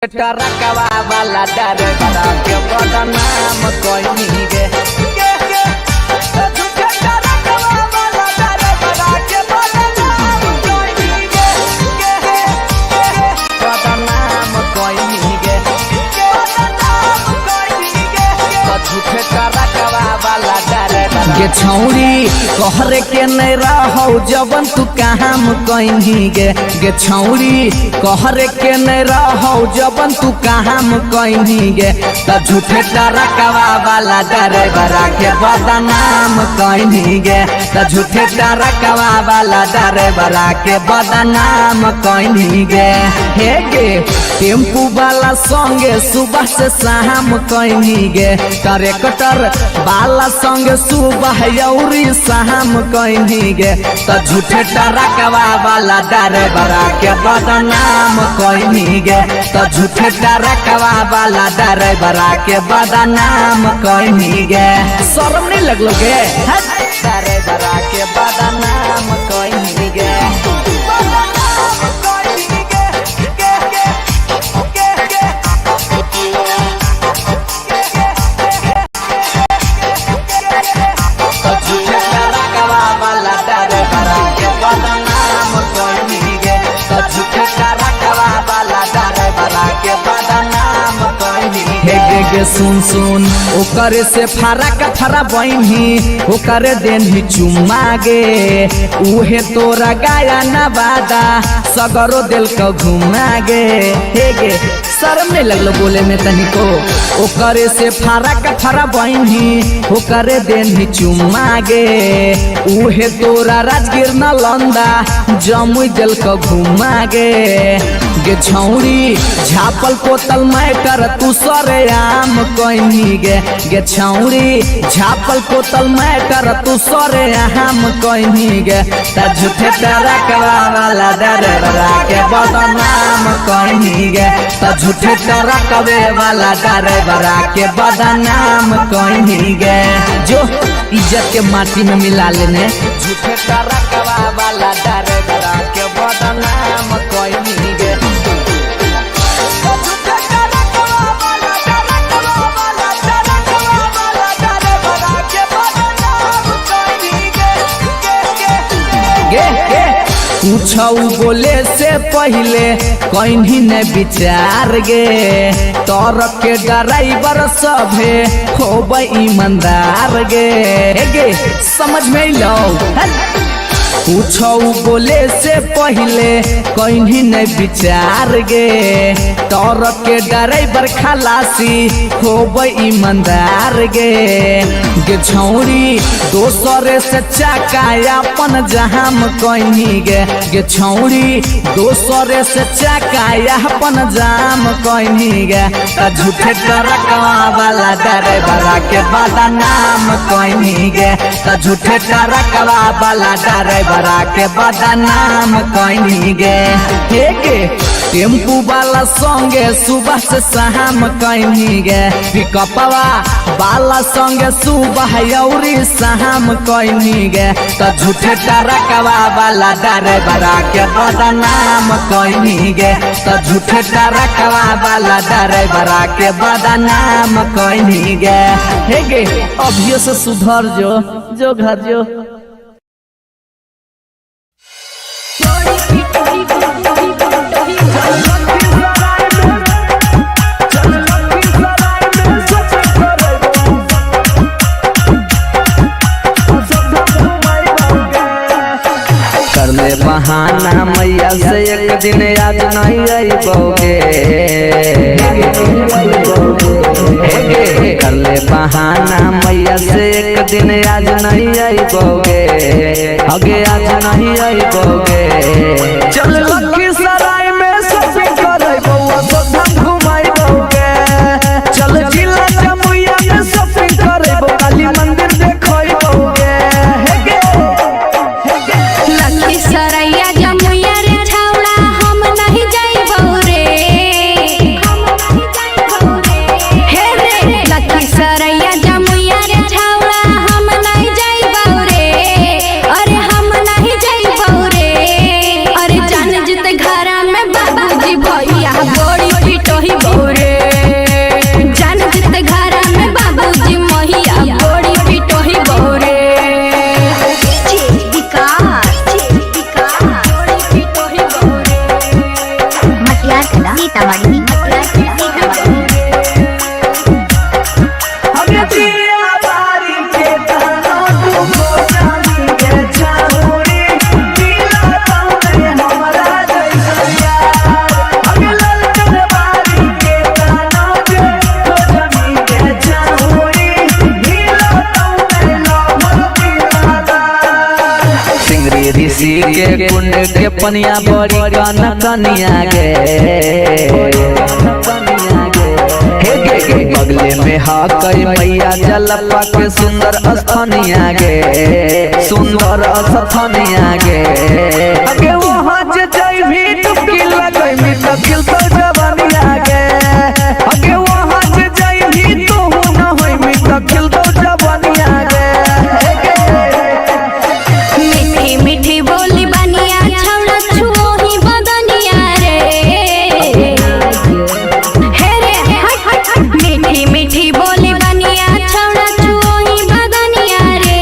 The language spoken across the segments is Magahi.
ट्रकवा वाला ड्राइवर के बदनाम कइनी गे। झूठे ट्रकवा वाला ड्राइवर के बदनाम कइनी गे। बदनाम कइनी गे। बदनाम कइनी गे। झूठे ट्रकवा वाला ड्राइवर गे छौरी कहरे के नहीं रहौ जबन तू काम कइनी गे। गे छौरी कहरे के नहीं रहौ जबन तू काम कइनी गे। त झूठे ट्रकवा वाला ड्राइवर के बदनाम कइनी गे। त झूठे ट्रकवा वाला ड्राइवर के बदनाम कइनी गे। हे गे टेम्पू वाला संगे सुबह से शाम कइनी गे। ट्रैक्टर वाला संगे सुबह यौरी शाम कइनी गे। त झूठे ट्रकवा वाला ड्राइवर के बदनाम कइनी गे। त झूठे ट्रकवा वाला ड्राइवर के बदनाम कइनी गे। शर्म नहीं लगलो गे? हट। ड्राइवर के बदनाम कइनी गे। बदनाम कइनी गे। गे गे गे गे। झूठे ट्रकवा वाला ड्राइवर के बदनाम कइनी गे। झूठे ट्रकवा वाला ड्राइवर के बदनाम कइनी हे गे। गे गे सुन सुन ओकरे से फरक फरा बहिनी ओकरे देनही चुम्मा गे। उहे तोरा गाया नवादा सगरो दिल को घुमा गे। हे गे शर्म नहीं लगलो बोले में तनिको? ओकरे से फरक फरा बहिनी ओकरे देनही चुम्मा गे। उहे तोरा राजगीर नालंदा जमुई दिल को घुमा गे। गे छौरी झापल पोतल मैटर तू सरे आम कइनी गे। गे छौरी झापल पोतल मैटर तू सरे आम कइनी गे। त झूठे ट्रकवा वाला ड्राइवर के बदनाम कइनी गे। त झूठे ट्रकवे वाला ड्राइवर के बदनाम कइनी गे। जो इज्जत के माटी में मिला लेने। झूठे ट्रकवा वाला ड्राइवर के बदनाम कइनी गे। झूठे ट्रकवा वाला ट्रकवा वाला ट्रकवा वाला ड्राइवर के बदनाम कइनी गे। गे गे गे गे पूछऊ बोले से पहले कहीं न विचार गे। तर के ड्राइवर सभे खूब ईमानदार गे। गे समझ में लो? पूछऊ बोले से पहले कहीं न विचार गे। तर के ड्राइवर खलासी खूब ईमानदार गे। गे छौरी दोसरे से चाका अपन जहाम कइनी गे। गे छौरी दोसरे से चाका अपन जाम कइनी गे। त झूठे ट्रकवा वाला ड्राइवर के बदनाम कइनी गे। त झूठे ट्रकवा वाला ड्राइवर के बदनाम कइनी गे। हे गे टेम्पू वाला संगे सुबह से शाम कइनी गे। पिकअपवा वाला संगे सुबह यौरी शाम कइनी गे। त झूठे ट्रकवा वाला ड्राइवर के बदनाम कइनी गे। त झूठे ट्रकवा वाला ड्राइवर के बदनाम कइनी गे। हे गे अभियो से सुधर जो, जो घर जो। कर ले बहाना मैया से एक दिन आज नहीं अइबोगे। कर ले बहाना मैया से एक दिन आज नहीं अइबोगे। अगे आज नहीं अइबोगे। चल लखीसराय में शॉपिंग करबो अयोध्या घुमाइबोगे। चल जिला जमुइया में शॉपिंग करबो काली मंदिर देखइबोगे। हे गे लखीसराया जमुइया रे छौड़ा हम नहीं जाइबौ रे। हे रे लखीसराया जमुइया रे छौड़ा हम नहीं जाइबौ रे। अरे हम नहीं जाइबौ रे। अरे कुंड के पनिया बड़ी कन कनिया गे। हे गे गे बगले में हकई मैया जलपा के सुंदर स्थानिया गे, सुंदर स्थानिया गे। अगे वहाँ जे जइभी डुबकी लगैबी त खिलतौ जवानिया गे। अगे वहाँ जे जइभी तोहू न होइबी त खिलतौ जवानिया गे। हे गे मीठी मीठी बोली बनिया छौड़ा छुओही बदनिया रे। हे रे हट हट हट। मीठी मीठी बोली बनिया छौड़ा छुओही बदनिया रे।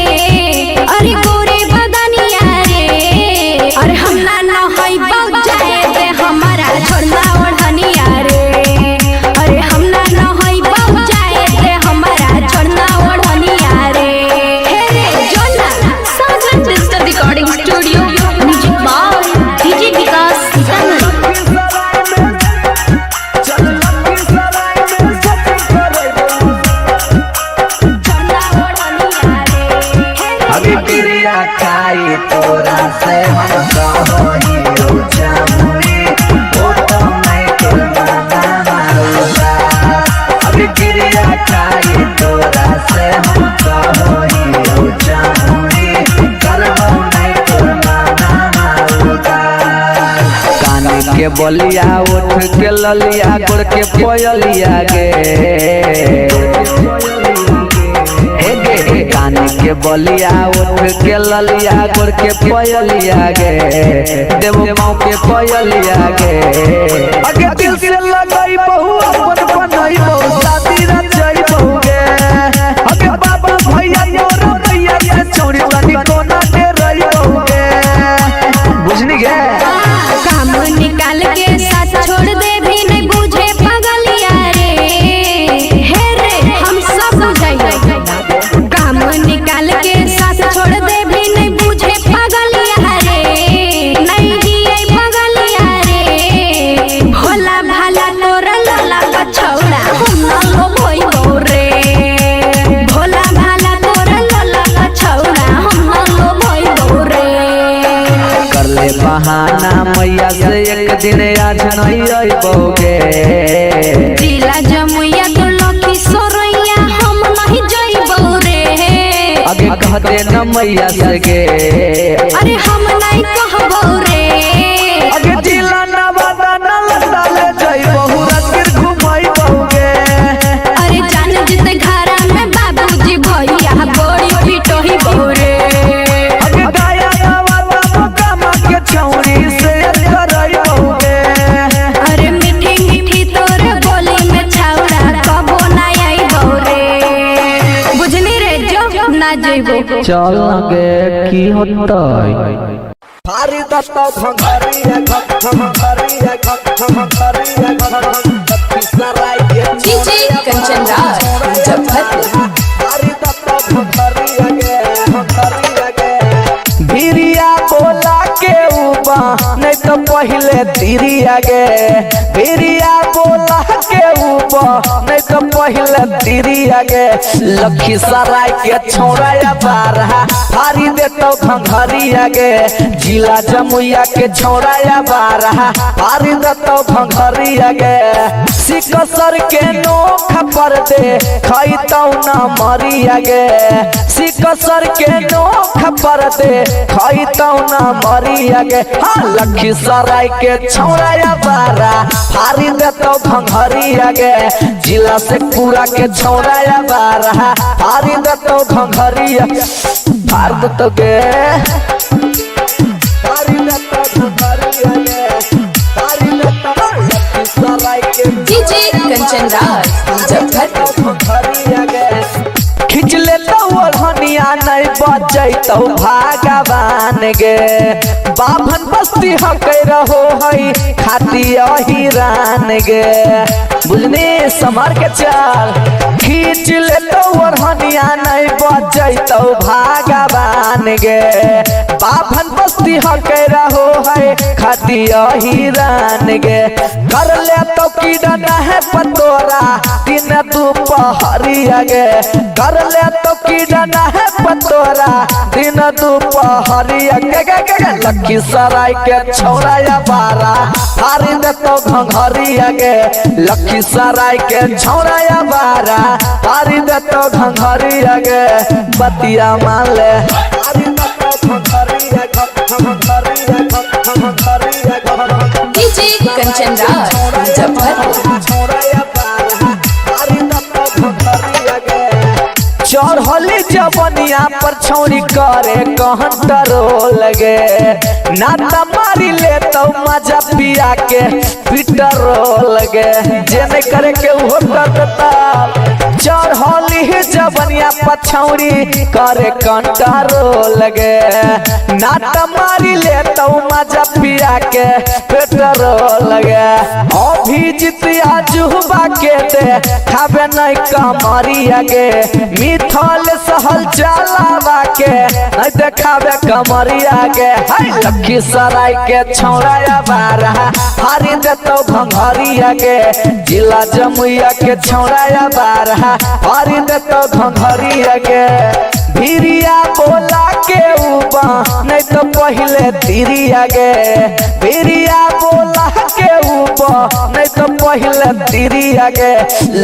अरे गोरे बदनिया रे। अरे हम ना ना होई बग जाए ते हमारा छोड़ना ओढ़निया रे। अरे हम ना ना होई बग जाए ते हमारा छोड़ना ओढ़निया रे। हे रे जोना Sagar digital recording studio, music by DJ Vikas Sitamarhi. छोड़ना ओढ़निया रे। हे रे अभी क्रिया खाई तोरा से हम कहोई जामुनी ओ तो मैं तोर माना मारूंगा। अभी क्रिया खाई तोरा से हम कहोई जामुनी करबो नहीं तोर माना मारूंगा। कान के बलिया उठ के ललिया गोड़ के पयलिया गे। हे गे गे कान के बलिया उठ के ललिया गोड़ के पयलिया गे, देव माँ के पयलिया गे। अगे दिल से लगाई बहु अपन बनाई बहु शादी रचाई बहु गे। अगे बाबा भैया तोरा भैया से चोरी तनी कोना के रही बहु गे। बुझनी गे काम निकाल के साथ छोड़ दे भी नहीं बुझे पगलिया रे। हे रे हम सब बुझाइए। काम निकाल के साथ छोड़ दे भी नहीं बुझे पगलिया रे। नहीं जिए पगलिया रे। भोला भाला तोरा लाला कछौड़ा हम ना लोभइबौ रे। भोला भाला तोरा लाला कछौड़ा हम ना लोभइबौ रे। कर ले बहाना मैया से एक दिन आज नहीं अइबोगे। जिला जमुइया तो लखी सोरैया हम नहीं जइबौ रे। अगे कहते न मैया से गे। अरे हम नहीं कहबौ रे। अगे जिला नवादा नालंदा ले जाई बहु राजगीर घुमाई बहु गे। अरे जान जित घरा में बाबूजी भैया बड़ी पिटोही बहु रे। अगे गाया नवादा मोकामा के छौरी से करई बहु गे। अरे मीठी मीठी तोर बोली में छौड़ा कबो ना आइबौ रे। बुझनी रे जो ना जइबो। चल गे की होतै। भारी दत्ता घंघरिया घंघरिया घंघरिया घंघरिया डीजे कंचन राज मुजफ्फरपुर। भारी दत्ता घंघरिया गे घंघरिया गे। भिरिया बोला के उबा नहीं तो पहले तिरिया गे। भिरिया बोला के उबा नहीं तो पहले तिरिया गे। लखीसराय के छौड़ा बारहा भारी देतो घंघरिया गे। जिला जमुइया के छौड़ा बारहा भारी देतो घंघरिया गे। सिकसर के नोख पर दे खैतौ न मरिया गे। सिकसर के नोख पर दे खैतौ न मरिया गे। हाँ लखीसराय के छौड़ा बारा भारी देतो घंघरिया गे। जिला से पूरा के छौड़ा बारा भारी देतो घंघरिया भार देतो गे। भारी देतो घंघरिया गे। भारी देतो लखीसराय के डीजे कंचन राज मुजफ्फरपुर। खिंच लेतौ ओढ़निया नहीं बचैतौ भगवान गे। बाभन बस्ती हकै रहो है खाती अहिरान गे। बुझनी संभार के चल। खींच लेतौ ओढ़निया नहीं बचैतौ भगवान गे। बाभन बस्ती हकै रहो है खाती अहिरान गे। कर लेतौ कीड़ा है पतोरा दिन दोपहरिया दुपहरिया गे कर ले तो कीड़ा ना है पतोरा दिन दुपहरिया गे गे गे गे। लखीसराय के छौरा या बारा हारी दे तो घंघरिया गे लखीसराय के छौरा या बारा हारी दे तो घंघरिया गे बतिया मान ले हारी दे तो घंघरिया घंघरिया घंघरिया डीजे कंचन राज मुजफ्फरपुर। चढ़ली जवनिया पर छौरी करे कहन तरो लगे नाता मारी ले तो मजा पिया के पीटरो लगे जे नहीं करे के उहो कर देता। चढ़ली जवनिया पर छौरी करे कंटरो लगे नाता मारी ले तो मजा पिया के पेटरो लगे अभिजित जुहबा के दे खाबे नहीं कमरिया गे मिथल सहल चलावा के नहीं देखाबे कमरिया गे हाय लखीसराय के छौरा बारा हारी देतो घंघरिया गे जिला जमुइया के छौरा बारा हारी देतो घंघरिया गे भिरिया बोला के उबा नहीं तो पहले तिरिया गे भिरिया बोला के उबा नहीं तो पहले तिरिया गे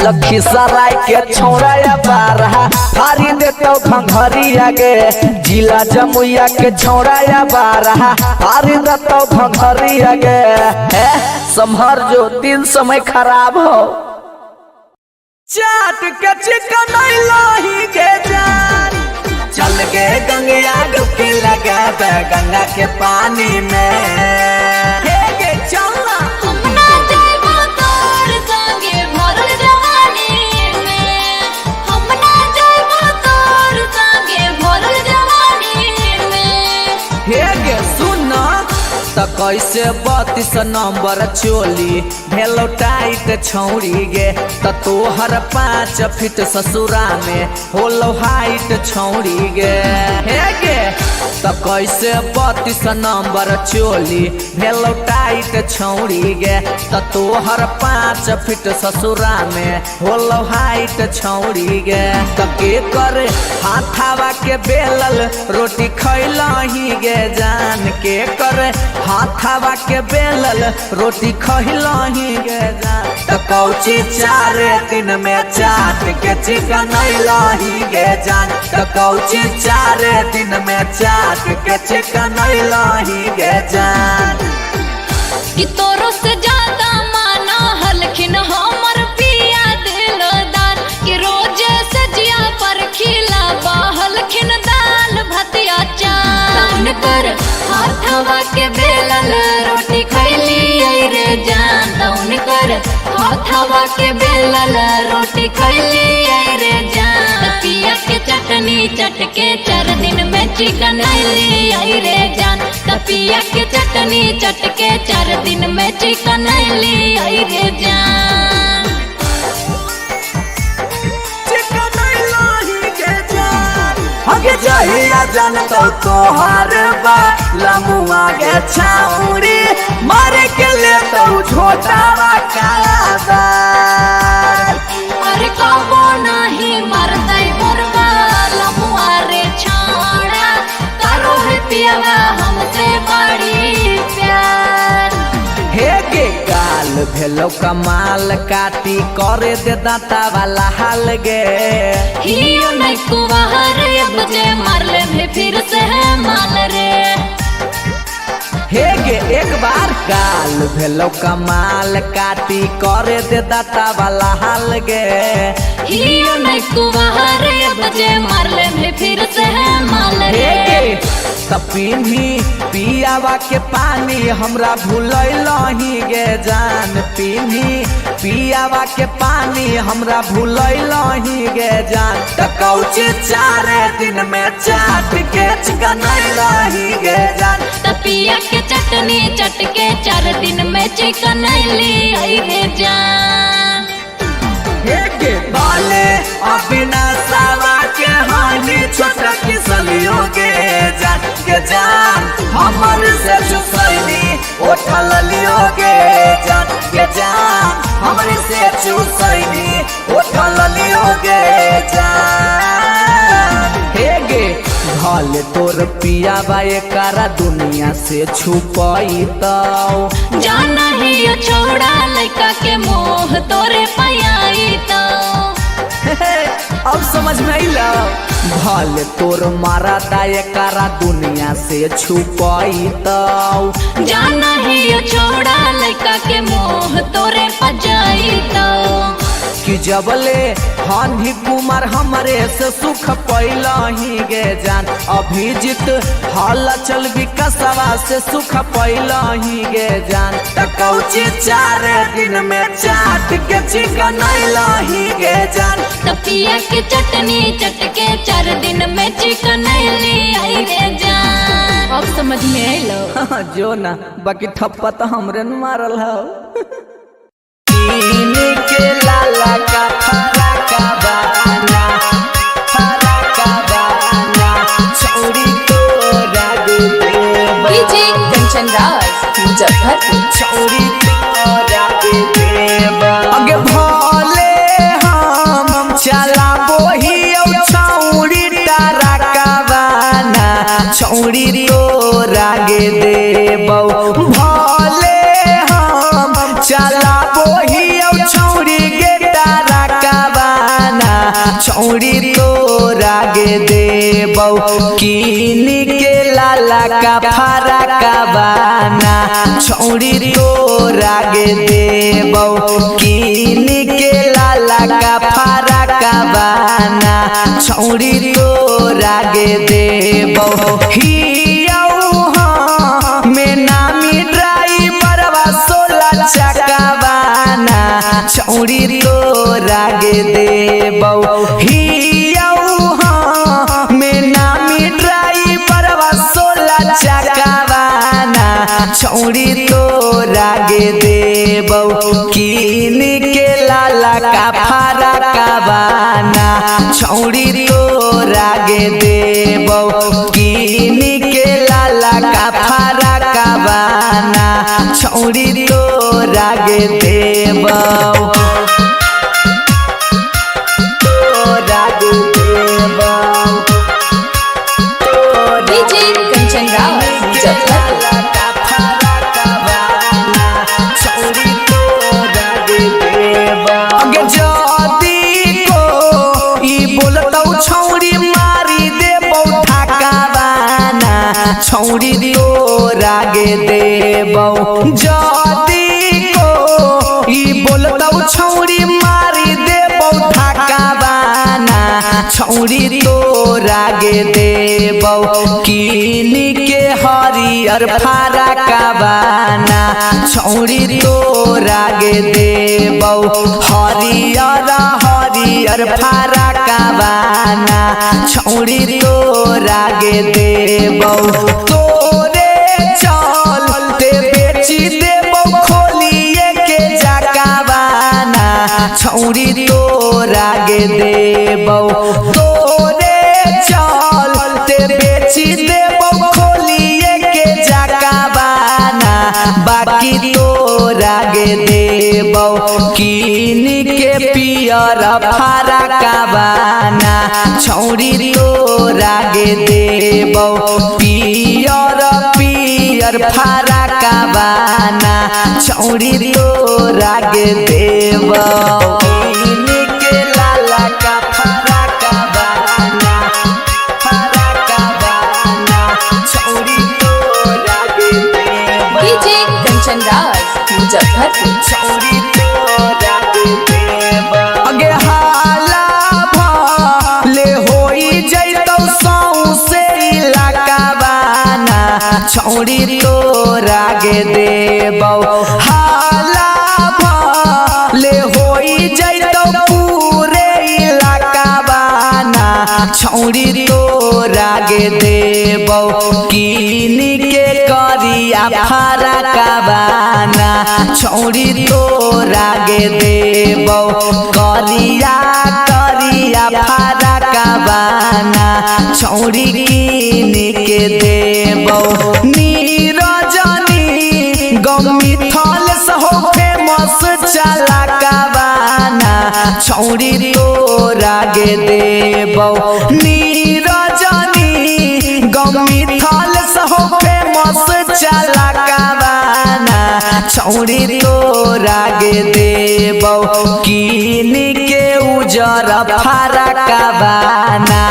लखीसराय के छौरा बारा हारी देतो घंघरिया गे जिला जमुइया के छौरा बारा हारी देतो घंघरिया गे हे संभर जो दिन समय खराब हो चाट के चिकन लाही के जान चल गे गंगिया डुबकी लगा दे गंगा के पानी में हे गे चलना हम ना जाइबो तोर संगे भरल जवानी में, हम ना जाइबो तोर संगे भरल जवानी में। हे गे सुन त कैसे 32 नंबर चोली भेलो टाइट छौरी गे त तोहर 5 फीट ससुरा में होलो हाइट छौरी गे हे गे त कैसे 32 नंबर चोली भेलो टाइट छौरी गे त तोहर 5 फीट ससुरा में होलो हाइट छौरी गे त के करे हाथावा के बेलल रोटी खैलही गे जान के करे हाथावा के बेलल रोटी खैलही गे जान त कौची 4 दिन में चाट के चिकन अइलही गे जान त कौची 4 दिन में चाट के चिकन अइलही गे जान कि तोरो से ज्यादा माना हलखिन हमर पिया दिलदार कि रोज सजिया पर खिला बहलखिन दाल भतिया चान कर हाथवा के बेलल रोटी खैली आई रे जान तौन कर हाथवा के बेलल रोटी खैली आई रे जान पिया के चटनी चटके 4 दिन में चिकन अइली आई रे जान तपिया के चटनी चटके 4 दिन में चिकन अइली आई रे जान चिकन अइलही गे जान हगे जहिया जान तो तोहार बा लमुआ गे छाउरी मारे के ले तो झोटावा कालाबार अरे कबो नाही मरतै मोरवा लमुआ रे छाड़ा करो है पियावा हमसे बड़ी प्यार हे गे गाल भेलो कमाल काटी करे दे दांता वाला हाल गे हियो नहीं कुवार अब जे मारले भी फिर से है माल रे हे गे एक बार गाल भेलो कमाल काटी करे दे दांता वाला हाल गे हियो नहीं कुवार अब जे मारले भी फिर से है माल हे रे गे तपिन्ही पियावा के पानी हमरा भूलैलही गे जान पिन्ही पियावा के पानी हमरा भूलैलही गे जान त कौची 4 दिन में चाट के चिकन अइलही गे जान तपिया के चटनी चटके 4 दिन में चिकन अइली आई रे जान हे गे बाले अविनाशावा के हानि छोटा किसलियो गे जान के जान हमर से चुसैनी उठल लियो गे जान के जान हमर से चुसैनी उठल लियो गे जान। हे गे भल तोर पिया बा एकरा दुनिया से छुपई तो। जाना ही छोड़ा लड़का के मोह तोरे पयाई तो। अब समझ में अइला। भल तोर मारा एकरा दुनिया से छुपई तो। जाना ही छोड़ा लड़का के मोह तोरे पजाई तो। कि जबले हानि कुमार हमरे से सुख पैला ही गे जान। अभिजीत हाल चल विकसवा से सुख पैला ही गे जान। त कौची 4 दिन में चाट के चिकन ही गे जान। तपिया के चटनी चटके 4 दिन में चिकन आई रे जान। अब समझ में आइलो। जो ना बाकी ठप्पा तो हमरे न मारल हौ। के लाला का फराका बाना, फराका बाना, छौरी तोरा देबो। डीजे कंचन राज मुजफ्फरपुर। छौरी तोरा देबो। अगे भोले हम चलाबो ही छौरी तारा का बाना, छौरी तोरा गे देबो। भोले हम चलाबो ही छौरी गे तारा का बाना, छौरी तोरा गे देबो। कीन के लाला का फराका बाना, छौरी तोरा गे देबो। कीन के लाला का फराका बाना, छौरी तोरा गे देबो। हियौ में नामी ड्राइवरवा 16 चक्का बाना, छौरी तोरा गे देबो। हियौ में नामी ड्राइवरवा 16 चक्का बाना, छौरी तोरा गे देबो। कीन के लाला का फराका बाना, छौरी तोरा गे देबो। कीन के लाला का फराका बाना, छौरी तोरा गे देबो। तोरा देबो। डीजे कंचन राज मुजफ्फरपुर। अगे जदी को ई बोलतौ छौरी मारी देबौ ठाका बाना, छौरी तोरा गे देबौ। जदी को ई बोलतौ छौरी मारी देबौ ठाका बाना, छौरी तोरा गे देबौ। कीन के हरियर फराका बाना, छौरी तोरा गे देबौ। हरियर हरियर फराका बाना, छौरी तोरा गे देबौ। तोरे चलते बेची देबौ खोलिए के जाका बाना, छौरी तोरा गे देबौ। तोरे चलते बेची देबौ खोलिए के जाका बाना, बाकी तोरा गे देबौ। कीन के पियर फराका बाना, छौरी तोरा गे देबौ। पियर पियर फराका बाना, छौरी तोरा गे देबौ। कीन के लाला का फराका बाना, फराका बाना, छौरी तोरा गे देबो। डीजे कंचन राज मुजफ्फरपुर। छौरी तोरा देबो। अगे हाला भले होई जैतौ सौंसे इलाका बाना, छौरी तोरा गे देबौ। हाला भले होई जैतौ पूरे इलाका बाना, छौरी तोरा गे देबौ। कीन के करिया फराका बाना, छौरी तोरा गे देबौ। करिया करिया फराका बाना, छौरी कीन के देबौ। नीरजनी गमी थल सहो फेमस चला का बाना, छौरी तोरा तोरा गे देबौ नीरजनी गमी थल सहो फेमस चला कावाना छौरी तोरा गे देबौ कीन के उजर फरकवाना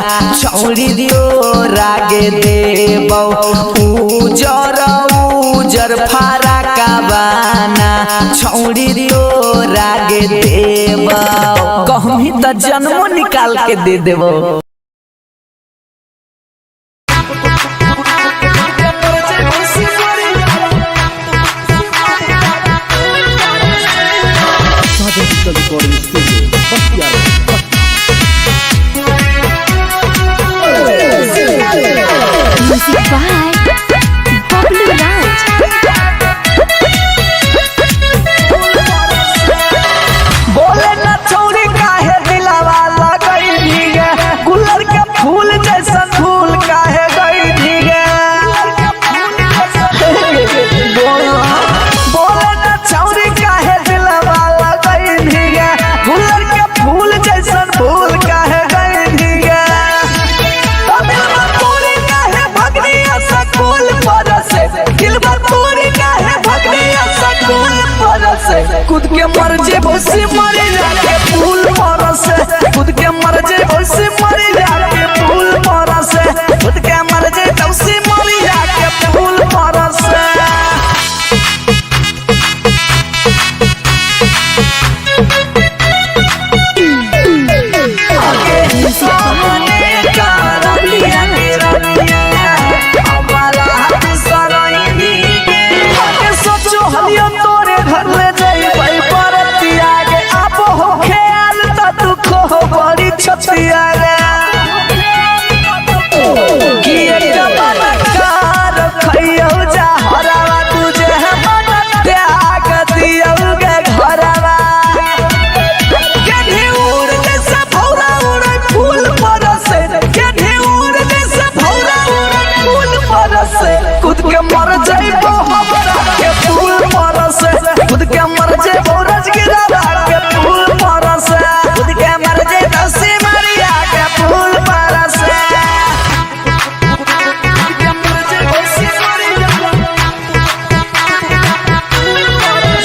छौरी तोरा गे देबौ उजर उजर फरकवाना छौरी तोरा गे देबौ कहमी त जन्मो निकाल के दे देबौ। म्यूजिक बाय बबलू राज। बोले न छौरी काहे दिलावा लगई भीगे गुलर के फूल जैसन फूल काहे गई भीगे बोले न छौरी काहे दिलावा लगई भीगे गुलर के फूल जैसन फूल काहे गई भीगे दिलबर पूरी काहे भगनी सकूल पर से दिलबर पूरी काहे भगनी सकूल पर से खुद के मर जे उसी मरे जाके फूल पर से खुद के मर जे उसी मरे जाके फूल पर से खुद के मर जे उसी मरे जाके फूल पर से। तोरे घर ले जइबै परतिया गे आबो हो ख्याल त दुख हो बड़ी छतिया गे कि एक कार खइयौ जा हरावा तुझे हम त्याग दियौ गे घरवा गेढ़ी उड़ जैसे भौरा उड़े फूल पर से गेढ़ी उड़ जैसे भौरा उड़े फूल पर से खुद के मर जइबो हमरा के फूल पर से खुद के मर जइबो रजगिरा के फूल पर से खुद के मर जइबो सिमरिया के फूल पर से खुद के मर जइबो सिमरिया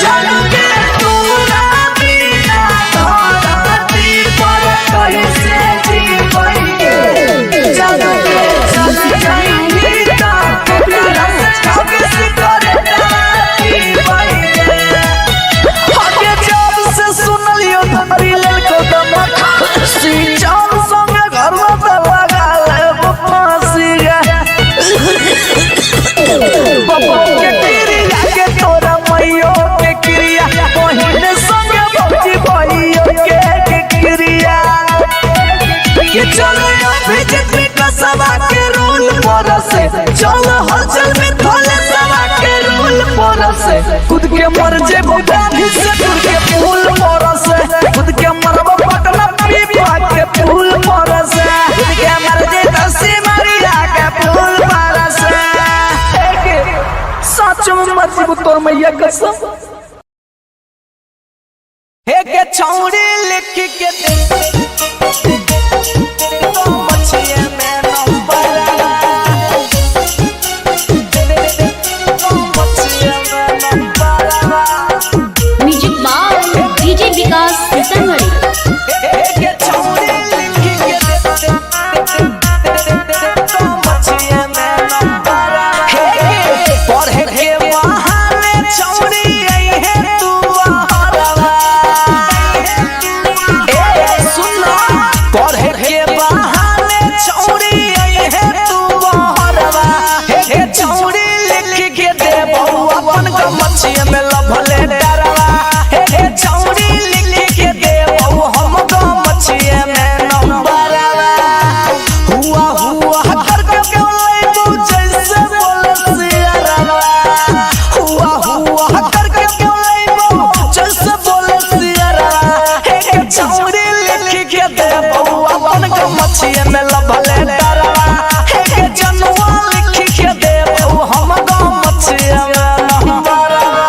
जग के तोरा बिना धरती पर कैसे जीवैगे जग के चल जाइबी त केकरा से ठगिस करे जीवैगे हके जब से सुनलियो धरी लेलको दमक खुशी जान संगे घर में त लगा लेब फांसी गे बबो के क्रिया के तोरा मैयो के क्रिया बहिन संगे भौजी भैयो के क्रिया के चलो अभिजीत में कसवा के रोल पर से चलो हलचल में थोले सवा के रोल पर से खुद के मर जेबो गांधी से खुद के फूल पर से खुद के मरबो पटना पीपा के फूल पर से खुद के मर जे दसी मरिया के फूल पर से सच में मर जेबो तोर मैया कसम हे के छौड़ी लिख के दे तो मछिया में नंबर तो मछिया में number music by DJ Vikas Sitamarhi. हे के छौड़ी लिख के दे तो मछिया में नंबर हे के पढ़े के बहाने छौड़ी आई है तू बहरवा ए सुन पढ़े के बहाने छौड़ी आई है तू बहरवा हे के छौड़ी लिख के दे बउआ अपन गमछिया में लभले डरवा हे के छौड़ी लिख के दे बउ हम गमछिया में नंबरवा हुआ हुआ करके बोले तू जैसे बोले सियारवा हुआ हुआ करके बोले तू जैसे बोले सियारवा हे के छौड़ी लिख के दे बउआ अपन गमछिया में लभले डरवा हे के जनुआ लिख के दे बउ हम गमछिया में नंबरवा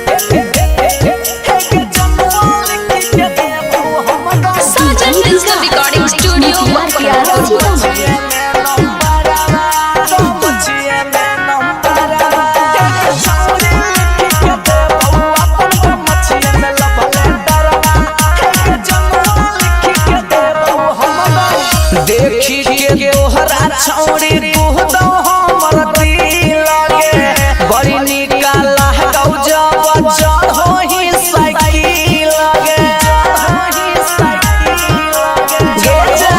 हे के जनुआ लिख के दे बउ हम छौड़ी कुहदौ हमर दिल गे बड़ी निकाला गौ जब चढ़ोही साइकिल गे गे जा।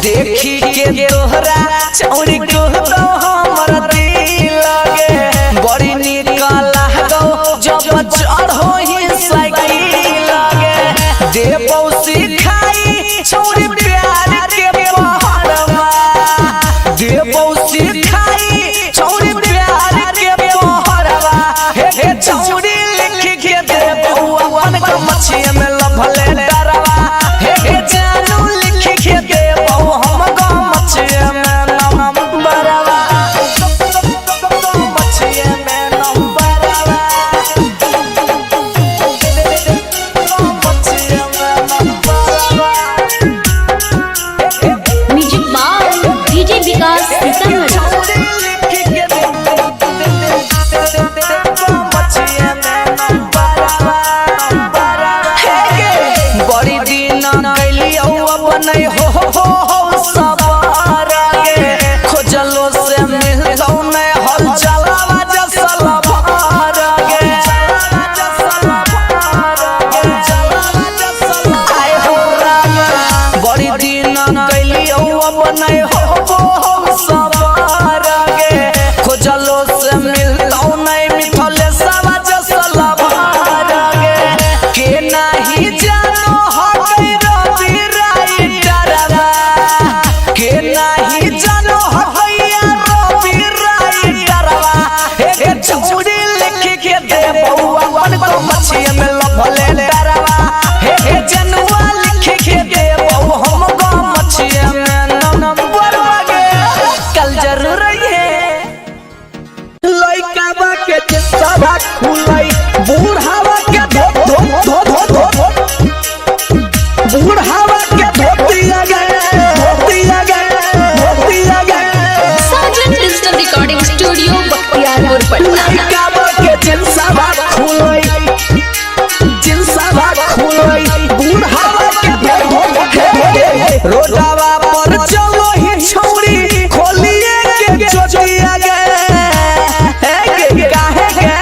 देखी के तोहरा छौड़ी कुहदौ हमर दिल गे बड़ी निकाला गौ जब चढ़ोही साइकिल गे देबौ सिखाई छौड़ी प्यार के पहरवा देबौ सिखाई छौड़ी प्यार के पहरवा हे हे छौड़ी लिख के देबौ अपन के मछिया में लभले डरवा हे हे जानू लिख के देबौ हम गो मछिया में नंबरवा मछिया में नंबरवा मछिया में नंबरवा music by DJ Vikas Sitamarhi. बड़ी दिन कैलियौ अपन हो हो हो सवार गे खोजलो से मिलतौ नै हल चलावा जसल भार गे आय हो राम बड़ी दिन कैलियौ अपन हो हो हो सवार गे खोजलो से मिलतौ नै मिथले सवा जसल भार गे के नाही जानो हकै रवि राइटरवा के नाही जानो हकैया रवि राइटरवा हे हे छौड़ी लिख के दे बउआ अपन को मछिया में लभले डरवा हे हे जनुआ लिख के दे बउ हम गो मछिया में नंबर गे कल जरूर है लइकावा के चिंतावा खुलई बूढ़ावा के धो धो धो धो धो धो बूढ़ावा के धोती आ गए धोती आ गए धोती आ गए Sajan digital recording studio Bakhtiyarpur Patna. लइकावा के चिंतावा खुलई चिंतावा खुलई बूढ़ावा के धो धो धो रोडावा पर चलो ही छौरी खोलिए के चोटिया गए हे गे काहे गे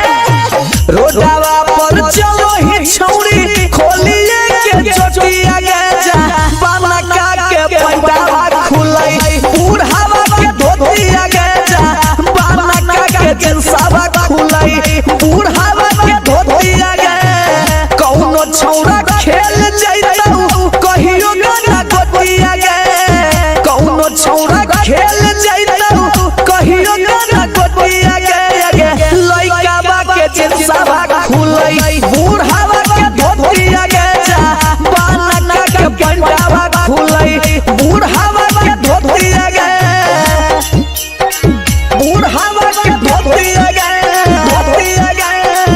रोडावा पर चलो ही छौरी खोलिए के चोटिया गए जा बाना का के पैंटावा खुलई बूढ़ावा के धोतिया गए जा बाना का के जिंसावा खुलई बूढ़ावा के धोतिया गए कौनो छौरा खेल जैतौ कहियो गाना गोतिया गे कौनो छौरा खेल जैतौ कहियो गाना गोतिया गे गे लइकावा के जिंसावा खुलई बूढ़ावा के धोतिया गे जा बाना के पंडावा खुलई बूढ़ावा के धोतिया गे बूढ़ावा के धोतिया गे धोतिया गे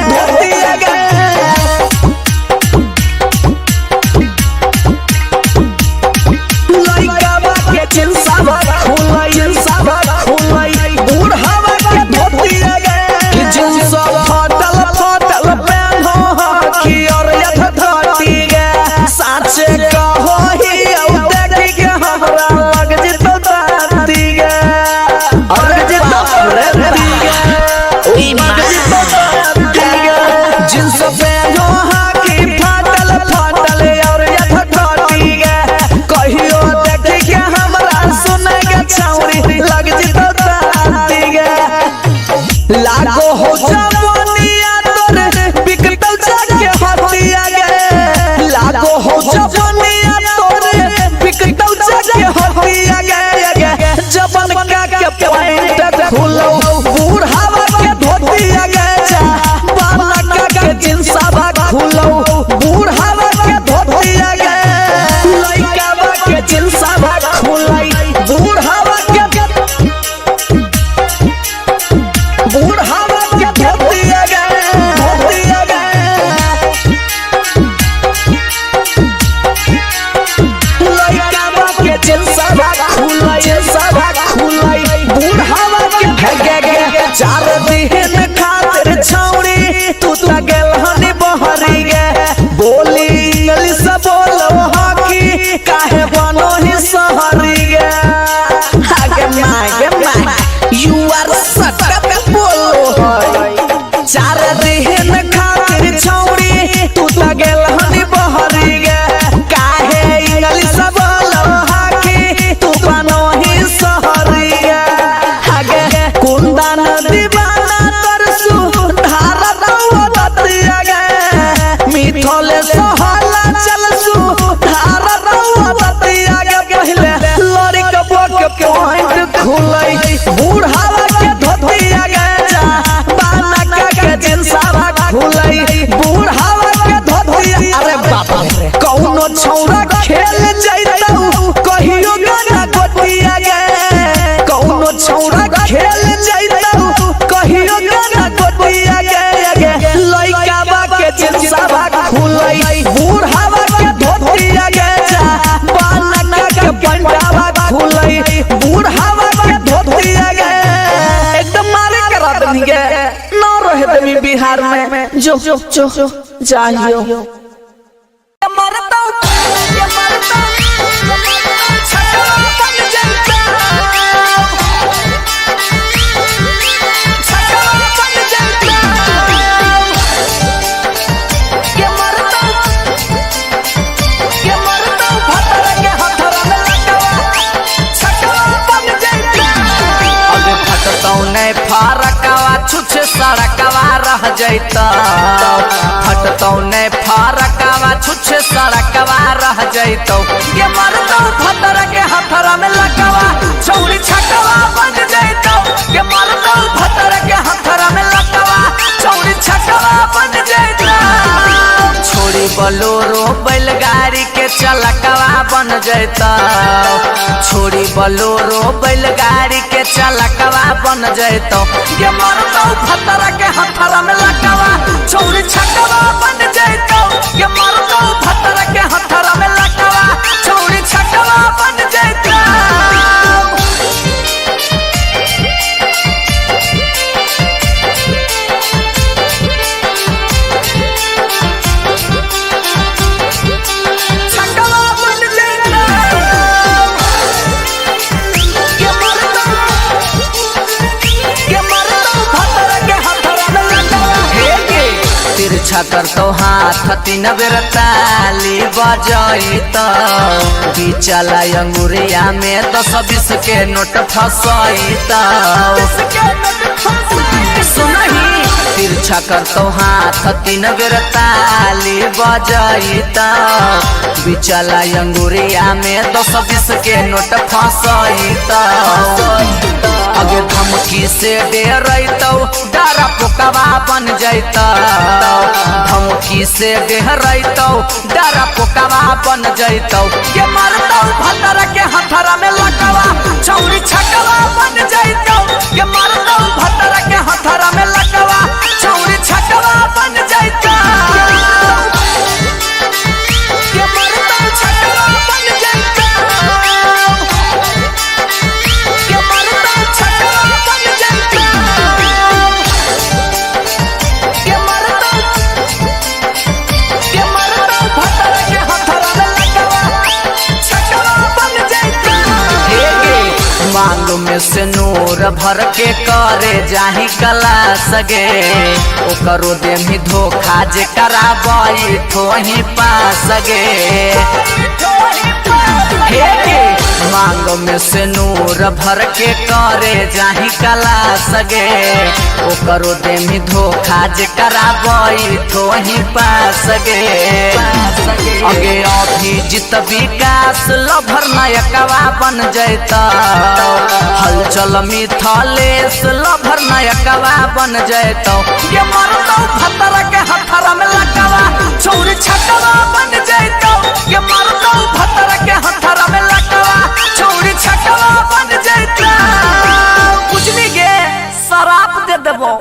धोतिया गे लइकावा के चिंतावा खुलई कौनो छौरा खेल जैतौ कहियो गाना गोटिया गे। कौनो छौरा खेल जैतौ कहियो गाना गोटिया गे गे। लइका बा के चिंसावा खुलै बूढ़ावा के धोतिया गे। जा बालका के पंडावा खुलै बूढ़ावा के धोतिया गे। एकदम मारे करा दमी गे ना रहे दमी बिहार में जो जो जो जाइयो। अबे फटतौ नै फरकवा छुछ सड़कवा रह जैतौ। फटतौ नै फरकवा छुछ सड़कवा रह जैतौ। ये मरतौ फतर के हथरा में लगवा छौरी छकवा बन जैतौ। ये मरतौ फतर के हथरा में लगवा छौरी छकवा बन जैतौ। छोड़ी बलोरो बैलगाड़ी के चलकवा बन जैतौ। छोड़ी बलोरो बैलगाड़ी के चलकवा बन जैतौ। ये मरतौ फतर के हथरा में लगवा छौरी छकवा बन जैतौ। ये मरतौ फतर के हथरा में लगवा छौरी छकवा बन जैतौ। छकवा बन जैतौ। ये मरतौ ये मरतौ फतर के हथरा में लगवा। हे गे तिरछा करतौ हाथ तीन बेर ताली बजैतौ। बिचला अंगुरिया में 10-20 के नोट फसैतौ। सुनही तिरछा करतौ हाथ तीन बेर ताली बजैतौ। बिचला अंगुरिया में 10-20 के नोट फसैतौ। अगे धमकी से डरैतौ डरा पोकवा बन जैतौ। धमकी से डरैतौ डरा पोकवा बन जैतौ। ये मरतौ भतर के हथरा में लगवा छौरी छकवा बन जैतौ। ये मरतौ भतर के हथरा में लगवा छौरी छकवा बन जैतौ। ये मरतौ छकवा बन जैतौ। ये मरतौ छकवा बन जैतौ। ये मरतौ भतर के हथरा में लगवा छकवा बन जैतौ। हे गे मांग में से नूर भर के करे जाही कला सगे। ओकरो देमी धोखा जे कराबई थोही पास गे। हे गे मांग में से नूर भर के करे जाही कला सगे। ओकरो देमी धोखा जे कराबई थोही पास गे। अगे अभिजित विकास लभर नायकवा बन जैतौ। हलचल मिथलेश लभर नायकवा बन जैतौ। ये मरतौ फतर के हथरा में लगवा छौरी छकवा बन जैतौ। ये मरतौ फतर के हथरा में लगवा छौरी छकवा बन जैतौ। बुझली गे शराब दे देबो।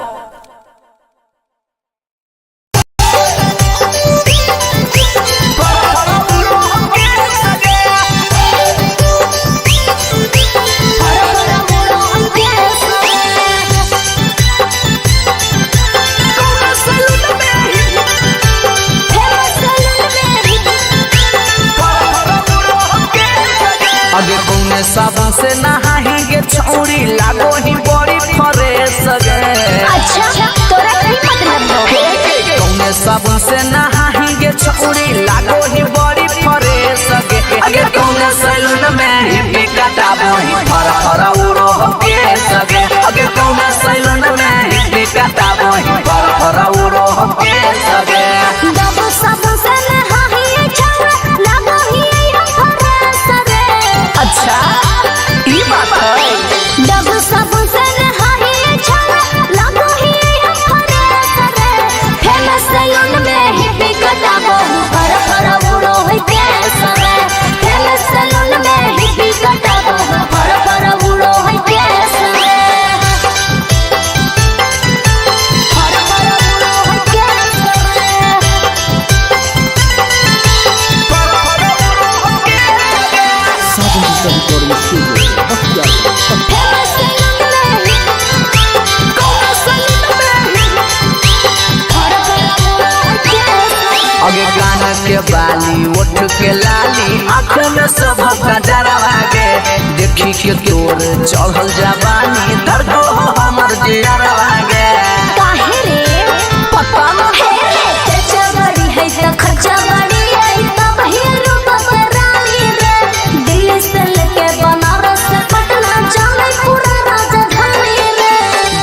अगे कौने साबुन से नहाही गे छौरी लागो ही बड़ी फ्रेश गे। अच्छा तोरा कहीं मतलब हो। कौने साबुन से नहाही गे छौरी लागो ही बड़ी फ्रेश गे। अगे कौने सैलून में ही कटाबो ही फर फर उड़ो केस गे। अगे कौने सैलून में ही कटाबो ही फर फर उड़ो केस गे। डबल साबुन से नहाही छौरा लागो ही हम फ्रेश रे। अच्छा ई बात है। डबल अगे कान के बाली ओठ के लाली आँख में सब कजरवा गे देखी के तोर चढ़ल जवानी धड़को हो हमर जियरवा गे। काहे रे पप्पा हे रे चर्चा बड़ी है त खर्चा बड़ी है तब ही रूप रानी रे दिल्ली से लेके बनारस से पटना जाने पूरा राजधानी रे।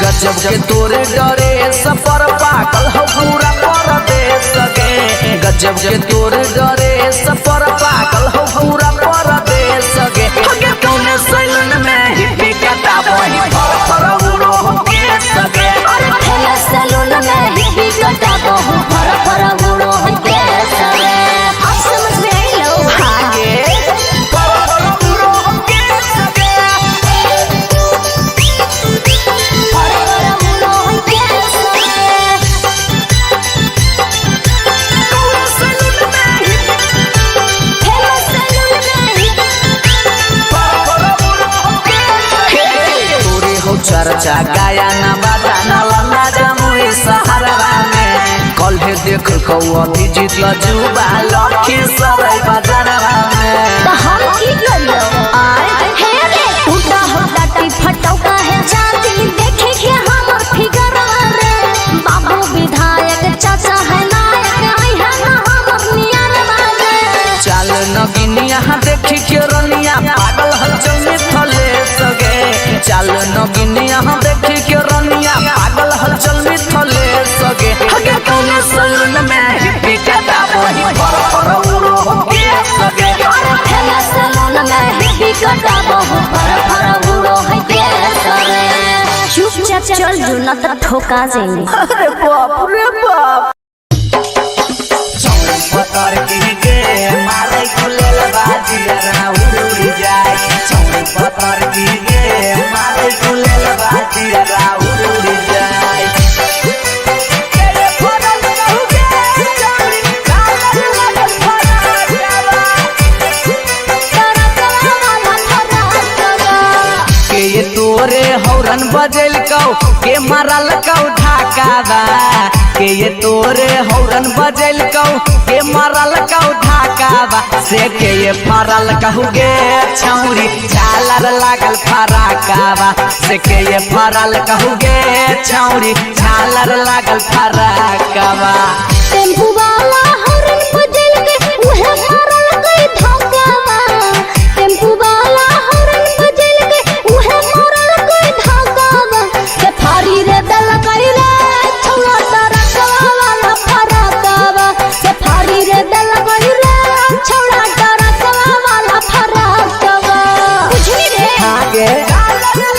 गजब के तोरे डरे सफर पागल हो पूरा परदेश गे। गजब के तोरे डरे सफर पागल हो पूरा परदेश गे। हगे कौने सैलून में हिप्पी कटाबही फर फर उड़ो हो केस गे। अरे फेमस सैलून में ही कटाबो हूँ फर फर उड़ो है केस रे। अब समझ में आइलो? आगे फर फर उड़ो हो केस गे। फर फर उड़ो है केस रे। कौने सैलून में हिप्पी फेमस सैलून में ही फर फर उड़ो हो केस गे। तोरे हो चर्चा गाया ना बजाना लंगा जमुई सहारा में कल देख कौ अभिजीत जुबा लखी सराय बाजारवा में। तो हम की करियो आय हे रे टूटा होता टी फटौका है जाती देखे के हमर फिगर रे बाबू विधायक चाचा है नायक आई है ना हमर नियर रे। चाल नगिनिया देखी के रनिया पागल हलचल में थले सगे। चाल नगिनिया देखी के रनिया पागल हलचल में थले सगे। हगे कौने सलून में हिप्पी कटाबही फर फर उड़ो हो के सगे। अरे फेमस सैलून में ही कटाबो हूँ फर फर उड़ो है केस रे। चुपचाप चल जो ना तो ठोका जाएंगे। अरे बाप रे बाप। पतर की गे मारे गुलेल बाजिया उड़ उड़ जाए। चौड़ी पतर की गे मारे गुलेल बाजिया उड़ उड़ जाए। के ये तोरे हौरन बजेल कौ के मारल कौ ढाकावा। के ये तोरे हौरन बजेल कौ के मारल कौ ढाकावा। से के ये फरल कहू गे छौरी झालर लागल फराकावा। से के ये फरल कहू गे छौरी झालर लागल फराकावा। टेम्पू वाला हॉर्न बजल के उहे मारल गई धक्कावा। टेम्पू वाला हॉर्न बजल के उहे मारल गई धक्कावा। के फारी रे दल करी रे छौड़ा टरकवा वाला फरकवा। के फारी रे दल करी रे छौड़ा टरकवा वाला फरकवा। बुझली रे आगे टरकवा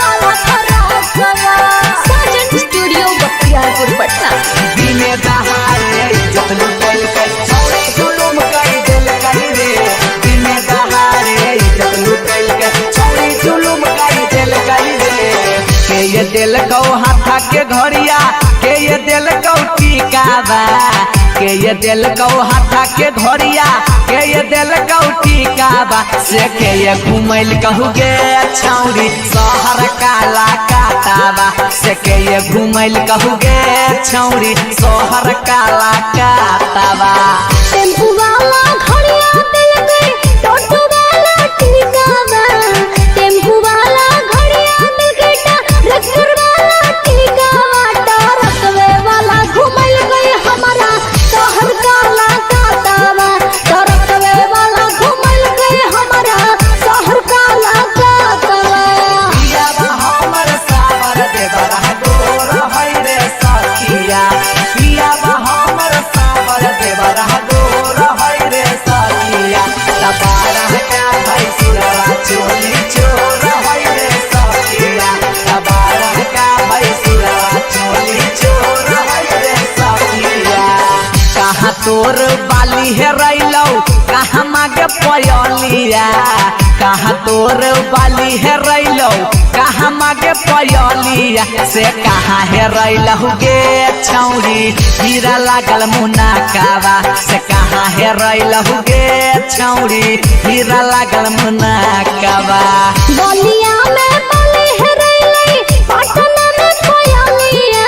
वाला फरकवा। साजन स्टूडियो बख्तियारपुर पटना। दिने दहाड़े इज्जत लुटल के छौड़ी जुलुम कर देल करी रे। दिने दहाड़े इज्जत लुटल के छौड़ी जुलुम कर देल करी रे। के ये दिल कौ हाथा के घड़िया के ये दिल कौ टीकावा। के ये दिल कौ हाथा के घड़िया के ये दिल कौ टीकावा। से के ये घुमैल कहू गे छौड़ी शहर काला काटावा। से के ये घुमैल कहू गे छौड़ी शहर काला काटावा। टेम्पू वाला घड़िया दिल गई टोटो वाला टिकावा। टेम्पू वाला घड़िया दिल गई ट्रैक्टर वाला टिकावा। ट्रकवे वाला घुमल गई हमारा शहर काला काटावा। ट्रकवे वाला घुमल गई हमारा शहर काला काटावा। पियावा हमर सावर देवरा गोर है रे सखिया। पियावा हमर सावर देवरा गोर है रे सखिया। तबारा का भैंसुरवा चोली चोर है रे सखिया। तबारा का भैंसुरवा चोली चोर है रे सखिया। कहाँ तोर बाली हेरैलौ कहाँ मागे पयलिया। कहाँ तोर बाली हेरैलौ कहाँ मागे पयलिया। से कहाँ हेरैलौ गे छौरी हीरा लागल मुनाकावा। से कहाँ हेरैलौ गे छौरी हीरा लागल मुनाकावा। बलिया में बाली हेरैलै पटना में पयलिया।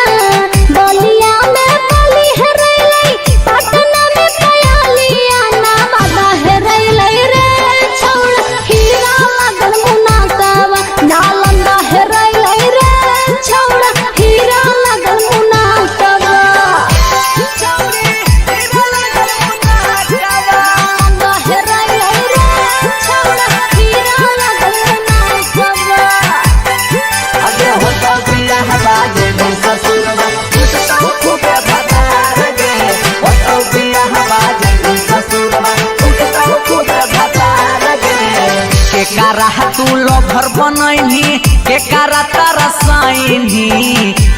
करा तू लभर बनैनी, के करा तरसैनी,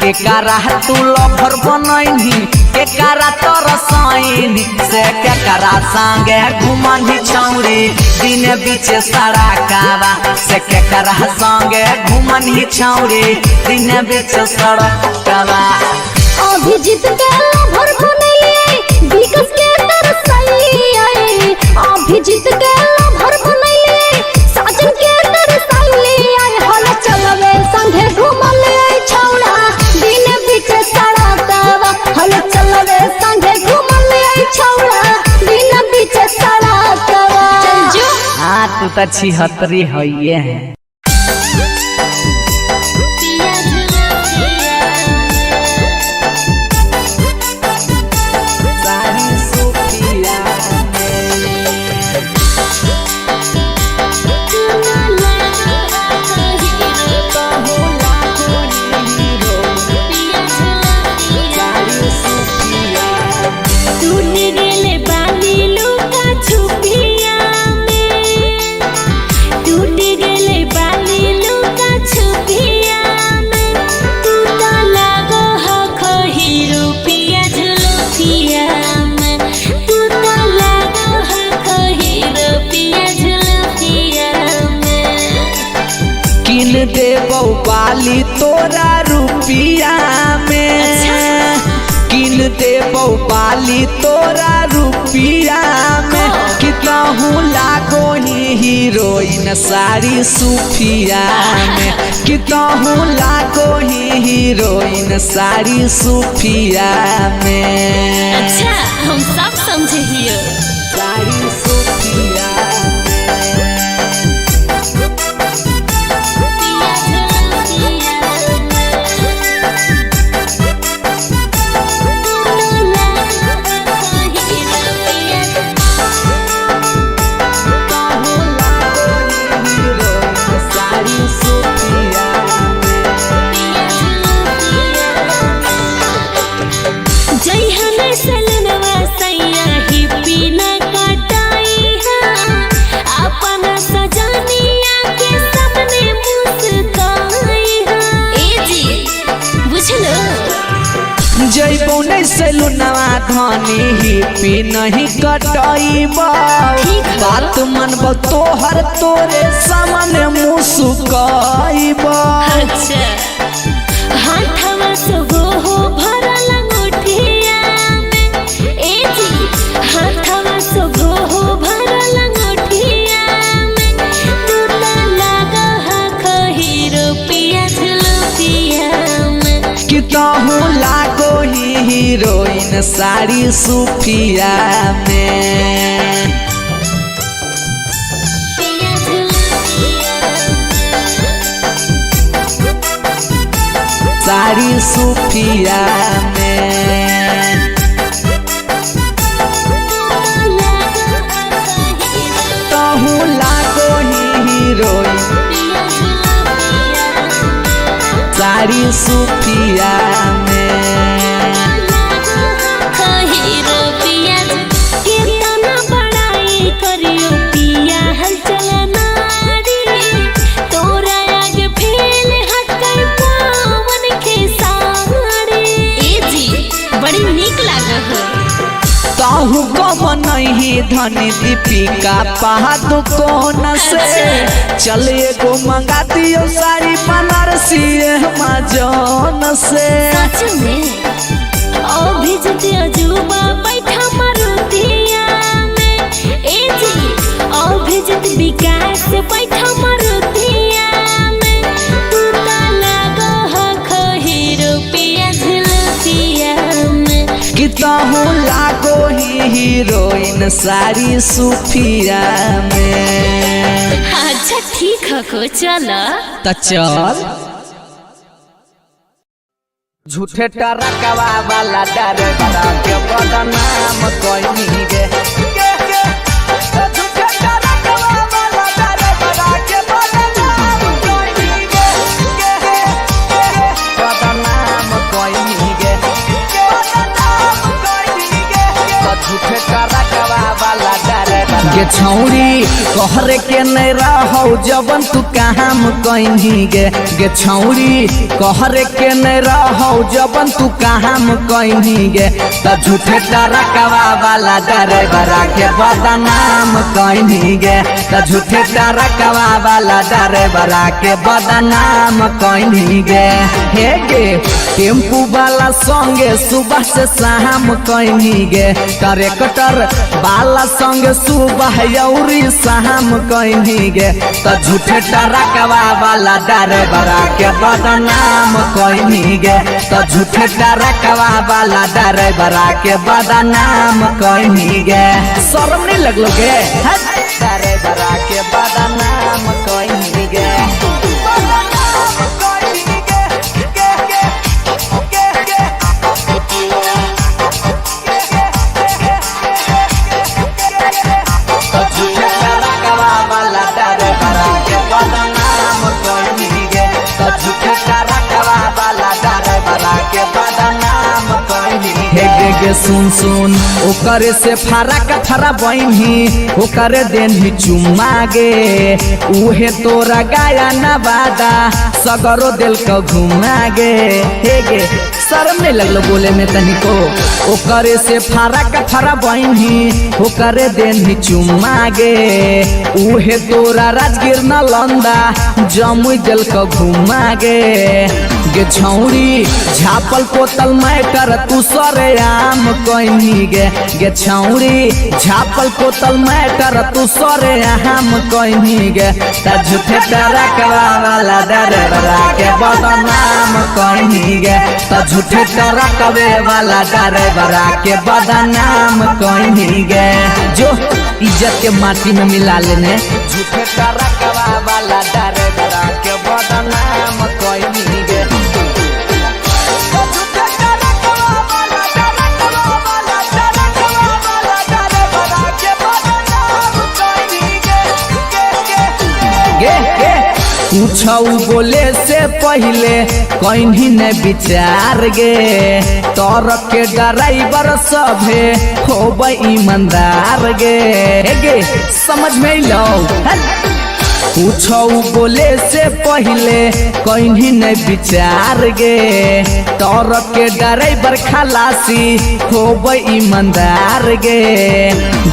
के करा तू लभर बनैनी, के करा तरसैनी, से के करा संगे घुमनी छौरी दिन बीच सड़कावा, से के करा संगे घुमनी छौरी दिन बीच सड़कावा। अभिजीत के लभर बनैले, विकास के तरसैले, अभिजीत के लभर बनैले, साजन के तरसैले, हल चलवे संगे घुमले छौड़ा दिन बीच सड़कवा, हल चलवे संगे घुमले छौड़ा दिन बीच सड़कवा। चल जो। हाँ तू तो छिहत्तरी है है। सारी सुफिया टूट गेले बाली लुका छुपिया में, टूट गेले बाली लुका छुपिया में, तू तो लागो हखो हीरो पिया झुलुपिया में, तू तो लागो हखो हीरो पिया झुलुपिया में। किन देबौ बाली तोरा रुपिया में, किन देबौ बाली तोरा रुपिया में, कितहूँ लागो ही हीरोइन सारी सुफिया में, कितहूँ लागो ही हीरोइन सारी सुफिया में। अच्छा हम सब समझे हियो। सारी सुफिया हीरोइन सारी सुफिया जइहन सलनवा सैया ही पीना कटाई अपन सजनिया के सामने मुस्काई। ए जी बुझलो। जैबो नहीं सैलूनवा धनी ही पी नहीं कटैबो, बात मनबो तोहर तोरे सामने मुसुकैबो। अच्छा हाथवा सोगो हो भरल अंगूठिया में, ए जी हाथवा सोगो हो भरल अंगूठिया में, तू तो लागा हखो हीरो पिया झुलुपिया में। कितहूँ लागो ही हीरोइन सारी सुफिया में। पिया झुलुपिया सारी सुफिया में। तहूँ लागो ही हीरोइन सारी सुफिया में। हीरो पिया कितना बड़ाई करियो पिया हलचल नारी, तोरा आगे फेल हटकर पावन के साड़ी। ए जी बड़ी नीक लागल हो। ताहू कम नहीं धनी दीपिका पादुकोण से, चल एगो मंगा दियो साड़ी बनारसी अमेजोन से। सच में अभिजित अजूबा बैठा मारुतिया में, ए जी अभिजित विकास बैठा मारुतिया में, तू तो लागो हखो हीरो पिया झुलुपिया में। कितहूँ लागो ही हीरोइन सारी सुफिया में। अच्छा ठीक हको चल। त चल झूठे टरकवा वाला डर बड़ा के बदनाम कोई गे, झूठे टरकवा वाला डर बड़ा के बदनाम कोई गे, बदनाम कोई गे, बदनाम कोई गे, झूठे टरकवा वाला डर गे छौरी कहरे के नहीं रहौ जबन तू काम कइनी गे। गे छौरी कहरे के नहीं रहौ जबन तू काम कइनी गे। त झूठे टरकवा वाला ड्राइवरा के बदनाम कइनी गे। त झूठे टरकवा वाला ड्राइवरा के बदनाम कइनी गे। हे गे टेम्पू वाला संगे सुबह से शाम कइनी गे। ट्रैक्टर वाला संगे सुबह यौरी शाम कइनी गे। त झूठे टरकवा वाला ड्राइवरा के बदनाम कइनी गे। त झूठे टरकवा वाला ड्राइवरा के बदनाम कइनी गे। शर्म नहीं लगलो गे? ड्राइवरा के बदनाम कइनी गे। बदनाम कइनी गे, गे, गे, गे, गे। झूठे टरकवा वाला ड्राइवरा के बदनाम कइनी गे। त झूठे टरकवा वाला ड्राइवरा के बदनाम कइनी गे। हे गे गे सुन सुन ओकरे से फरक फरा बहिनी ओकरे देनही चुम्मा गे। उहे तोरा गाया नवादा सगरो दिल क घुमा गे। हे गे शर्म नहीं लगलो बोले में तनिको? ओकरे से फरक फरा बहिनी ओकरे देनही चुम्मा गे। उहे तोरा राजगीर नालंदा जमुई दिल क घुमा गे। गे छौरी झापल पोतल मैटर तू सरे आम कइनी गे। गे छौरी झापल पोतल मैटर तू सरे आम कइनी गे। त झूठे टरकवा वाला ड्राइवरा के बदनाम कइनी गे। त झूठे टरकवे वाला ड्राइवरा के बदनाम कइनी गे। जो इज्जत के माटी में मिला लेने। झूठे टरकवा वाला ड्राइवरा के बदनाम कइनी गे। गे गे पूछऊ बोले से पहले कहीं न विचार गे। तर के ड्राइवर सभे होब ईमानदार गे। गे समझ में अइलौ? पूछऊ बोले से पहले कहीं न विचार गे। तर के ड्राइवर खलासी होब ईमानदार गे।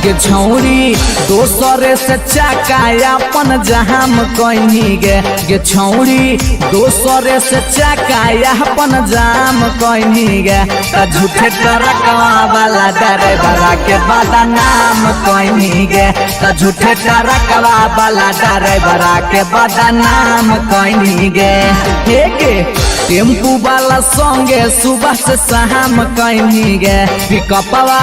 गे छौरी दोसरे से चाका अपन जहाम कइनी गे। गे छौरी दोसरे से चाका अपन जाम कइनी गे। त झूठे टरकवा वाला ड्राइवरा के बदनाम कइनी गे। त झूठे टरकवा वाला ड्राइवरा के बदनाम कइनी गे। हे गे टेम्पू वाला संगे सुबह से शाम कइनी गे। पिकअपवा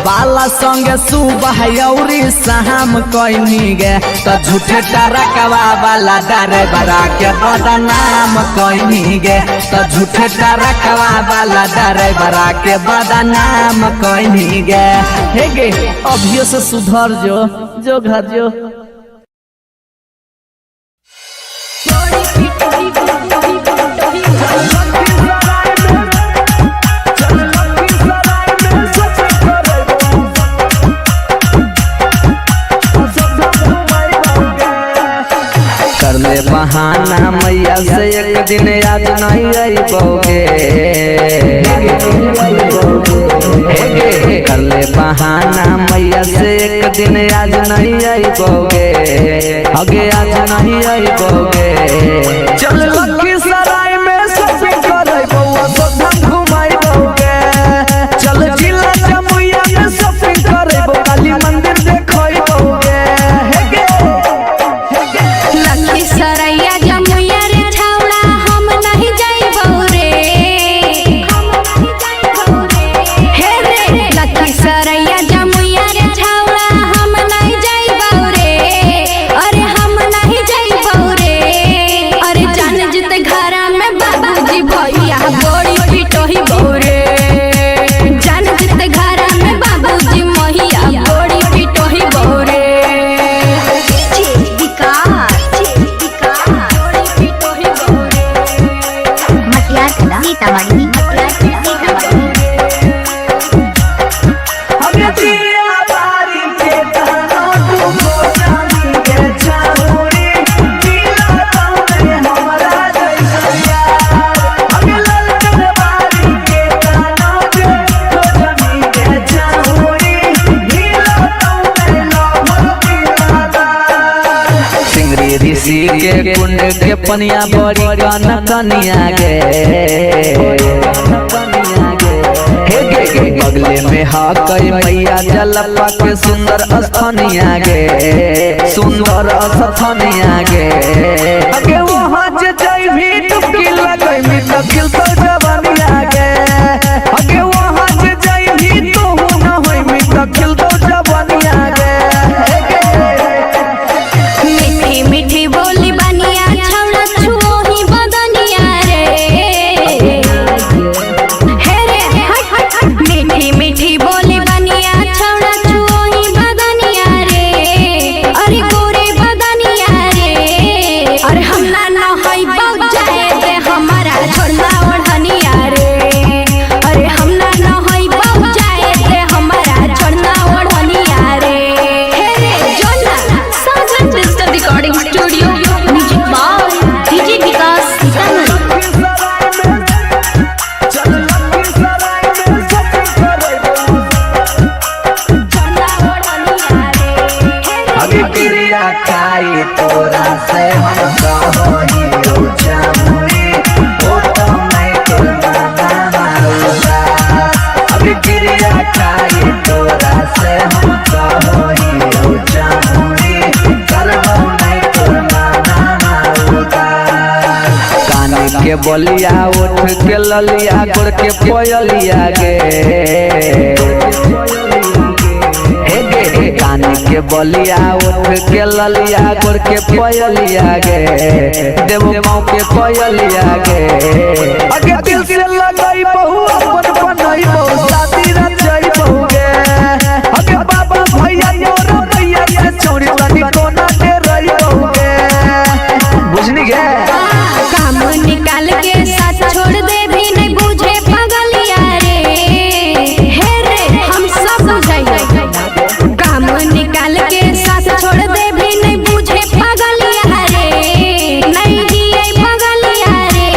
वाला संगे सुबह यौरी शाम कइनी गे। त झूठे टरकवा वाला ड्राइवरा के बदनाम कइनी गे। त झूठे टरकवा वाला ड्राइवरा के बदनाम कइनी गे। हे गे अभियो से सुधर जो, जो घर जो। कर ले बहाना मैया से एक दिन आज नहीं अइबोगे। कर ले बहाना मैया से एक दिन आज नहीं अइबोगे। अगे आज नहीं अइबोगे। चल लखीसराय में शॉपिंग करबौ अशोकधाम घुमाइबोगे। चल जिला जमुइया में शॉपिंग करबौ काली मंदिर देखइबोगे। हे गे लखीसराया जमुइया रे छौड़ा हम नहीं जाइबौ रे। हे रे लखीसराया जमुइया रे छौड़ा हम नहीं जाइबौ रे। अरे हम नहीं जाइबौ रे। अरे जान जते के पनिया बड़ी कन कनिया गे। हे गे गे बगले में हकई मैया जलपा के सुंदर स्थानिया गे, सुंदर स्थानिया गे। अगे वहाँ जे जइबी डुबकी लगैबी त खिलतौ जवानिया गे। अगे वहाँ जे जइबी तोहू न होइबी त खिलतौ जवानिया गे। हे गे मीठी मीठी बोली बनिया छौड़ा छुओ ही बदनिया रे। हे रे हट हट हट। मीठी मीठी बोली बनिया छौड़ा छुओ ही बदनिया रे। अरे गोरे बदनिया रे। अरे हम ना न हई बग जाए दे हमारा छोड़ना ओढ़निया रे। अरे हम ना न हई बग जाए दे हमारा छोड़ना ओढ़निया रे। हे रे जोना Sajan digital recording studio, music by DJ Vikas Sitamarhi. छोड़ना ओढ़निया रे। हे रे अभी क्रिया खाई तोरा से हम कहोनी जामुनी ओ तो मैं तोर माना मारूंगा। अभी क्रिया खाई तोरा से हम कहोनी जामुनी करबो मैं तोर माना मारूंगा। कान के बलिया उठ के ललिया गोड़ के पयलिया गे। हे गे गे कान के बलिया उठ के ललिया गोड़ के पयलिया गे, देव माँ के पयलिया गे। अगे दिल से लगई बहु अपन बनई बहु शादी रचई बहु गे। अगे बाबा भैया तोरा भैया से चोरी तनी कोना के रही बहु गे। बुझनी गे काम निकाल के साथ छोड़ दे भी नहीं बुझे पगलिया रे। हे रे हम सब बुझाइए। काम निकाल के साथ छोड़ दे भी नहीं बुझे पगलिया रे। नहीं जिए पगलिया रे।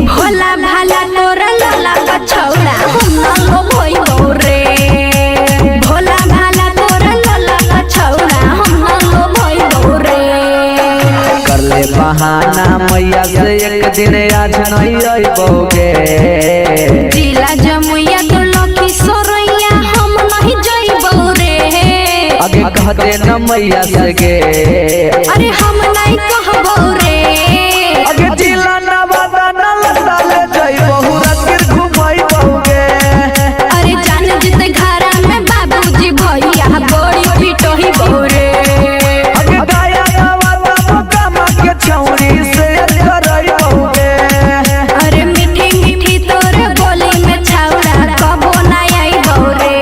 भोला भाला तोरा लोला कछौड़ा हम न लोभइबौ रे। भोला भाला तोरा लोला कछौड़ा हम न लोभइबौ रे। कर ले बहाना मैया से एक दिन आज नहीं अइबोगे। जिला जमुइया तो लखी सोरैया हम नहीं जइबौ रे। आगे कह दे न मैया से गे। अरे हम नहीं कहबौ रे। आगे जिला नवादा न लंदा ले जइबहु राजगीर घुमइबहुगे। अरे जान जित घरा में बाबूजी भैया बड़ी पिटही बहु रे। आगे गाया नवादा मोकामा के छौरी से करइबहुगे। अरे मीठी मीठी तोरे बोली में छौड़ा कबो ना आइबौ रे।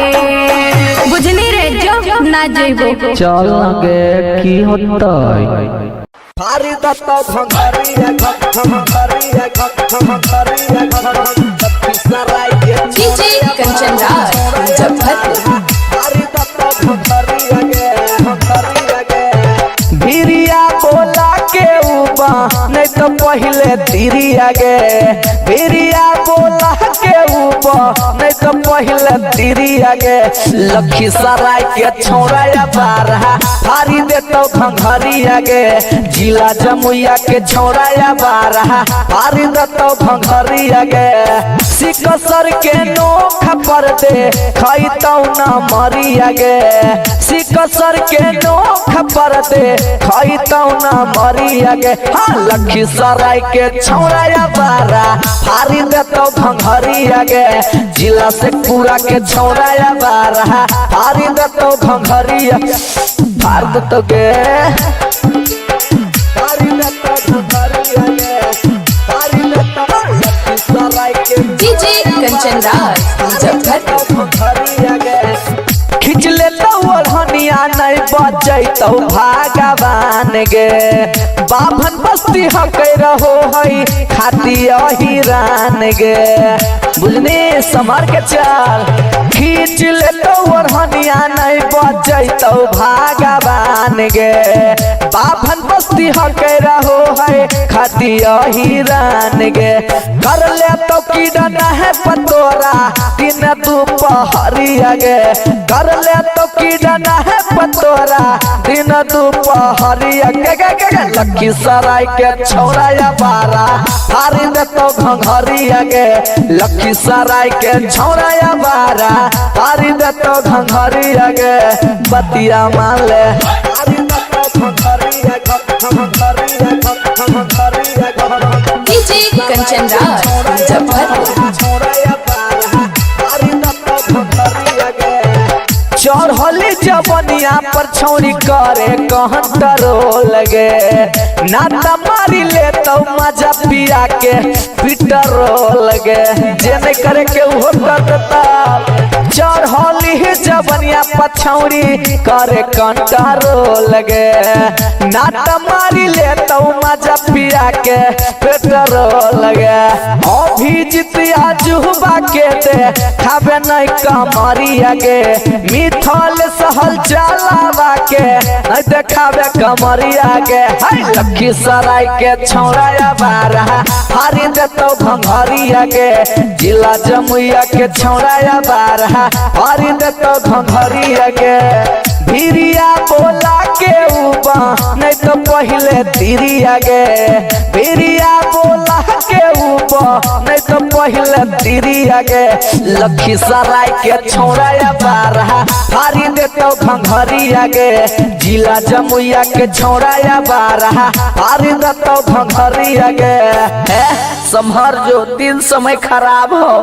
बुझनी रे जो ना जइबो। चल गे की होतै। फारी दत्त घंघरिया घंघरिया घंघरिया लखीसराय के डीजे कंचन राज मुजफ्फरपुर। फारी दत्त घंघरिया गे घंघरिया गे। भिरिया बोला के उबा नहीं तो पहले तिरिया गे। भिरिया बोला के उबा नहीं तो पहले तिरिया गे। लखीसराय के छौड़ा बारहा फारी देतो घंघरिया गे। जिला जमुइया के छौड़ा बारहा फारी देतो घंघरिया गे। सिकसर के नोख पर दे खैतौ न मरिया गे। सिकसर के नोख पर दे खैतौ न मरिया गे। हाँ लखीसराय के छौड़ा बारा फारी देतो घंघरिया गे। जिला से पूरा के छौड़ा बारा फारी देतो घंघरिया फार देतो गे। फारी देतो घंघरिया गे। फारी देतो लखीसराय के डीजे कंचन राज मुजफ्फरपुर। खिंच लेतौ ओढ़निया नहीं बचैतौ भगवान गे। बाभन बस्ती हकै रहो है खाती अहिरान गे। बुझनी समर के चल। खींच लेतौ ओढ़निया नहीं बचैतौ भगवान गे। बाभन बस्ती हकै रहो है खाती अहिरान गे। कर लेतौ कीड़ा है पतोरा दिन दुपहरिया। घंघरिया गे। कर ले तो कीड़ा है पतोरा दिन दोपहरिया गे गे गे गे। लखीसराय के छौरा बारा फारी दे तो घंघरिया गे। लखीसराय के छौरा बारा फारी दे तो घंघरिया गे। बतिया मान ले फारी दे तो घंघरिया घंघरिया घंघरिया। डीजे कंचन राज मुजफ्फरपुर। चढ़ली जवनिया पर छौरी करे कहन तरो लगे। नाता मारी ले तो मजा पिया के पीटरो लगे। जे नहीं करे के उहो कर देता। चढ़ली जवनिया पर छौरी करे कंटरो लगे। नाता मारी ले तो मजा पिया के पेटरो लगे। अभिजित जुहबा के दे खाबे नहीं कमरिया गे। मिथल सहल चलावा के नहीं देखाबे कमरिया गे। लखीसराय के छौरा बारा फारी दे तो घंघरिया गे। जिला जमुइया के छौरा बारा फारी दे तो घंघरिया गे। भिरिया बोला के उबा नहीं तो पहले तिरिया गे। भिरिया बोला के उबा नहीं तो पहले तिरिया गे। लखीसराय के छौरा बारा फारी दे तो घंघरिया गे। जिला जमुइया के छौरा बारा फारी दे तो घंघरिया गे। संभर जो दिन समय खराब हो।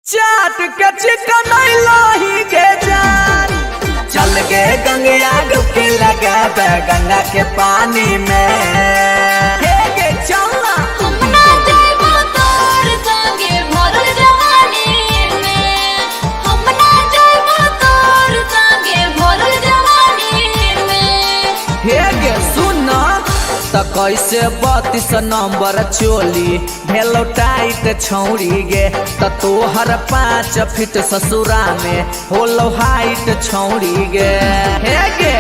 चाट के चिकन लाही के जान चल गे गंगा डुबकी लगा गंगा के पानी में। हे गे चलना हम ना जाइबो तोर संगे भरल जवानी में। हम ना जाइबो तोर संगे भरल जवानी में। हे गे सुना त कैसे 32 नंबर चोली भेलो टाइट छौरी गे। त तोहर 5 फीट ससुरा में होलो हाइट छौरी गे। हे गे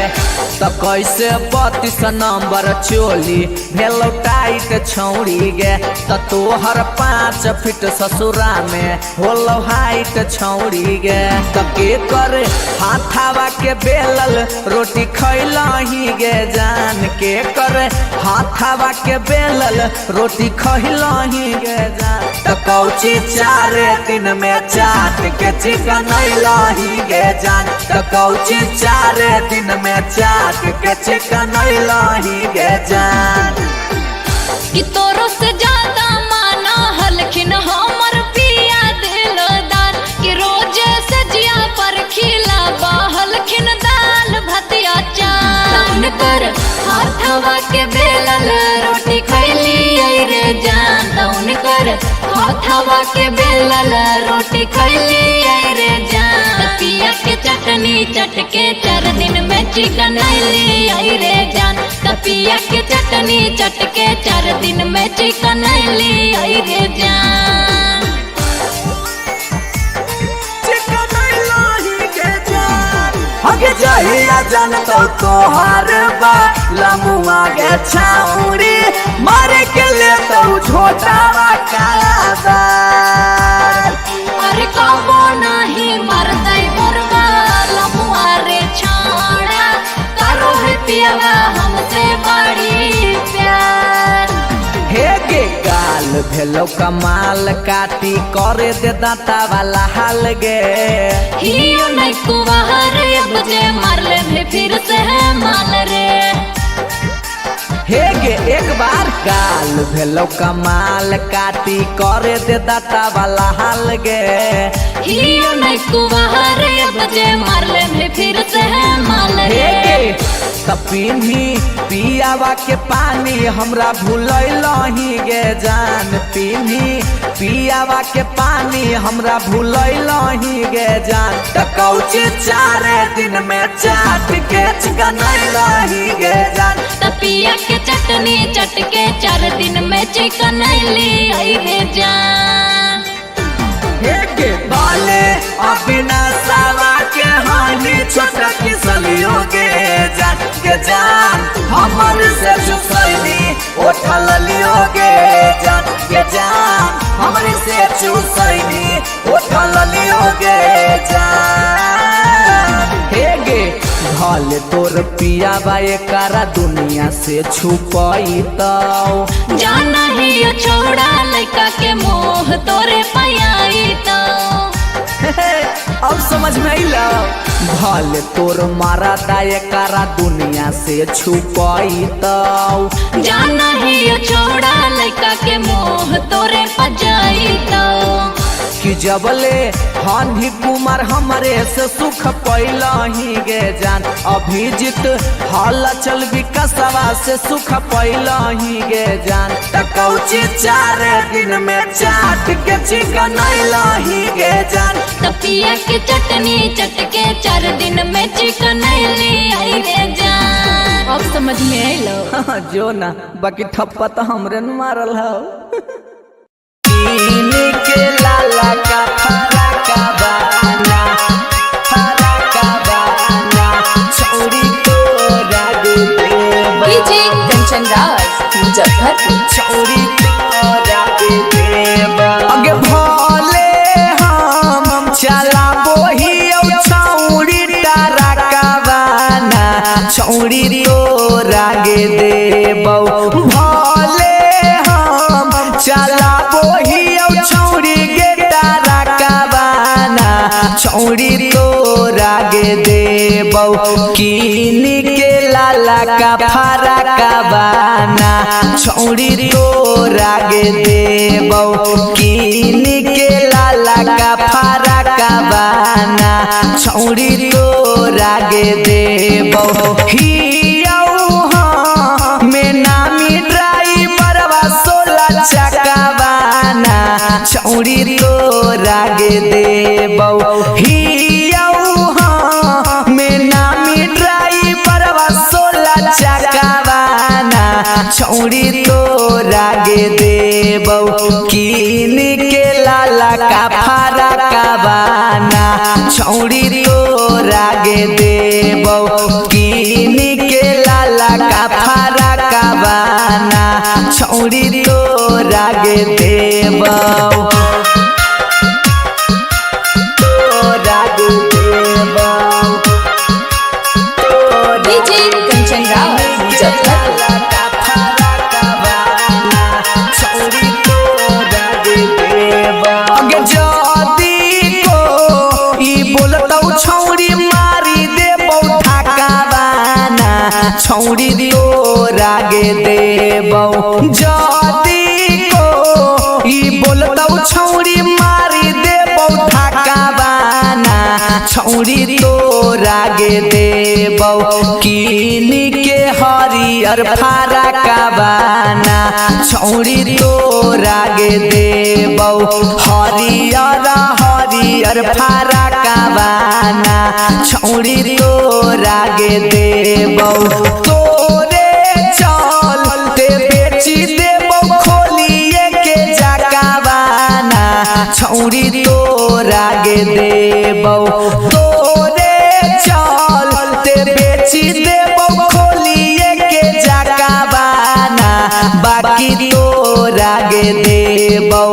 त कैसे 32 नंबर चोली भेलो टाइट छौरी गे। त तोहर 5 फीट ससुरा में होलो हाइट छौरी गे। त के कर हाथावा के बेलल रोटी खैलही गे जान। के कर हाथावा के बेलल रोटी खैलही गे जान। त कौची 4 दिन में चाट के चिकन लही गे जान। त कौची 4 दिन में चाट के चिकन लही गे जान। कि तोरो से ज्यादा माना हलखिन हमर पिया दिलदार। कि रोज सजिया पर खिला बहलखिन दाल भतिया चान कर हाथवा के बेलल रोटी खैली रे जान। तौन कर हाथवा के बेलल रोटी खैली रे जान। पिया के चटनी चटके 4 दिन में चिकन अइली रे जान। पिया के चटनी चटके 4 दिन में चिकन अइली रे जान। चिकन लही गे जान। हगे जहिया जान तो तोहार बा लमुआ गे छाउरी मारे के ले तो झोटावा कालाबार। अरे कबो नहीं मरतै मोरवा लमुआ रे छाड़ा। करो है पियावा हमसे बड़ी प्यार। हे गे गाल भेलो कमाल काटी करे दे दांता वाला हाल गे। हियो नहीं कुवार बजे मारले भी फिर से माल रे। हे गे एक बार गाल भेलो कमाल काटी करे दे दांता वाला हाल गे। हियो नहीं कुवार बजे मारले भी फिर से माल हे रे। गे त पिन्ही पियावा के पानी हमरा भूलैलही गे जान। पिन्ही पियावा के पानी हमरा भूलैलही गे जान। त कौची 4 दिन में चाट के चिकन लही गे जान। पिया के चटनी चटके 4 दिन में चिकन अइली रे जान। हे गे बाले अपना सावा के हानि छोटा किसलियो गे जान। गे जान हमर से चुसैली उठल लियो गे जान। गे जान हमर से चुसैली उठल लियो गे। भले तोर पियावा एकरा दुनिया से छुपैतौ। जाना ही यो छोड़ा लइका के मोह तोरे पयाई तो। अब समझ में अइला। भले तोर मारदा एकरा दुनिया से छुपैतौ। जाना ही यो छोड़ा लइका के मोह तोरे पजाई तो। कि जबले हानि कुमार हमरे से सुख पैलही गे जान, अभिजीत हाल चल विकसवा से सुख पैलही गे जान। त कौची 4 दिन में चाट के चिकन अइलही गे जान। तपिया के चटनी चटके 4 दिन में चिकन आई रे जान। अब समझ में आइलो। जो ना बाकी ठप्पा तो हमरे न मारल हौ। के लाला का फराका बाना, फराका बाना, छौरी तोरा देबा। डीजे कंचन राज मुजफ्फरपुर। छौरी तोरा देबा। अगे भले हम चलाबो ही औ छौरी तारा का बाना, छौरी तोरा गे देबौ। भले हम चलाबो ही औ छौरी गे तारा का बाना, छौरी तोरा गे देबौ। कीन के लाला का फराका बाना, छौरी तोरा गे देबौ। कीन के लाला का फराका बाना, छौरी तोरा गे देबौ। हियौ हाँ में नामी ड्राइवरवा 16 चक्का बाना, छौरी तोरा गे देबौ। हियौ हाँ में नामी ड्राइवरवा 16 चक्का बाना, छौरी तोरा गे देबौ। कीन के लाला का फराका बाना, छौरी तोरा गे देबौ। कीन के लाला का फराका बाना, छौरी तोरा गे देबौ। तोरा गे देबौ। डीजे कंचन राज मुजफ्फरपुर। अगे जदी को ई बोलतौ छौरी मारी देबौ ठाका बाना, छौरी तोरा गे देबौ। जदी को ई बोलतौ छौरी मारी देबौ ठाका बाना, छौरी तोरा गे देबौ। कीन के हरियर फराका बाना, छौरी तोरा गे देबौ। हरियर हरियर फराका बाना, छौरी तोरा गे देबौ। तोरे चलते बेची देबौ खोलिए के जाका बाना, छौरी तोरा गे देबौ। तोरे चलते बेची देबौ खोलिए के जाका बाना, बाकी तोरा गे देबौ।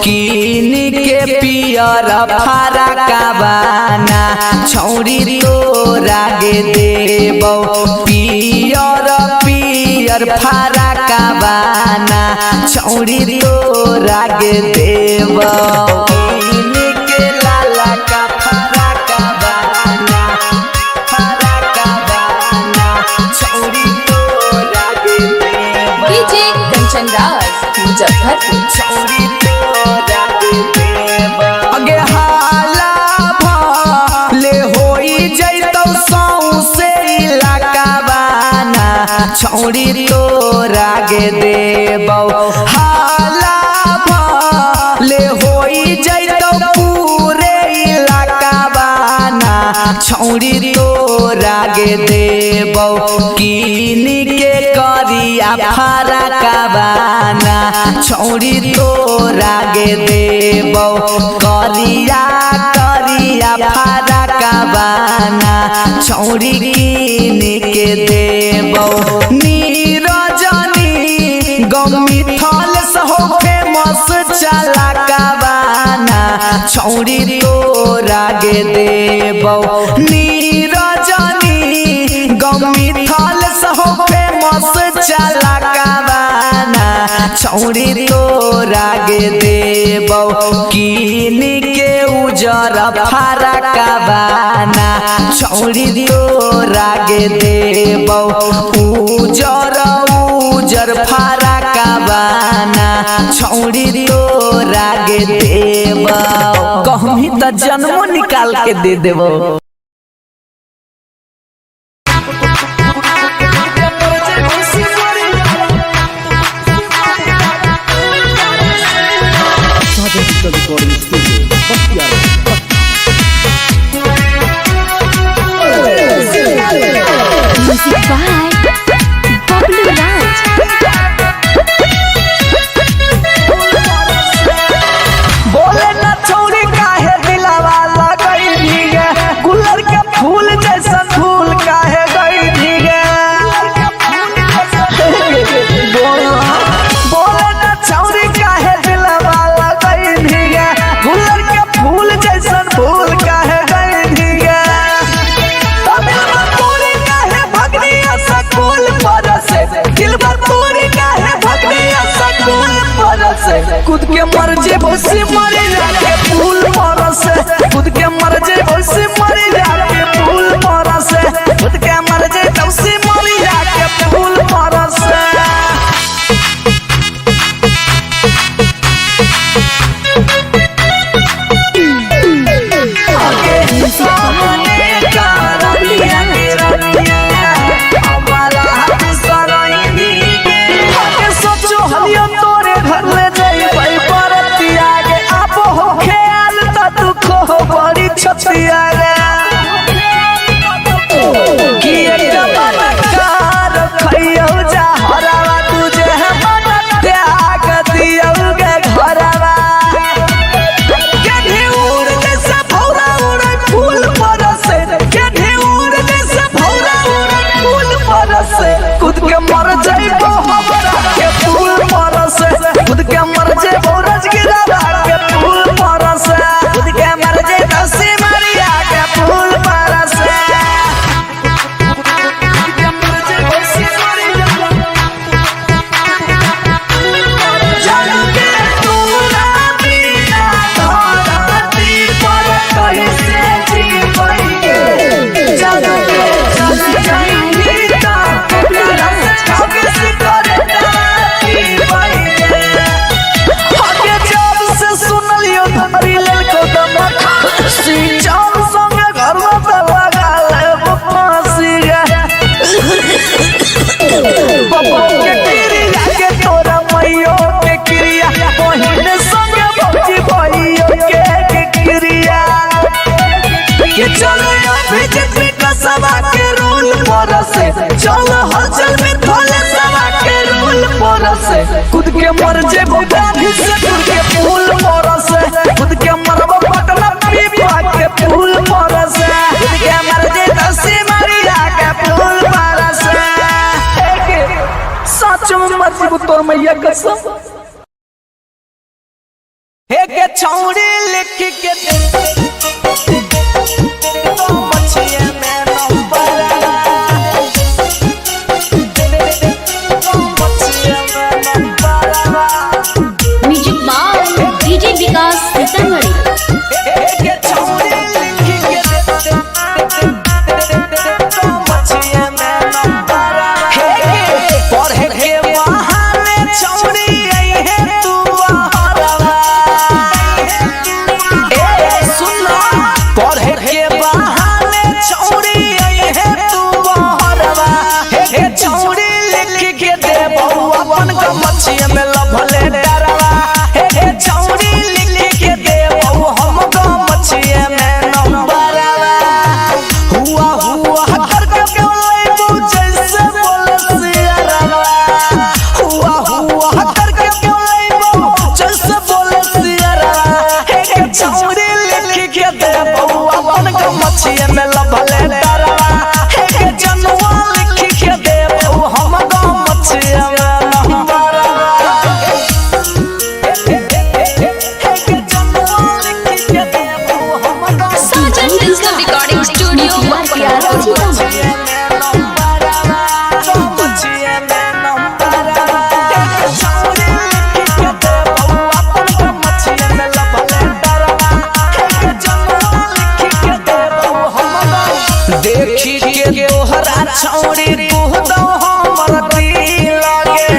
कीन के पियर फराका बाना, छौरी तोरा गे देबौ। पियर पियर फराका बाना, छौरी तोरा गे देबौ। कीन के लाला का फराका बाना, फराका बाना, छौरी तोरा गे देबौ। डीजे कंचन राज मुजफ्फरपुर। छौरी तोरा गे देबौ। अगे हाला भले होई जैतौ सौंसे इलाका बाना, छौरी तोरा गे देबौ। हाला भले होई जैतौ पूरे इलाका बाना, छौरी तोरा गे देबौ। कीन के करिया फराका बाना, छौरी तोरा गे देबौ। करिया करिया फराका बाना, छौरी कीन के देबौ। नीरजनी गमी थल सहो फेमस चलाका बाना, छौरी तोरा गे देबौ। नीरजनी चला कावाना छौरी तोरा गे देबौ कीन के उजर फरकवाना छौरी तोरा गे देबौ उजर उजर फरकवाना छौरी तोरा गे देबौ। कहमी त जन्मो निकाल के दे देबौ। Sajan digital recording studio Bakhtiyarpur. Music by Bablu Raj. बोले न छौरी काहे दिलावा लगई गे, गुलर के फूल जैसन फूल काहे गई गे। बोले न छौरी काहे दिलावा लगई गे, गुलर के फूल जैसन फूल काहे गई गे। तमिल तोरी काहे भगनिया सकूल पर से, दिलबर तोरी काहे भगनिया सकूल पर से, खुद के मर जेबो से मरे जाके फूल पर से, खुद के मर जेबो से मरे जाके फूल पर से, खुद के मर जेबो से मरे जाके फूल पर से। तोरे घर ले जइबै परतिया गे, आप हो ख्याल त दुख हो बड़ी छतिया गे। कि एक मन कार खइयौ जा हरावा, तुझे मन त्याग दियौ गे घरवा। गेढ़ी उड़ जैसे भौरा उड़े फूल पर से, गेढ़ी उड़ जैसे भौरा उड़े फूल पर से, खुद के मर जइबो हमरा के फूल पर से, खुद के मर जइबो रजगिरा के फूल पर से, खुद के मर जइबो सिमरिया के फूल पर से। खुद के मर जइबो सिमरिया जल के तोरा बिना धरती पर कैसे जीबै गे। जल के चल जाइबी त केकरा से ठगिस करे जीबै गे। हके जब से सुनलियो धरी लेलको दमक खुशी, चल संगे घर में त लगा लेब फांसी गे। बबो के क्रिया के तोरा मैयो के क्रिया, बहिन संगे भौजी भैयो के क्रिया। के चलो अभिजीत में कसवा के रोल पर से, चलो हलचल में थोले सवा के रोल पर से, खुद के मर जेबो गांधी से खुद के फूल पर से, खुद के मरबो पटना पीपा के फूल पर से, खुद के मर जेबो सिमरिया के फूल पर से। सच में मर जेबो तोर मैया कसम। हे के छौरी लिख के दे तो मछिया में नंबर, तो मछिया में number. Music by DJ Vikas Sitamarhi. हे के छौरी लिख के दे तो मछिया में नंबर। हे के पढ़े के बहाने छौरी आई है तू बहरवा। ए सुन, पढ़े के बहाने छौरी आई है तू बहरवा। हे छौरी लिख के दे अपन गमछिया में लभले डरवा। हे छौरी लिख के दे हम गमछिया में नंबरवा। हुआ हुआ करके बोले जैसे बोले सियरवा। हुआ हुआ करके बोले जैसे बोले सियरवा। हे छौरी लिख के दे अपन गमछिया में लभले डरवा। हे जनुआ लिख के दे हम गमछिया में नंबरवा। हे जनुआ लिख के दे हम Sajan digital recording studio Bakhtiyarpur. Sitamarhi. देखी के तोहरा छौड़ी कुहदौ हमर दिल गे।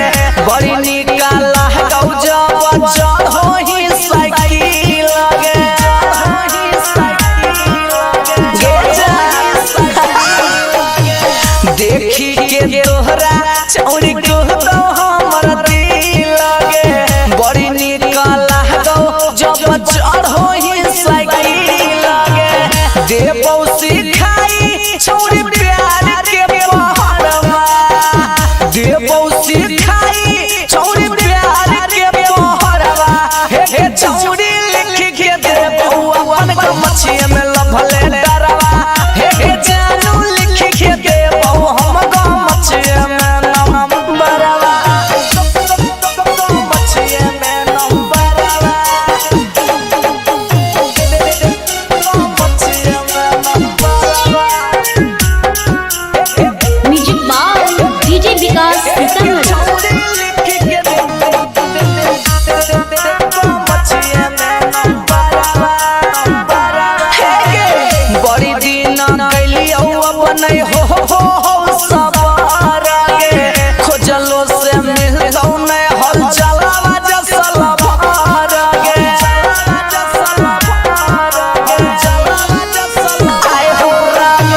बड़ी निक लागौ जब चढ़ोही साइकिल गे। गे जा। देखी के तोहरा छौड़ी कुहदौ हमर दिल गे। बड़ी निक लागौ जब चढ़ोही साइकिल गे। देबौ सिखाई छौड़ी प्यार के पहरवा। देबौ सिखाई छौड़ी प्यार के पहरवा। हे हे छौड़ी लिख के देबौ अपन गमछिया में लभले डरवा। हे हे जानू लिख के देबौ हम गमछिया में नंबरवा। गमछिया में नंबरवा। गमछिया में नंबरवा। Music by DJ Vikas Sitamarhi. बड़ी दिन कैलियौ अपन हो हो हो सवार गे। खोजलो से मिलतौ नै हल चलावा जसल भार गे। आय हो राम।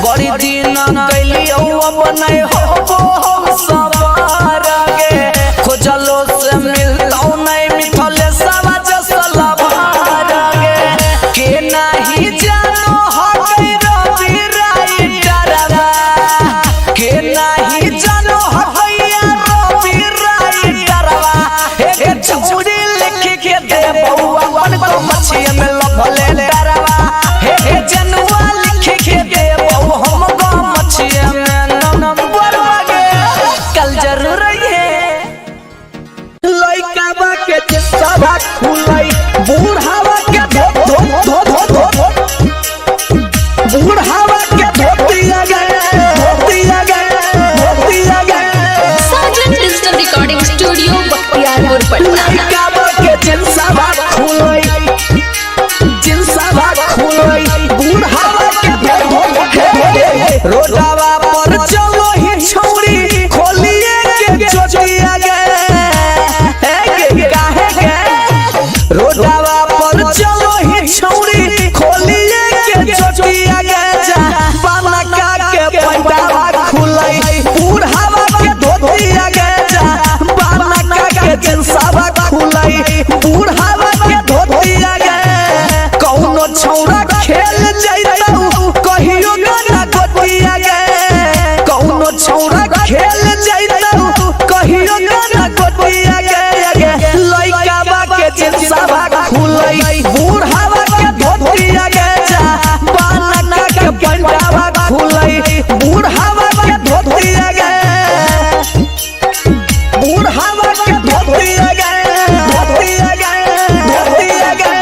बड़ी दिन कैलियौ अपन हो हो हो सवार गे। खोजलो से मिलतौ नै मिथले सवा जसल भार गे। के नाही जानो हकै रवि राइटरवा। के नाही जानो हकैया रवि राइटरवा। हे हे छौड़ी लिख के देबौ अपन गमछिया में लभले डरवा। हे हे जनुआ लिख के देबौ हम गमछिया में नंबरवा गे। कल जरूर है लइकावा के सभा खुलै बूढ़ावा के धो धो धो धो धो धो बूढ़ावा के धोतिया गे धोतिया गे धोतिया गे। Sajan digital recording studio Bakhtiyarpur Patna. लइकावा के जिनसावा खुलै जिनसावा खुलै बूढ़ावा के धो धो धो धो। रोडावा पर चलो ही छौड़ी खोलिए के चोटिया गे। हे गे काहे गे रोडावा पर चलो ही छौड़ी खोलिए के चोटिया गे। जा बालका के पैंटावा खुलै बूढ़ावा के धोतिया गे। जा बालका के जिनसावा खुलै बूढ़ावा के धोतिया गे। कौनो छौड़ा खेल जैतौ कहियो ना गोतिया गे। कौनो छौड़ा खेल जैतौ कहियो ना गोतिया गे। गे लइकावा के जिनसावा खुलै बूढ़ावा के धोतिया गे। जा बालका के पैंटावा खुलै बूढ़ावा के धोतिया गे। बूढ़ावा के धोतिया गे धोतिया गे धोतिया गे।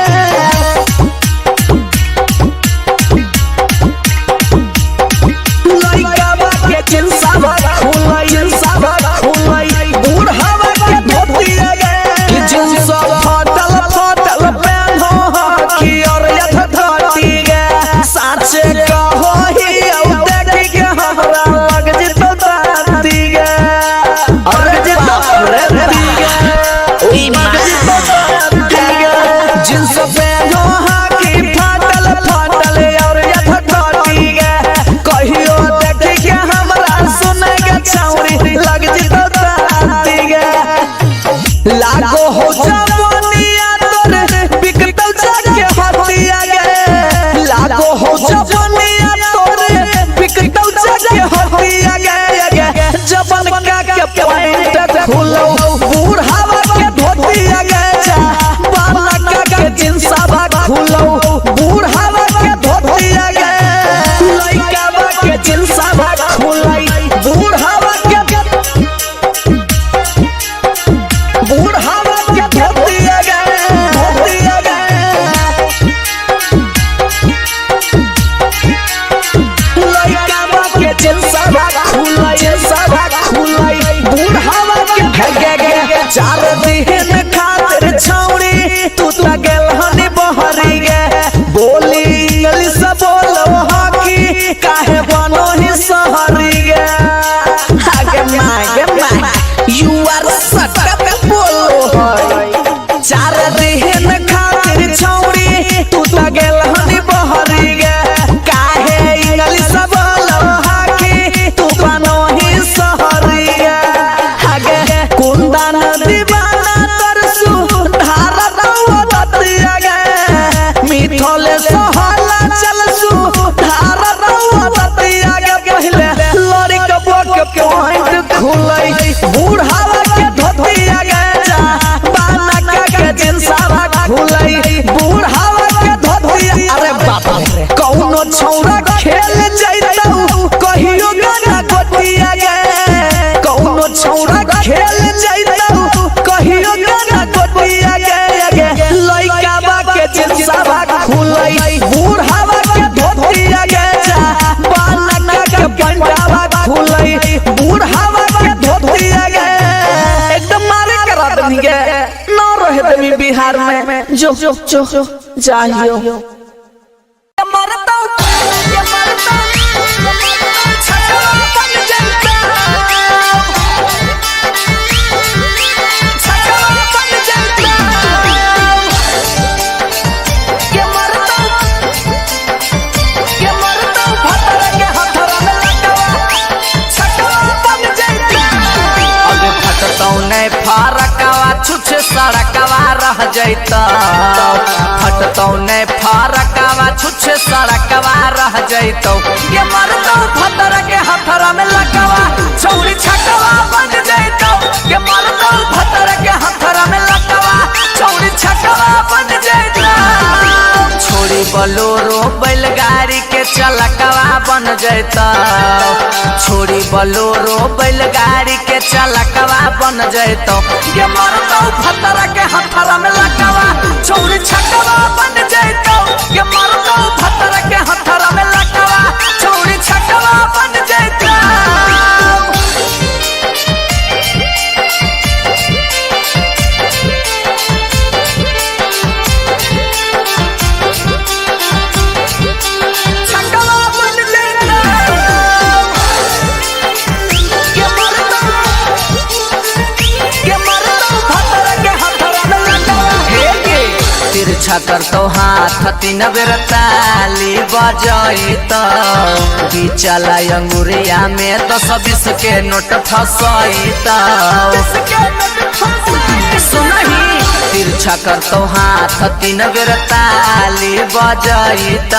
जो जो जाइयो। अगे फटतौ नै फरकवा छुछ सड़कवा रह जैतौ, फटतौ नै फरकवा छुछ सड़कवा रह जैतौ। ये मरतौ भतर के हथरा में लगवा छौरी छकवा बन जैतौ। ये मरतौ भतर के हथरा में लगवा छौरी छकवा बन जैतौ। छोड़ी बलोरो बैलगाड़ी के चलकवा बन जैतौ, छोड़ी बलोरो बैलगाड़ी के चलकवा बन जैतौ। ये मरतौ भतरा के हथरा में लगवा छौरी छकवा बन जैतौ। ये मरतौ भतरा के हथरा में लगवा छौरी छकवा बन जैतौ। छकवा बन जैतौ। ये मरतौ, ये मरतौ भतरा के हथरा में लगवा। हे गे तिरछा करतौ हाथ तीन बेर ताली बजैत, बिचला अंगुरिया में 10-20 के नोट फसैत। सुनही तिरछा करतौ हाथ तीन बेर ताली बजैत,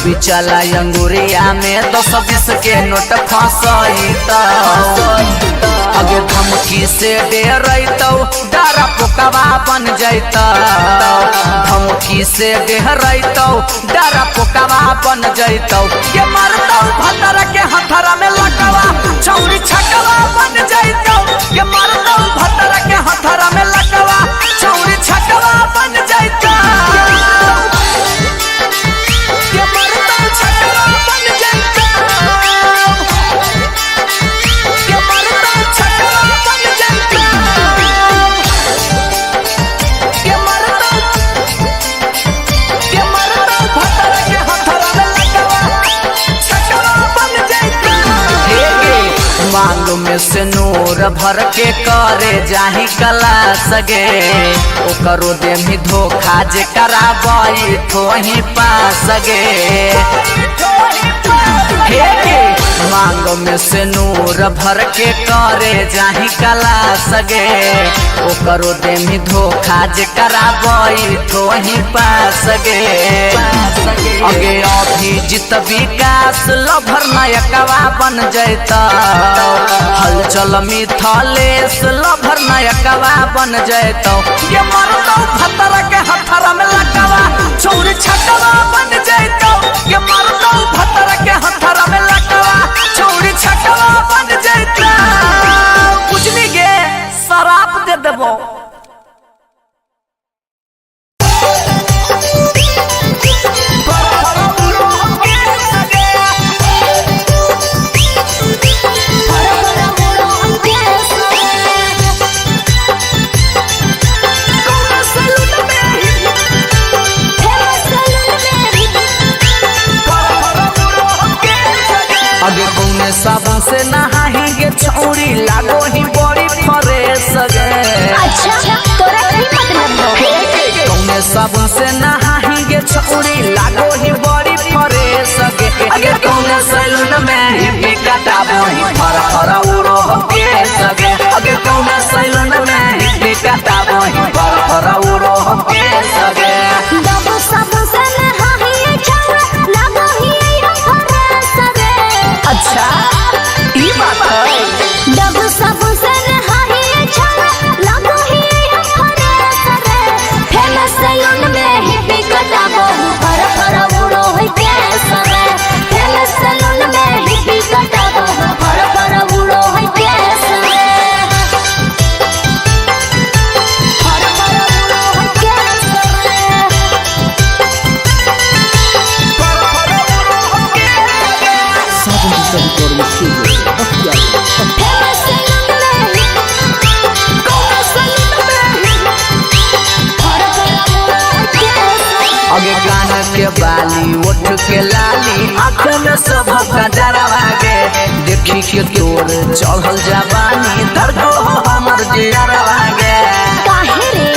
बिचला अंगुरिया में 10-20 के नोट फसैत। अगे धमकी से डरैतौ डरा पोकवा बन जैतौ, धमकी से डरैतौ डरा पोकवा बन जैतौ। ये मरतौ भतरा के हथरा में लगवा छौरी छकवा बन जैतौ। ये मरतौ भतरा के हथरा में लगवा छौरी छकवा बन जैतौ। ये मरतौ छकवा बन जैतौ। ये मरतौ छकवा बन जैतौ। ये मरतौ, ये मरतौ भतरा के हथरा में लगवा छकवा बन जैतौ। हे गे मांग में से नूर भर के करे जाही कला सगे, ओकरो देमी धोखा जे कराबई थोही पास गे। हे गे मांग में से नूर भर के करे जाही कला सगे, ओकरो देमी धोखा जे कराबई थोही पास गे। अगे अभिजित विकास लभर नायकवा बन जैतौ, हलचल मिथलेश लभर नायकवा बन जैतौ। ये मरतौ भतरा के हथरा में लगवा छौरी छकवा बन जैतौ। ये मरतौ भतरा के हथरा में लगवा छौरी छकवा बन जैतौ। बुझली गे शराब दे देबो। अगे कौने साबुन से नहाही गे छौरी लागो ही बड़ी फ्रेश गे। अच्छा तोरा की मतलब हो? कौने साबुन से नहाही गे छौरी लागो ही बड़ी फ्रेश गे। अगे कौने सैलून में ही कटाबो ही फर फर उड़ो के सगे। अगे कौने सैलून में ही कटाबो ही फर फर उड़ो के सगे। बाबू साबुन से नहाही छौरा लागो ही फ्रेश गे। अच्छा ई बात है। बाबू साबुन से नहाही छौरा लागो ही फ्रेश गे। फेमस सैलून में ही कटाबो फर फर उड़ो है केस रे। फेमस सैलून में ही कटाबो फर फर उड़ो है केस रे। अगे कान के बाली ओठ के लाली आँख में सब कजरवा गे देखी के तोर चढ़ल जवानी दर्द हो हमर जियरवा गे। काहे रे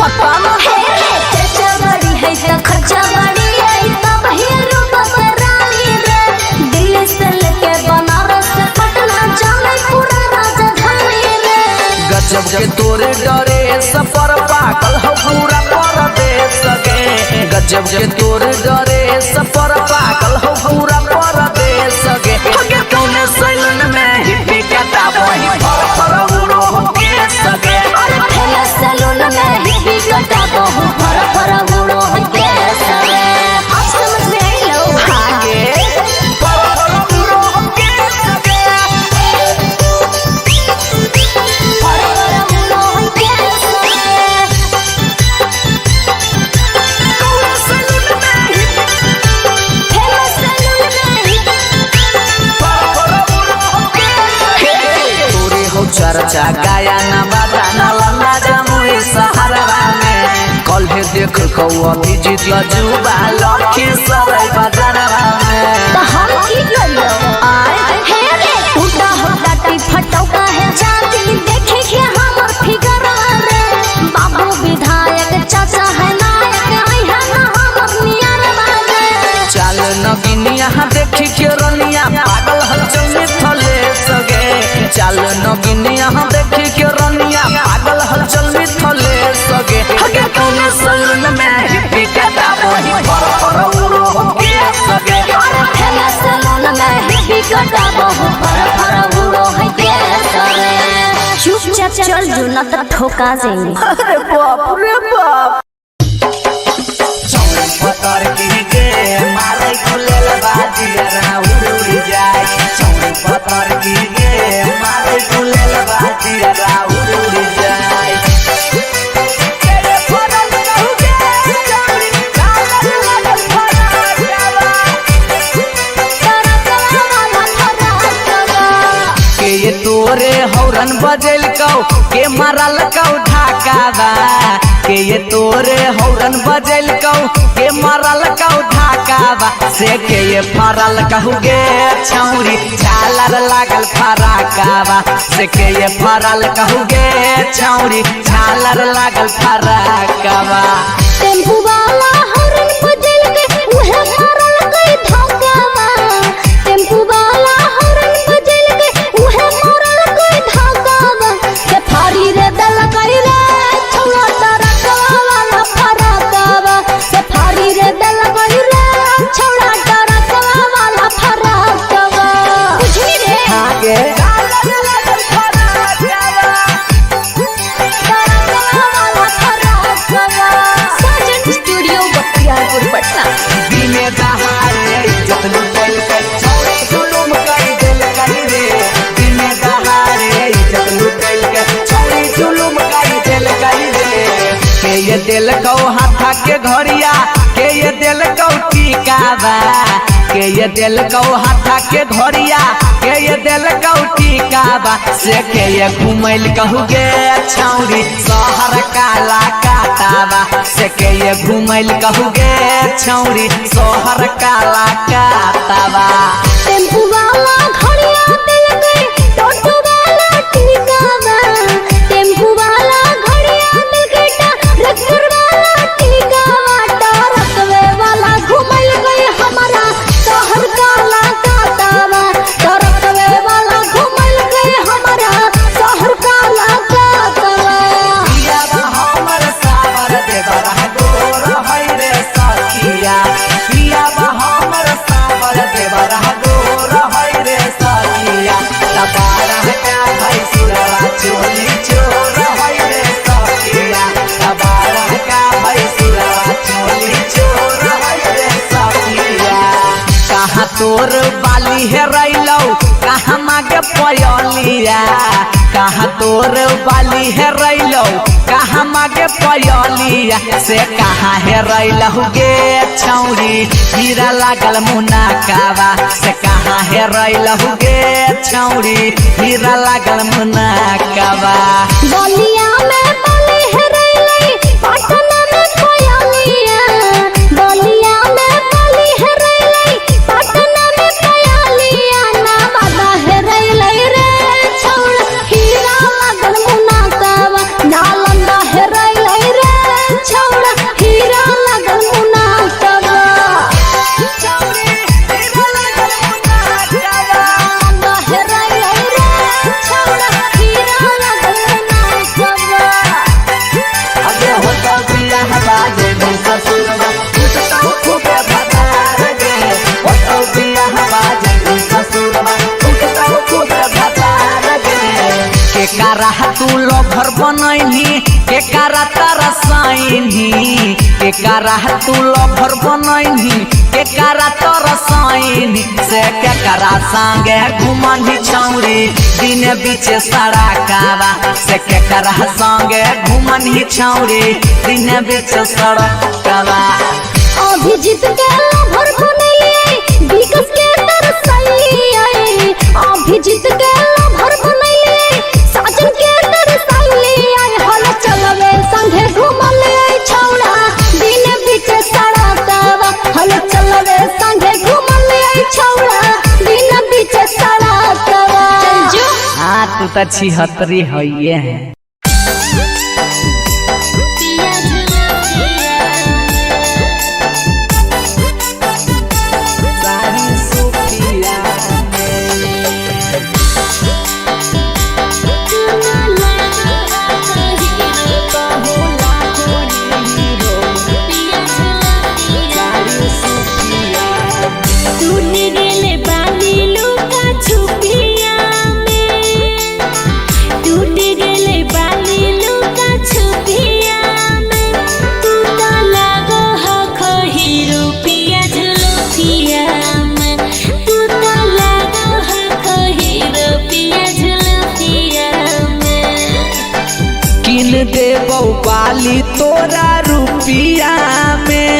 पता न है रे चर्चा बड़ी है त खर्चा बड़ी है तब ही रूप रानी रे दिल्ली से लेके बनारस से पटना जाने पूरा राजधानी रे। गजब के तोरे डरे सफर पागल हो पूरा परदेश गे। गजब के तोरे डरे सफर पागल हो पूरा परदेश गे। हगे कौने सैलून में हिप्पी कटा वही फर फर उड़ो हो केस गे। अरे फेमस सैलून में हिप्पी कटा बहु फर फर उड़ो है केस रे। अब समझ में आई लो। आगे फर फर उड़ो हो केस गे। फर फर उड़ो है केस रे। कौने सैलून में हिप्पी फेमस सैलून में हिप्पी फर फर उड़ो हो केस गे। तोरे हो चर्चा गाया ना बाजा ना लंगा जमुई सहारा में कल देख कौ अभिजीत जुबा लखी सराय बाजारवा में। तो हम की करियो आए हे रे टूटा हो टाटी फटौका है जाती देखे के हमर फिगर रे बाबू विधायक चाचा है नायक आई है ना हमर नियर बाजे। चाल नगिनिया देखी के रनिया पागल हलचल मिथले सगे। चाल नगिनिया देखी के रनिया पागल हलचल मिथले सगे। हगे कौने सैलून में हिप्पी कटा वही फर फर उड़ो हो के सगे। अरे फेमस सैलून में हिप्पी कटा बहु फर फर उड़ो है केस रे। चुपचाप चल जो ना तो ठोका जाएंगे। अरे बाप रे बाप। पतर की गे मारे गुलेल बाजिया उड़ उड़ जाए। चौड़ी पतर की गे मारे गुलेल बाजिया उड़ उड़ जाए। तेरे फरल कहू गे चौड़ी कालर लागल फराकवा। तरकवा वाला फराकवा। के ये तोरे हौरन बजेल कौ के मारल कौ ढाकावा। के ये तोरे हौरन बजेल कौ के मारल कौ ढाकावा। से के ये फरल कहू गे छौरी झालर लागल फराकावा। से के ये फरल कहू गे छौरी झालर लागल फराकावा। टेम्पू वाला हॉर्न बजल के उहे मारल के धक्कावा। टेम्पू वाला हॉर्न बजल के उहे मारल के धक्कावा। के फारी रे दल कई रे छौड़ा टरकवा वाला फराकावा। के फारी रे दल कई रे छौड़ा टरकवा वाला फराकावा। बुझली रे आगे झालर लागल फराकावा। टरकवा वाला फराकावा। साजन स्टूडियो बख्तियारपुर पटना। दिने दहाड़े इज्जत लुटल के छौड़ी जुलुम कर देल करी रे। दिने दहाड़े इज्जत लुटल के छौड़ी जुलुम कर देल करी रे। के ये दिल कौ हाथा के घड़िया के ये दिल कौ टीकावा। के ये दिल कौ हाथा के घड़िया के ये दिल कौ टीकावा। से के ये घुमैल कहू गे छौड़ी शहर काला काटावा। से के ये घुमैल कहू गे छौड़ी शहर काला काटावा। टेम्पू वाला घड़िया दिल के टोटो वाला टीकावा। टेम्पू वाला घड़िया दिल के ट्रैक्टर वाला टीकावा। ट्रकवे वाला घुमल गई हमारा शहर काला काटावा। ट्रकवे वाला घुमल गई हमारा शहर काला काटावा। पियावा हमर सावर देवरा गोर है रे सखिया। पियावा हमर सावर देवरा गोर है रे सखिया। तबारा का भैंसुरवा चोली चोर है रे सखिया। तबारा का भैंसुरवा चोली चोर है रे सखिया। कहाँ तोर बाली हेरैलौ कहाँ मागे पयलिया। कहाँ तोर बाली हेरैलौ कहाँ मागे पयलिया। से कहाँ हेरैलौ गे छौरी हीरा लागल मुनाकावा। से कहाँ हेरैलौ गे छौरी हीरा लागल मुनाकावा। बलिया में बाली हेरैलै पटना में पयलिया। करा तू लभर बनैनी, के करा तरसैनी, के करा तू लभर बनैनी, के करा तरसैनी, से के करा संगे घुमनी छौरी दिन बीच सड़कावा, से के करा संगे घुमनी छौरी दिन बीच सड़कावा। अभिजीत के लभर बनैलियै, विकास के तरसैलियै। अभिजीत के लभर बनैलियै, साजन के तरसैलियै। हल चलबे संगे घुमलियै छौड़ा दिन बीच सड़कवा। हल चलबे संगे घुमलियै छौड़ा दिन बीच सड़कवा। हाँ तू तो छिहत्तरी है है। सारी सुफिया टूट गेले बाली लुका छुपिया में, टूट गेले बाली लुका छुपिया में, तू तो लागो हखो हीरो पिया झुलुपिया में, तू तो लागो हखो हीरो पिया झुलुपिया में। किन देबौ बाली तोरा रुपिया में,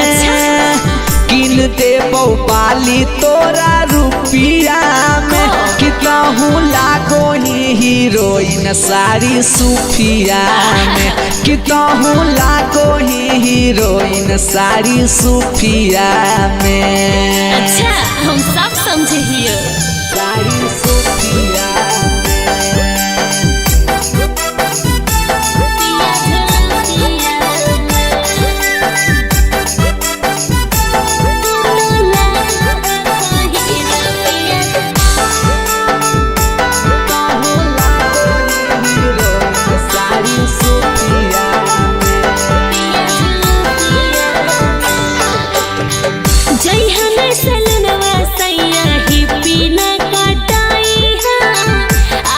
किन देबौ बाली तोरा रुपिया में, कितहु लागो ही हीरोइन सारी सुफिया में, कितहु लागो ही हीरोइन सारी सुफिया में। अच्छा हम सब समझे हियो। सारी सुफिया पिया झुलुपिया हीरोइन सारी सुफिया जइहन सलनवा सैया ही पीना कटाई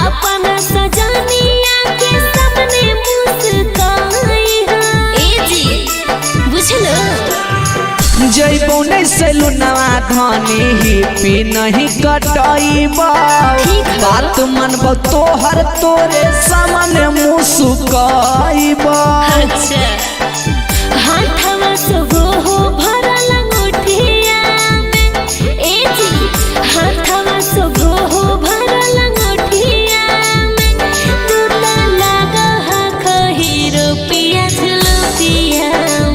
अपन सजनिया के सामने मुस्काई। ए जी बुझलो जैबौ नै सैलूनवा धनी ही पी नहीं कटैबौ, बात मनबौ तोहर तोरे सामने मुसुकैबौ। अच्छा हाथवा सोहो हो भरल अंगूठिया में, ए जी हाथवा सोहो हो भरल अंगूठिया में, तू तो लागा हखो हीरो पिया झुलुपिया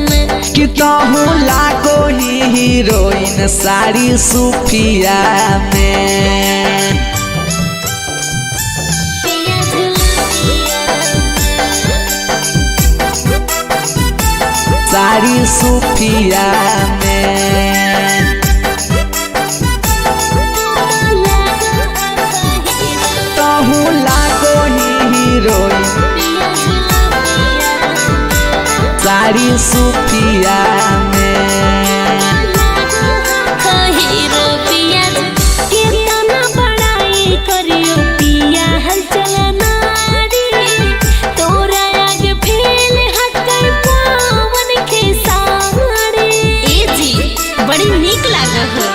में। कितहु लागो ही हीरोइन सारी सुफिया में। पिया झुलुपिया सारी सुफिया में। तहु लागो ही हीरोइन सारी सुफिया में। हीरो पिया कितना बड़ाई करियो पिया हलचल नारी, तोरा आगे फेल हटकर पावन खेसारी। ए जी बड़ी नीक लागल हो।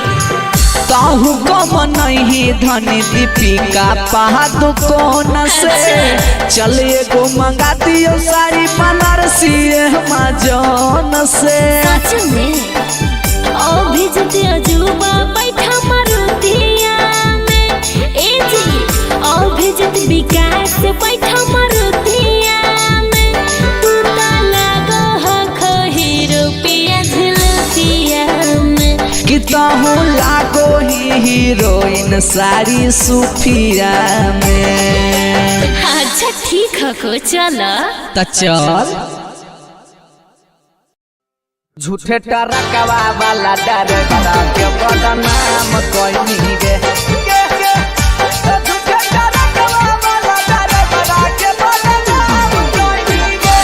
ताहू कम नहीं धनी दीपिका पादुकोण से, चल एगो मंगा दियो साड़ी बनारसी अमेजोन से। सच में अभिजित अजूबा बैठा मारुतिया में, ए जी अभिजित विकास बैठा मारुतिया में, तू तो लागो हखो हीरो पिया झुलुपिया में। कितहु लागो ही हीरोइन सारी सुफिया में। अच्छा ठीक हको चल। त चल झूठे टरकवा वाला डरबरा के बदनाम कोइनी गे, झूठे टरकवा वाला डरबरा के बदनाम कोइनी गे,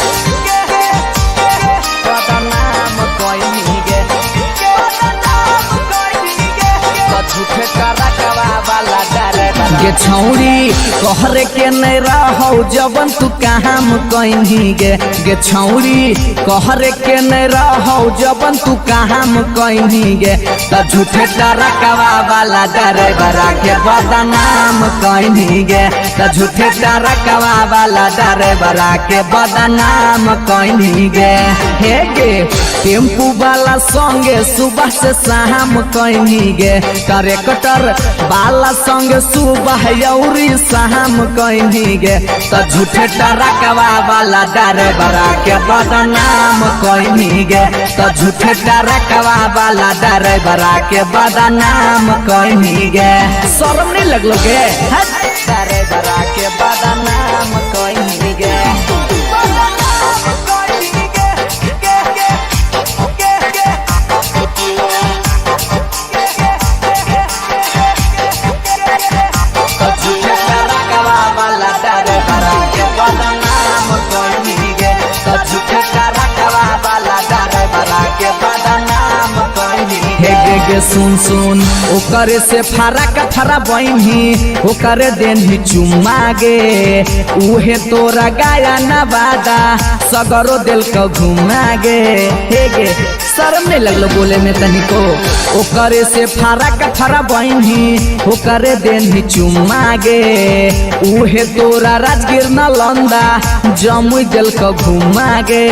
बदनाम कोइनी गे, बदनाम कोइनी गे, झूठे टरकवा वाला डरबरा गे छौरी कहरे के नहीं रहौ जबन तू काम कइनी गे। गे छौरी कहरे के नहीं रहौ जबन तू काम कइनी गे। त झूठे टरकवा वाला ड्राइवरा के बदनाम कइनी गे। त झूठे टरकवा वाला ड्राइवरा के बदनाम कइनी गे। हे गे टेम्पू वाला संगे सुबह से शाम कइनी गे। ट्रैक्टर वाला संगे सुबह यौरी शाम कइनी गे। त झूठे टरकवा वाला ड्राइवरा के बदनाम कइनी गे। त झूठे टरकवा वाला ड्राइवरा के बदनाम कइनी गे। शर्म नहीं लगलो गे? ड्राइवरा के बदनाम कइनी गे। झूठे टरकवा वाला ड्राइवरा के बदनाम कइनी गे। त झूठे टरकवा वाला ड्राइवरा के बदनाम कइनी गे। हे गे गे सुन सुन ओकरे से फराक फरा बहिनी ओकरे देनही चुम्मा गे। उहे तोरा गाया नवादा सगरो दिल क घुमा गे। हे गे शर्म नहीं लगलो बोले में तनिको? ओकरे से फराक फरा बहिनी ओकरे देनही चुम्मा गे। उहे तोरा राजगीर नालंदा जमुई दिल क घुमा गे।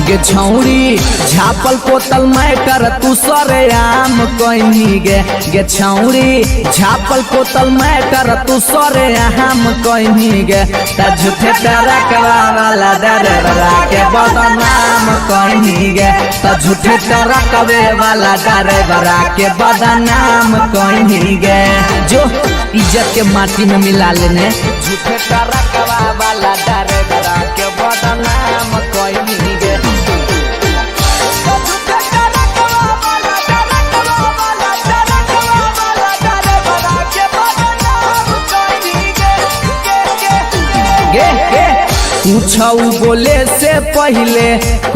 गे छौरी झापल पोतल मैटर तू सरे आम कइनी गे। गे छौरी झापल पोतल मैटर तू सरे आम कइनी गे। त झूठे टरकवा वाला ड्राइवरा के बदनाम कइनी गे। त झूठे टरकवे वाला ड्राइवरा के बदनाम कइनी गे। जो इज्जत के माटी में मिला लेने। झूठे टरकवा वाला ड्राइवरा के बदनाम कइनी गे। गे गे पूछऊ बोले से पहले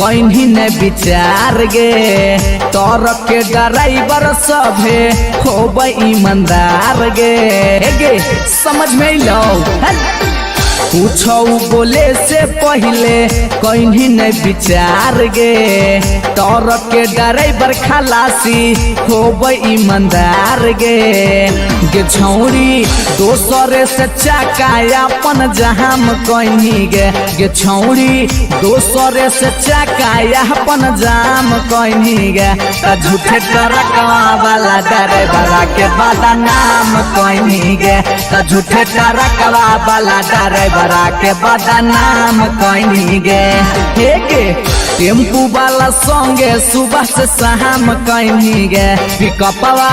कहीं न विचार गे। तर के ड्राइवर सभे होब ईमानदार गे। गे समझ में अइलौ? पूछऊ बोले से पहले कहीं न विचार गे। तर के ड्राइवर खलासी होब ईमानदार गे। गे छौरी दोसरे से चाका अपन जहाम कइनी गे। गे छौरी दोसरे से चाका अपन जाम कइनी गे। त झूठे टरकवा वाला ड्राइवरा के बदनाम कइनी गे। त झूठे टरकवा वाला ड्राइवरा के बदनाम कइनी गे। हे गे टेम्पू वाला संगे सुबह से शाम कइनी गे। पिकअपवा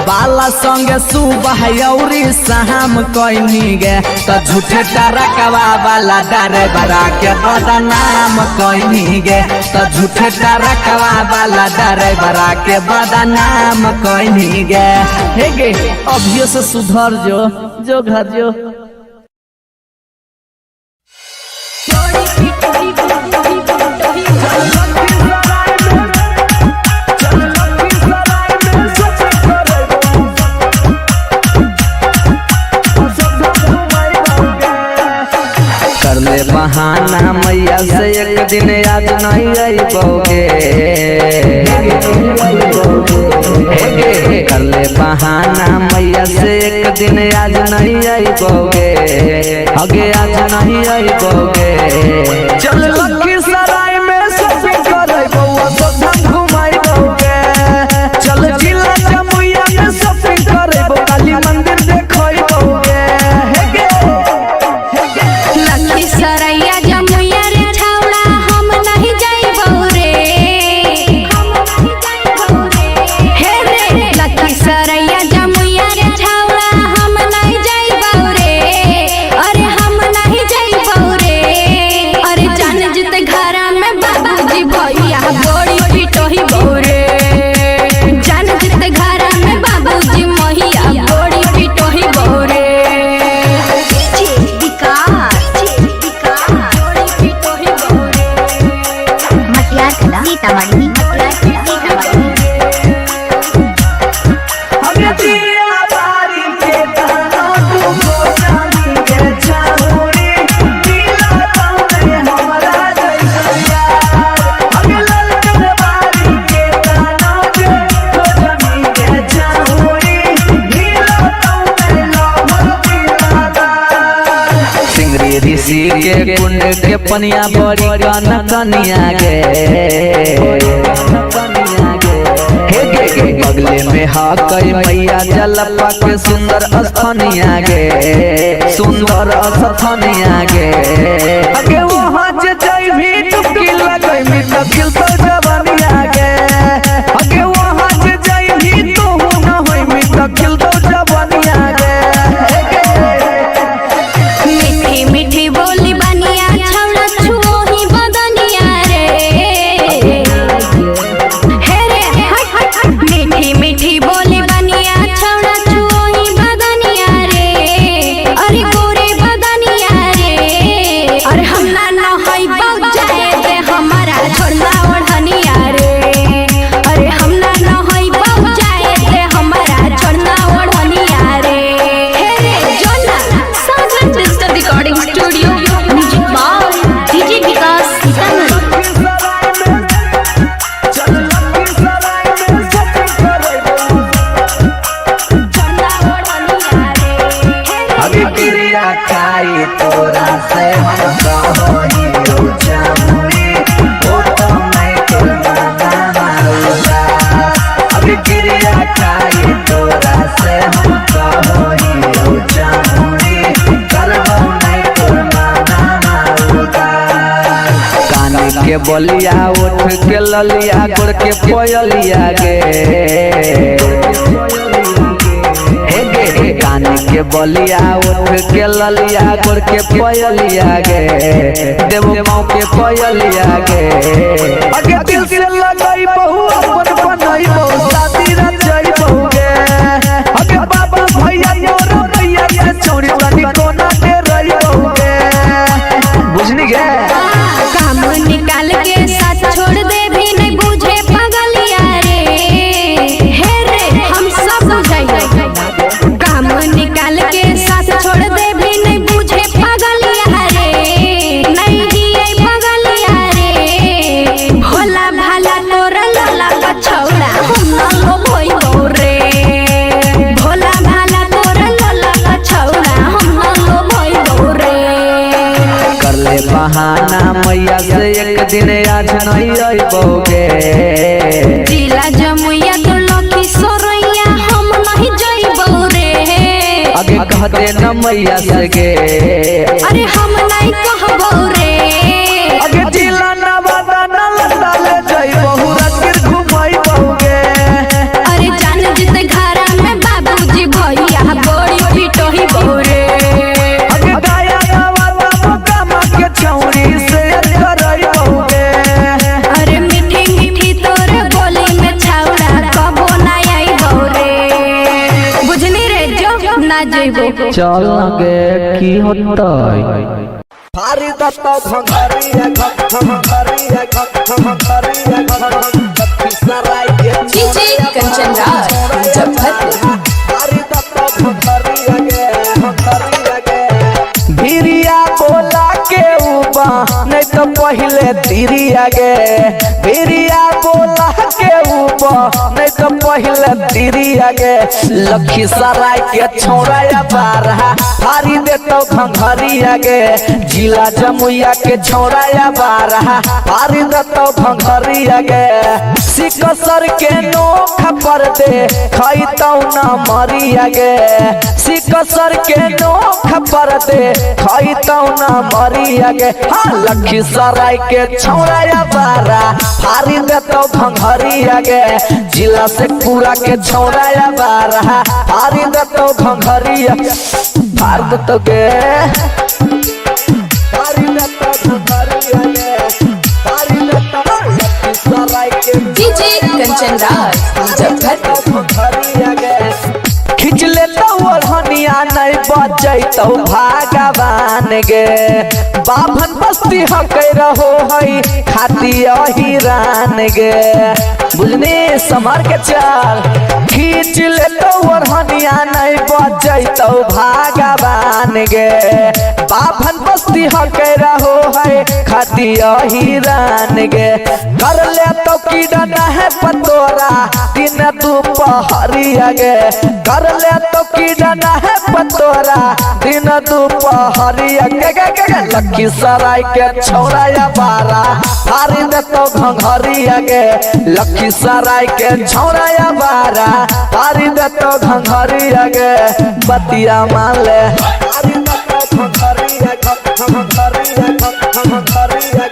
वाला संगे सुबह यौरी शाम कइनी गे। त झूठे टरकवा वाला ड्राइवरा के बदनाम कइनी गे। त झूठे टरकवा वाला ड्राइवरा के बदनाम कइनी गे। हे गे अभियो से सुधर जो, जो घर जो। कर ले बहाना मैया से एक दिन याद नहीं अइबोगे। कर ले बहाना मैया से एक दिन आज नहीं अइबोगे। अगे आज नहीं अइबोगे। चल लखीसराय में शॉपिंग करबौ अयोध्या घुमाइबोगे। चल जिला जमुइया में शॉपिंग करबौ काली मंदिर देखइबोगे। हे गे लखीसराय जमुइया रे छौड़ा हम नहीं जाइबौ रे। हे रे लखीसराय जमुइया रे छौड़ा हम नहीं जाइबौ रे। अरे हम नहीं जाइबौ रे। अरे जान जतौ के कुंड के पनिया बड़ी कन कनिया गे। हे गे गे बगले में हकई मैया जलपा के सुंदर स्थानिया गे, सुंदर स्थानिया गे। अगे वहाँ जे जइबी डुबकी लगैबी त खिलतौ जवानिया गे। अगे वहाँ जे जइबी तोहू न होइबी त खिलतौ जवानिया गे। हे गे मीठी मीठी बोली बनिया छौड़ा छुओ ही बदनिया रे। हे रे हट हट हट। मीठी मीठी बोली बनिया छौड़ा छुओ ही बदनिया रे। अरे गोरे बदनिया रे। अरे हम ना ना होई बग जाए दे हमारा छोड़ना ओढ़निया रे। अरे हम ना ना होई बग जाए दे हमारा छोड़ना ओढ़निया रे। हे रे जोना Sajan digital recording studio, music by DJ Vikas Sitamarhi. छोड़ना ओढ़निया रे। हे रे अभी क्रिया खाई तोरा से हम कहोई जामुई ओ तो मैं तोर माना मारूंगा। अभी क्रिया खाई तोरा से हम कहोई जामुई करबो नहीं तोर माना मारूंगा। कान के बलिया उठ के ललिया गोड़ के पयलिया गे। हे गे गे कान के बलिया उठ के ललिया गोड़ के पयलिया गे, देव माँ के पयलिया गे। अगे दिल से लगई बहु अपन बनई बहु शादी रचई बहु गे। अगे बाबा भैया तोरा भैया से चोरी तनी कोना के रही बहु गे। बुझनी गे। काम निकाल के साथ छोड़ दे भी नहीं बुझे पगलिया रे। हे रे हम सब बुझाइए। काम निकाल के साथ छोड़ दे भी नहीं बुझे पगलिया रे। नहीं जिए पगलिया रे। भोला भाला तोरा लाला कछौड़ा हम ना लोभइबौ रे। भोला भाला तोरा लाला कछौड़ा हम ना लोभइबौ रे। कर ले बहाना मैया से एक दिन आज नहीं अइबोगे। जिला जमुइया तो लखी सोरैया हम नहीं जइबौ रे। आगे कह दे न मैया से गे। अरे हम नहीं कहबौ रे। अगे जिला नवादा नालंदा ले जई बहु राजगीर घुमई बहु गे। अरे जान जित घरा में बाबूजी भैया बड़ी पिटही बहु रे। अगे गाया नवादा मोकामा के छौरी से करई बहु गे। अरे मीठी मीठी तोर बोली में छौड़ा कबो ना आइबौ रे। बुझनी रे जो ना जइबो। चल गे की होतै। फारी दत्तो घंघरिया घंघरिया घंघरिया लखीसराय के डीजे कंचन राज मुजफ्फरपुर। फारी दत्तो घंघरिया गे घंघरिया गे। भिरिया बोला के उबा नहीं तो पहले तिरिया गे। भिरिया बोला के उबा नहीं तो पहले तिरिया गे। लखीसराय के छौड़ा बारहा फारी देतो घंघरिया गे। जिला जमुइया के छौड़ा बारहा फारी देतो घंघरिया गे। सिकसर के नोख पर दे खैतौ न मरिया गे। सिकसर के नोख पर दे खैतौ न मरिया गे। हाँ लखीसराय के छौड़ा बारा फारी देतो घंघरिया गे। जिला से पूरा के छौड़ा बारा फारी देतो घंघरिया फार देतो गे। फारी देतो घंघरिया गे। फारी देतो लखीसराय के डीजे कंचन राज मुजफ्फरपुर। खिंच लेतौ ओढ़निया नहीं बचैतौ भगवान गे। बाभन बस्ती हकै रहो है खाती अहिरान गे। बुझनी समर के चल। खींच लेतौ ओढ़निया नहीं बचैतौ भगवान गे। बाभन बस्ती हकै रहो है खाती अहिरान गे। कर लेतौ कीड़ा है पतोरा दिन दोपहरिया गे। कर ले तो कीड़ा है पतोरा तोरा दिन दुपहरिया के के के के लखीसराय के छौरा या बारा फारी देतो घंघरिया गे लखीसराय के छौरा या बारा फारी देतो घंघरिया गे बतिया मान ले फारी देतो घंघरिया घंघरिया घंघरिया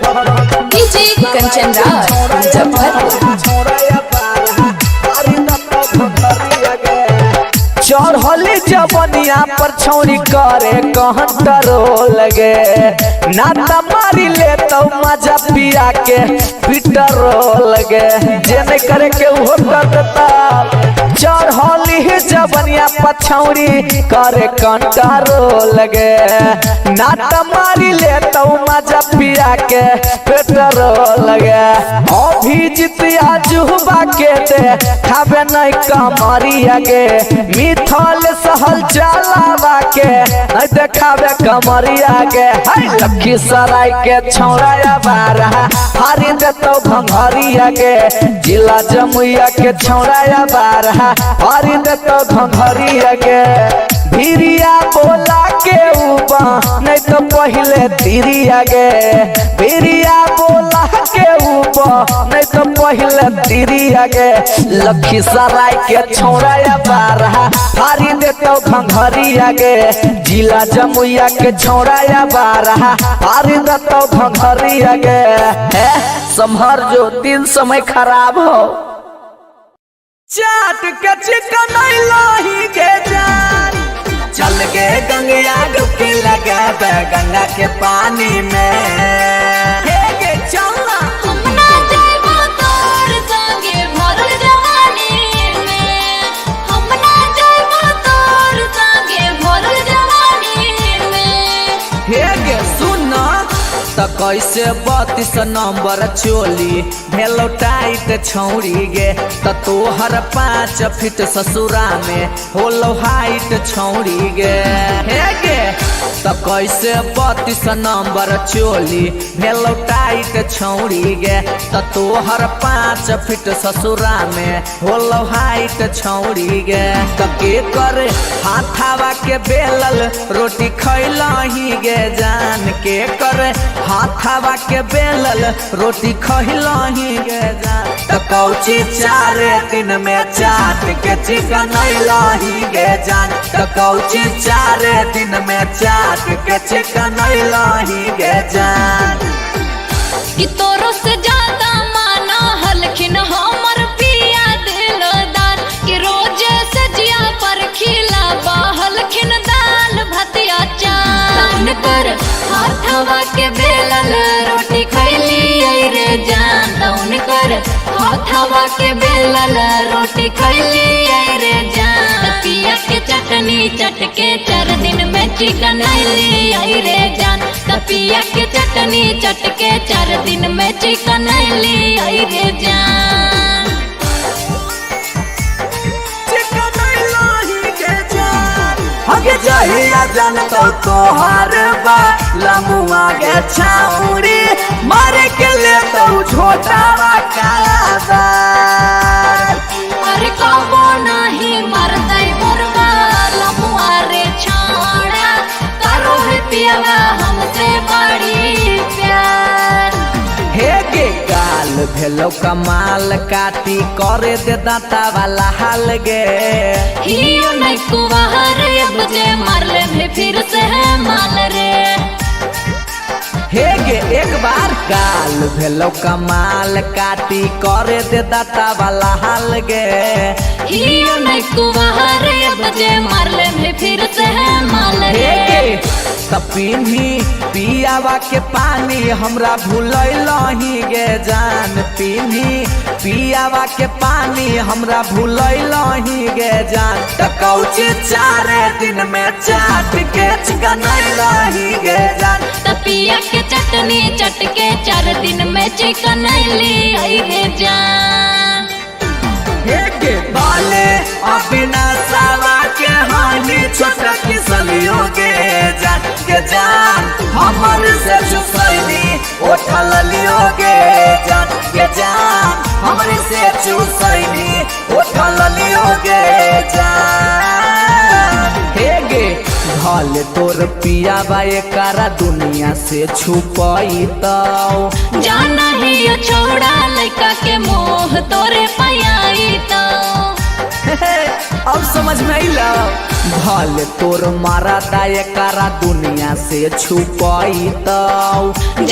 डीजे कंचन राज मुजफ्फरपुर। चढ़ली जवनिया पर छौरी करे कहन करो लगे नाता मारी ले तो मजा पिया के पीटरो लगे जे नहीं करे के उहो कर देता। चढ़ली जवनिया पर छौरी करे कंटरो लगे नाता मारी ले तो मजा पिया के पेटरो लगे अभिजित जुहबा के दे खाबे नहीं कमरिया गे मिथल सहल चलावा के नहीं देखाबे कमरिया गे हाय लखीसराय के छौरा या बारा हारी देतो घंघरिया गे जिला जमुइया के छौरा या बारा हारी देतो घंघरिया गे भिरिया बोला के उबा नहीं तो पहले तिरिया गे भिरिया बोला के उबा नहीं तो पहले तिरिया गे लखीसराय के छौरा या बारा हारी देतो घंघरिया गे जिला जमुइया के छौरा या बारा हारी देतो घंघरिया गे ए संभर जो दिन समय खराब हो चाट के चिकन लाही के जान चल गे गंगया डुबकी लगाबे गंगा के पानी में हे गे चल ना। हम ना जाइबो तोर संगे भरल जवानी में, हम ना जाइबो तोर संगे भरल जवानी में। हे गे सुन त कैसे 32 नंबर चोली भेलो टाइट छौरी गे त तोहर 5 फीट ससुरा में होलो हाइट छौरी गे हे गे त कैसे 32 नंबर चोली भेलो टाइट छौरी गे त तोहर 5 फीट ससुरा में होलो हाइट छौरी गे त के करे हाथावा के बेलल रोटी खैलही गे जान के करे हाथावा के बेलल रोटी खैलही गे जान त कौची 4 दिन में चाट के चिकन अइलही गे जान त कौची 4 दिन में चाट के चिकन अइलही गे जान कि तोरो से ज्यादा माना हलखिन हमर पिया दिलदार कि रोजे सजिया पर खिला बहलखिन दाल भतिया चान कर हाथवा के बेलल रोटी खैली आई रे जान तौन कर हाथवा के बेलल रोटी खैली आई रे जान पिया के चटनी चटके 4 दिन में चिकन अइली आई रे जान तपिया के चटनी चटके 4 दिन में चिकन अइली आई रे जान। चिकन अइलही गे जान हगे जहिया जान तो तोहार बा लमुआ गे छाउरी मारे के ले तो छोटावा कालाबार अरे कबो नाही मरतै मोरवा लमुआ रे छाड़ा करो है पियावा हमसे बड़ी प्यार। हे गे गाल भेलो कमाल काटी करे दे दांता वाला हाल गे हियो नहीं कुवार बजे मारले में फिर से है माल रे। हे गे एक बार गाल भेलो कमाल काटी करे दे दांता वाला हाल गे हियो नहीं कुवार बजे मारले में फिर से है माल हे रे। गे तपिन्ही पियावा के पानी हमरा भूलैलही गे जान पिन्ही पियावा के पानी हमरा भूलैलही गे जान त कौची 4 दिन में चाट के चिकन अइलही गे जान तपिया के चटनी चटके 4 दिन में चिकन अइली आई रे जान। हे गे बाले अपना सावा के हानि छोटा किसलियो गे जान के जान हमर से चुसैनी उठल लियो गे जान के जान हमर से चुसैनी उठल लियो गे जान हे गे घर भले तोर पिया बा एकरा दुनिया से छुपैतौ। जाना ही यो छोड़ा लड़का के मोह तोरे पयाई तो। अब समझ में अइला। भले तोर मारदा एकरा दुनिया से छुपैतौ।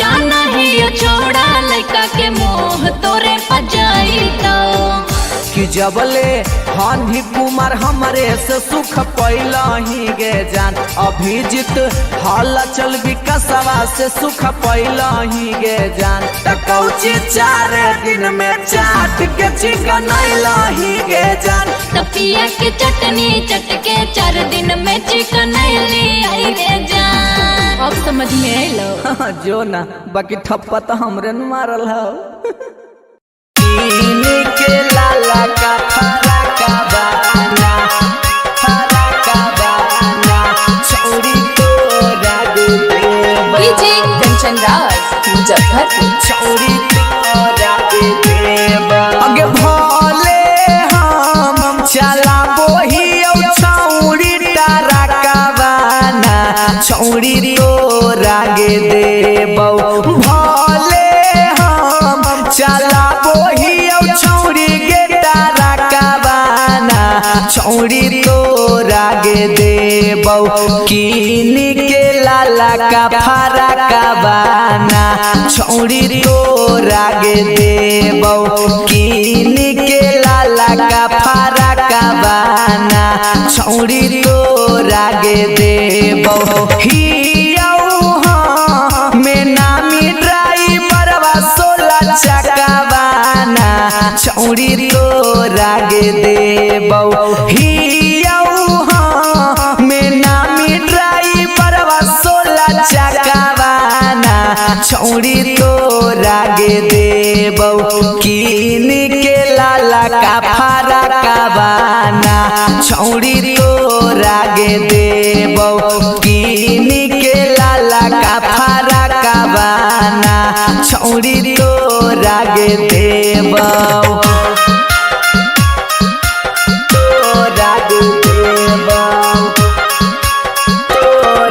जाना ही यो छोड़ा लड़का के मोह तोरे पजाई तो। कि जबले हानि कुमार हमरे से सुख पैलही गे जान, अभिजीत हाल चल विकसवा से सुख पैलही गे जान। त कौची 4 दिन में चाट के चिकन अइलही गे जान। तपिया के चटनी चटके 4 दिन में चिकन आई रे जान। अब समझ में आइलो। जो ना बाकी ठप्पा तो हमरे न मारल हौ। के लाला का फराका बाना, फराका बाना, छौरी तोरा देबा। डीजे कंचन राज मुजफ्फरपुर। छौरी तोरा देबा। अगे भले हम चलाबो ही छौरी तारा बाना, छौरी तोरा गे देबौ। भले हम चलाबो ही छौरी गे तारा बाना, छौरी तोरा गे देबौ। कीन के लाला का फराका बाना, छौरी तोरा गे देबौ। कीन के लाला का फराका बाना, छौरी तोरा गे देबौ। हियौ हाँ में नामी ड्राइवरवा 16 चक्का बाना, छौरी तोरा गे देबौ। हियौ हाँ में नामी ड्राइवरवा 16 चक्का बाना, छौरी तोरा गे देबौ। कीन के लाला का फराका बाना, छौरी तोरा गे देबौ। कीन के लाला का फराका बाना, छौरी तोरा गे देबौ। तोरा गे देबौ।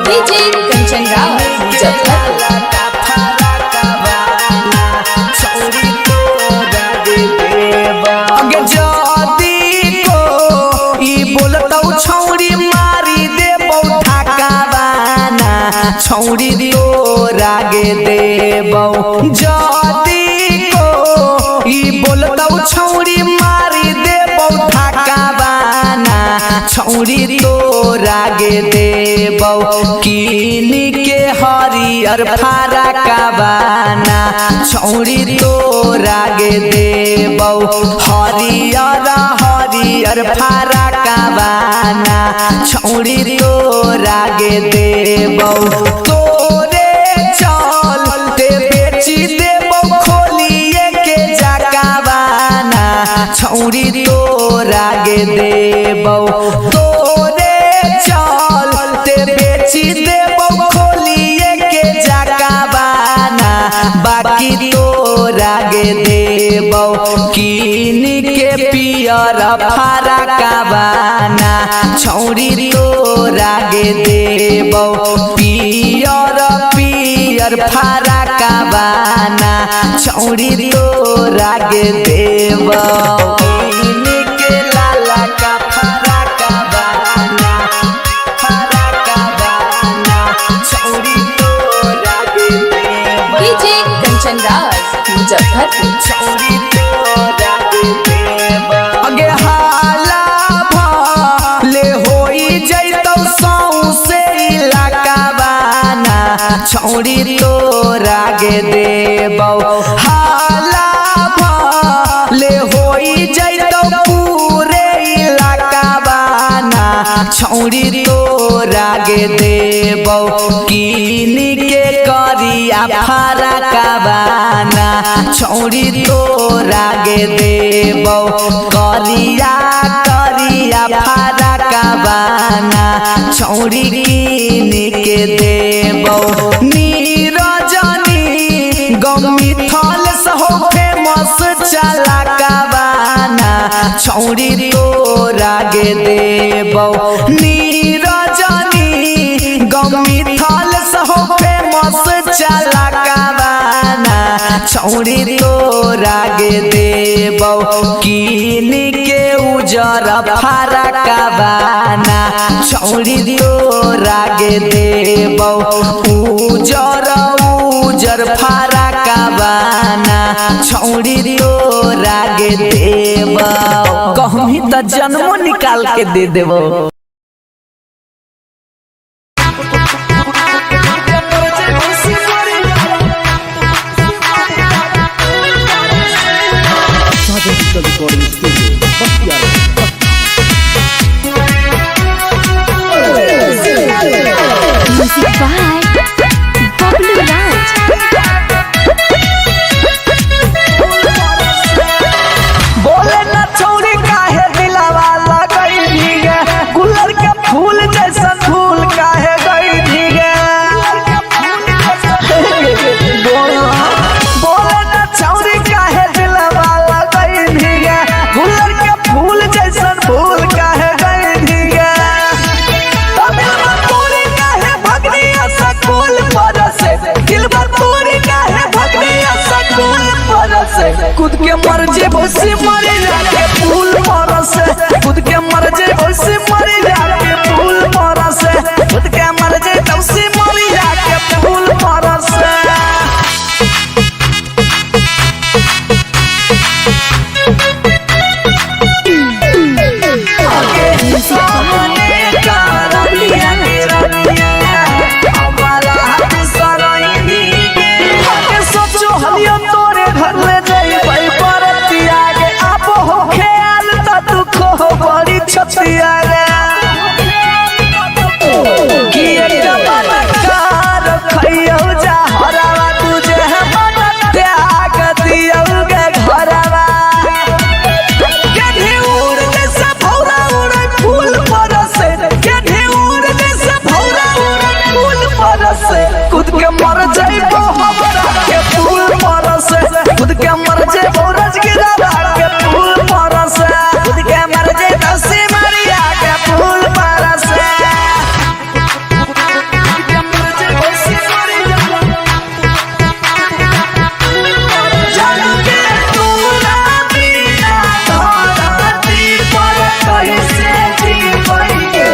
डीजे कंचन राज मुजफ्फरपुर। अगे जदी को ई बोलतौ छौरी मारी देबौ ठाका बाना, छौरी तोरा गे देबौ। जदी को ई बोलतौ छौरी मारी देबौ ठाका बाना, छौरी तोरा गे देबौ। कीन के हरियर फराका बाना, छौरी तोरा गे देबौ। हरियर हरियर फराका बाना, छौरी तोरा गे देबौ। तोरे चलते बेची देबौ खोलिए के जाका बाना, छौरी तोरा गे देबौ। तोरे चलते बेची देबौ खोलिए के जाका बाना, बाकी तोरा गे देबौ। कीन के पियर फराका बाना, छौरी तोरा गे देबौ। पियर पियर फराका बाना, छौरी तोरा गे देबौ। कीन के लाला का फराका बाना, फराका बाना, छौरी तोरा गे देबौ। डीजे कंचन राज मुजफ्फरपुर। छौरी तोरा गे देबौ। अगे हाला भले होई जैतौ सौंसे इलाका बाना, छौरी तोरा गे देबौ। हाला भले होई जैतौ पूरे इलाका बाना, छौरी तोरा गे देबौ। कीन के करिया फराका बाना, छौरी तोरा गे देबौ। करिया करिया फराका बाना, छौरी कीन के देबौ। नीरजनी गमी थल सहो फेमस चलाका बाना, छौरी तोरा गे देबौ। नीरजनी मिथल सहो फेमस चला कावाना छौरी तोरा गे देबौ कीन के उजर फरकवाना छौरी तोरा गे देबौ उजर उजर फरकवाना छौरी तोरा गे देबौ। कहमी त जन्मो निकाल के दे देबौ। Sajan digital recording studio Bakhtiyarpur. Music by Bablu Raj. बोले न छौरी काहे दिलावा लगई गे, गुलर के फूल जैसन फूल काहे गई गे। बोले न छौरी काहे दिलावा लगई गे, गुलर के फूल जैसन फूल काहे गई गे। तमिल तोरी काहे भगनिया सकूल पर से, दिलबर तोरी काहे भगनिया सकूल पर से, खुद के मर जे बसी मरे जाके फूल पर से, खुद के मर जे बसी मरे जाके फूल पर से, खुद के मर जे तौसी मरे जाके फूल पर से। तोरे घर ले जइबै परतिया गे, आप हो ख्याल त दुख हो बड़ी छतिया गे। कि एक मन कार खइयौ जा हरावा, तुझे मन त्याग दियौ गे घरवा। गेढ़ी उड़ जैसे भौरा उड़े फूल पर से, गेढ़ी उड़ जैसे भौरा उड़े फूल पर से, खुद के मर जइबो हमरा के फूल पर से, खुद के मर जइबो रजगिरा के फूल पर से, खुद के मर जइबो सिमरिया के फूल पर से। खुद के मर जइबो सिमरिया जग के तोरा बिना धरती पर कैसे जीबै गे।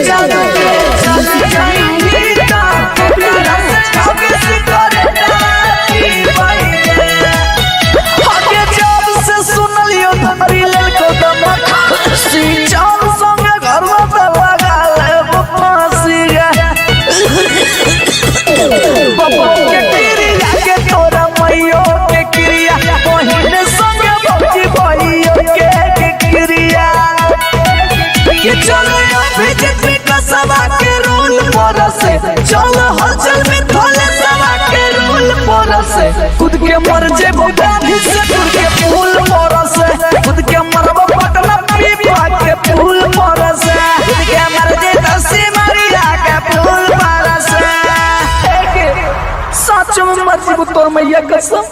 जग के चल जाइबी त केकरा से ठगिस करे जीबै गे। हके जब से सुनलियो धरी लेलको दमक खुशी, चल संगे घरवा पे लगा लेब फांसी गे। बबो के क्रिया के तोरा मैयो के क्रिया, बहिन संगे भौजी भैयो के क्रिया। के चलो अभिजीत में कसवा के रोल पर से, चलो हलचल में थोले सवा के रोल पर से, खुद के मर जेबो गांधी से खुद के फूल पर से, खुद के मरबो पटना पीपा के फूल पर से, खुद के मर जेबो सिमरिया के फूल पर से। सच में मर जेबो तोर मैया कसम।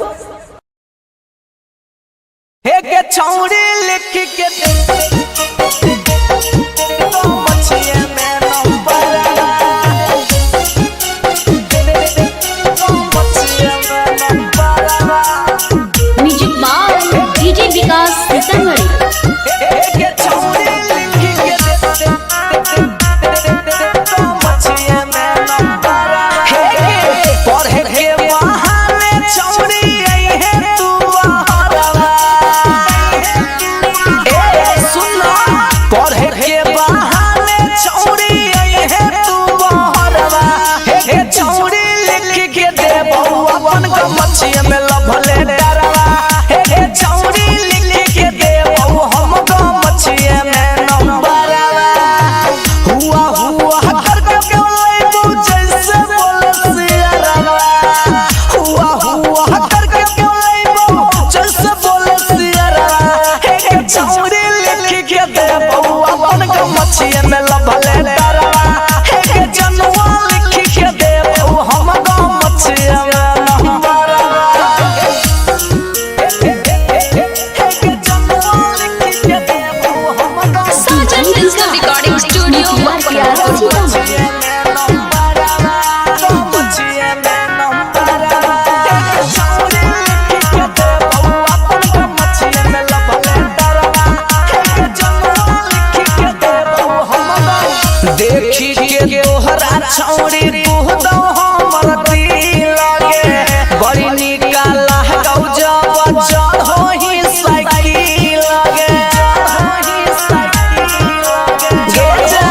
हे के छौरी लिख के दे तो मछिया में नंबर, तो मछिया में number. Music by DJ Vikas Sitamarhi. हे के छौरी लिख के दे तो मछिया में नंबर। हे के पढ़े के बहाने छौरी आई है तू बहरवा। ए सुन, पढ़े के बहाने छौरी आई है तू बहरवा। हे छौरी लिख के दे बउआ अपन गमछिया में लभले डरवा। हे छौरी लिख के दे बउ हम गमछिया में नंबरवा। हुआ हुआ करके बोलैबू जैसे बोले सियरवा। हुआ हुआ करके बोलैबू जैसे बोले सियरवा। हे छौरी लिख के दे बउआ अपन गमछिया में लभले डरवा। हे जनुआ लिख के दे बउ हम गमछिया में नंबरवा। हे जनुआ लिख के दे बउ हम Sajan digital recording studio Bakhtiyarpur. Sitamarhi. देखी के तोहरा छौड़ी कुहदौ हमर दिल गे। बड़ी निका लागौ जब चढ़ोही साइकिल गे। गे जा।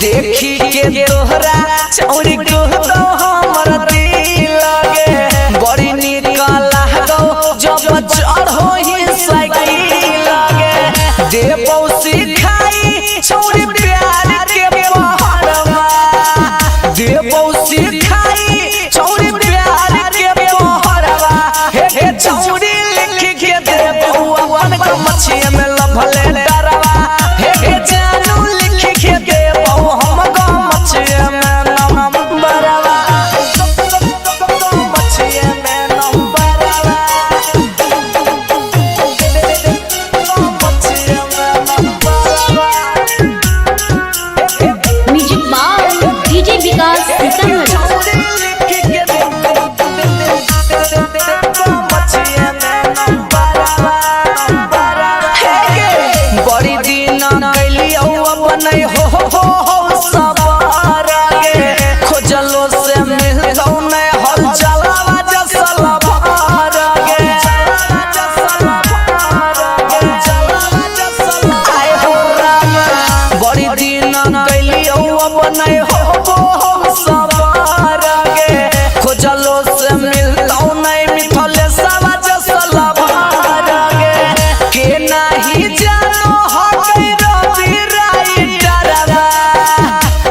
देखी के तोहरा छौड़ी कुहदौ हमर दिल गे। बड़ी निका लागौ जब चढ़ोही साइकिल गे। देबौ सिखाई छौड़ी प्यार के पहरवा। देबौ सिखाई छौड़ी प्यार के पहरवा। हे हे छौड़ी लिख के देबौ अपन गमछिया में लभले डरवा। हे हे जानू लिख के देबौ हम गमछिया में नंबरवा। गमछिया में नंबरवा। गमछिया में नंबरवा। Music by DJ Vikas Sitamarhi. बड़ी दिन कैलियौ अपन हो हो हो सवार गे। खोजलो से मिलतौ नै हल चलावा जसल भार गे। आय हो राम, बड़ी दिन कैलियौ अपन हो हो हो सवार गे। खोजलो से मिलतौ नै मिथले सवा जसल भार गे। के नाही जानो हकै रवि राइटरवा।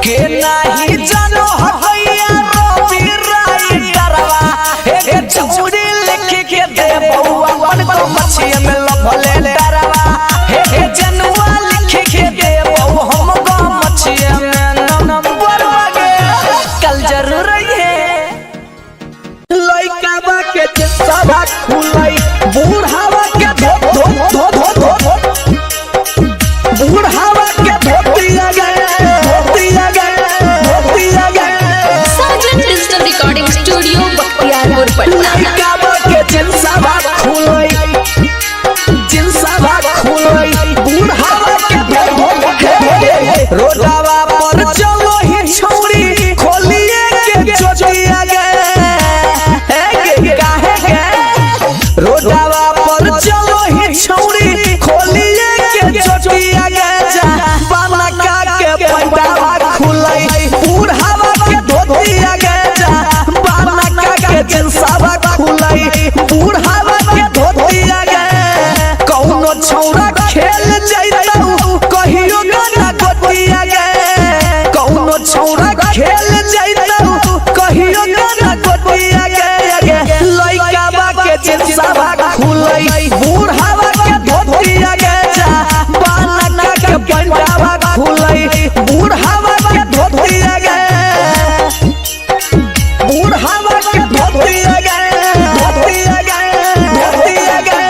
के नाही जानो हकैया रवि राइटरवा। हे हे छौड़ी लिख के देबौ अपन गमछिया में लभले डरवा। हे हे जनुआ लिख के देबौ हम गमछिया में नंबरवा गे। कल जरूर है लइकावा के सभा खुलै बूढ़ावा के धो धो धो धो धो धो बूढ़ावा के धोती गए धोती गए धोती गए। Sajan digital recording studio Bakhtiyarpur Patna. लइकावा के जिनसवा खुलै जिनसवा खुलै बूढ़ावा के धो धो धो। रोडावा पर चलो ही छौड़ी खोलिए के चोटिया गए। हे काहे गे रोडावा पर चलो ही छौड़ी खोलिए के चोटिया गए। जा बाला का के पैंटावा खुलै बूढ़ावा के धोतिया गए। जा बाला का के जिनसावा खुलै बूढ़ावा के धोतिया गए। कौनो छौड़ा खेल जैतौ कहियो गाना गोटिया गए। कौनो छौड़ा खेल जैतौ कहियो गाना गोटिया गए। लइकावा के जिनसावा खुलै बूढ़ावा के धोतिया गए। जा बाला के पैंटावा खुलै बूढ़ावा के धोतिया गए। बूढ़ावा के धोतिया गए धोतिया गए धोतिया गए।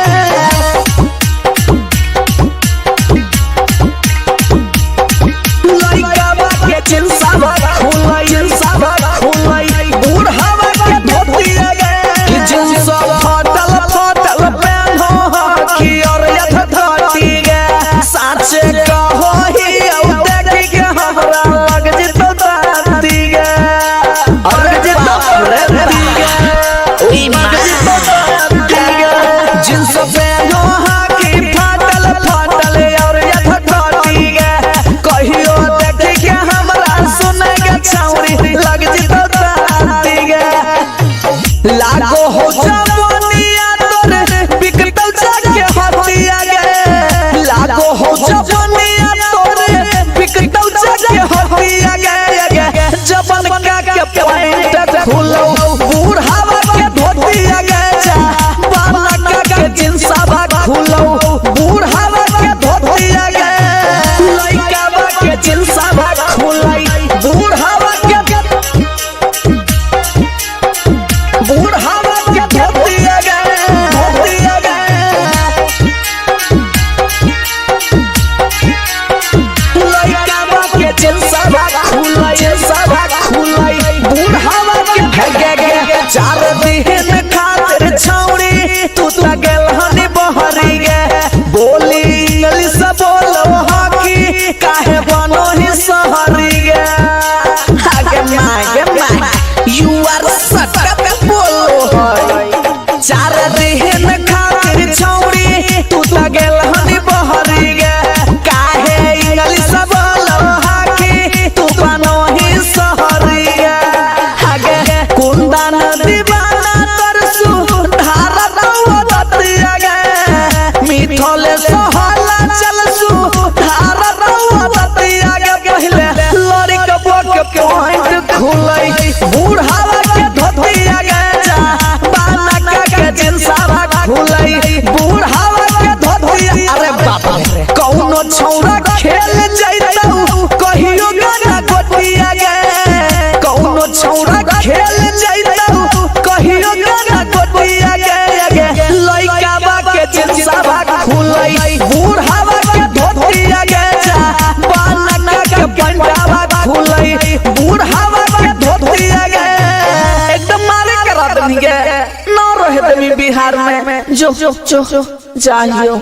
लइकावा के जिनसावा खुलै जिनसावा खुलै बूढ़ावा के धोतिया गए। कि जिनसा फाटल फाटल पेन्हो हखी कौनो छौरा खेल जैतौ कहियो गाना गोटिया गे। कौनो छौरा खेल जैतौ कहियो गाना गोटिया गे। लइका बा के चिंसावा खुलै बूढ़ावा के धोतिया गे। बालका के पंडावा खुलै बूढ़ावा के धोतिया गे। एकदम मारे करा दनी गे, ना रहे दमी बिहार में। जो जो जो जाइयो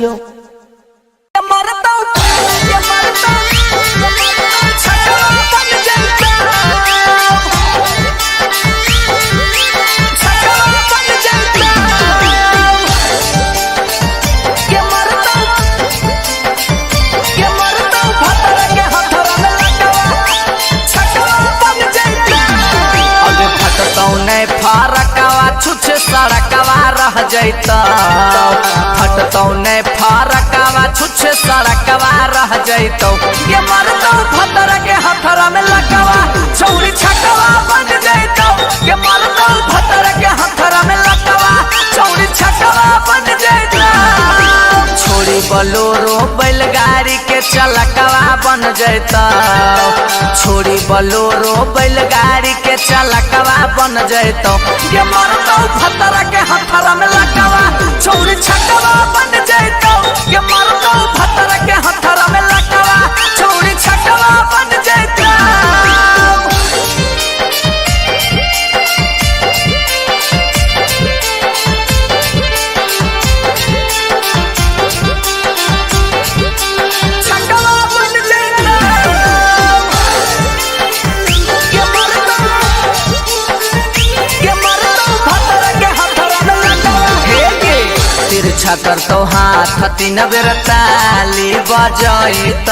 छुछ सड़कवा रह जैता। फटतौ ने फरकवा छुछ सड़कवा रह जैतौ। ये मरतौ फतर के हथरा में लकवा छौरी छकवा बन जैतौ। ये मरतौ फतर के हथरा में लकवा छौरी छकवा बन जैतौ। छोड़ी बलोरो बैलगाड़ी के चलकवा बन जैतौ। छोड़ी बलोरो बैलगाड़ी के चलकवा बन जैतौ। ये मरतौ फतरा के हथरा में लकवा छौरी छकवा बन जैतौ। ये मरतौ फतरा के हथरा में लकवा छौरी छकवा बन जैतौ। तिरछा कर तो हाथ तीन बेर ताली बजैत।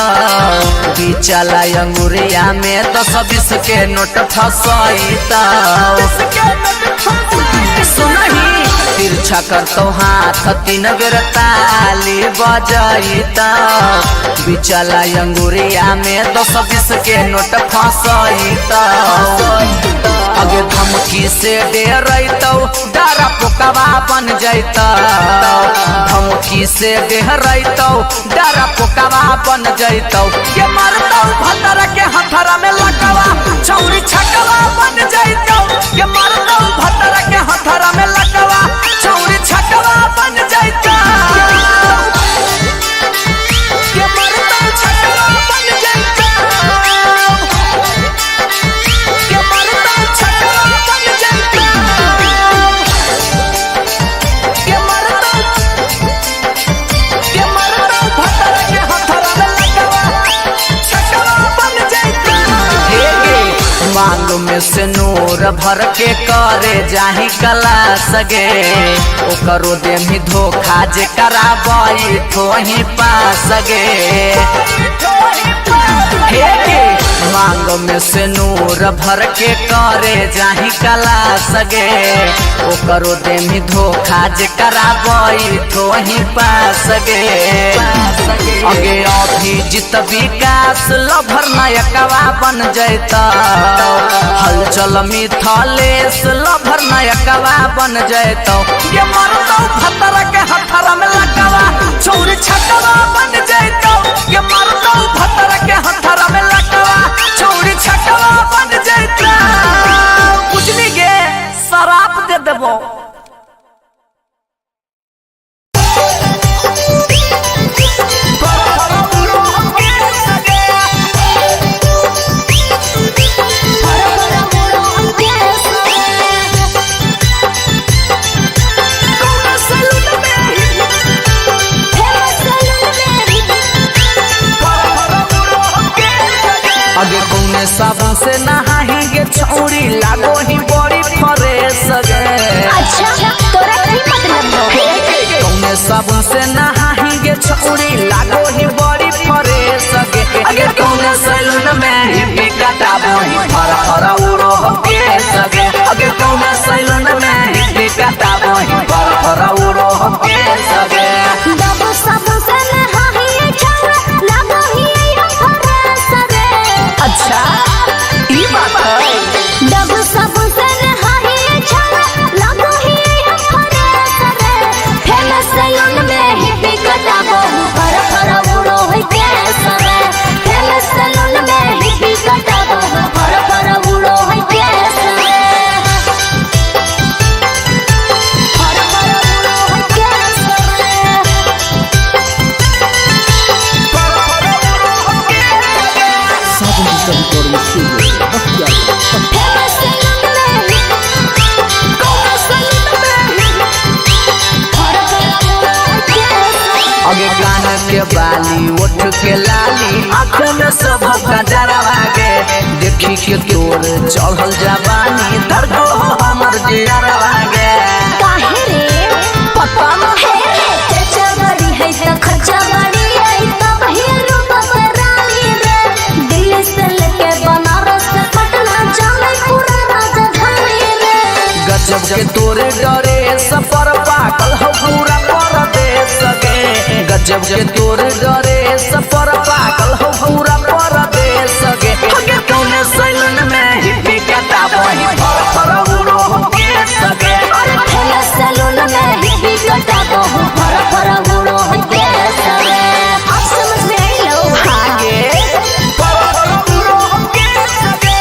बिचला अंगुरिया में 10-20 के नोट फसैत। सुनही तिरछा कर तो हाथ तीन बेर ताली बजैत। बिचला अंगुरिया में 10-20 के नोट फसैत। अगे धमकी से डरैतौ डरा पोकवा बन जैतौ। धमकी से डरैतौ डरा पोकवा बन जैतौ। ये मरतौ भतर के हथरा में लकवा छौरी छकवा बन जैतौ। ये मरतौ भतर के हथरा में लकवा छौरी छकवा बन जैतौ। ये मरतौ छकवा बन जैतौ। ये मरतौ छकवा बन जैतौ। ये मरतौ भतर के हथरा में लकवा छकवा बन जैतौ। हे गे मांग में से नूर भर के करे जाही कला सगे। ओकरो देमी धोखा जे कराबई ठोही पास गे। हे गे मांग में से नूर भर के करे जाही कला सगे। ओकरो देमी धोखा जे कराबई ठोही पास गे। अगे अभिजित विकास लभर नायकवा बन जैता। हलचल मिथलेश लभर नायकवा बन जैतौ। ये मरतौ भतर के हथरा में लकवा छौरी छकवा बन जैतौ। ये मरतौ भतर के हथरा में लकवा छौरी छकवा बन जैतौ। बुझली गे शराब दे देबो। अगे कौने साबुन से नहाएंगे छौरी लागो ही बड़ी फ्रेश गे। अच्छा तोरा की मतलब हो? कौने साबुन से नहाएंगे छौरी लागो ही बड़ी फ्रेश गे। अगे कौने सैलून में ही बिकटाबो ही फर फर उड़ो केस गे। अगे कौने सैलून में ही बिकटाबो ही फर फर उड़ो केस गे। बाबू साबुन से नहाइए छौरा लागो ही हम फ्रेश रे। अच्छा ई बात है। बाबू साबुन से नहाइए छौरा लागो ही हम फ्रेश रे। फेमस सैलून में ही बिकटाबो फर फर के बाली उठ के लाली आँख में सब गजरवा गे देखी के तोर चढ़ल जवानी दर्द हो हमर जियरवा गे। काहे रे पता ना। हे रे चर्चा बड़ी है त खर्चा बड़ी है तब ही रूप रानी रे दिल्ली से लेके बनारस से पटना जाने पूरा राजधानी रे। गजब के तोरे डरे सफर पागल हो पूरा परदेश गे। गजब के तोरे डरे सफर पागल हो पूरा परदेश गे। हगे कौने सैलून में हिप्पी कटाबही फर फर उड़ो हो केस गे। अरे ठेला सैलून में हिप्पी कटाबो फर फर उड़ो है केस रे। अब समझ में आई लो। आगे फर फर उड़ो हो केस गे।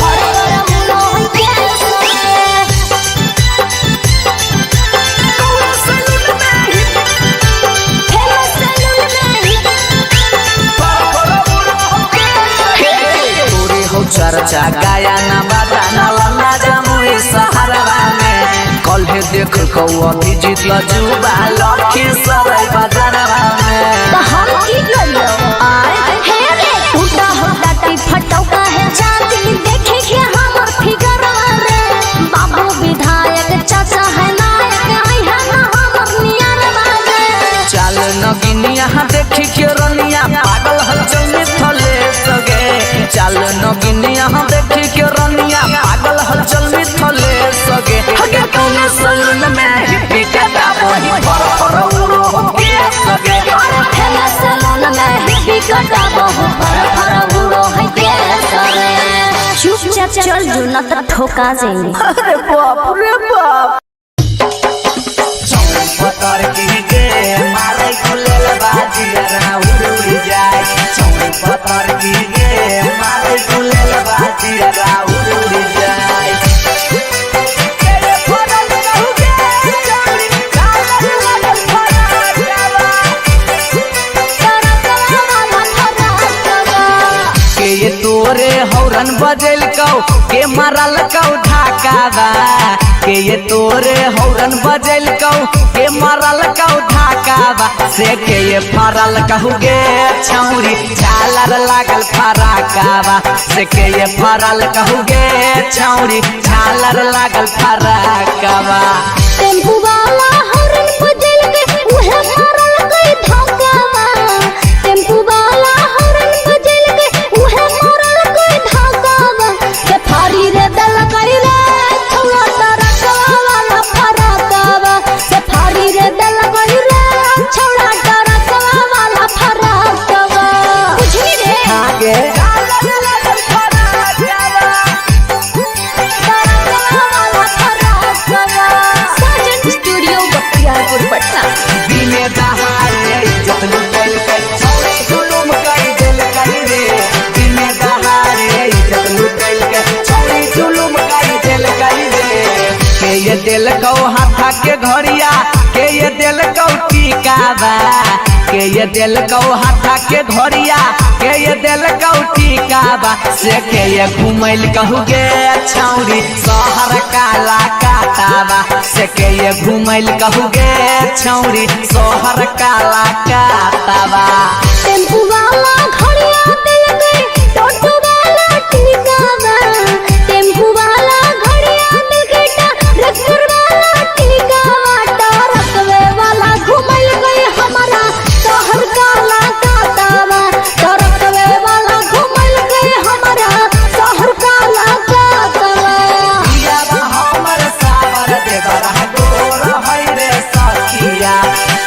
फर फर उड़ो है केस रे। कौने सैलून में हिप्पी ठेला सैलून में हिप्पी फर फर उड़ो हो केस गे। तोरे हो चर्चा गाया ना बाजा ना लन्ना जमुई सहारवा में कल देख कौ अभिजीत लजुबा लखी सराय बाजारवा में। तो हम की करियो आए हे रे टूटा हो टाटी फटौका है जाती देखे के हमर फिगर रे बाबू विधायक चाचा है नायक आई है ना हमर नियर बाजे। चाल नगिनिया देखी के रनिया पागल हलचल मिथले सगे। चाल नगिनिया देखी के रनिया पागल हलचल मिथले सगे। हगे कौने सलून में हिप्पी कटाबही फर फर उड़ो हो केस गे। अरे ठेला सैलून में हिप्पी कटाबो फर फर उड़ो है केस रे। चुपचाप चल जो ना तो ठोका जाएंगे। अरे बाप रे बाप। पतर की गे मारे गुलेल बाजिया उड़ उड़ जाए। छौड़ी पतर की गे मारे गुलेल बाजिया उड़ उड़ जाए। के ये तोरे हौरन बजेल कौ के मारल कौ ढाकावा। के ये तोरे हौरन बजेल कौ के मारल कौ ढाकावा। से के ये फरल कहू गे छौरी झालर लागल फराकावा। से के ये फरल कहू गे छौरी झालर लागल फराकावा। टेम्पू वाला हॉर्न बजल के उहे मारल के धक्कावा। टेम्पू वाला हॉर्न बजल के उहे मारल के धक्कावा। के फारी रे दल करी रे छौड़ा टरकवा वाला फरकवा। के फारी रे दल करी रे छौड़ा टरकवा वाला फरकवा। बुझली रे आगे टरकवा वाला फरकवा। साजन स्टूडियो बख्तियारपुर पटना। दिने दहाड़े इज्जत लुटल के छौड़ी जुलुम कर देल करी रे। दिने दहाड़े इज्जत लुटल के छौड़ी जुलुम कर देल करी रे। के ये दिल कौ हाथा के घड़िया के ये दिल कौ टीकावा। के ये दिल कौ हाथा के घड़िया के ये दिल कौ टीकावा। से के ये घुमैल कहू गे छौड़ी शहर काला काटावा। से के ये घुमैल कहू गे छौड़ी शहर काला काटावा। टेम्पू वाला घड़िया दिल के टोटो वाला टिकावा। टेम्पू वाला घड़िया दिल के ट्रैक्टर वाला टिकावा। ट्रकवे वाला घुमल गई हमारा शहर काला काटावा। ट्रकवे वाला घुमल गई हमारा शहर काला काटावा। पियाबा हमर सावर देवरा गोर है रे सखिया।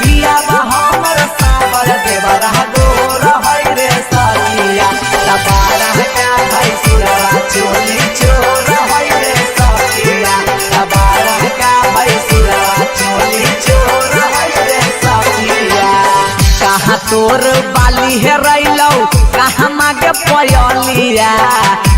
पियाबा हमर सावर देवरा गोर है रे सखिया। तबारा का भाई सुरवा चोली चोर है रे सखिया। तबारा का भाई सुरवा चोली चोर है रे सखिया। कहाँ तोर बाली हेरैलौ कहाँ मागे पयलिया।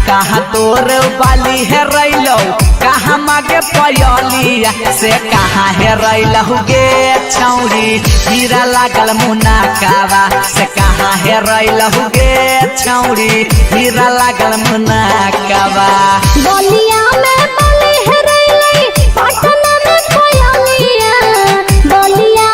कहाँ तोर बाली हेरैलौ कहाँ मागे पयलिया। से कहाँ हेरैलौ गे छौरी हीरा लागल मुनाकावा। से कहाँ हेरैलौ गे छौरी हीरा लागल मुनाकावा। बलिया में बाली हेरैलै पटना में पयलिया। बलिया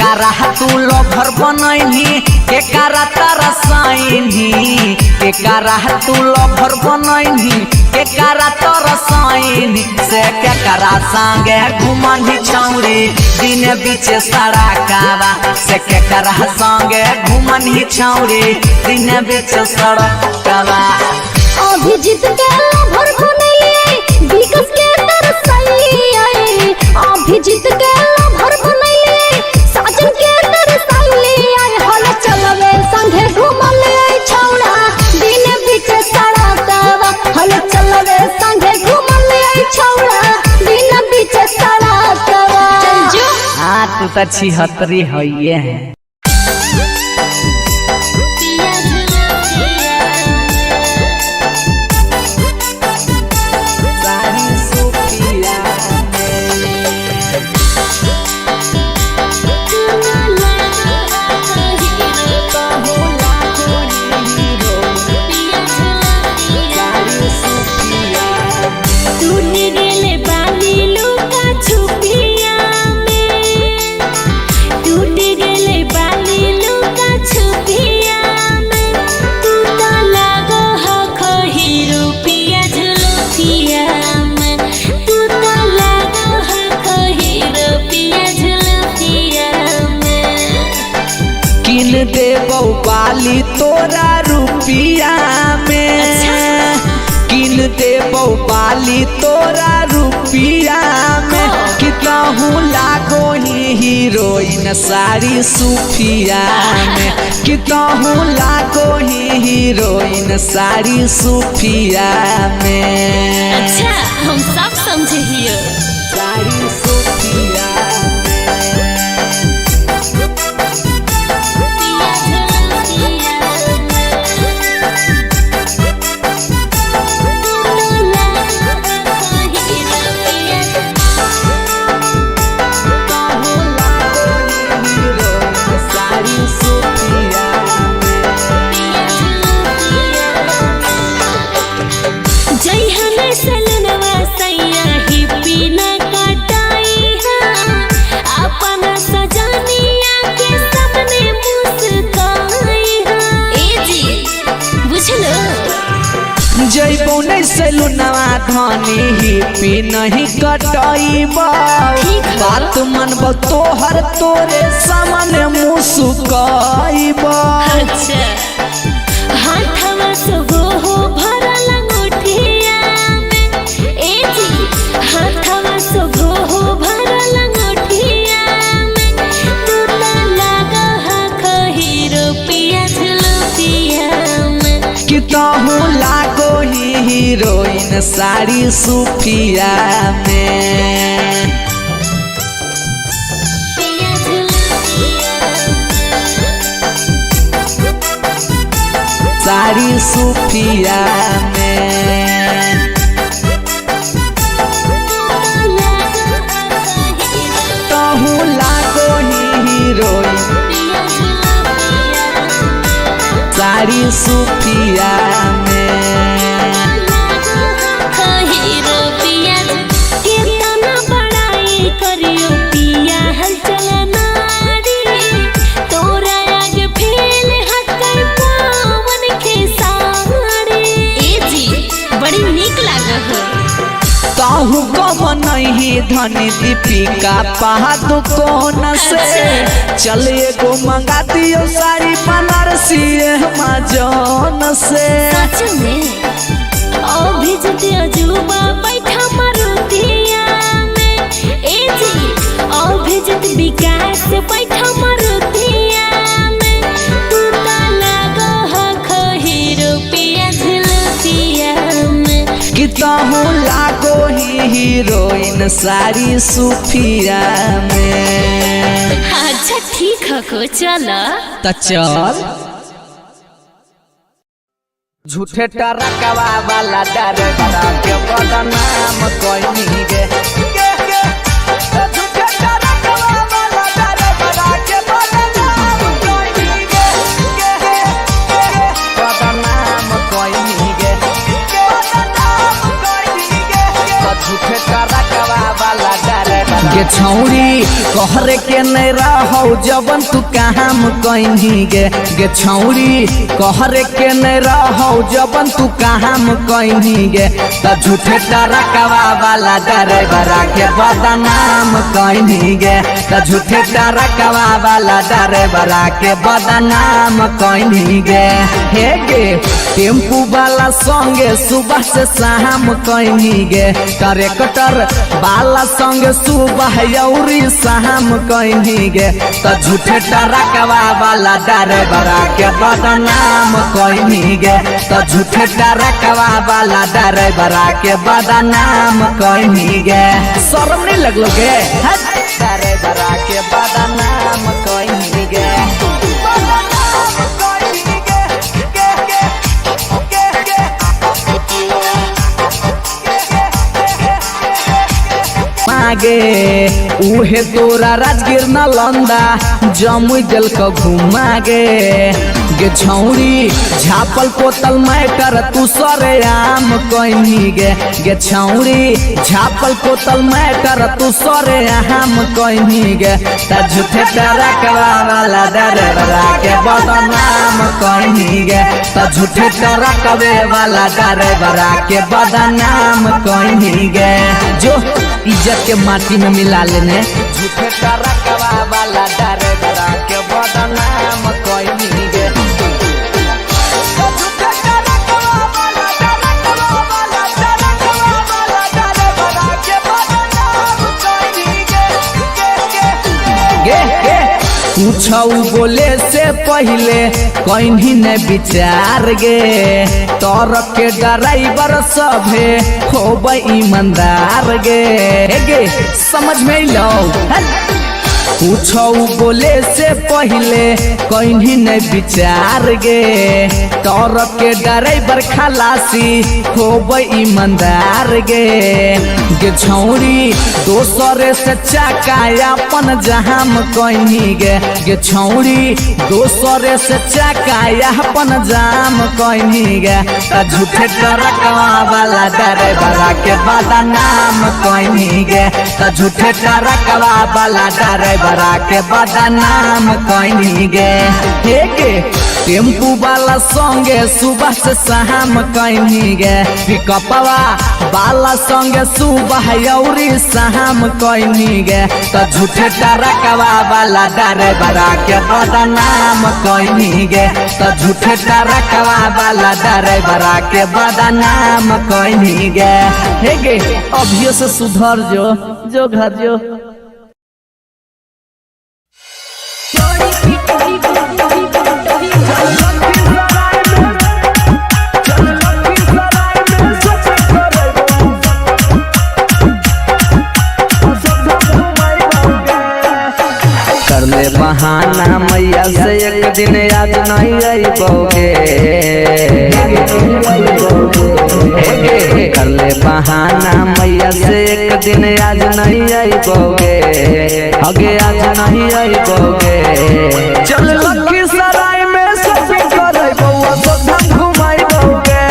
कारा तू लभर बनैनी, के कारा तरसैनी, के कारा तू लभर बनैनी, के कारा तरसैनी, से के कारा संगे घुमनी छौरी दिन बीच सड़कावा, से के कारा संगे घुमनी छौरी दिन बीच सड़कावा। अभिजीत के लभर बनैले, विकास के तरसैली, अभिजीत के लभर बनैले, साजन के तरसैली, हल चलवे संगे घुमले छौड़ा दिन बीच सड़कवा, हल चलवे संगे घुमले छौड़ा दिन बीच सड़कवा। चल जो। हाँ तू तो छिहत्तरी है है। सारी सुखिया टूट गेले बाली लुका छुपिया में, टूट गेले बाली लुका छुपिया में, तू तो लागो हको हीरो पिया झुलुपिया में, तू तो लागो हको हीरो पिया झुलुपिया में। किन देबौ बाली तोरा रुपिया में, किन देबौ बाली तोरा रुपिया में, कितहु लागो ही हीरोइन सारी सुफिया में, कितहु लागो ही हीरोइन सारी सुफिया में। अच्छा हम सब समझे हियो। सारी सुफिया पिया झुलुपिया सारी सुफिया जइहने सलनवा सैया ही पीना कटाई हा, अपना सजानिया के सामने मुस्काई हा। ए जी बुझलो। जैबो नहीं सैलूनवा धनी ही पी नहीं कटैबौ, बात मनबौ तोहर तोरे सामने मुसुकैबौ। अच्छा हाथवा सोगो हो भरल अंगूठिया में, ए जी हाथवा सोगो हो भरल अंगूठिया में, तू तो लागा हको हीरो पिया झुलुपिया में। कितहु लागो ही हीरोइन सारी सुफिया में। पिया झुलुपिया सारी सुफिया में। तहु लागो ही हीरोइन सारी सुफिया में। हीरो पिया केतना बड़ाई करियो पिया हलचल नारी, तोरा आगे फेल हटकै पावन खेसारी। ए जी बड़ी नीक लागह। ताहू कम नहीं धनी दीपिका पादुकोण से, चल एगो मंगा दियो साड़ी बनारसी अमेजोन से। सच में अभिजित अजूबा बैठा मारुतिया में, ए जी अभिजित विकास बैठा मारुतिया में, तू तो लागो हको हीरो पिया झुलुपिया में। कितहु लागो ही हीरोइन सारी सुफिया में। अच्छा ठीक हको चल। त चल। झूठे टरकवा वाला डरबरा के बदनाम कइनी गे, झूठे टरकवा वाला डरबरा के बदनाम कइनी गे, बदनाम कइनी गे, बदनाम कइनी गे, झूठे टरकवा वाला डरबरा गे छौरी कहरे के नहीं रहौ जबन तू काम कइनी गे। गे छौरी कहरे के नहीं रहौ जबन तू काम कइनी गे। त झूठे टरकवा वाला ड्राइवरा के बदनाम कइनी गे। त झूठे टरकवा वाला ड्राइवरा के बदनाम कइनी गे। हे गे टेम्पू वाला संगे सुबह से शाम कइनी गे। ट्रैक्टर वाला संगे सुबह यौरी शाम कइनी गे। त झूठे टरकवा वाला ड्राइवरा के बदनाम कइनी गे। त झूठे टरकवा वाला ड्राइवरा के बदनाम कइनी गे। शर्म नहीं लगलो गे ड्राइवरा के बदनाम कइनी गे। मागे उहे तोरा राजगीर नालंदा जमुई दिल क घुमागे। गे छौरी झापल पोतल मैटर तू सरे आम कइनी गे। गे छौरी झापल पोतल मैटर तू सरे आम कइनी गे। त झूठे टरकवा वाला ड्राइवरा के बदनाम कइनी गे। त झूठे टरकवे वाला ड्राइवरा के बदनाम कइनी गे। जो इज्जत के माटी में मिला लेने। झूठे टरकवा वाला ड्राइवरा के बदनाम कइनी गे। गे गे पूछौ बोले से पहले कहीं न विचार गे। तरफ के ड्राइवर सभे खूब ईमानदार गे। गे समझ में लो पूछौ बोले से पहले कहीं न विचार गे। तरफ के ड्राइवर खलासी खूब ईमानदार गे। गे छौरी दोसरे से चाका अपन जहाम कइनी गे। गे छौरी दोसरे से चाका अपन जाम कइनी गे। त झूठे टरकवा वाला ड्राइवरा के बदनाम कइनी गे। त झूठे टरकवा वाला ड्राइवरा के बदनाम कइनी गे। हे गे टेम्पू वाला संगे सुबह से शाम कइनी गे। पिकअपवा वाला संगे सुबह यौरी शाम कइनी गे। त झूठे टरकवा वाला ड्राइवरा के बदनाम कइनी गे। त झूठे टरकवा वाला ड्राइवरा के बदनाम कइनी गे। हे गे अभियो से सुधर जो जो घर जो। कर ले बहाना मैया से एक दिन याद नहीं अइबोगे। कर ले बहाना मैया से एक दिन आज नहीं अइबोगे। अगे आज नहीं अइबोगे। चल लखीसराय में शॉपिंग करबो अयोध्या घुमाइबोगे।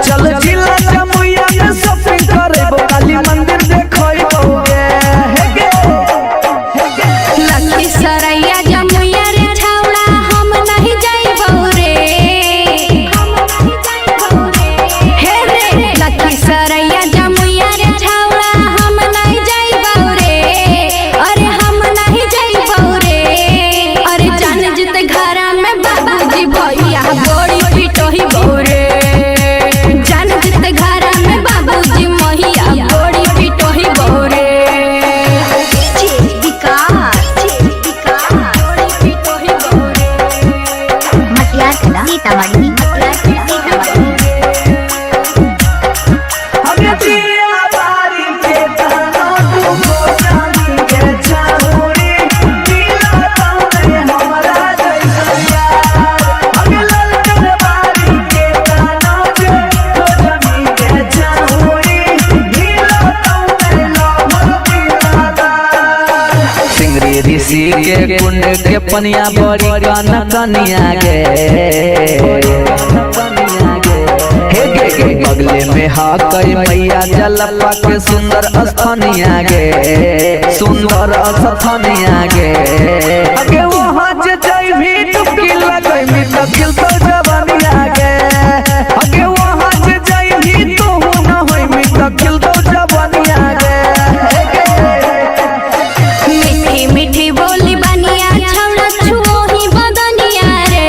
चल जिला जमुइया में शॉपिंग करबो काली मंदिर देखइबोगे। लखीसराय जमुइया रे छौड़ा हम नहीं जाइबौ रे। हे रे लखीसराय जमुइया रे छौड़ा हम नहीं जाइबौ रे। अरे हम नहीं जाइबौ रे। अरे जान जित घर में बाबूजी भैया गोड़ी पिटोही रे। जान जित घर में बाबूजी मैया गोड़ी पिटोही रे। सीतामढ़ी। सिंगरी ऋषि के कुंड के पनिया बड़ी कन कनिया गे। हे गे बगले में हकई मैया जलपा के सुंदर स्थानिया गे, सुंदर स्थानिया गे। अगे वहाँ जे जइबी डुबकी लगैबी त खिलतौ जवानिया गे। अगे वहाँ जे जइबी तोहू न होइबी त खिलतौ जवानिया गे। मीठी मीठी बोली बनिया छौड़ा छुओ ही बदनिया रे,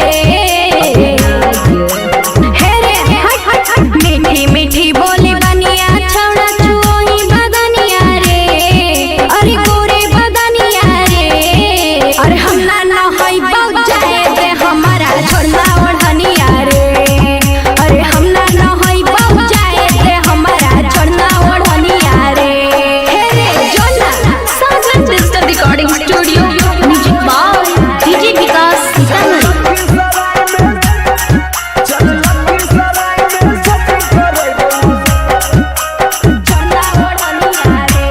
हे रे हट हट हट। मीठी मीठी बोली बनिया छौड़ा छुओ ही बदनिया रे, अरे गोरे बदनिया रे। अरे हम ना ना होई बग जाए दे हमारा छोड़ना ओढ़निया रे, अरे हम ना ना होई बग जाए दे हमारा छोड़ना ओढ़निया रे, हे रे जोना। Sagar digital recording studio, music by DJ Vikas Sitamarhi. छोड़ना ओढ़निया रे,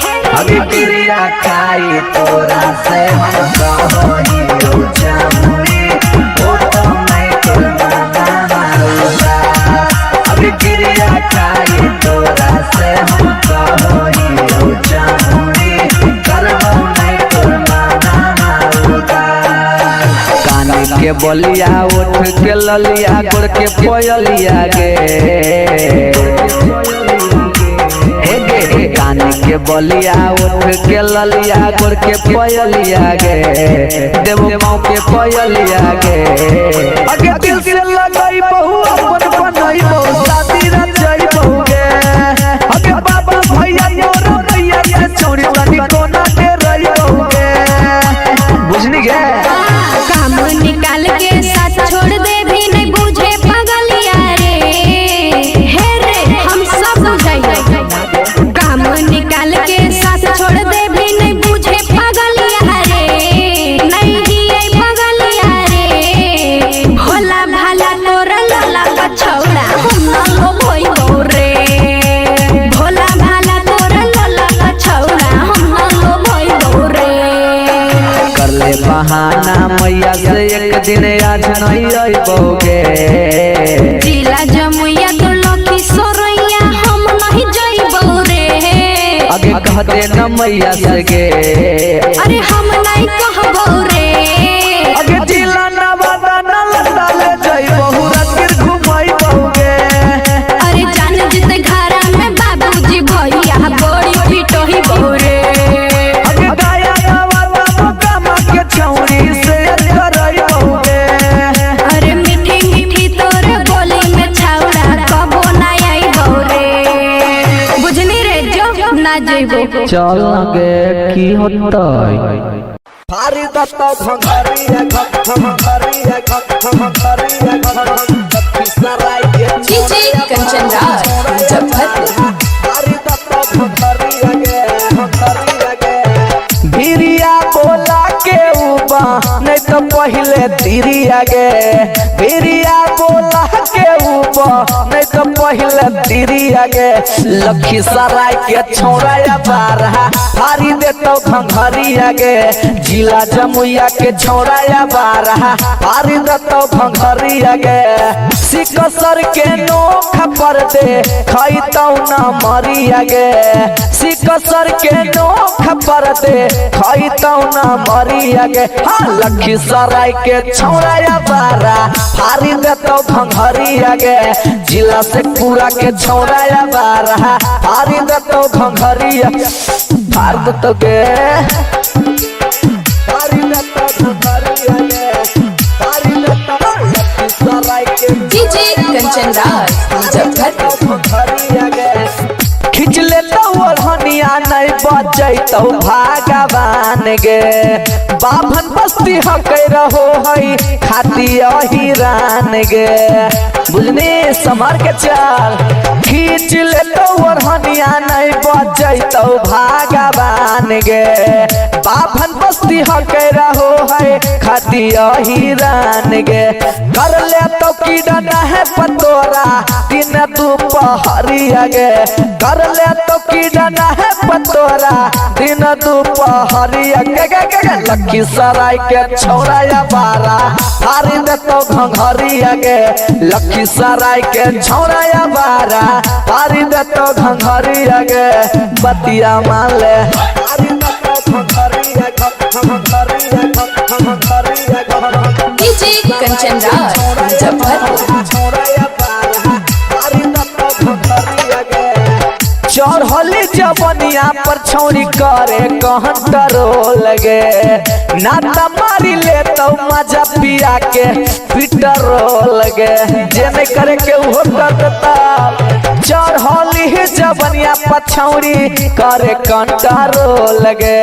हे रे। अभी क्रिया खाई तोरा से हम कहोनी जामुनी, ओ तो मैं तोर माना मारूंगा। अभी क्रिया खाई तोरा से हम कहोनी जामुनी, करबो नहीं तोर माना मारूंगा। कान के बलिया उठ के ललिया गोड़ के पयलिया गे, हे गे। कान के बलिया उठ के ललिया गोड़ के पयलिया गे, देव माँ के पयलिया गे। अगे दिल से लगई बहु अपन बनई बहु शादी रचई बहु गे। अगे बाबा भैया तोरा भैया से चोरी तनी कोना के रही बहु गे, बुझनी गे। काम निकाल के साथ छोड़ दे भी नहीं बुझे पगलिया रे, हे रे हम सब बुझाइए। काम निकाल के साथ छोड़ दे भी नहीं बुझे पगलिया रे, नहीं जिए पगलिया रे। भोला भाला तोरा लाला कछौड़ा हम ना लोभइबो रे, भोला भाला तोरा लाला कछौड़ा हम ना लोभइबो रे। कर ले बहाना मैया से एक दिन आज नहीं अइबोगे। जिला जमुइया तो लखी सोरैया हम नहीं जइबो रे, अगे कह दे न मैया से गे, अरे हम नहीं कहबो रे। अगे जिला नवादा न लता ले जइबहु राजगीर घुमइबोगे। अरे जान जित घरा में बाबूजी भैया बड़ी पिटही रे। अगे गाया नवादा मोकामा के छौरी से करइबोगे। अरे मीठी मीठी तोर बोली में छौड़ा कबो ना आइबो रे, बुझनी रे जो ना जइबो। चल गे की होतई। डीजे कंचन राज मुजफ्फरपुर। भिरिया बोला के उबा नहीं तो पहले तिरिया गे। भिरिया बोला के उबा नहीं तो पहले तिरिया गे। लखीसराय के छौड़ा बारहा फारी देतो घंघरिया गे। जिला जमुइया के छौड़ा बारहा फारी देतो घंघरिया गे। सिकसर के नोख पर दे खैतौ न मरिया गे। सिकसर के नोख पर दे खैतौ न मरिया गे। हाँ लखीसराय के छौड़ा बारा फारी देतौ घंघरिया गे। जिला से पूरा के छौड़ा बारा फारी देतौ घंघरिया, फार देतौ गे, फारी देतौ घंघरिया गे, फारी देतौ लखीसराय के। डीजे कंचन राज मुजफ्फरपुर। खिंच लेतौ ओढ़निया नहीं बचैतौ भगवान गे। बाभन बस्ती हकै रहो है खाती अहिरान गे। बुझनी समर के चाल। खींच लेतौ ओढ़निया जवनिया नहीं बचैतौ भगवान गे। बाभन बस्ती हके रहो है खतिया हिरान गे। कर ले तो कीड़ा है पतोरा दिन दोपहरिया गे। कर ले तो कीड़ा है पतोरा दिन दोपहरिया गे गे गे। लखीसराय के छौरा या बारा हारी देतो घंघरिया गे। लखीसराय के छौरा या बारा हारी देतो घंघरिया गे। बतिया मान ले हारी देतो घंघरिया घंघरिया घंघरिया। डीजे कंचन राज मुजफ्फरपुर। चढ़ली जवनिया पर छौरी करे कहन करो लगे। नाता मारी ले तो मजा पिया के पीटर लगे। जे नहीं करे के उहो करता। चढ़ली जवनिया पर छौरी करे कंटरो लगे।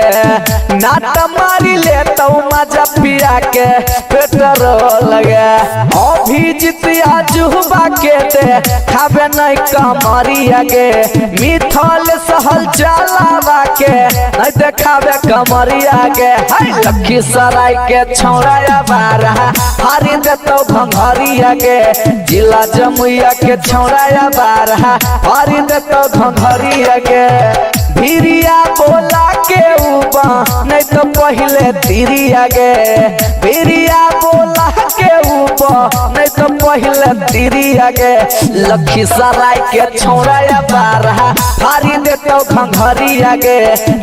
नाता मारी ले तो मजा पिया के पीटर लगे। अभिजित जुहबा के दे खाबे नहीं कमरिया गे। मिथल सहल चलावा के नहीं देखाबे कमरिया गे। हाय लखीसराय के छौरा या बारा हारी देतो घंघरिया गे। जिला जमुइया के छौरा या बारा हारी देतो घंघरिया गे। भिरिया बोला के उबा नहीं तो पहले तिरिया गे। भिरिया बोला के उबा नहीं तो पहले तिरिया गे। लखीसराय के छौरा या बारा हारी देतो घंघरिया गे।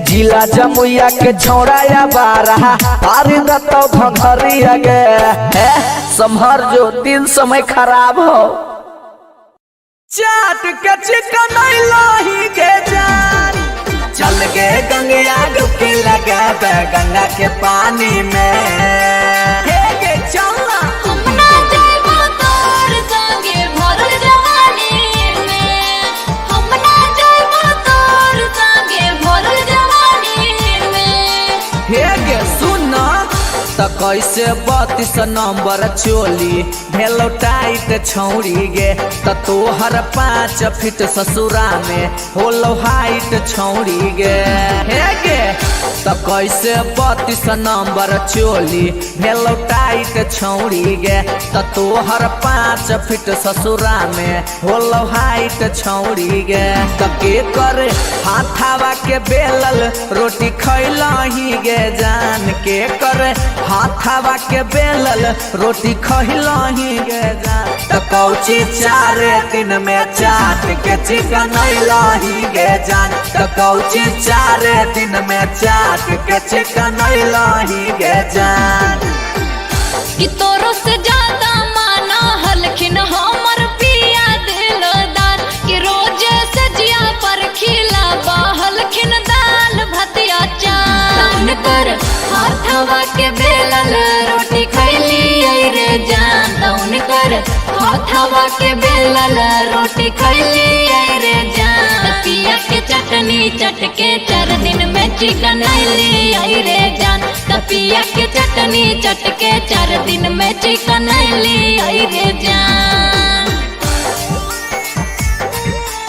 जिला जमुइया के छौरा या बारा हारी देतो घंघरिया गे। संभर जो दिन समय खराब हो। चाट के चिकन लाही के जान चल गे गंगा डुबकी लगाबे गंगा के पानी में। हे गे चल हम ना जाइबो तोर संगे भरल जवानी में। हम ना जाइबो तोर संगे भरल जवानी में। हे गे सुन त कैसे 32 नंबर चोली भेलो टाइट छौरी गे। त तोहर 5 फीट ससुरा में होलो हाइट छौरी गे। हे गे त कैसे 32 नंबर चोली भेलो टाइट छौरी गे। त तोहर 5 फीट ससुरा में होलो हाइट छौरी गे। त के करे हाथावा के बेलल रोटी खैलही गे जान। के करे हाथावा के बेलल रोटी खैलही गे जान। त कौची 4 दिन में चाट के चिकन अइलही गे जान। त कौची 4 दिन में चाट के चिकन अइलही गे जान। कि तोरो से ज्यादा माना हलखिन हमर पिया दिलदार। कि रोज सजिया पर खिला बहलखिन दाल भतिया चान कर हाथवा के बेलल रोटी खैली रे जान। तौन कर हाथवा के बेलल रोटी खैली रे जान। पिया के चटनी चटके 4 दिन में चिकन अइली रे जान। पिया के चटनी चटके 4 दिन में चिकन अइली रे जान।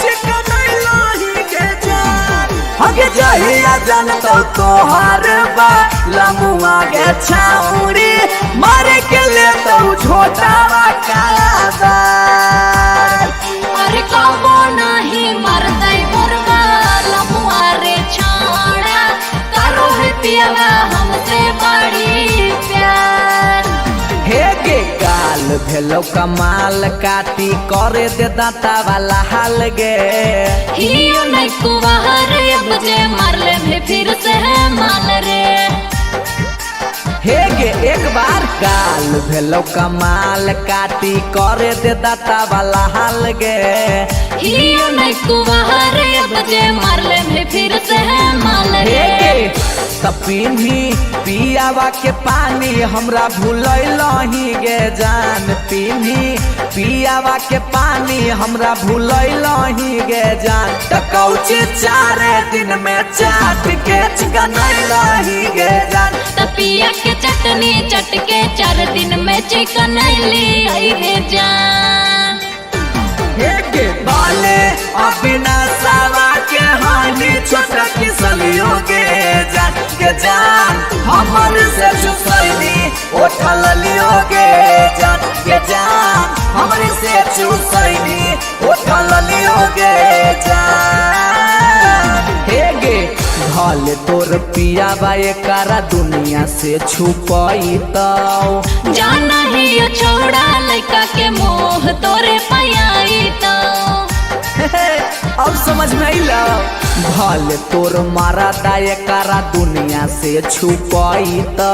चिकन अइलही गे जान। हगे जहिया जान तो तोहार बा लमुआ गे छाउरी मारे के ले तो छोटावा कालाबार। अरे कबो नहीं मरतै मोरवा लमुआ रे छाड़ा। करो है पियावा हमसे बड़ी प्यार। हे गे गाल भेलो कमाल काटी करे दे दांता वाला हाल गे। हियो नहीं कुवार बजे मारले में फिर से माल रे। हे गे एक बार गाल भेलो कमाल काटी करे दे दांता वाला हाल गे। हियो नहीं कुवार बजे मारले में फिर से माल हे रे। गे त पिन्ही पियावा के पानी हमरा भूलैलही गे जान। पिन्ही पियावा के पानी हमरा भूलैलही गे जान। त कौची 4 दिन में चाट के चिकन अइलही गे जान। पिया के चटनी चटके 4 दिन में चिकन अइली रे जान। हे गे बाले अविनाशवा गे जान हमर से चुसैनी उठल लियो गे जान, गे जान हमर से चुसैनी उठल लियो गे जान। हे गे भले तोर पिया बा एकरा दुनिया से छुपई तो जाना ही यो छोड़ा लड़का के मोह तोरे पयाई तो। अब समझ में आइला भले तोर मारा दा एकरा दुनिया से छुपई तो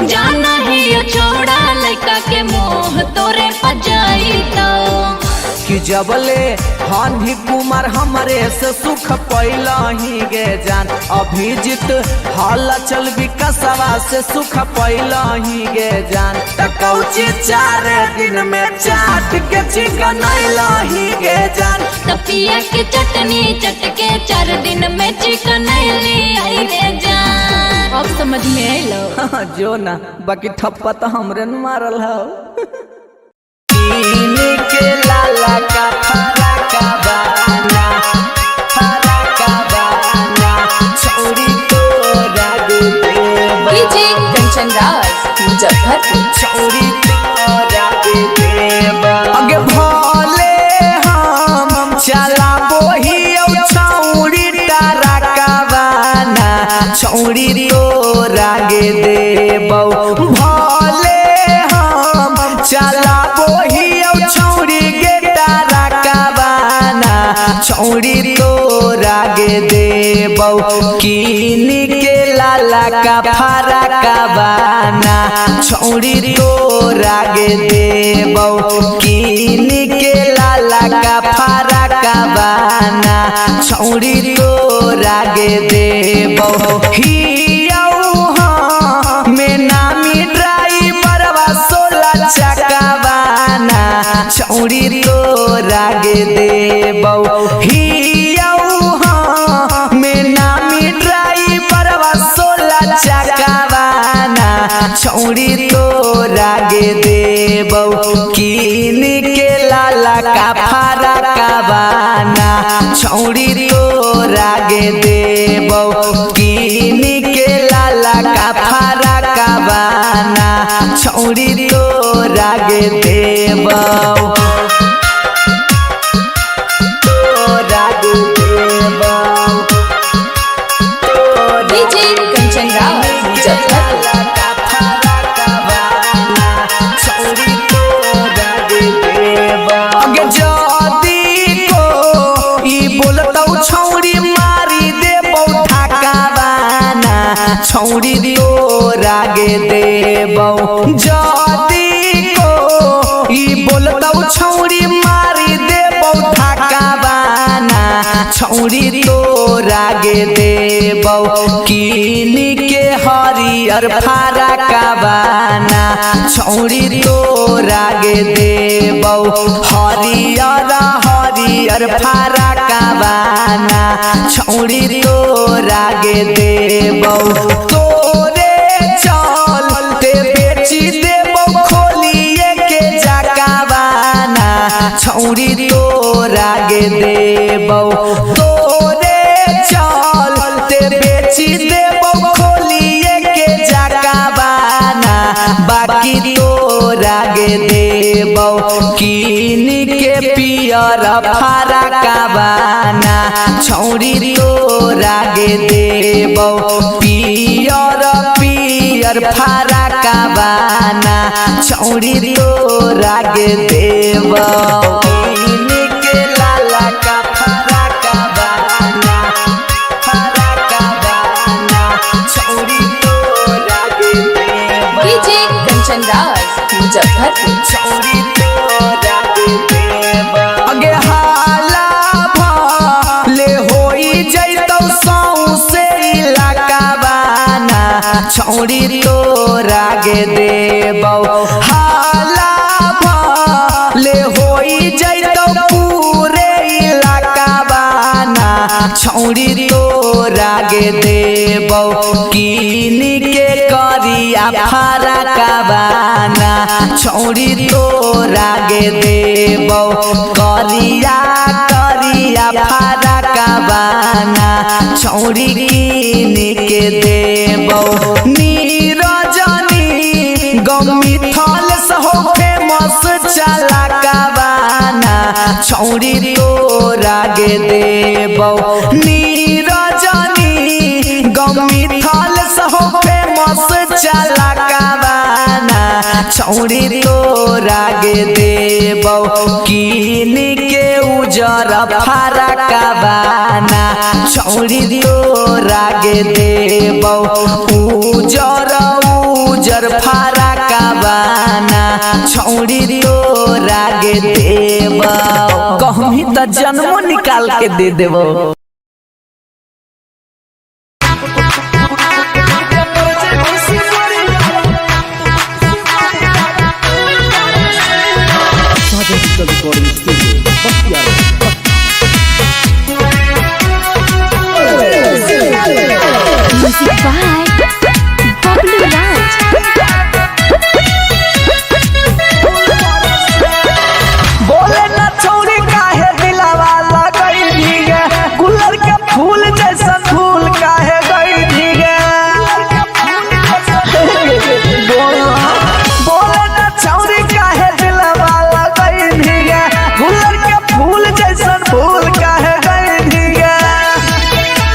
जाना ही यो छोड़ा लड़का के मोह तोरे पजाई तो। कि जबले हानि कुमार हमरे से सुख पैला ही गे जान, अभिजीत हाल चल विकसवा से सुख पैला ही गे जान। त कौची 4 दिन में चाट के चिकन ही गे जान। तपिया के चटनी चटके 4 दिन में चिकन आई रे जान। अब समझ में आइलो जो ना बाकी ठप्पा तो हमरे न मारल हौ। के लाला का फराका बाना, फराका बाना, छौरी तोरा देबा। डीजे कंचन राज मुजफ्फरपुर। छौरी तोरा देबा। अगे भले हम चलाबो ही औ छौरी तारा का बाना, छौरी तोरा गे देबौ। भले हम चलाबो ही औ छौरी गे तारा का बाना, छौरी तोरा गे देबौ। कीन के लाला का फराका बाना, छौरी तोरा गे देबौ। कीन के लाला का फराका बाना, छौरी तोरा गे देबौ। हियौ हाँ में नामी ड्राइवरवा 16 चक्का बाना, छौरी तोरा गे देबौ। हियौ हाँ में नामी ड्राइवरवा 16 चक्का बाना, छौरी तोरा गे देबौ। कीन के लाला का फराका बाना, छौरी तोरा गे देबौ। कीन के लाला का फराका बाना, छौरी तोरा गे देबौ। तोरा देबौ। डीजे कंचन राज मुजफ्फरपुर। अगे जदी को ई बोलतौ छौरी मारी देबौ ठाका बाना, छौरी तोरा गे देबौ। जदी को ई बोलतौ छौरी मारी देबौ ठाका बाना, छौरी तोरा गे देबौ। कीन के हरियर फराका बाना, छौरी तोरा गे देबौ। हरियर हरियर फराका बाना, छौरी तोरा गे देबौ। तोरे चलते बेची देबौ खोलिए के जाका बाना, छौरी तोरा गे देबौ। तोरे चलते बेची देबौ खोलिए के जाका बाना, बाकी तोरा गे देबौ। कीन के पियर फराका बाना, छौरी तोरा गे देबौ। पियर पियर फराका बाना, छौरी तोरा गे देबौ। कीन के लाला का फराका बाना, फराका बाना, छौरी तोरा गे देबौ। डीजे कंचन राज मुजफ्फरपुर। छौरी तोरा देबौ। अगे हाला भले होई जैतौ सौंसे इलाका बाना, छौरी तोरा गे देबौ। हाला भले होई जैतौ पूरे इलाका बाना, छौरी तोरा गे देबौ। कीन के करिया फराका बाना, छौरी तोरा गे देबौ। करिया करिया फराका बाना, छौरी कीन के देबौ। देबौ। नीरजनी गमी थल सहो फेमस चला काबाना छौरी तोरा गे देबौ। नीरजनी गमी थल सहो फेमस चला काबाना छौरी तोरा गे देबौ। कीन के उजर फरका बाना छौरी तोरा गे देबौ। उजर उजर फरका बाना छौरी तोरा गे देबौ। कहमी त जन्मो निकाल के दे देबौ। Sagar digital recording studio Bakhtiyarpur. Music by Bablu Raj. बोले न छौरी काहे दिलावा लगई गे, गुलर के फूल जैसन फूल काहे गई गे। बोले न छौरी काहे दिलावा लगई गे, गुलर के फूल जैसन फूल काहे गई गे।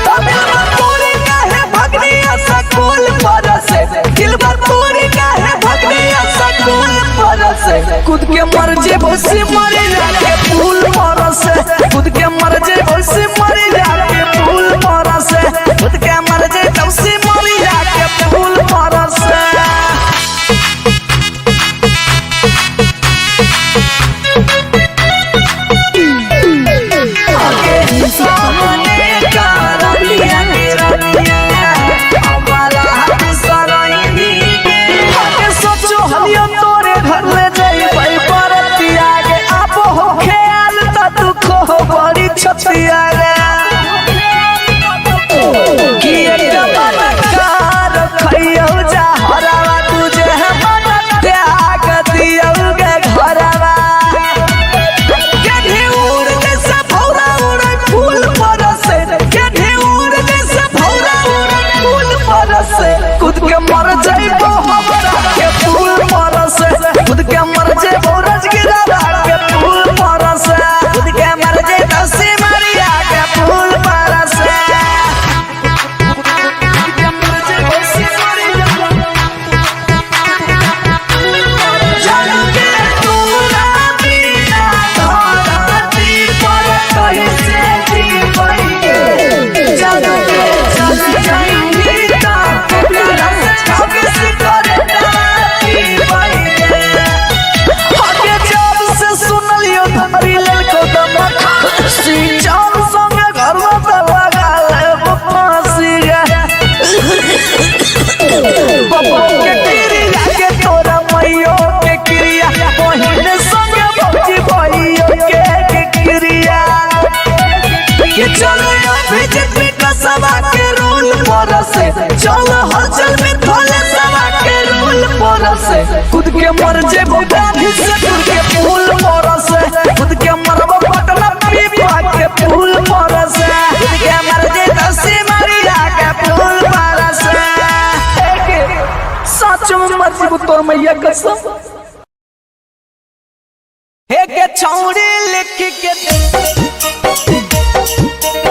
तमिलवा तोरी काहे भगनिया सकूल पर से, दिलवा तोरी काहे भगनिया सकूल पर से। खुद के मर जेबो से मरे जाके फूल पर से, खुद के मर जेबो से मरे जाके फूल पर से, खुद के मर जेबो से मरे जाके फूल पर से। सोचो हलियो तोरे घर ले जइबै परतिया गे, आप हो ख्याल त दुख हो बड़ी छतिया गे। कि एक मन कार खइयौ जा हरावा, तुझे मन त्याग दियौ गे घरवा। गेढ़ी उड़ जैसे भौरा उड़े फूल पर से, गेढ़ी उड़ जैसे भौरा उड़े फूल पर से। खुद के मर जइबो हमरा के फूल पर से, खुद के मर जइबो रजगिरा के फूल पर से, खुद के मर जइबो सिमरिया के फूल पर से। खुद के मर जइबो सिमरिया जग के तोरा बिना धरती पर कैसे जीबै गे। जग के चल जाइबी त केकरा से ठगिस करे जीबै गे। हके जब से सुनलियो धरी लेलको दमक खुशी, चाल संगे घरवा पे लगा लेब फांसी गे। बबो के क्रिया के तोरा मैयो के क्रिया, बहिन संगे भौजी भैयो के क्रिया। के चलो अभिजीत में कसवा के रोल पर से, चलो हलचल में थोले सवा के रोल पर से। खुद के मर जेबो गांधी से खुद के फूल पर से, खुद के मरबो पटना पीपा के फूल पर से, खुद के मर जेबो सिमरिया के फूल पर से। सच में मर जेबो तोर मैया कसम। हे के छौरी लिख के दे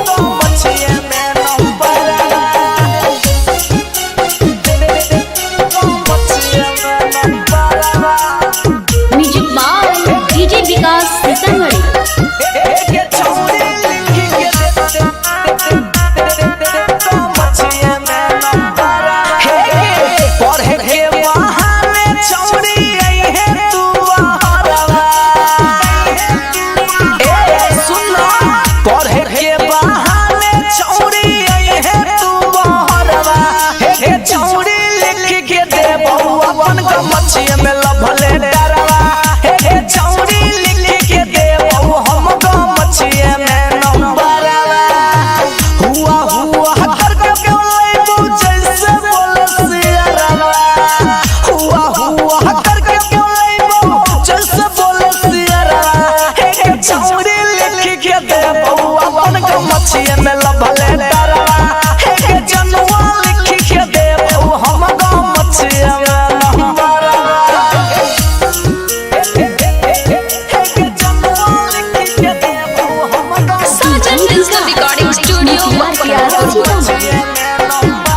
तो मछिया में नंबर, तो मछिया में number. Music by DJ Vikas Sitamarhi. हे के छौरी लिख के दे तो मछिया में नंबर। हे के पढ़े के बहाने छौरी आई है तू हरवा। ए सुन पढ़े के बहाने छौरी आई है तू बहरवा। हे छौरी लिख के दे बउआ अपन गमछिया में लभले डरवा। हे छौरी लिख के दे बउ हम गमछिया में नंबरवा। हुआ हुआ करके बोलैबू जैसे बोले सियरवा। हुआ हुआ करके बोलैबू जैसे बोले सियरवा। हे छौरी लिख के दे बउआ अपन गमछिया में लभले डरवा। हे जनुआ लिख के दे बउ सीतामढ़ी।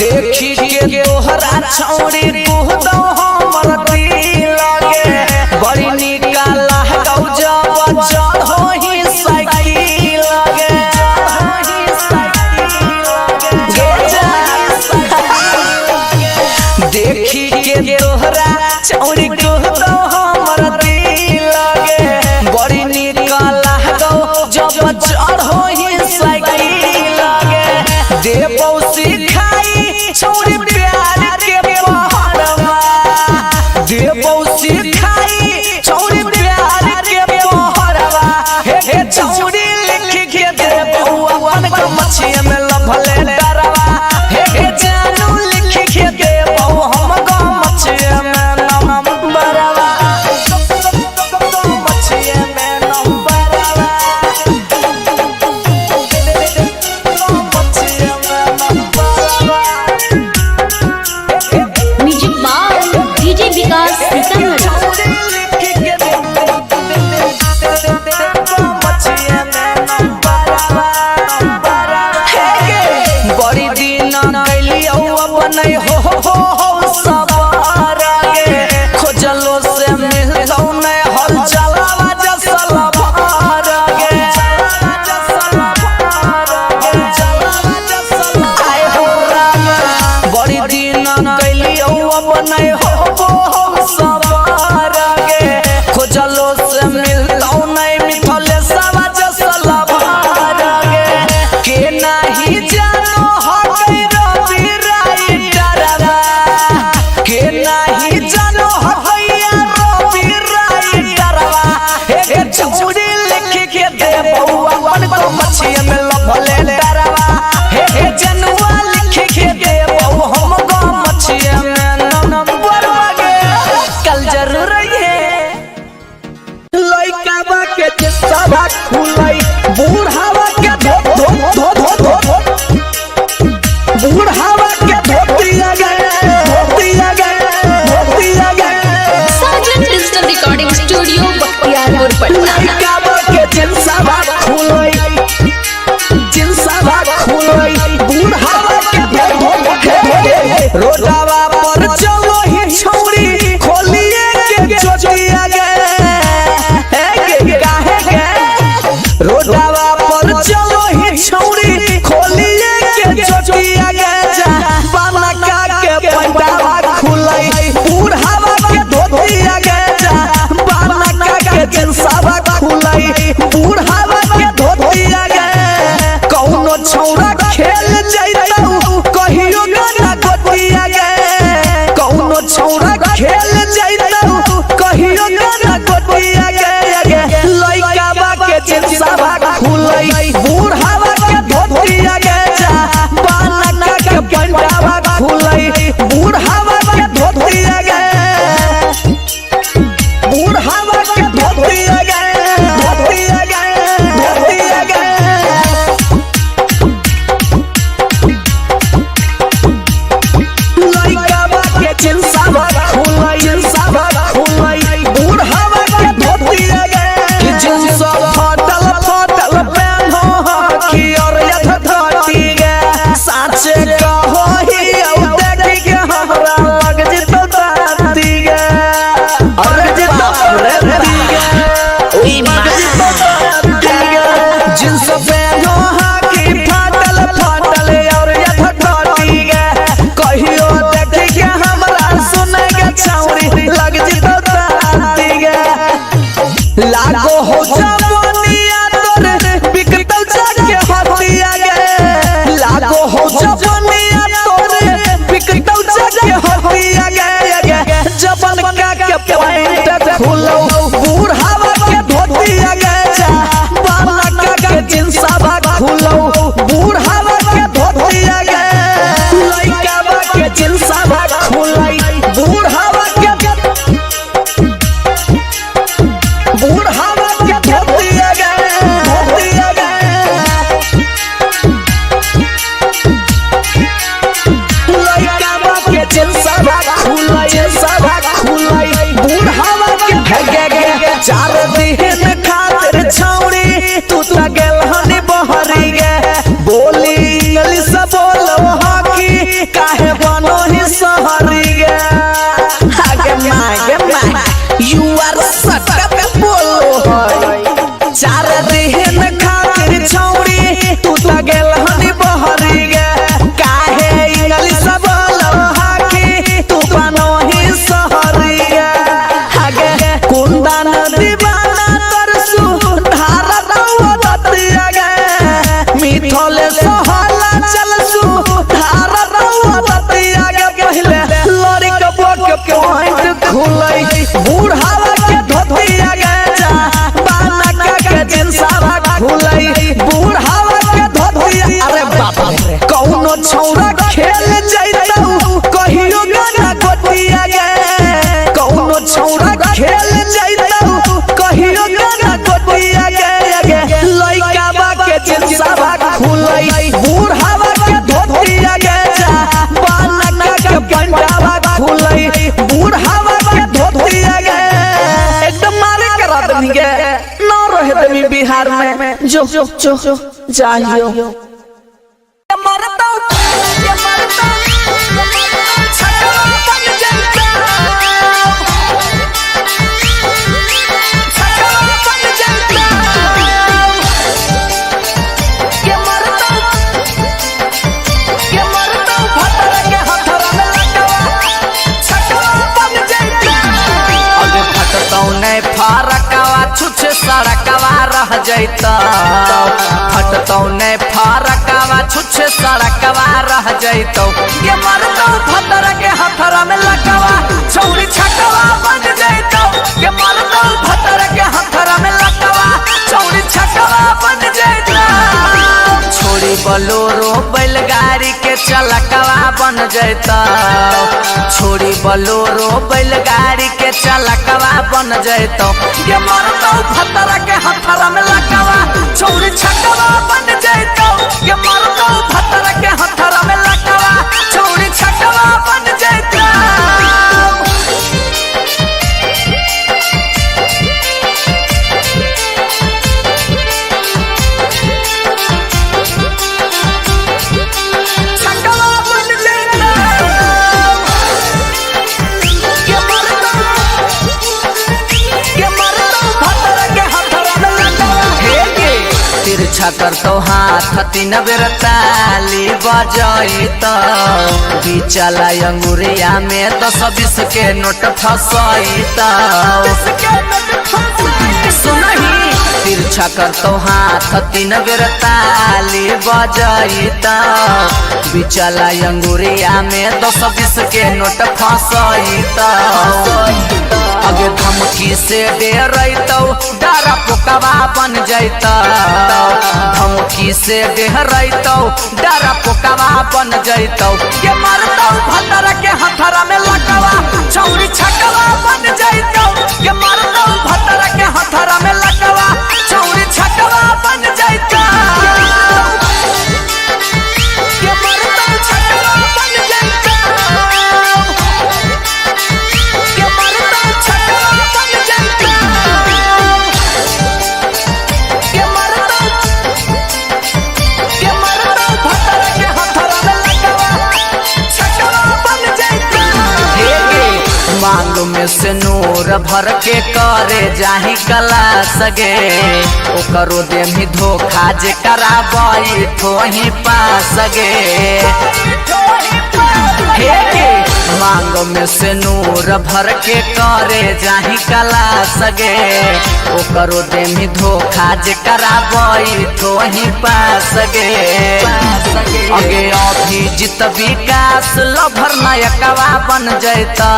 देखी के तोहरा छौरी कुहदौ हमर दिल लगे बड़ी निका लागौ जब चढ़ोही साइकिल लगे गे जा। देखी के तोहरा छौरी कुहदौ हमर दिल लगे बड़ी निका लागौ जब चढ़ोही साइकिल लगे देबौ सिखाई छौरी प्यार के पहरवा देबौ सिखाई छौरी प्यार के पहरवा हे हे छौरी लिख के देबौ अपन गमछिया में लभले डरवा हे हे जानू लिख के देबौ हम गमछिया में नंबरवा गमछिया में नंबरवा music by DJ Vikas Sitamarhi. बड़ी दिन कैलियौ अपन हो हो हो सवार गे खोजलो से मिलतौ नै हल चलावा जसल भार गे आय हो राम बड़ी दिन कैलियौ अपन हो हो हो सवार गे खोजलो से मिलतौ नै मिथले सवा जसल भार गे के नाही जानो हकै रवि राइटरवा के नाही जानो हकैया रवि राइटरवा हे हे छौरी लिख के देबौ अपन गमछिया में लभले डरवा हे हे जनुआ लिख के देबौ हम गमछिया में नंबरवा गे कल जरूर है लइकावा के सभा खुलै बूढ़ावा के धो धो धो धो धो बूढ़ावा के धोतिया गए धोतिया गए धोतिया गए Sajan digital recording studio Bakhtiyarpur Patna. लइकावा के जिनसावा खुलै जिनसावा खुलै बूढ़ावा के धो धो धो रोडावा पर चलो ही छौरी खोलिए के चोटिया गए हे गे काहे गे रोडावा पर चलो ही छौरी खोलिए के चोटिया गए जा बाला का के पंडावा खुलै बूढ़ावा के धोतिया गए जा बाला का के जिनसावा खुलै बूढ़ावा के धोतिया गए कौनो छौरा खेल जैतौ कहियो गाना गोतिया गए कौनो छौरा खेल जैतौ कहियो गाना गोतिया गए गे लइकावा के जिनसावा खुलै बूढ़ावा के धोतिया गए जा बाला के पंडावा खुलै बूढ़ावा के धोतिया गए बूढ़ावा के धोतिया गए धोतिया गए धोतिया गए लइकावा के जिनसावा खुलै जिनसावा खुलै बूढ़ावा के धोतिया गए कि जिनसा फाटल फाटल पेन्हो जिंसवा खुलई सवा खुलई बूढ़ावा के गे गे चार दिन खातिर छौड़ी तू त गेल हनी बहरी गे बोली इंग्लिश बोलो हकी काहे बनो ही सहरी गे आगे मागे मा you आर सटक बोलो है चार दिन खातिर छौड़ी तू त गेल हनी बहरी गे काहे इंग्लिश बोलो हकी तू बनो ही सहरी गे आगे कुंदा नदी बाना तरसु धारा रउआ गे मिथले सहला चलसु धारा रउआ गे पहिले लड़ी कबो के पॉइंट खुलई बूढ़ावा के धोतिया गे जा बाना का के जिंसावा खुलई बूढ़ावा के धोतिया। अरे बाप रे कौनो छौरा खेल जैतौ कहियो गाना गोटिया गे कौनो छौरा खेल जैतौ कहियो गाना गोटिया गे गे लइका बा के जिंसावा खुलई बूढ़ावा के धोतिया गे जा बाना के पंडावा खुलई बूढ़ावा के धोतिया गे एकदम मारे करा दमी गे ना रहे दमी बिहार में जो जो जो जाइयो मरता ये मरता छकवा बन जनता छकवा बन जनता ये मरता भतर के हथरा में लटवा छकवा बन जनता। अगे फटतौ नै फरकवा छुछ सड़कवा रह जैतौ फटतौ नै फरकवा छुछ सड़कवा रह जैतौ ये मरतौ भतर के हथरा में लटवा छौरी छकवा बन जैतौ ये मरतौ भतर के हथरा में लटवा छौरी छकवा बन जैतौ। छोड़ी बलोरो बैलगाड़ी के चलकवा बन जैतौ छोड़ी बलोरो बैलगाड़ी के चलकवा बन जैतौ ये मरतौ भतर के हथरा में लटवा छौरी छकवा बन जैतौ ये मरतौ भतर के हथरा में लटवा छौरी छकवा बन जैतौ। छकवा बन जैतौ। ये मरतौ ये मरतौ भतर के हथरा में लटवा। हे गे तिरछा करतौ हाथ तीन बेर ताली बजैतौ बिचला अंगुरिया में 10-20 के नोट फसैतौ सुनही तिरछा करतौ हाथ तीन बेर ताली बजैतौ बिचला अंगुरिया में 10-20 के नोट फसैतौ अगे धमकी से डरैतौ डरा पोकवा बन जैतौ धमकी से डरैतौ डरा पोकवा बन जैतौ ये मरतौ भतर के हथरा में लटवा छौरी छकवा बन जैतौ ये मरतौ भतर के हथरा में लटवा छौरी छकवा बन जैतौ। ये मरतौ छकवा बन जैतौ। ये मरतौ छकवा बन जैतौ। ये मरतौ भतर के हथरा में लटवा छकवा बन जैतौ। हे गे मांग में से नूर भर के करे जाही कला सगे ओकरो देमी धोखा जे कराबई ठोही पास गे हे गे मांग में से नूर भर के करे जाही कला सगे ओकरो देमी धोखा जे कराबई ठोही पास गे अगे अभी जित विकास लभर नायकवा बन जैता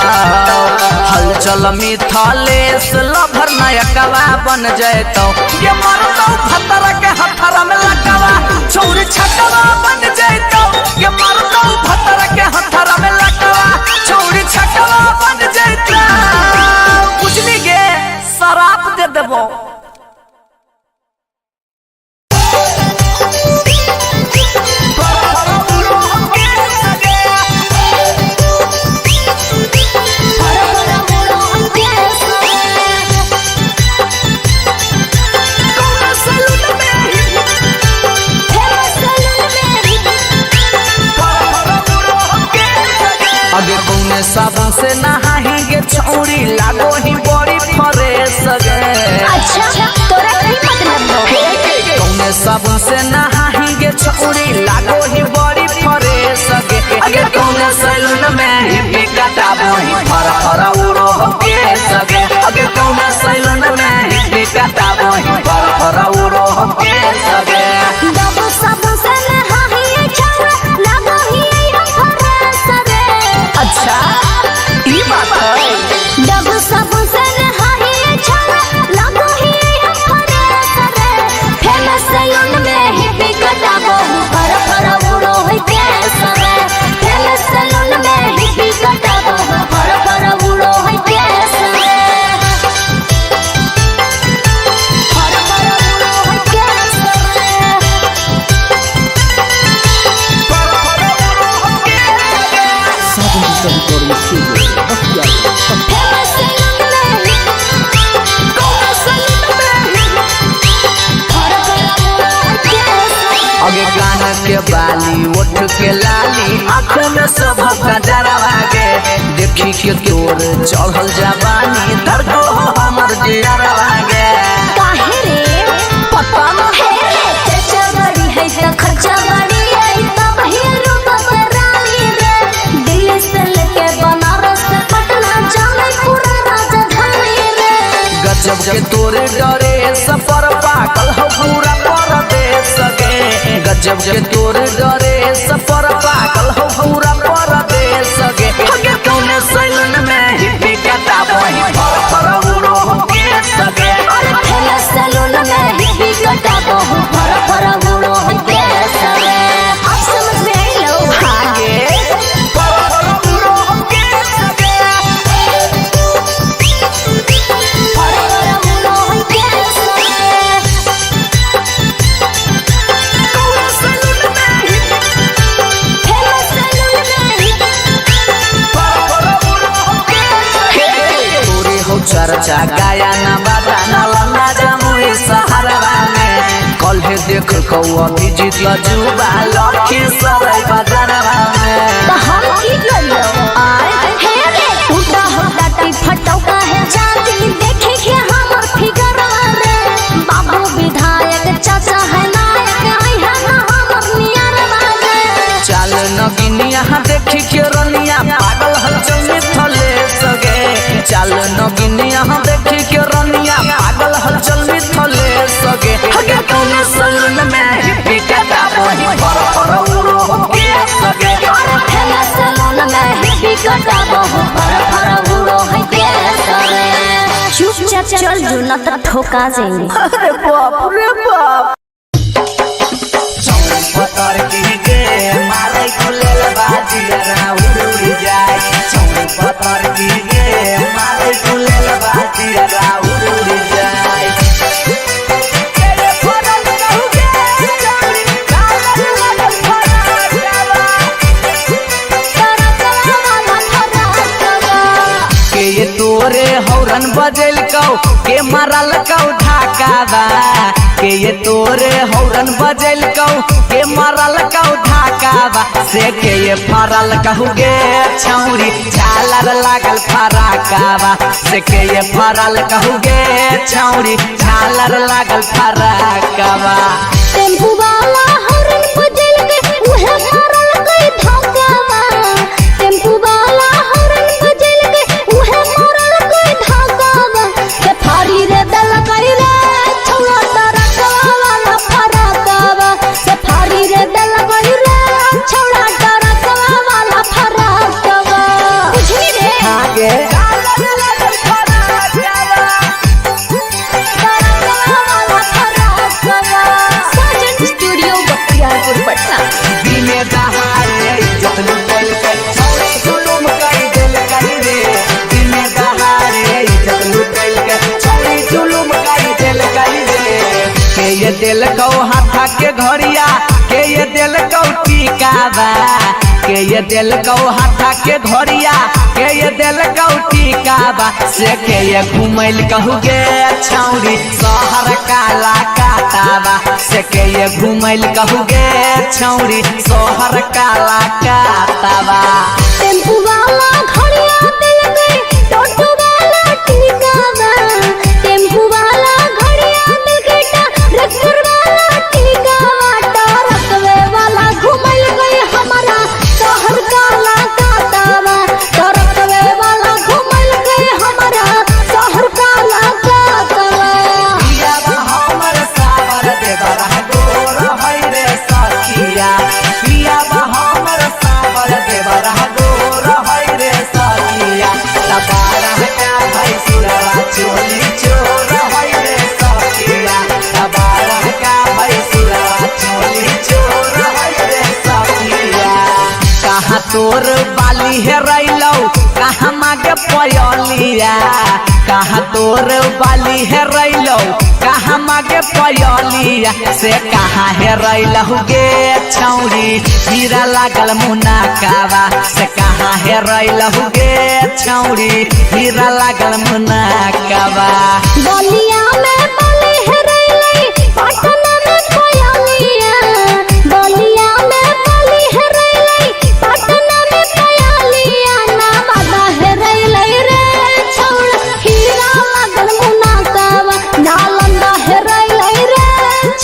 हलचल मिथलेश लभर नायकवा बन जैतौ ये मरतौ भतर के हथरा में लटवा छौरी छकवा बन जैतौ ये मरतौ भतर के हथरा में लटवा छौरी छकवा बन जैतौ। बुझली गे शराब दे देबो। अगे कौने साबुन से नहाही गे छौरी लागो ही बड़ी फ्रेश गे। अच्छा तोरा की मतलब हो? कौने साबुन से नहाही गे छौरी लागो ही बड़ी फ्रेश गे। अगे कौने सैलून में हिप्पी कटाबो ही फर फर उड़ो हो केस गे। अगे कौने सैलून में हिप्पी कटाबो ही फर फर उड़ो हो केस गे। डबल साबुन से नहाही छौरा लागो ही हम फ्रेश रे। अच्छा ई बात है। डबल साबुन से नहाही छौरा लागो ही हम फ्रेश रे। फेमस सैलून में हिप्पी कटाबो फर फर उड़ो है केस रे। फेमस सैलून में हिप्पी कटाबो फर फर उड़ो है केस रे। फर फर उड़ो है केस रे। Sajan digital recording studio Bakhtiyarpur. Famous salon में कौने सैलून में फर फर उड़ो है केस रे। अगे कान के बाली ओठ के लाली आँख में सब डरवा गे। देखी के तोर चढ़ल जवानी धरको हो हमर जियरवा गे। काहे रे पता न हे रे चर्चा बड़ी है त खर्चा बड़ी है तब ही रूप रानी रे। दिल्ली से लेके बनारस से पटना जाने पूरा राजधानी रे। गजब के तोरे डरे सफर पागल हो पूरा परदेश गे। गजब के तोरे डरे सफर पागल हो पूरा परदेश गे। अगे कौने सैलून में हिप्पी कटाबो ही फर फर उड़ो हो केस गे। अरे फेमस सैलून में हिप्पी कटाबो फर फर उड़ो है केस रे। अब समझ में आई लो। आगे फर फर उड़ो हो केस गे। फर फर उड़ो है केस रे। कौने सैलून में हिप्पी फेमस सैलून में हिप्पी तोरे हो चर्चा गाया ना बाजा ना लन्ना जमुई सहारवा में। कल देख कौ अभिजीत जुबा लखी सराय बाजारवा में। तो हम की करियो हे रे टूटा हो डाटी फटौका है चांदी देखे के हमर फिगर रे। बाबू विधायक चाचा है नायक आई है ना हमर नियर बाजे। चाल नगिनिया देखी के रनिया पागल हलचल में थले सगे। चाल नगिनिया देखी के रनिया पागल हलचल में थले सगे। हगे कौने सैलून में हिप्पी कटाबो ही फर फर उड़ो हो केस गे। अरे फेमस सैलून में हिप्पी कटाबो फर फर उड़ो है केस रे। चुपचाप चल जो ना तो ठोका जाएंगे। अरे बाप रे बाप। पतर की गे मारे कुलेल बाजिया उड़ जाए। छौरी पतर की गे मारे कुलेल बाजिया उड़ जाए। के ये तोरे हौरन बजेल कौ के मारल कौ ढाकाबा। के ये तोरे हौरन बजेल कौ के मारल कौ ढाकाबा। से के ये फरल कहू गे छौरी झालर लागल फराकाबा। से के ये फरल कहू गे छौरी झालर लागल फराकाबा। टेम्पू वाला हॉर्न बजल के उहे मारल के धक्कावा। टेम्पू वाला हॉर्न बजल के उहे मारल के धक्कावा। के फारी रे दल कई रे छौड़ा टरकवा वाला फराकावा। के फारी रे दल कई रे छौड़ा टरकवा वाला फराकावा। बुझली रे आगे टरकवा वाला फराकावा। साजन स्टूडियो बख्तियारपुर पटना। दिने दहाड़े इज्जत लुटल के छौड़ी जुलुम कर देल करी रे। दिने दहाड़े इज्जत लुटल के छौड़ी जुलुम कर देल करी रे। के ये दिल कौ हाथा के घड़िया के ये दिल कौ टीकाबा। के ये दिल कौ हाथा के घड़िया के ये दिल कौ टीकाबा। से के ये घुमैल कहू गे छौड़ी शहर काला काताबा। से के ये घुमैल कहू गे छौड़ी शहर काला काताबा। टेम्पू वाला तोर बाली हेरैलौ कहाँ मागे पयलिया, कहाँ तोर बाली हेरैलौ कहाँ मागे पयलिया, से कहाँ हेरैलौ गे छौरी हीरा लागल मुनाकावा, से कहाँ हेरैलौ गे छौरी हीरा लागल मुनाकावा। बलिया में बाली हेरैलै पटना में पयलिया, बलिया में बाली हेरैलै पटना में पयलिया, नवादा हेरैलै रे छौड़ा हीरा लागल मुनाकावा, नालंदा हेरैलै रे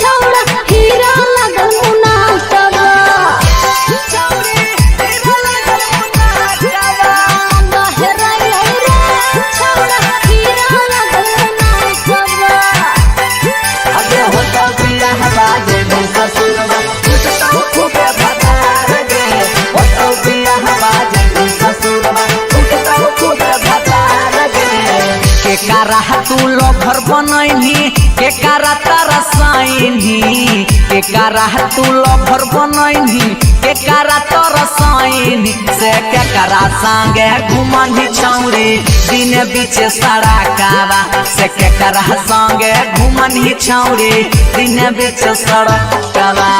छौड़ा हीरा लागल मुनाकावा। नालंदा हेरैलै रे छौड़ा हीरा लागल मुनाकावा। अगे होता बियाहवा जेबी ससुरवा टूटतौ खूबे भतार गे, होतौ बियाहवा जेबी ससुरवा टूटतौ खूबे भतार गे। के कारा तू लोभर बनैनी, के कारा तारा साइनी, के कारा तू लोभर बनैनी, के कारा तारा साइनी, से के कारा संगे घुमनी छौरी दिन बीचे सड़कावा, से के कारा संगे घुमनी छौरी दिन बीचे सड़कावा।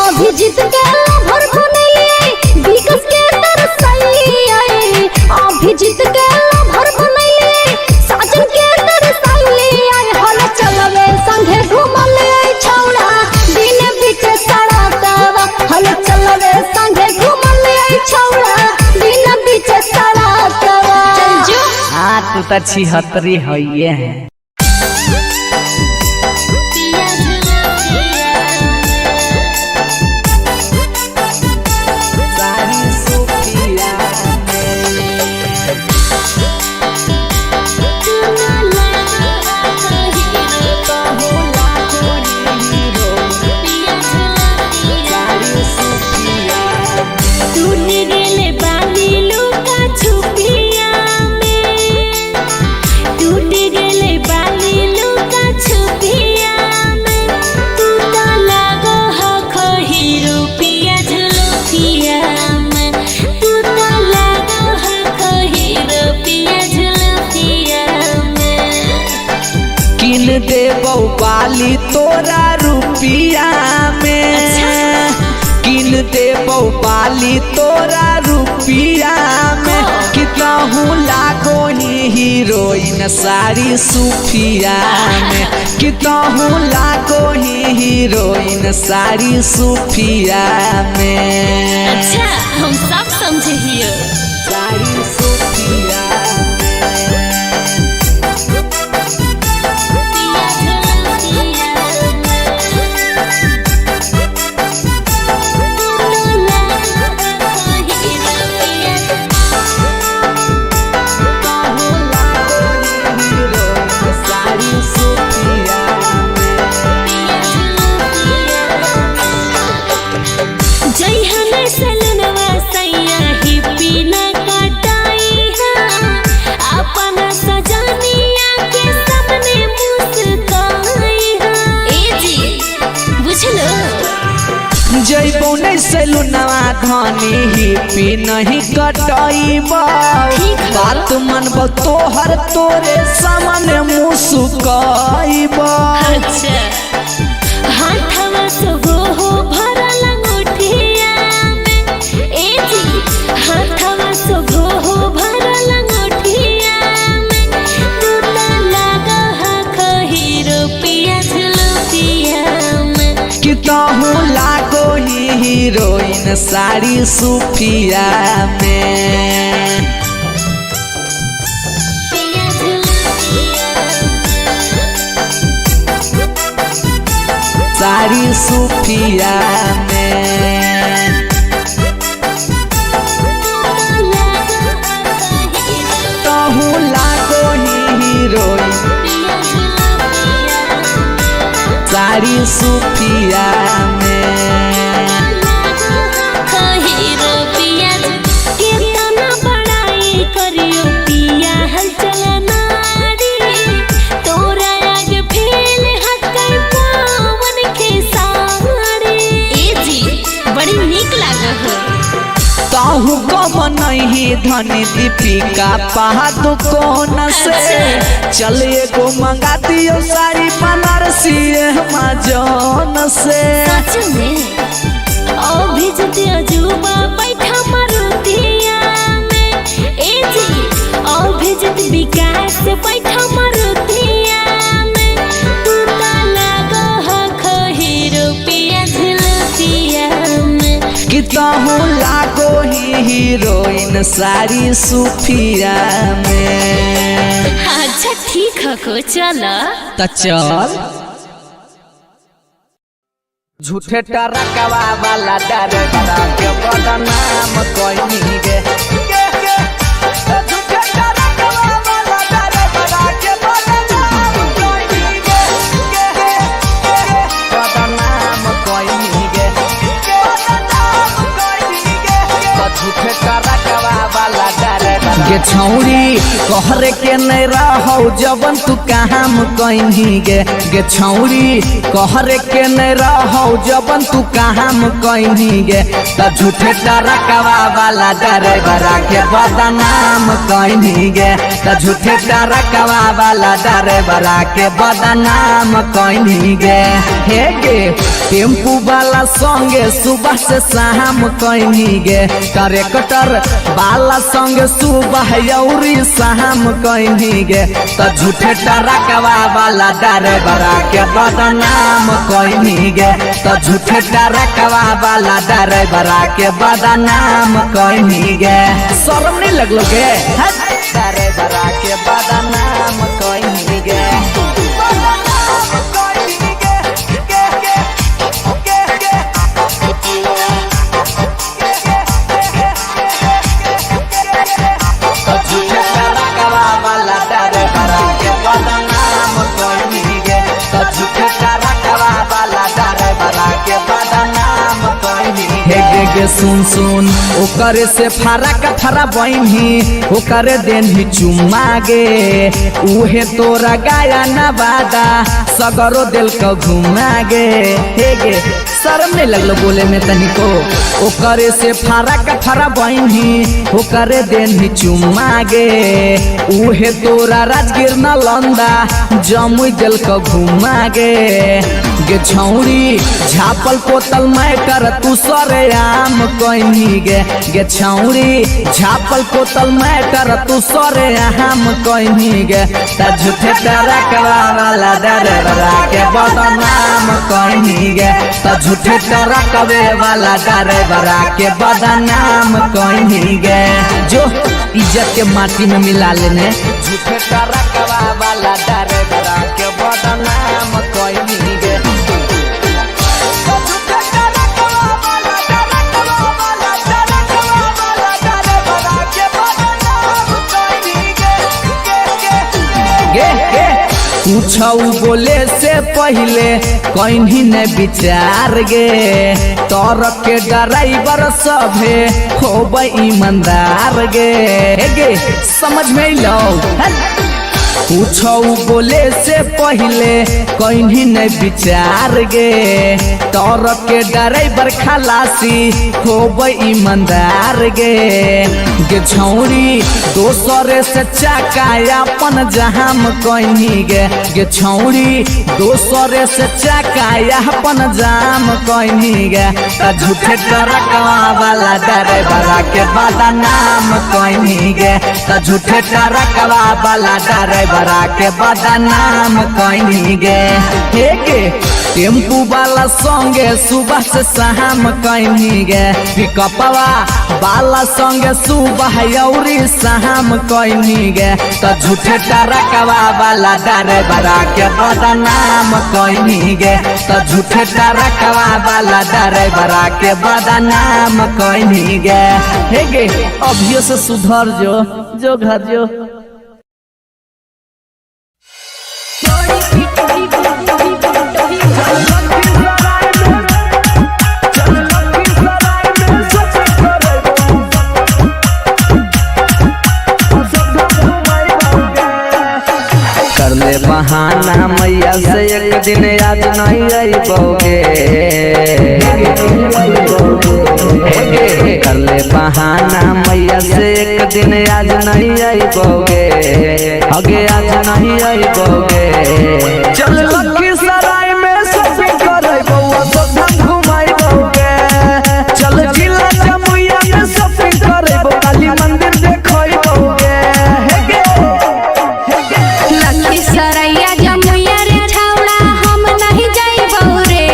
अभिजीत के लभर बनैलियै विकास के तरसैलियै, अभिजीत के लभर बनैलियै साजन के तरसैलियै, हल चलबे संगे घुमलियै छौड़ा दिन बीच सड़कवा, हल चलबे संगे घुमलियै छौड़ा दिन बीच सड़कवा। हाँ तू तो छिहत्तरी है है। सारी सुखिया टूट गेले बाली लुका छुपिया में, टूट गेले बाली लुका छुपिया में, तू तो लागो हखो हीरो पिया झुलुपिया में, तू तो लागो हखो हीरो पिया झुलुपिया में। किन देबौ बाली तोरा रुपिया में, किन देबौ बाली तोरा रुपिया में, कितहु लागो ही हीरोइन सारी सुफिया में, कितहु लागो ही हीरोइन सारी सुफिया में। अच्छा हम सब समझे हियो। सारी सुफिया पिया झुलुपिया हीरोइन सारी सुफिया जइहन सलनवा सैया ही पीना कटाई अपन सजनिया के सामने मुस्काई। ए जी बुझलो जैबौ नै सैलूनवा धनी हिपी नहीं कटैबौ, बात मनबौ तोहर तोरे सामने मुसुकैबौ। अच्छा हाथवा सोगो हो भरल अंगूठिया में, ए जी हाथवा सोगो हो भरल अंगूठिया में, तू तो लागा हखो हीरो पिया झुलुपिया में। कितहु लागो ही हीरोइन सारी सुफिया में। पिया झुलुपिया सारी सुफिया में। तहु लागो ही हीरोइन सारी सुफिया में। हीरो पिया केतना बड़ाई करियो पिया हलचल नारी, तोरा आगे फेल हकै पावन खेसारी। ए जी बड़ी नीक लागल हो। ताहू कम नहीं धनी दीपिका पादुकोण से। चल एगो मंगा दियो साड़ी बनारसी अमेजोन से। सच में ओ भेज अजूबा बैठा मारुतिया में, ए जी ओ भेजत विकास बैठा मारुतिया में। तू ता लागो हखो हीरो पिया झुलपिया में। कि तहु लागो ही हीरोइन साड़ी सुफिया में। अच्छा ठीक हको चल त चल। झूठे टरकवा वाला डरबरा के बदनाम कइनी गे। झूठे टरकवा वाला डरबरा के बदनाम कइनी गे। बदनाम कइनी गे। बदनाम कइनी गे। झूठे टरकवा वाला डरबरा गे छौरी कहरे के नहीं रहौ जबन तू काम कइनी गे। गे छौरी कहरे के नहीं रहौ जबन तू काम कइनी गे। त झूठे टरकवा वाला डरबरा के बदनाम कइनी गे। त झूठे टरकवा वाला डरबरा के बदनाम कइनी गे। हे गे टेम्पू वाला संगे सुबह से शाम कइनी गे। ट्रैक्टर वाला संगे सुबह यौरी शाम कइनी गे। त झूठे टरकवा वाला डरबरा के बदनाम कइनी गे। त झूठे टरकवा वाला डरबरा के बदनाम कइनी गे। शर्म नहीं लगलो गे? डरबरा के बदनाम कइनी गे। बदनाम कइनी गे। गे गे गे गे। झूठे टरकवा वाला डरबरा के बदनाम कइनी गे। झूठे टरकवा वाला डरबरा के बदनाम कइनी गे। हे गे गे सुन सुन ओकरे से फरक फरा बहिनी ओकरे देनही चुम्मा गे। उहे तोरा गाया नवादा सगरो दिल को घुमा गे। हे गे शर्म नहीं लगलो बोले में तनिको? ओकरे से फरक फरा बहिनी ओकरे देनही चुम्मा गे। उहे तोरा राजगीर नालंदा जमुई दिल को घुमा गे। गे छौरी झापल पोतल मैटर तू सरे आम कइनी गे। गे छौरी झापल पोतल मैटर तू सरे आम कइनी गे। त झूठे टरकवा वाला डरबरा के बदनाम कइनी गे। त झूठे टरकवे वाला डरबरा के बदनाम कइनी गे। जो इज्जत के माटी में मिला लेने। झूठे टरकवा वाला डरबरा के बदनाम कइनी गे। गे गे पूछौ बोले से पहले कहीं न विचार गे। तर के ड्राइवर सभे होब ईमानदार गे। गे समझ में अइलौ? पूछौ बोले से पहले कहीं न विचार गे। तर के ड्राइवर खलासी होब ईमानदार गे। गे छौरी दोसरे से चाका अपन जहाम कइनी गे। गे छौरी दोसरे से चाका अपन जाम कइनी गे। त झूठे टरकवा वाला डरबरा के बदनाम कइनी गे। त झूठे टरकवा वाला डरबरा के बदनाम कइनी गे। हे गे टेम्पू वाला संगे सुबह से शाम कइनी गे। पिकअपवा वाला संगे सुबह यौरी शाम कइनी गे। त झूठे टरकवा वाला डरबरा के बदनाम कइनी गे। त झूठे टरकवा वाला डरबरा के बदनाम कइनी गे। हे गे अभियो से सुधर जो जो घर जो। कर ले बहाना मैया से एक दिन याद नहीं अइबोगे। कर ले ले बहाना मैया से एक दिन आज नहीं आईबोगे, अगे आज नहीं आईबोगे। चल लखीसराय में शॉपिंग करबो, अशोकधाम घुमाइबोगे। चल जिला जमुइया में शॉपिंग करबो, काली मंदिर देखइबोगे। हे गे लखीसराय जमुइया रे छौड़ा हम नहीं जाइबौ रे,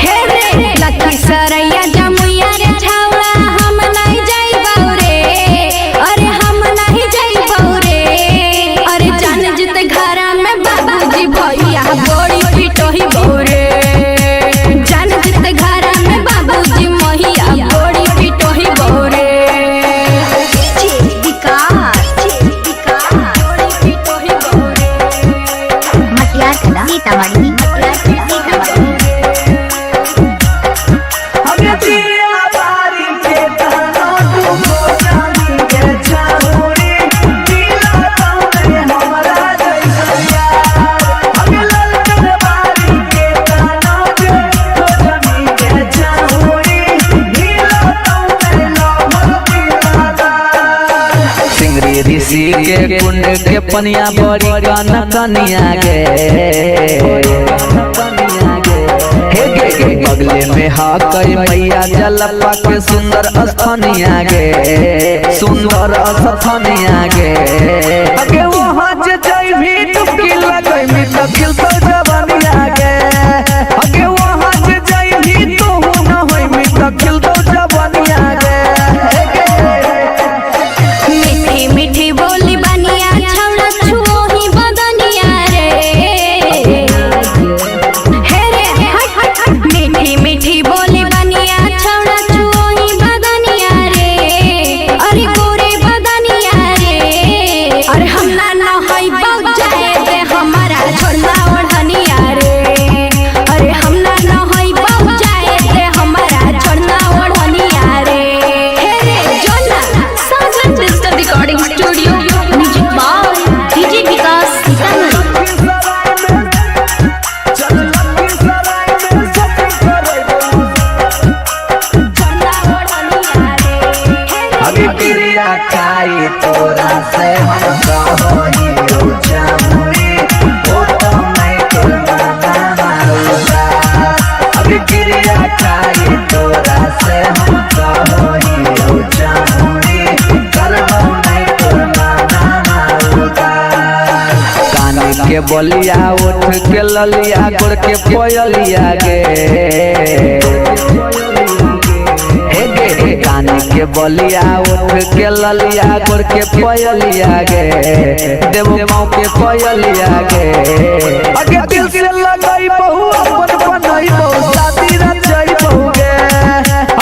हे रे। लखीसराय जमुइया रे छौड़ा हम नहीं जाइबौ रे, अरे हम नहीं जाइबौ रे। अरे जान जित घर में बाबूजी भैया बड़ी पिटही रे, जान जित घर में बाबूजी मैया बड़ी पिटही रे। सीतामढ़ी। हमें दिया बारी के ताना तू हो जानी के छाउरी, दिला तूने हमरा जैसा यार। हमें ललकन बारी के ताना जे हो जानी के छाउरी, दिला तूने लमर दिलादार। सिंगरी ऋषि के कुंड के पनिया बड़ी कन कनिया गे, हे गे गे। बगले में हाकई मैया जलपा के सुंदर स्थानिया गे, सुंदर स्थानिया गे। अगे वहाँ जे जइबी डुबकी लगइबी त खिलतो जवानिया गे। अगे वहाँ जे जइबी तोहू न होइबी त खिलतो जवानिया गे। हे गे। मीठी मीठी बोली बनिया छौड़ा छुओही बदनिया रे, हे रे हट हट हट। मीठी मीठी बोली बनिया छौड़ा छुओही बदनिया रे, अरे गोरे बदनिया रे। अरे हम ना न होई बौ जाए दे हमारा छोड़ना ओढ़निया रे, अरे हम ना न होई बौ जाए दे हमारा छोड़ना ओढ़निया रे, हे रे जोना। Sajan digital recording studio, music by DJ Vikas Sitamarhi. चल लखीसराय में शॉपिंग करबो, छोड़ना ओढ़निया रे, हे रे। अभी क्रिया खाई तोरा से हम कहोई जामुरी, ओ तो मैं तोर माना मारूंगा। अभी क्रिया खाई तोरा से हम कहोई जामुरी, करबो मैं तोर माना मारूंगा। कान के बलिया उठ के ललिया गोड़ के पयलिया गे, हे गे। कान के बलिया उठ के ललिया गोड़ के पयलिया गे, देव माँ के पयलिया गे। अगे दिल से लगई बहु अपन बनई बहु शादी रचई बहु गे।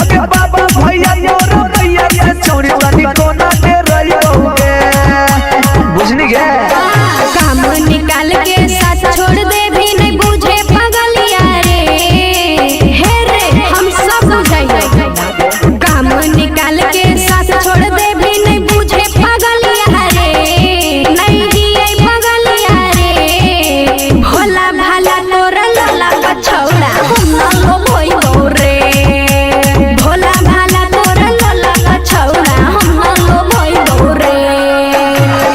अगे बाबा भैया मोर भैया से चोरी तनी कोना के रही बहु गे, बुझनी गे। काम निकाल के साथ छोड़ दे भी नहीं बुझे पगलिया रे, हे रे हम सब बुझाइए। काम निकाल के साथ छोड़ दे भी नहीं बुझे पगलिया रे, नहीं जिए पगलिया रे। भोला भाला तोरा लाला पछौड़ा हम ना लोभइबौ रे, भोला भाला तोरा लाला पछौड़ा हम ना लोभइबौ रे।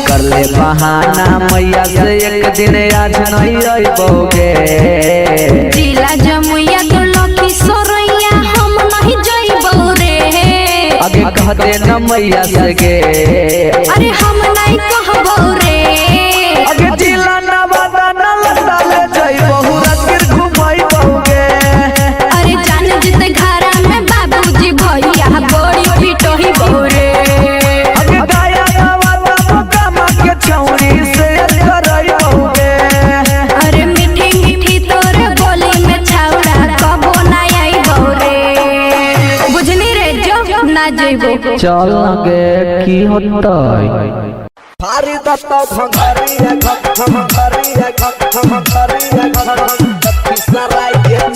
कर ले बहाना मैया से एक दिन आज नहीं अइबोगे। जिला जमुइया तो लखीसराय हम नहीं जइबौ रे, आगे कह दे न मैया से गे, अरे हम नहीं कहबौ रे। आगे जिला नवादा नालंदा ले जइबहु, राजगीर घुमाइबोगे। अरे जान जित घर में बाबूजी भैया बड़ी पिटही रे, आगे गाया नवादा मोकामा के छौरी से करइबोगे। अरे मीठी मीठी तोर बोली में छौड़ा कबो ना आइबौ रे, बुझनी रे जो ना जइबो। चल गे की होतई।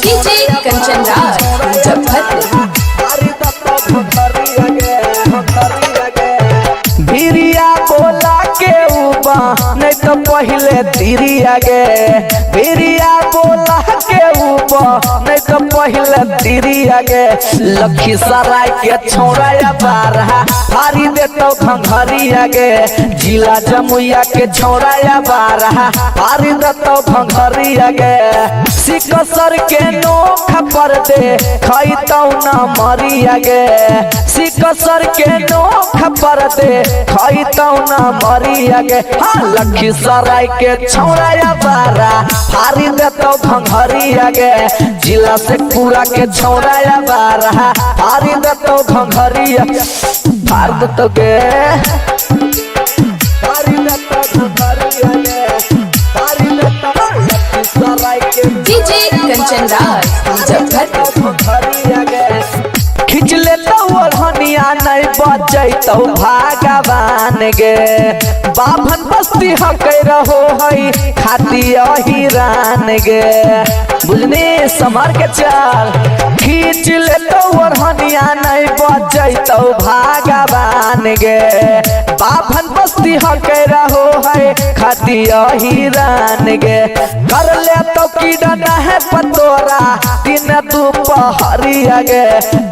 डीजे कंचन राज मुजफ्फरपुर। भिरिया बोला के उबा नहीं तो पहले तिरिया गे, भिरिया बोला के उबा नहीं तो पहले तिरिया गे। लखीसराय के छौड़ा बारहा फारी देतो घंघरिया गे। जिला जमुइया के छौड़ा बारहा फारी देतो घंघरिया गे। सिकसर के नोख पर दे खैतौ न मरिया गे। सिकसर के नोख पर दे खैतौ न मरिया गे। हाँ लखीसराय के छौड़ा बारा फारी देतो घंघरिया गे। जिला से पूरा के छौड़ा बारा फारी देतो घंघरिया फार देतो गे। फारी देतो घंघरिया गे। फारी देतो लखीसराय के डीजे कंचन राज मुजफ्फरपुर। खिंच लेतौ ओढ़निया नहीं बचैतौ भगवान गे। बाभन बस्ती हकै रहो है खाती अहिरान गे। बुझनी संभार के चल। खींच लेतौ ओढ़निया नहीं बचैतौ भगवान गे। बाभन बस्ती हकै रहो है खाती अहिरान गे। कर लेतौ कीड़ा है पतोरा दिन दुपहरिया गे।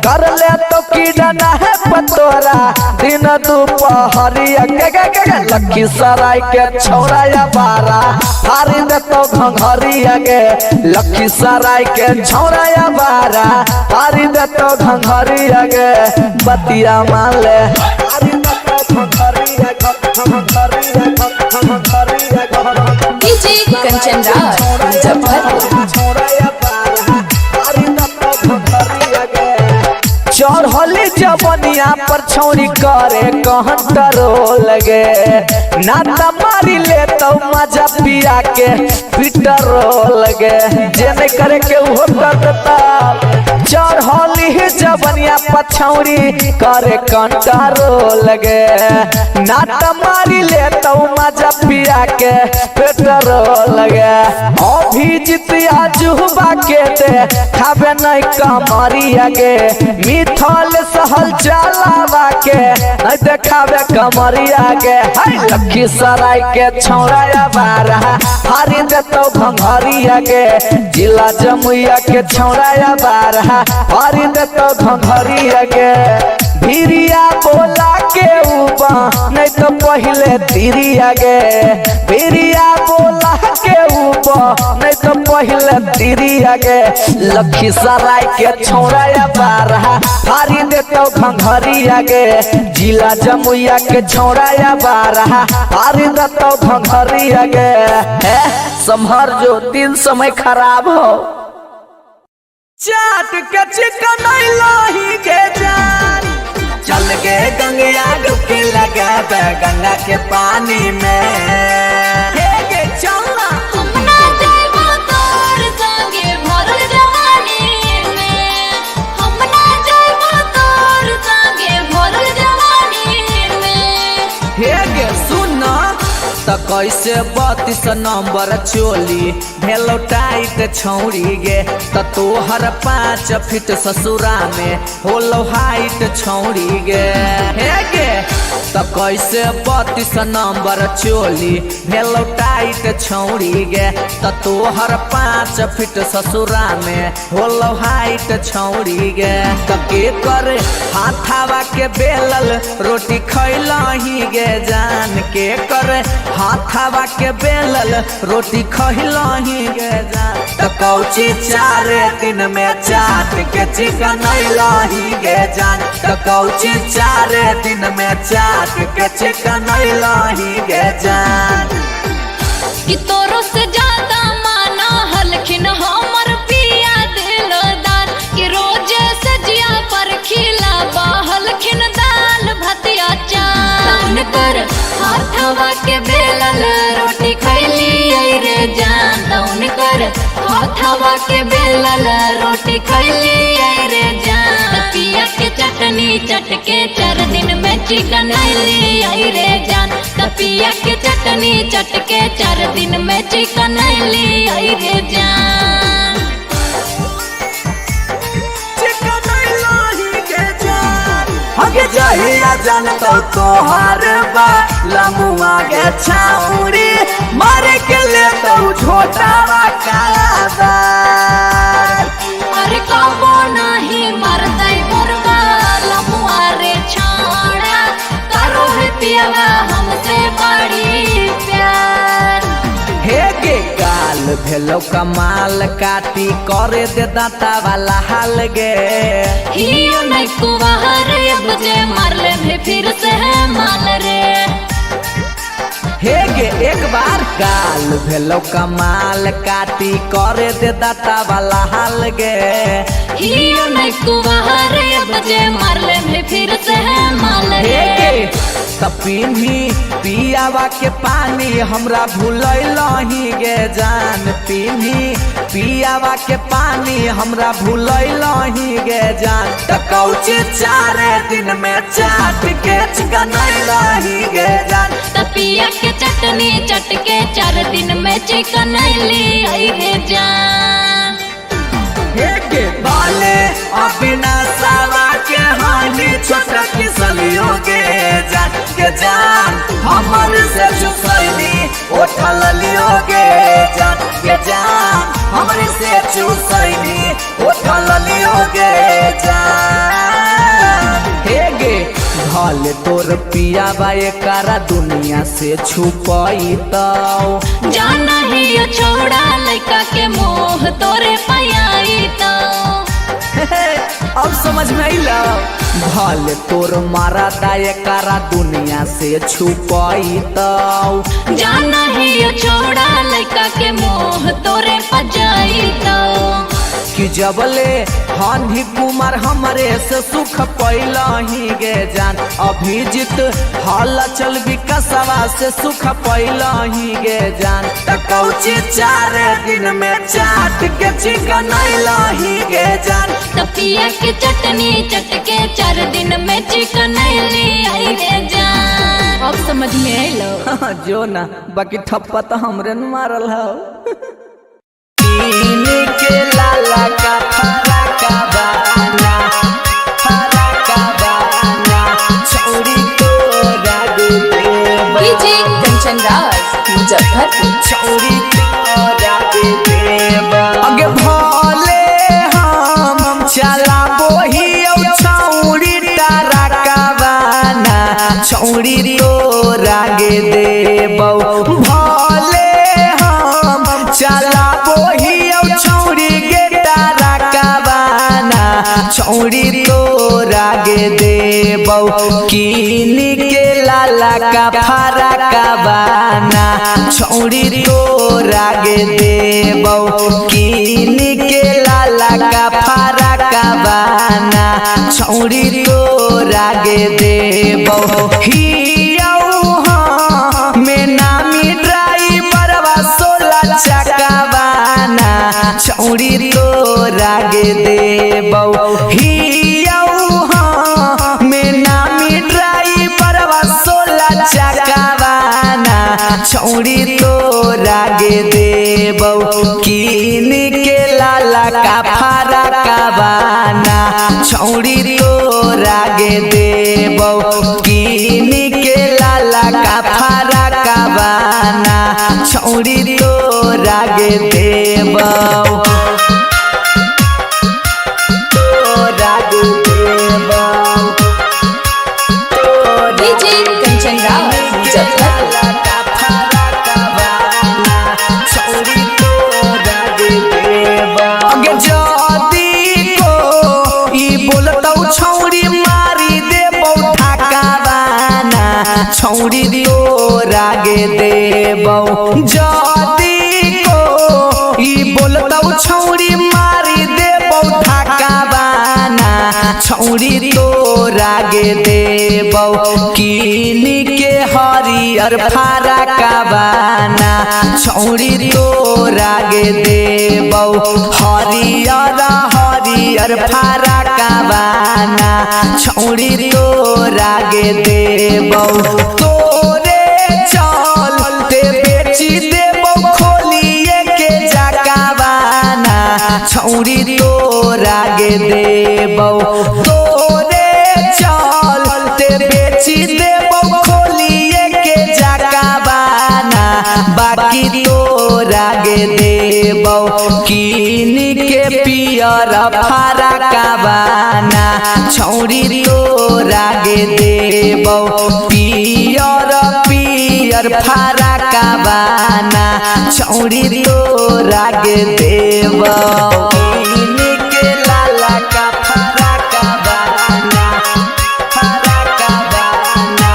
कर लेतौ कीड़ा है पतोरा दिन दुपहरिया गे गे गे गे। लखीसराय के छौड़ा बारा फारी देतौ घंघरिया गे। लखीसराय के छौड़ा बारा फारी देतौ घंघरिया गे। बतिया मान ले। फारी देतौ घंघरिया घंघरिया घंघरिया। डीजे कंचन राज मुजफ्फरपुर। चढ़ली जवनिया पर छौरी करे कहन करो लगे। नाता मारी ले तो मजा पिया के पीटरो लगे। जे नहीं करे के उहो कर देता। चढ़ली जवनिया पर छौरी करे कंटरो लगे। नाता मारी ले तो मजा पिया के पीटरो लगे। अभिजीत जुहबा के दे खाबे नहीं कमरिया गे। मिथल सहल चलावा के नहीं देखावे कमरिया गे। हाय लखीसराय के छौड़ा बारा फारी देतौ घंघरिया गे। जिला जमुइया के छौड़ा बारा फारी देतौ घंघरिया गे। भिरिया बोला के उबा नहीं तो पहले तिरिया गे। भिरिया बोला के उबा नहीं तो पहले तिरिया गे। लखीसराय के छौड़ा बारा फारी देतौ घंघरिया गे। जिला जमुइया के छौड़ा बारा फारी देतौ घंघरिया गे। संभर जो दिन समय खराब हो। चाट के चिकन लाही के जान चल गे गंगा डुबकी लगाबे गंगा के पानी में। हे गे चलना हम ना जाइबो तोर संगे भरल जवानी में। हम ना जाइबो तोर संगे भरल जवानी में। हे गे सुन त कैसे 32 नंबर चोली भेलो टाइट छौरी गे। त तोहर 5 फीट ससुरा में होलो हाइट छौरी गे। हे गे त कैसे 32 नंबर चोली भेलो टाइट छौरी गे। त तोहर 5 फीट ससुरा में होलो हाइट छौरी गे। त के करे हाथावा के बेलल रोटी खैलही गे जान। के करे हाथावा के बेलल रोटी खैलही गे जान। त कौची 4 दिन में चाट के चिकन अइलही गे जान। त कौची 4 दिन में चाट के चिकन अइलही गे जान। कि तोरो से ज्यादा माना हलखिन हमर पिया दिलदार। कि रोजे सजिया पर खिला बहलखिन दाल भतिया चान कर हाथवा के बेलल रोटी खैली रे जान। तौन कर हाथवा के बेलल रोटी खैली रे जान। पिया के चटनी चटके 4 दिन में चिकन अइली रे जान। पिया के चटनी चटके 4 दिन में चिकन अइली रे जान। चिकन अइलही गे जान। हगे जहिया जानतौ तोहार बा लमुआ गे छाउरी मारे के ले तो झोटावा कालाबार। अरे कबो नाही मरतै मोर बालमुआ रे छाड़ा, करो है पियावा हमसे बड़ी प्यार। हे गे गाल भेलो कमाल काटी करे दे दांता वाला हाल गे। हियो नहीं कुवार अब जे मारले भी फिर से माल रे। हे गे एक बार गाल भेलो कमाल काटी करे दे दांता वाला हाल गे। हियो नहीं कुवार अब जे मारले भी फिर से माल हे रे। गे तपिन्ही पियावा के पानी हमरा भूलैलही गे जान। पिन्ही पियावा के पानी हमरा भूलैलही गे जान। त कौची 4 दिन में चाट के चिकनैलही गे जान। तपिया के चटनी चटके 4 दिन में चिकन ली आई रे जान। हे गे बाले अपना सावा के हानि छोटा किसलियो गे जान के जान। हमर से चुसैली उठल लियो गे जान के जान। हमर से चुसैली उठल लियो गे जान। हे गे भले तोर पियावा एकरा दुनिया से छुपैतौ। जाना ही छोड़ा लड़का के मोह तोरे पयाई तो। अब समझ में अइलो। भले तोर मारा एकरा दुनिया से छुपैतौ। जाना ही छोड़ा लड़का के मोह तोरे पजाई तो। कि जबले हानि कुमार हमरे से सुख पैलही गे जान। अभिजीत हाल चल विकसवा से सुख पैलही गे जान। त कौची 4 दिन में चाट के चिकनैलही गे जान। तपिया के चटनी चटके 4 दिन में चिकन ली आई रे जान। अब समझ में अइलो। जो ना बाकी ठप्पा तो हमरे न मारल हौ। के लाला का फरका बाना, फरका बाना, छौरी तोरा देबा। डीजे कंचन राज मुजफ्फरपुर। छौरी तोरा देबा। अगे भोले हम चलाबो ही औ छौरी तारा का बाना, छौरी तोरा गे देबौ। भोले हम चलाबो ही छौरी गे तारा का बाना, छौरी तोरा गे देबौ। कीन के लाला का फरका बाना, छौरी तोरा गे देबौ। कीन के लाला का फरका बाना, छौरी तोरा गे देबौ। हियौ हाँ में नामी ड्राइवरवा 16 चक्का बाना, छौरी तोरा गे देबौ। हियौ हाँ में नामी ड्राइवरवा 16 चक्का बाना, छौरी तोरा गे देबौ। कीन के लाला का फरका बाना, छौरी तोरा गे देबौ। कीन के लाला का फरका बाना, छौरी तोरा गे देबौ। तोरा गे देबौ। डीजे कंचन राज मुजफ्फरपुर। अगे जदी को ई बोलतौ छौरी मारी देबौ ठाका बाना, छौरी तोरा गे देबौ। जदी को ई बोलतौ छौरी मारी देबौ ठाका बाना, छौरी तोरा गे देबौ। कीन के हरियर फरका बाना, छौरी तोरा गे देबौ। हरियर हरियर फरका बाना, छौरी तोरा गे देबौ। तोरे चलते बेची देबौ खोलिए के जका बाना, छौरी तोरा गे देबौ। तोरे चलते बेची देबौ खोलिए के जका बाना, बाकी तोरा गे देबौ। कीन के पियर तोरा गे देबौ पियर पियर फरका बाना छौरी तोरा गे देबौ के लाला का फरका बाना फरका बाना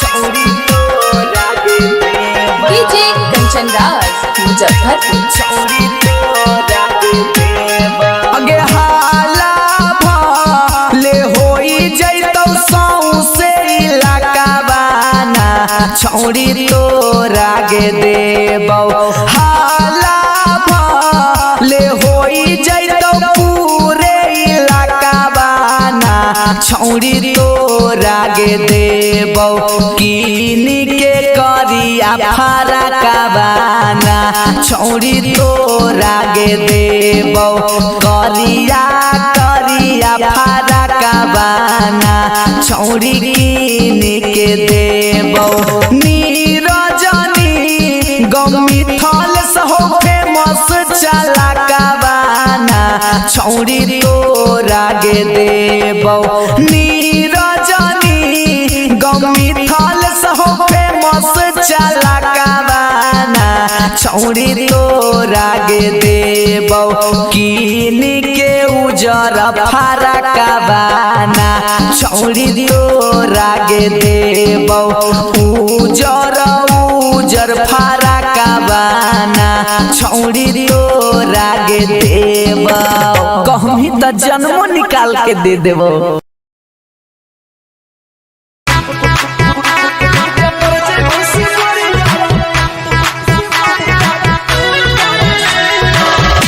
छौरी तोरा गे देबौ डीजे कंचन राज मुजफ्फरपुर छौरी तोरा गे देबौ अगे हाला ले होई जैतौ सौंसे इलाका बाना छौरी तोरा गे देबौ हाला ले होई जैतौ पूरे इलाका बाना छौरी तोरा गे देबौ कीन के करिया फरका बाना छौरी तोरा गे देबौ करिया करिया फरका बाना छौरी कीन के देबौ नीरजनी गमी थल सहो फेमस चला बाना छौरी तोरा गे देबौ नीरजनी गमी थल सहो फेमस चला बाना छौरी तोरा गे देबौ कीन के उजर फरका बाना छौरी तोरा गे देबौ उजर उजर फरका बाना छौरी तोरा गे देबौ कहमी त जन्मो निकाल के दे देबौ।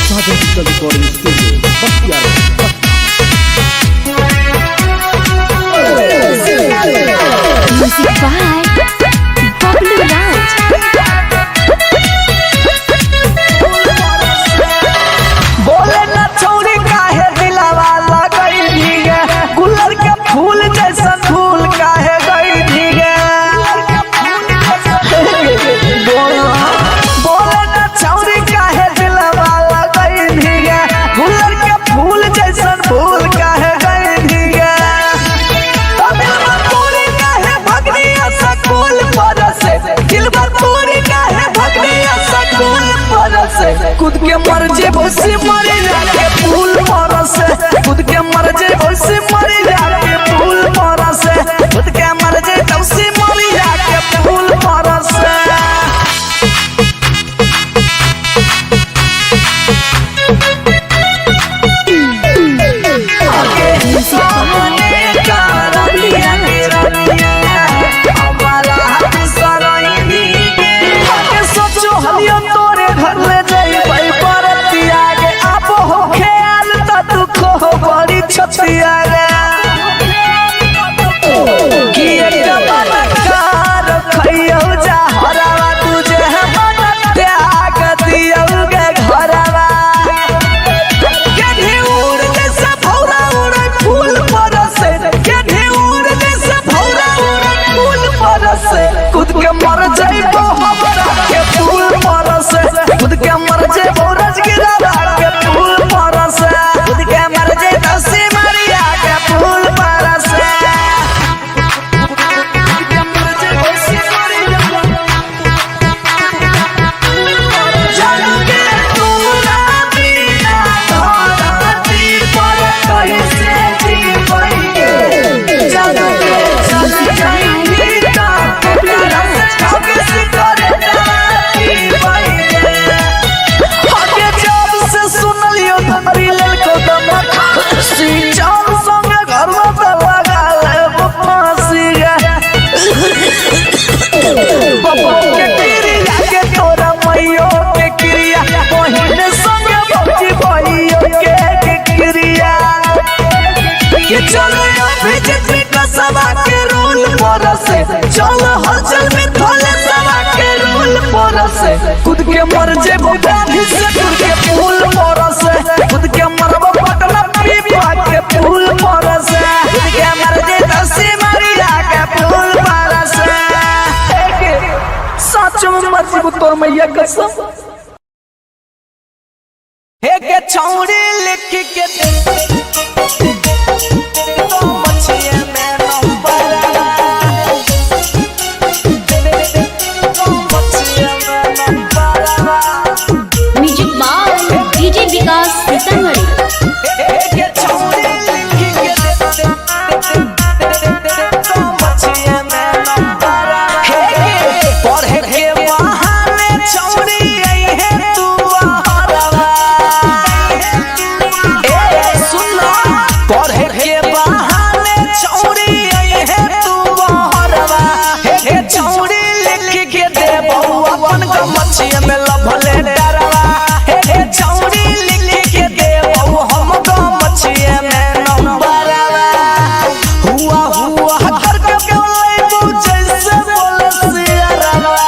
Sagar digital recording studio Bakhtiyarpur. Music by Bablu Raj. बोले न छौरी काहे दिलावा लगई गे गुलर के फूल जैसन फूल काहे गई गे बोले न छौरी काहे दिलावा लगई गे गुलर के फूल जैसन फूल काहे गई गे दिलबर तोरी काहे भगनिया सकूल पर से दिलबर तोरी काहे भगनिया सकूल पर से खुद के मर जे उसी मरे जाके फूल पर से खुद के मर जे उसी मरे जाके फूल पर से खुद के मर जे उसी मरे जाके फूल पर से। तोरे घर ले जइबै परतिया गे आबो हो ख्याल त दुख हो बड़ी छतिया गे कि एक मनकार खइयौ जा हरावा तुझे मन त्याग दियौ गे घरवा के उड़ जैसे भौरा उड़े फूल पर से के उड़ जैसे भौरा उड़े फूल पर से खुद के मर जइबो हमरा के फूल पर से खुद के मर जइबो रजगिरा के फूल पर से खुद के मर जइबो सिमरिया के फूल पर से खुद के मर जइबो सिमरिया जग के तोरा बिना धरती पर कैसे जीवैगे जग के चल जाइनी त केकरा से ठगिस करे जीवैगे हके जब से सुनलियो धरी लेलको दमक खुशी चांद संगे घर में त लगा लेब फांसी गे बबो के क्रिया के तोरा मैयो के क्रिया बहिन संगे भौजी भैयो के क्रिया के चलो अभिजीत में कसबा के रोल पर से चलो हलचल में थोले सवा के रोल पर से खुद के मर जेबो गांधी से खुद के फूल पर से खुद के मरबो पटना पीपा के फूल पर से खुद के मर जे सिमरिया के फूल पर से सच में मर जेबो तोर मैया कसम हे के छौड़ी लिख के दे तो मछिया में। छौरी अइहे तू बहरवा। ए सुन, पढ़े के बहाने छौरी अइहे तू बहरवा। हे छौरी लिख के देबौ अपन गमछिया में लभले डरवा। हे छौरी लिख के देबौ हम गमछिया में नंबरवा। हुआ हुआ करके बोलैबू जैसे बोले सियरवा।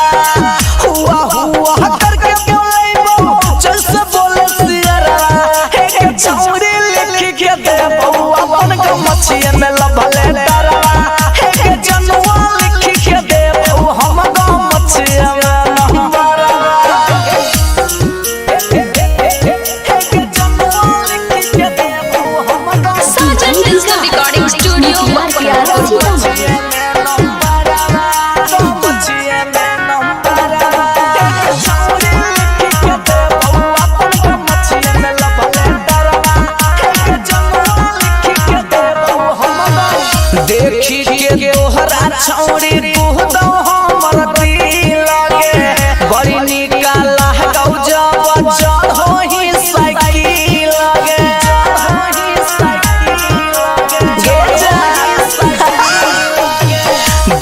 हुआ हुआ करके बोलैबू जैसे बोले सियरवा। हे छौरी लिख के देबौ अपन गमछिया में लभले डरवा। हे जनुआ लिख के देबौ हम गमछिया में नंबरवा। हे जनुआ लिख के देबौ हम Sajan digital recording studio Bakhtiyarpur. देखी के तोहरा छौरी कुहदौ हमर दिल गे। बड़ी निक लागौ जब चढ़ोही साइकिल गे। गे जा।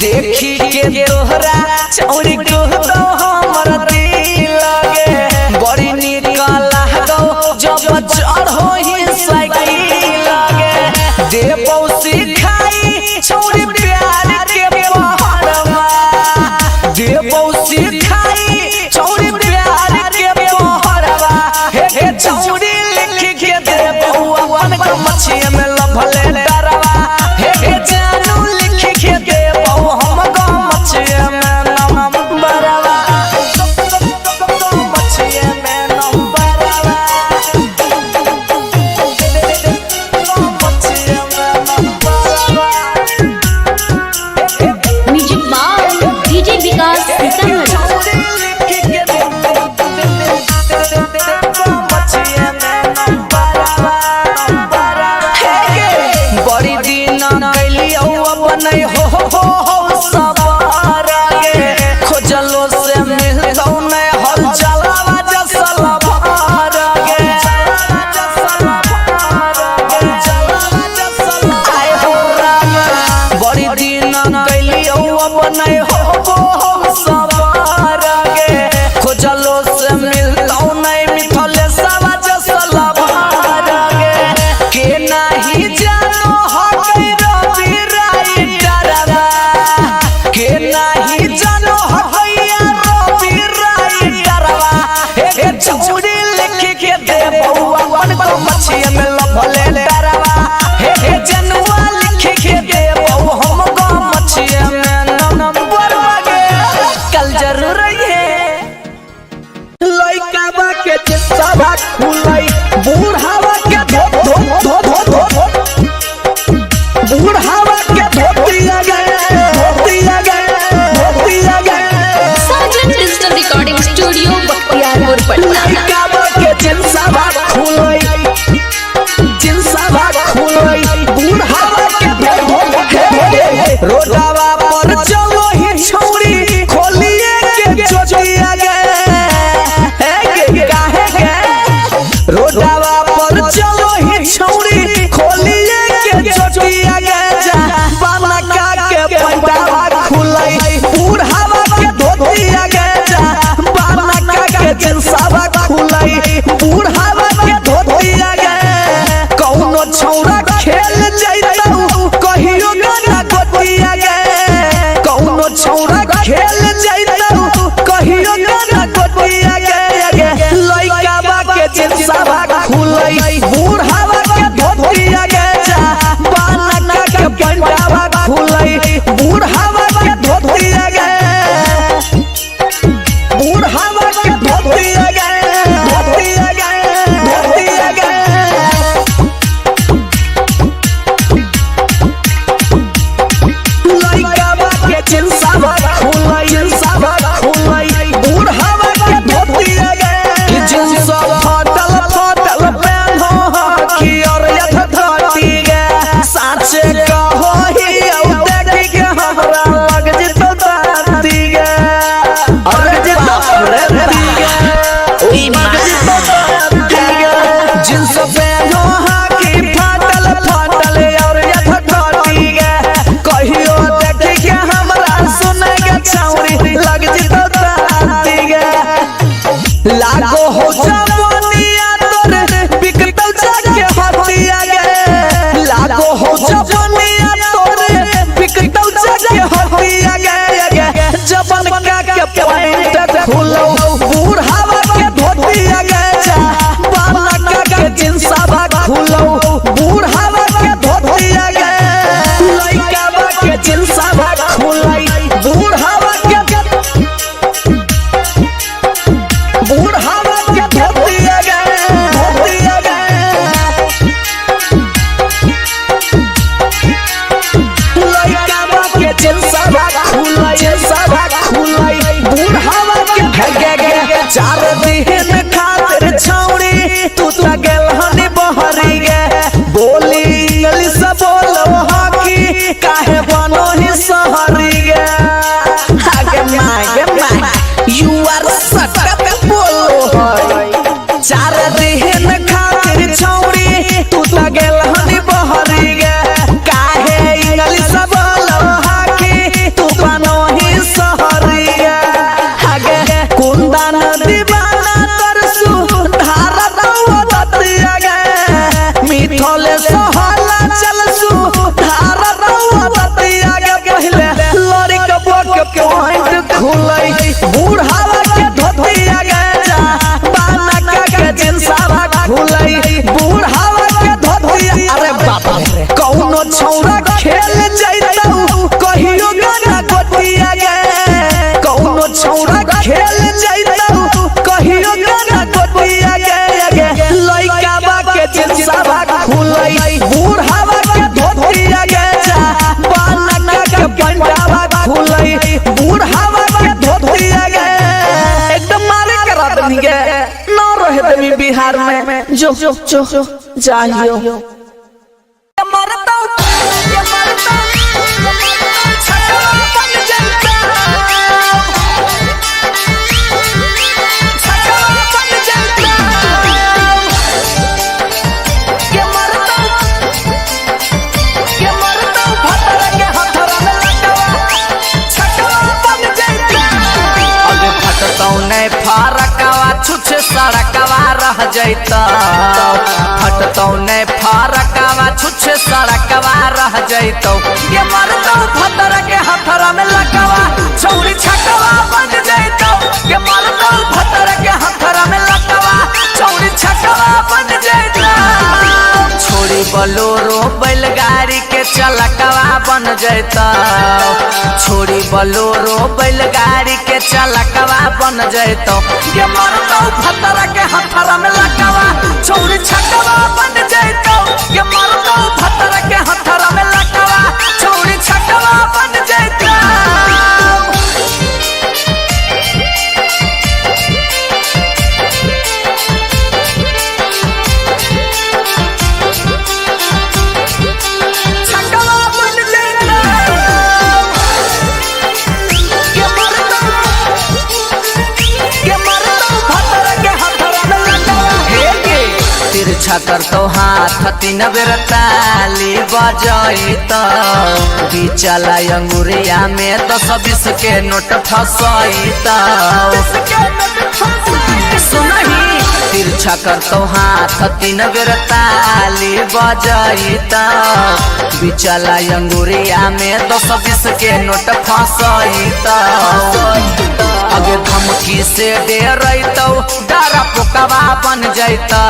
देखी के तोहरा छौरी कुहदौ हमर दिल गे। बड़ी निक लागौ जब चढ़ोही साइकिल गे। देबौ सिखाई छौरी प्यार के पहरवा। देबौ सिखाई छौरी प्यार के पहरवा। हे छौरी लिख के देबौ अपन गमछिया में लभले डरवा। हे जानू लिख के देबौ हम गमछिया में नंबरवा। गमछिया में नंबरवा। गमछिया में नंबरवा। Music by DJ Vikas Sitamarhi. बड़ी दिन कैलियौ अपने हो हो हो सवार गे। खोजलो से मिलतौ नै हल चलावा जसल भार गे। आय हो राम, बड़ी दिन कैलियौ अपने हो हो हो सवार गे। खोजलो से मिलतौ नै मिथले सवा जसल भार गे। के नाही जानो हकै रवि राइटरवा। के नाही जानो हकैया रवि राइटरवा। हे छौरी लिख के देबौ अपन गमछिया में लभले डरवा। हे जनुआ लिख के देबौ हम गमछिया में नंबरवा गे। कल जरूर है लइकावा के चित्तवा खुलै, बूढ़ावा के धो धो धो धो धो धो। बूढ़ावा के धोतिया गे, धोतिया गे, धोतिया गे। Sajan digital recording studio Bakhtiyarpur Patna. लइकावा के चिंसावा खुलै, चिंसावा खुलै, बूढ़ावा के धो धो धो। रोडावा पर चलो ही छौरी खोलिए के चोटिया गे। हे गे काहे गे? रोडावा पर चलो ही छौरी खोलिए के चोटिया गे। जा बाना का के पंडावा खुलै, बूढ़ावा के धोतिया गे। जा बाना का के जिंसावा खुलै, बूढ़ावा के धोतिया गे। कौनो छौरा खेल जैतौ कहियो ना गोटिया गे। कौनो छौरा खेल जैतौ कहियो ना गोटिया गे। लइकावा के जिंसावा खुलै, बूढ़ावा के धोतिया गे। जा बाना के पंडावा खुलै, बूढ़ावा के धोतिया गे। बूढ़ावा के धोतिया गे, धोतिया गे, धोतिया गे। लइकावा के चिंसावा खुलै, चिंसावा खुलै, बूढ़ावा के धोतिया गे। जिंसा फाटल फाटल पेन्हो। जिनसवा खुलै, जिनसवा खुलै, बूढ़ावा के गे गे। चार दिन खातिर छौड़ी तू त गेल हनी बहरी गे, बोली इंग्लिश बोलो हकी काहे बनो ही सहरी गे। आगे माय गे my, you आर सटक बोलो है। चार दिन खातिर छौड़ी तू त गेल हनी बहरी गे, काहे इंग्लिश बोलो हकी तू बनो ही सहरी गे। आगे कुंदन दीवाना तरसु धारा दतिया गे, मिथले सोहला चलसु धारा दतिया गे। पहले लड़ी के बोक पॉइंट खुलै, बूढ़ावा के धोतिया गे, जा बाना के जिनसावा खुलै, बूढ़ावा के धोतिया। अरे बाप रे, कौनो छौरा खेल जैतौ कहियो गाना गोटिया गे, कौनो छौरा खेल जैतौ कहियो गाना गोटिया गे। गे लइका बा के जिनसावा खुलै, बूढ़ावा के धोतिया गे, जा बाना के पंडावा खुलै, बूढ़ावा के धोतिया गे। एकदम मारे करा दनी गे, ना रहे दमी बिहार में, जो जो जो जाइयो। अगे फटतौ नै फरकवा छुछ सड़कवा रह जैतौ, फटतौ नै फरकवा छुछ सड़कवा रह जैतौ। ये मरतौ भतर के हथरा में लकवा, छौरी छकवा बन जैतौ। ये मरतौ भतर के हथरा में लकवा, छौरी छकवा बन जैतौ। छोड़ी बलोरो बैलगाड़ी के चलकवा बन जैतौ, छोड़ी बलोरो बैलगाड़ी के चलकवा बन जैतौ। ये मरतौ भतर के हथरा में लकवा, छौरी छकवा बन जैतौ। ये मरतौ भतर के हथरा में लकवा, छौरी छकवा बन जैतौ। छकवा बन जैतौ। ये मरतौ, ये मरतौ भतर के हथरा में लकवा। हे गे तिरछा करतौ हाथ तीन बेर ताली बजैतौ, बिचला अंगुरिया में 10-20 के नोट फसैतौ। सुनही तिरछा करतौ हाथ तीन बेर ताली बजैतौ, बिचला अंगुरिया में 10-20 के नोट फसैतौ। अगे धमकी से डरैतौ डरा पोकवा बन जैतौ,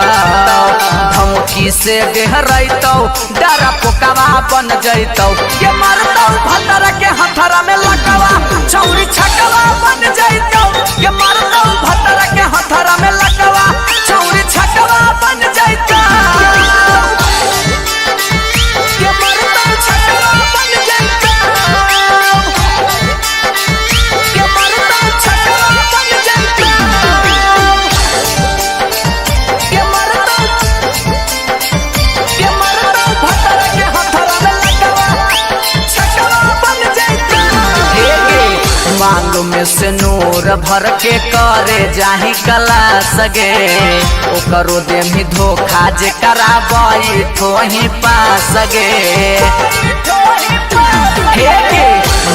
धमकी से डरैतौ डरा पोकवा बन जैतौ। ये मरतौ भतर के हथरा में लकवा, छौरी छकवा बन जैतौ। ये मरतौ भतर के हथरा में लकवा, छौरी छकवा बन जैतौ। ये मरतौ छकवा बन जैतौ। ये मरतौ छकवा बन जैतौ। ये मरतौ, ये मरतौ भतर के हथरा में लकवा, छकवा बन जैतौ। हे गे मांग में से नूर भर के करे जाही कला सगे, ओकरो देमी धोखा जे कराबई थोही पास गे। हे गे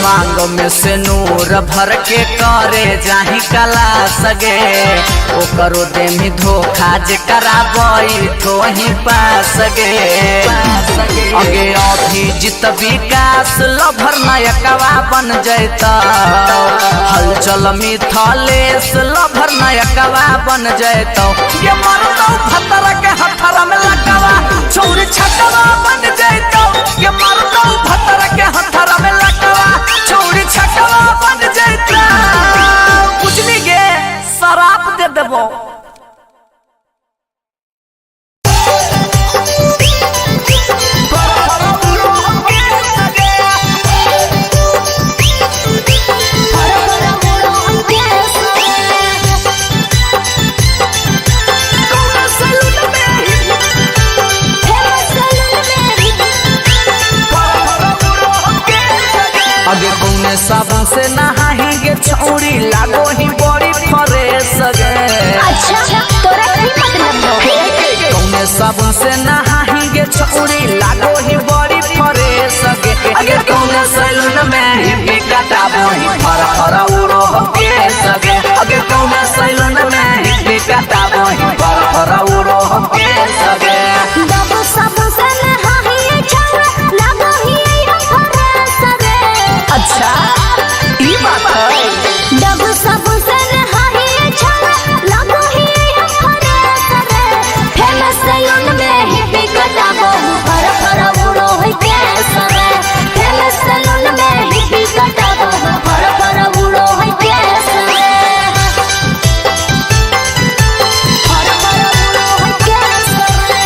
मांग में से नूर भर के करे जाही कला सगे, ओकरो देमी धोखा जे कराबई थोही पास गे। अगे अभिजित विकास लभर नायकवा बन जैतौ, हलचल मिथलेश लभर नायकवा बन जैतौ। ये मरतौ भतर के हथरा में लकवा, छौरी छकवा बन जैतौ। ये मरतौ भतर के हथरा में लकवा, छौरी छकवा बन जैतौ। बुझली गे, शराब दे देबो। अगे कौने साबुन से नहाही गे छौरी लागो ही बड़ी फ्रेश गे। अच्छा तोरा की मतलब हो? कौने साबुन से नहाही गे छौरी लागो ही बड़ी फ्रेश गे। अगे कौने सैलून में ही बिकटाबो ही फर फर उड़ो हो केस गे। अगे कौने सैलून में ही बिकटाबो ही फर फर उड़ो हो केस गे। बाबू साबुन से नहाही छौरा लागो ही हम फ्रेश रे। अच्छा ई बात है। डबू साबुन से नहाही छौरा लागो ही हम फ्रेश रे। फेमस सैलून में ही बिकटाबो फर फर उड़ो है केस रे। फेमस सैलून में ही बिकटाबो फर फर उड़ो है केस रे। फर फर उड़ो है केस रे।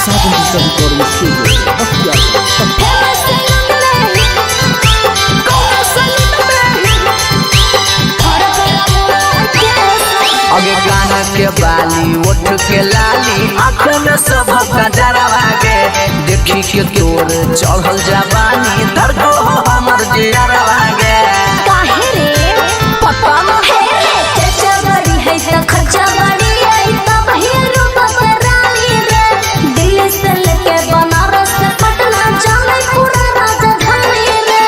Sajan digital recording studio Bakhtiyarpur. Famous salon में कौने सैलून में फर फर उड़ो है केस रे। अगे कान के बाली ओठ के लाली आँख में सब गजरवा गे। देखी के तोर चढ़ल जवानी धरको हो हमर जियरवा गे। काहे रे पता न हे रे चर्चा बड़ी है त खर्चा बड़ी है तब ही रूप रानी रे। दिल्ली से लेके बनारस से पटना जाने पूरा राजधानी रे।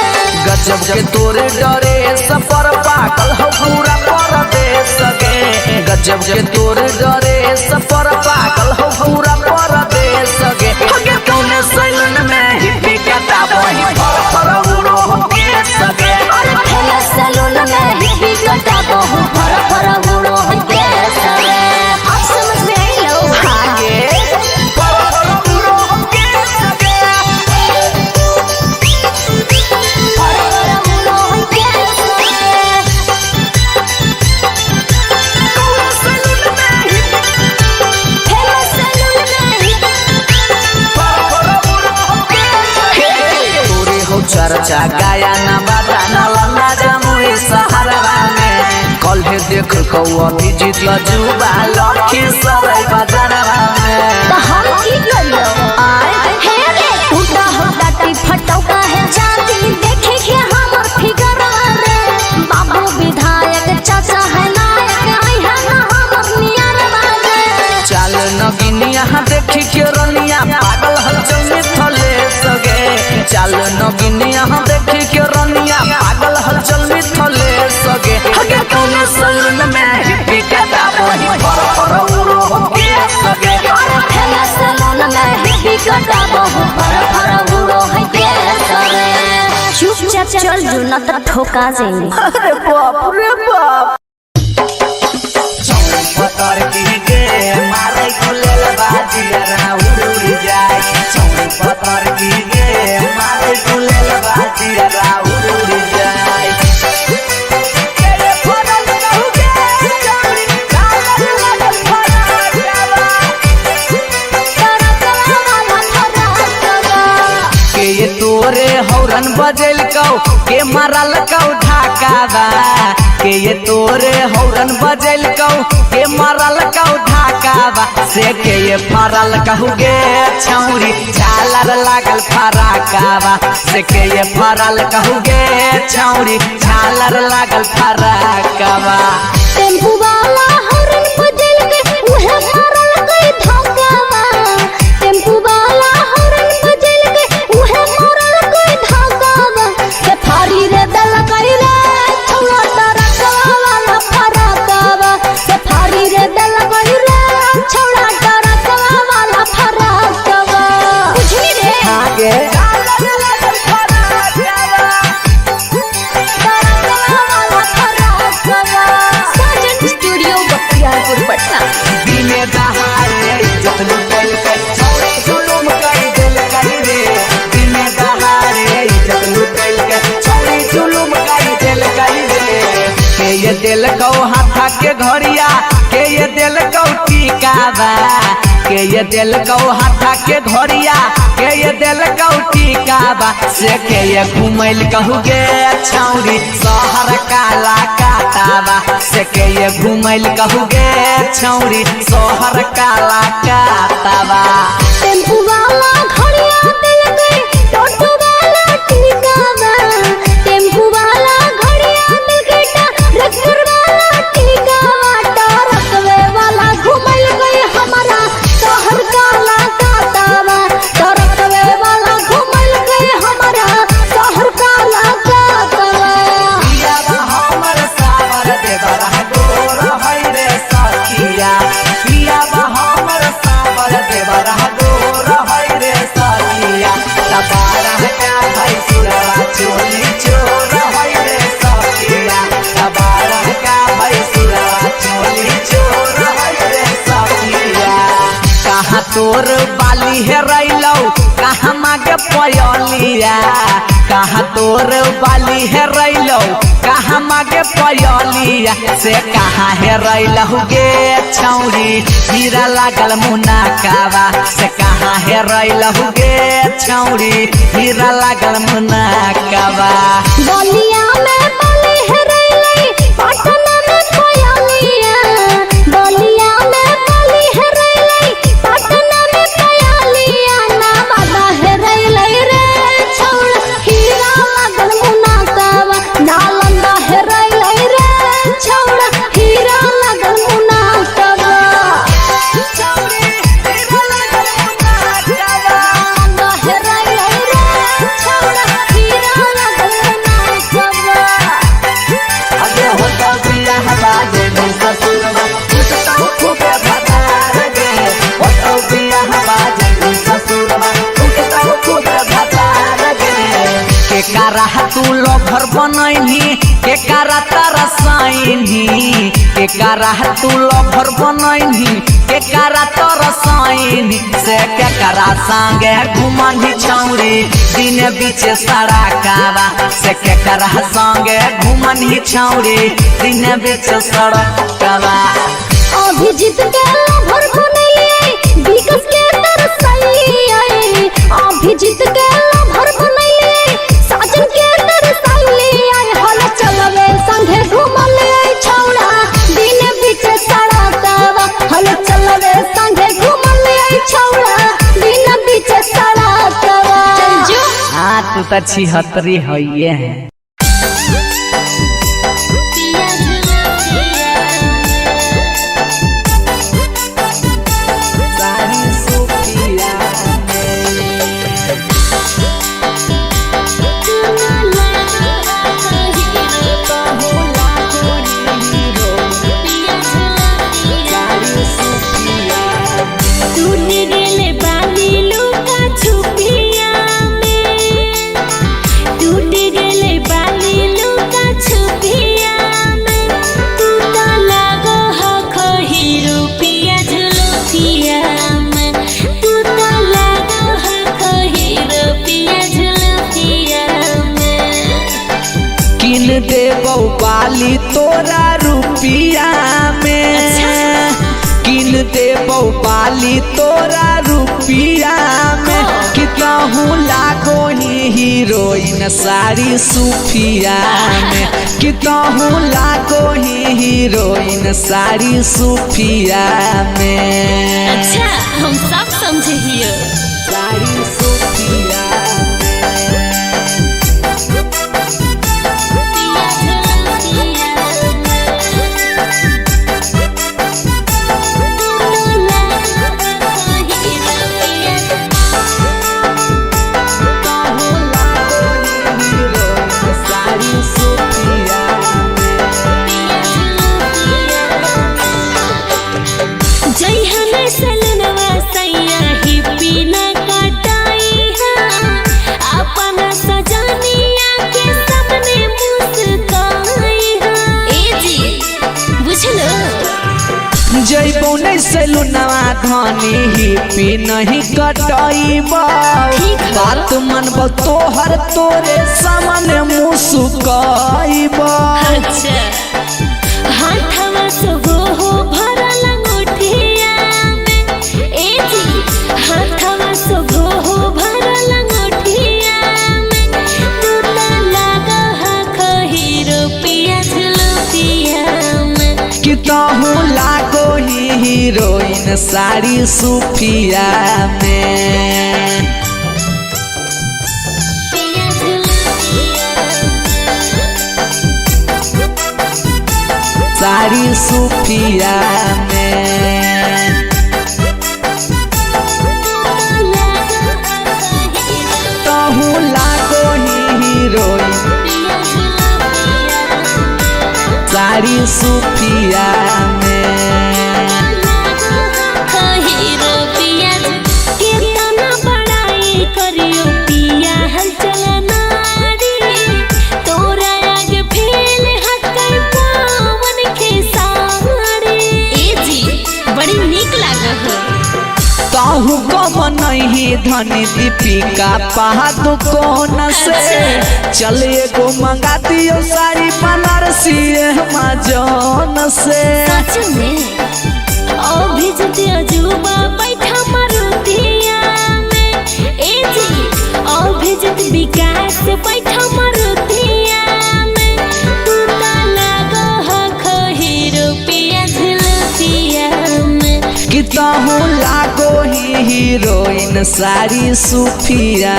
गजब के तोरे डरे सफर पागल हो पूरा परदेश गे। गजब के तोरे डरे सफर पागल हो पूरा परदेश गे। अगे कौने सैलून में ही बिकता वही फर फर उड़ो हो केस गे। अरे फेमस सैलून में ही बिकटा बहु फर फर उड़ो है केस रे। अब समझ में आई लो। आगे फर फर उड़ो हो केस गे। फर फर उड़ो है केस रे। कौने सैलून में ही फेमस सैलून में ही फर फर उड़ो हो केस गे। तोरे हो चर्चा गाया ना बाजा ना लंगा जमुई सहारवा में। कल देख कौ अभिजीत जुबा लखी सराय बाजारवा में। तो हम की करियो आए हे रे टूटा हो टाटी फटौका है जाती देखे के हमर फिगर रे। बाबू विधायक चाचा है नायक आई है ना हमर नियर रे। चाल नगिनिया देखी के रनिया पागल हलचल मिथले सगे। चाल नगिनिया देखी के रनिया पागल हलचल मिथले सगे। हगे कौने सैलून में ही बिकता वही फर फर उड़ो हो केस गे। अरे फेमस सैलून में ही बिकटा बहु फर फर उड़ो है केस रे। चुपचाप चल जो ना तो ठोका जाएंगे। अरे बाप रे बाप। पतर की गे मारे गुलेल बाजिया उड़ उड़ जाए। चौड़ी पतर की गे मारे गुलेल बाजिया उड़ उड़ जाए। तेरे फरल कहू गे चौड़ी कालर लगल फराकवा। के ये तोरे हौरन बजेल कौ के मारल कौ ढाकावा। के ये तोरे हौरन बजेल कौ के मारल कौ ढाकावा। से के ये फरल कहू गे छौरी झालर लागल फराकावा। से के ये फरल कहू गे छौरी झालर लागल फराकावा। टेम्पू वाला हॉर्न बजल के उहे मारल के धक्कावा। टेम्पू वाला हॉर्न बजल के उहे मारल के धक्कावा। से फाड़ी रे दल करी रे छौड़ा टरकवा वाला फराकावा। से फाड़ी रे दल करी रे छौड़ा टरकवा वाला फराकावा। बुझली रे आगे झालर लागल फराकावा। टरकवा वाला फराकावा। साजन स्टूडियो बख्तियारपुर पटना। दिने दहाड़े इज्जत लुटल के छौड़ी जुलुम कर देल करी रे। दिने दहाड़े इज्जत लुटल के छौड़ी जुलुम कर देल करी रे। के ये दिल कौ हाथा के घड़िया के ये दिल कौ टीकावा। के ये दिल कौ हाथा के घड़िया के ये दिल कौ टीकावा। से के ये घुमैल कहू गे छौड़ी शहर काला काटावा। से के ये घुमैल कहू गे छौड़ी शहर काला काटावा। टेम्पू वाला बाली हेरैलौ कहाँ मागे पयलिया, कहाँ तोर बाली हेरैलौ कहाँ मागे पयलिया, से कहाँ हेरैलौ गे छौरी हीरा लागल मुनाकावा, से कहाँ हेरैलौ गे छौरी हीरा लागल मुनाकावा। बलिया में बाली हेरैलै पटना में पयलिया, बलिया में बाली हेरैलै पटना में पयलिया, नवादा हेरैलै रे छौड़ा हीरा लागल मुनाकावा, नालंदा हेरैलै रे छौड़ा हीरा लागल मुनाकावा। नालंदा हेरैलै रे छौड़ा हीरा लागल मुनाकावा। अगे होता बियाह बाजे नहीं ससुरवा, टूटता खूबे भतार गे। होता बियाह बाजे नहीं ससुरवा, टूटता खूबे भतार गे। के कारा तू लोभर बनैनी, के कारा तारा साइनी, के कारा तू लोभर बनैनी, के कारा तारा साइनी, से के कारा संगे घुमनी छौरी दिन बीच सारा कावा, से के कारा संगे घुमनी छौरी दिन बीच सड़कवा। अभिजीत के लभर बनैलियै विकास के तरसैलियै, अभिजीत के लभर बनैलियै साजन के तरसैलियै, हल चलबे संगे घुमलियै छौड़ा दिन बीच सड़कवा, हल चलबे संगे घुमलियै छौड़ा दिन बीच सड़कवा। हाँ तू तो छिहत्तरी है है। सारी सुखिया टूट गेले बाली लुका छुपिया में, टूट गेले बाली लुका छुपिया में, तू तो लागो हको हीरो पिया झुलुपिया में, तू तो लागो हको हीरो पिया झुलुपिया में। किन देबौ बाली तोरा रुपिया में, किन देबौ बाली तोरा रुपिया में, कितहु लागो ही हीरोइन सारी सुफिया में, कितहु लागो ही हीरोइन सारी सुफिया में। अच्छा हम सब समझे हियो। सारी सुफिया सारी सुफिया जइहन सलनवा सैया ही पीना कटाई अपना सजानिया के सामने मुस्काई ए जी बुझलो। जैबो नहीं सैलूनवा धनी ही पी नहीं कटैबौ, बात मनबौ तोहर तोरे सामने मुसुकैबौ। अच्छा हाथवा सोहो हो भरल अंगूठिया में, ए जी हाथवा सोहो हो भरल अंगूठिया में, तू तो लागा हको हीरो पिया झुलुपिया में। कितहु लागो ही हीरोइन सारी सुफिया में। पिया झुलुपिया सारी सुफिया में। तहु लागो ही हीरोइन सारी सुफिया में। हीरो पिया कितना बड़ाई करियो पिया हलचल नारी, तोरा आगे फेल हटकै पावन खेसारी। ए जी बड़ी नीक लागह। ताहू कम नहीं साड़ी धनी दीपिका पादुकोण से। चल एगो मंगा दियो साड़ी बनारसी अमेजोन से। सच में ओ भेजते अजूबा बैठा मारुतिया में, ए जी ओ भेजत विकास बैठा मारुतिया में। तू त लागो हखो हीरो पिया झुलपिया में। कि तहु लागो ही हीरोइन साड़ी सुफिया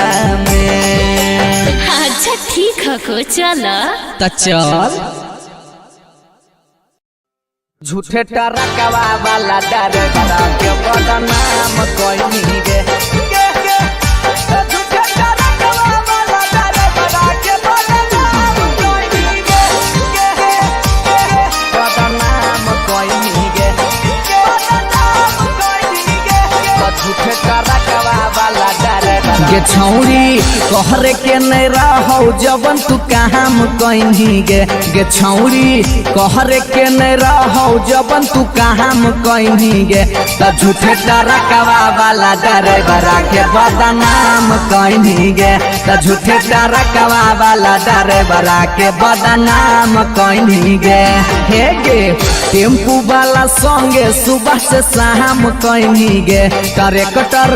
में। अच्छा ठीक हको चल। त चल। झूठे टरकवा वाला डरबरा के बदनाम कइनी गे। झूठे टरकवा वाला डरबरा के बदनाम कइनी गे। बदनाम कइनी गे। बदनाम कइनी गे। झूठे टरकवा वाला डरबरा गे छौरी कहरे के नहीं रहो जबन तू काम कइनी गे। गे छौरी कहरे के नहीं रहो जबन तू काम कइनी गे। त झूठे टरकवा वाला डरबरा के बदनाम कइनी गे। त झूठे टरकवा वाला डरबरा के बदनाम कइनी गे। हे गे टेम्पू वाला संगे सुबह से शाम कइनी गे। ट्रैक्टर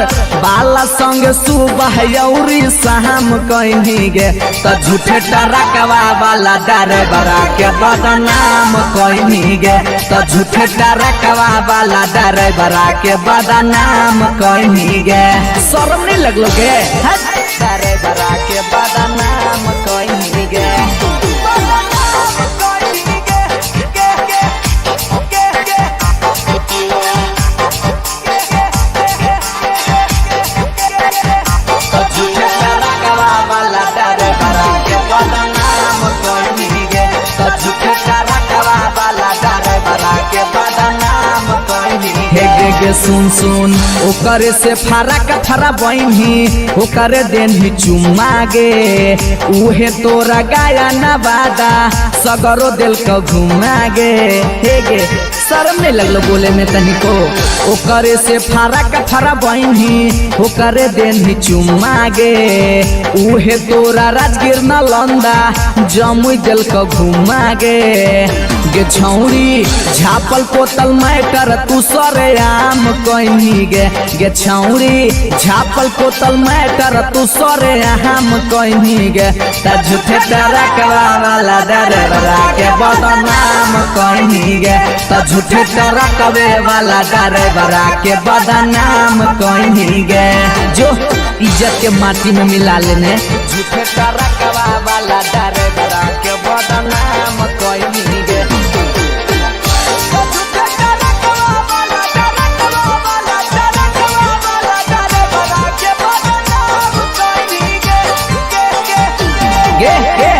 वाला संगे सुबह यौरी शाम कइनी गे। त झूठे टरकवा वाला डरबरा के बदनाम कइनी गे। त झूठे टरकवा वाला डरबरा के बदनाम कइनी गे। शर्म नहीं लगलो गे? डरबरा के बदनाम कइनी गे। बदनाम कइनी गे। गे गे गे गे। झूठे टरकवा वाला डरबरा के बदनाम कइनी गे। झूठे टरकवा वाला डरबरा के बदनाम कइनी गे। हे गे गे सुन सुन ओकरे से फरक फरा बहिनी ओकरे देनही चुम्मा गे। उहे तोरा गाया नवादा सगरो दिल क घुमा गे। हे गे शर्म नहीं लगलो बोले में तनिको? ओकरे से फरक फरा बहिनी ओकरे देनही चुम्मा गे। उहे तोरा राजगीर नालंदा जमुई दिल क घुमा गे। गे छौरी झापल पोतल मैटर तू सरे आम कइनी गे। गे छौरी झापल पोतल मैटर तू सरे आम कइनी गे। त झूठे टरकवा वाला डरबरा के बदनाम कइनी गे। त झूठे टरकवे वाला डरबरा के बदनाम कइनी गे। जो इज्जत के माटी में मिला लेने। झूठे टरकवा वाला डरबरा के बदनाम कइनी गे। गे गे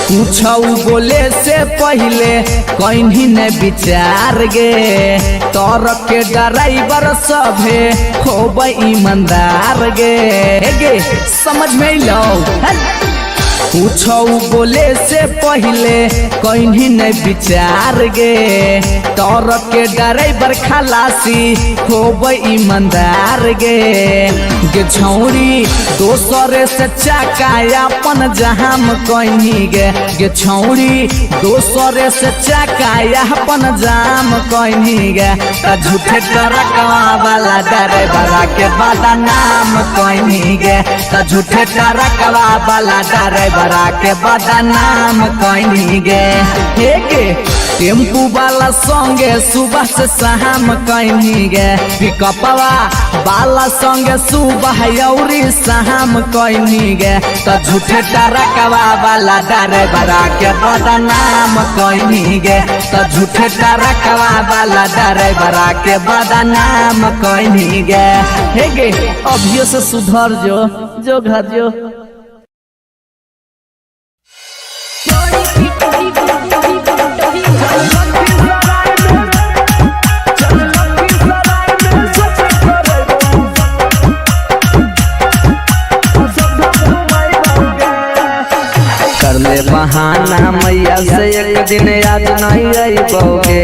पूछऊ बोले से पहले कहीं न विचार गे। तर के ड्राइवर सभे खूब ईमानदार गे। गे समझ में लो? पूछऊ बोले से पहले कहीं न विचार गे। तर के ड्राइवर खलासी खूब ईमानदार गे। गे छौरी दोसरे से चाका अपन जहाम कइनी गे। गे छौरी दोसरे से चाका अपन जाम कइनी गे। त झूठे टरकवा वाला डरबरा के बदनाम कइनी गे। त झूठे टरकवा वाला डरबरा के बदनाम कइनी गे। हे गे टेम्पू वाला संगे सुबह से शाम कइनी गे। पिकअपवा वाला संगे सुबह यौरी शाम कइनी गे। त झूठे टरकवा वाला डरबरा के बदनाम कइनी गे। त झूठे टरकवा वाला डरबरा के बदनाम कइनी गे। हे गे अभियो से सुधर जो जो घर जो। कर ले बहाना मैया से एक दिन याद नहीं आईबोगे।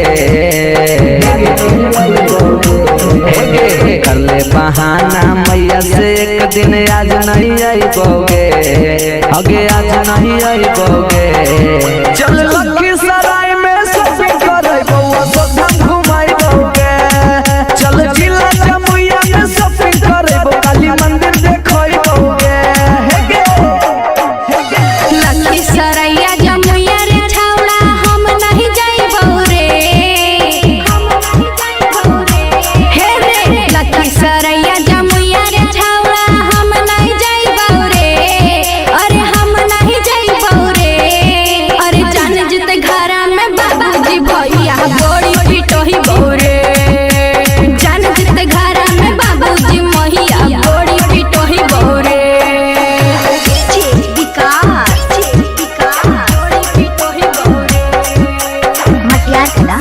कर ले बहाना मैया से एक दिन आज नहीं आईबोगे, अगे आज नहीं आईबोगे। चल लखीसराय में शॉपिंग करबो, अशोकधाम घुमाइबोगे। चल जिला जमुइया में शॉपिंग करबो, काली मंदिर देखइबोगे। हे गे लखीसराय जमुइया रे छौड़ा हम नहीं जाइबौ रे, हे रे लखीसराय जमुइया रे छौड़ा हम नहीं जाइबौ रे, अरे हम नहीं जाइबौ रे। अरे जान जित घरा में बाबूजी भैया गोड़ी पिटोही रे, जान जित घरा में बाबूजी मैया गोड़ी पिटोही रे।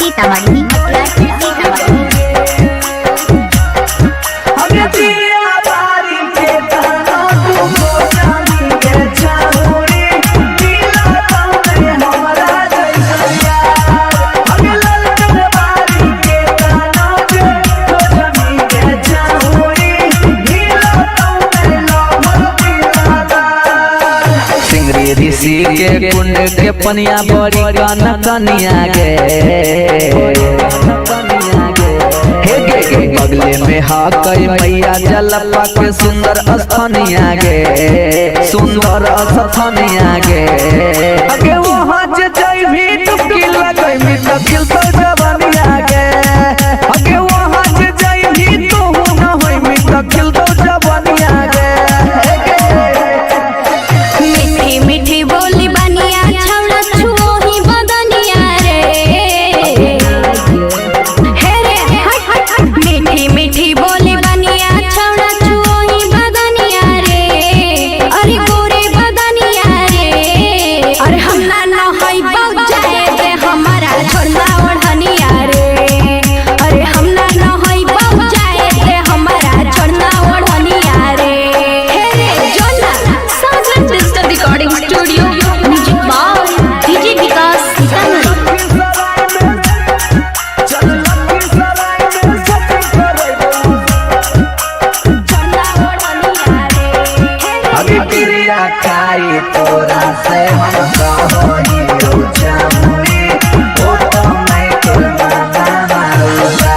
सीतामढ़ी। अगे दिया बारी के ताना तू हो जानी के छाउरी, दिला तौने हमरा जैसन यार। अगे ललकन बारी के ताना तू हो जानी के छाउरी, दिला तौने लभर दिलादार। सिंगरी ऋषि के कुंड के पनिया बड़ी कन कनिया गे, हे गे गे बगले में हाकई मैया जलपा के सुंदर स्थानिया गे, सुंदर स्थानिया गे। अगे वहाँ जे जइबी डुबकी लगैबी त खिलतौ जवानिया गे। अगे वहाँ जे जइबी तोहू न होइबी त खिलतौ जवानिया गे। हे गे मीठी मीठी बोली बनिया छौड़ा छुओही बदनिया रे, हे रे हट हट हट। मीठी मीठी बोली बनिया छौड़ा छुओही बदनिया रे, अरे गोरे बदनिया रे। अरे हम ना नहइबौ जाए दे हमारा छोड़ना ओढ़निया रे, अरे हम ना नहइबौ जाए दे हमारा छोड़ना ओढ़निया रे। हे रे जोना Sagar digital recording studio, music by DJ Vikas Sitamarhi. अभी क्रिया खाई तोरा से हम कहोनी जामुनी, ओ तो मैं तोर माना मारूंगा।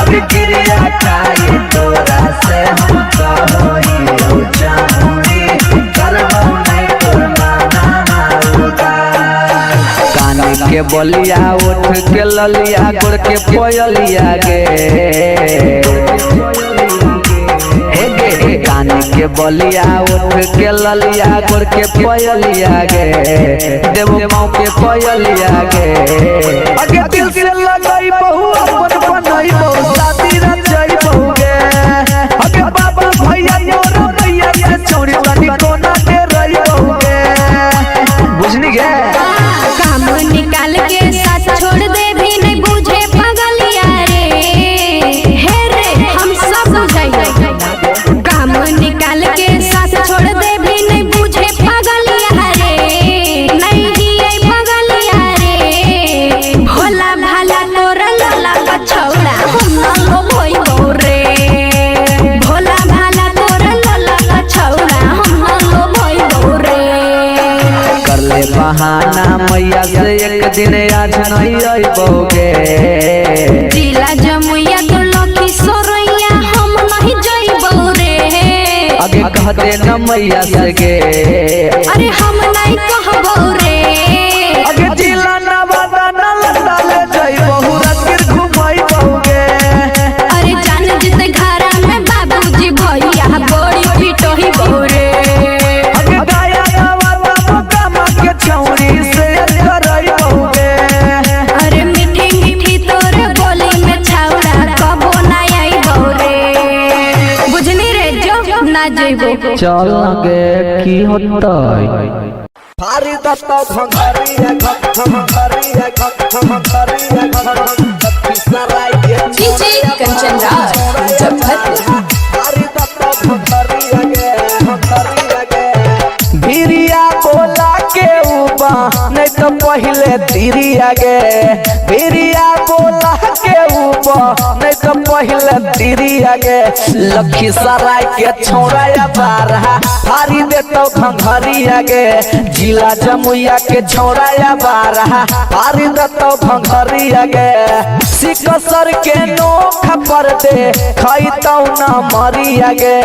अभी क्रिया खाई तोरा से हम कहोनी जामुनी, करबो मैं तोर माना मारूंगा। कान के बलिया उठ के ललिया गोड़ के पयलिया गे, हे गे कान के बलिया उठ के ललिया गोड़ के पयलिया गे, देव माँ के पयलिया गे। अगे दिल से लगई बहु अपन बनई बहु शादी रचई बहु गे। अगे बाबा भैया मोर भैया से चोरी तनी कोना के रही बहु गे, बुझनी गे। काम निकाल के साथ छोड़ दे भी नहीं बुझे पगलिया रे, हे रे हम सब बुझाइए। काम निकाल के साथ छोड़ दे भी नहीं बुझे पगलिया रे, नहीं जिए पगलिया रे। भोला भाला तोरा लला कछौड़ा हम ना लोभइबौ रे, भोला भाला तोरा लला कछौड़ा हम ना लोभइबौ रे। कर ले बहाना मैया से एक दिन आज नहीं अइबोगे। जिला जमुइया तो लखीसराय हम नहीं जइबौ रे, आगे कह दे न मैया से गे, अरे हम नहीं कहबौ रे। आगे जिला नवादा नालंदा ले जइबहु, राजगीर घुमाइबोगे। अरे जान जित घरा में बाबूजी भैया बड़ी पिटोही रे। आगे गाया नवादा मोकामा के छौरी से करइबोगे। अरे मीठी मीठी तोर बोली में छौड़ा कबो ना आइबौ रे, बुझनी रे जो ना जइबो। चल गे की होतै। डीजे कंचन राज मुजफ्फरपुर। भिरिया बोला के उबा नहीं तो पहले तिरिया गे, भिरिया बोला के उबा नहीं तो पहले पहिले तिरिया गे। लखीसराय के छौड़ा बारहा फारी देतौ घंघरिया गे। जिला जमुइया के छौड़ा बारहा फारी देतौ घंघरिया गे। सिकसर के नोख पर दे खैतौ न मरिया गे।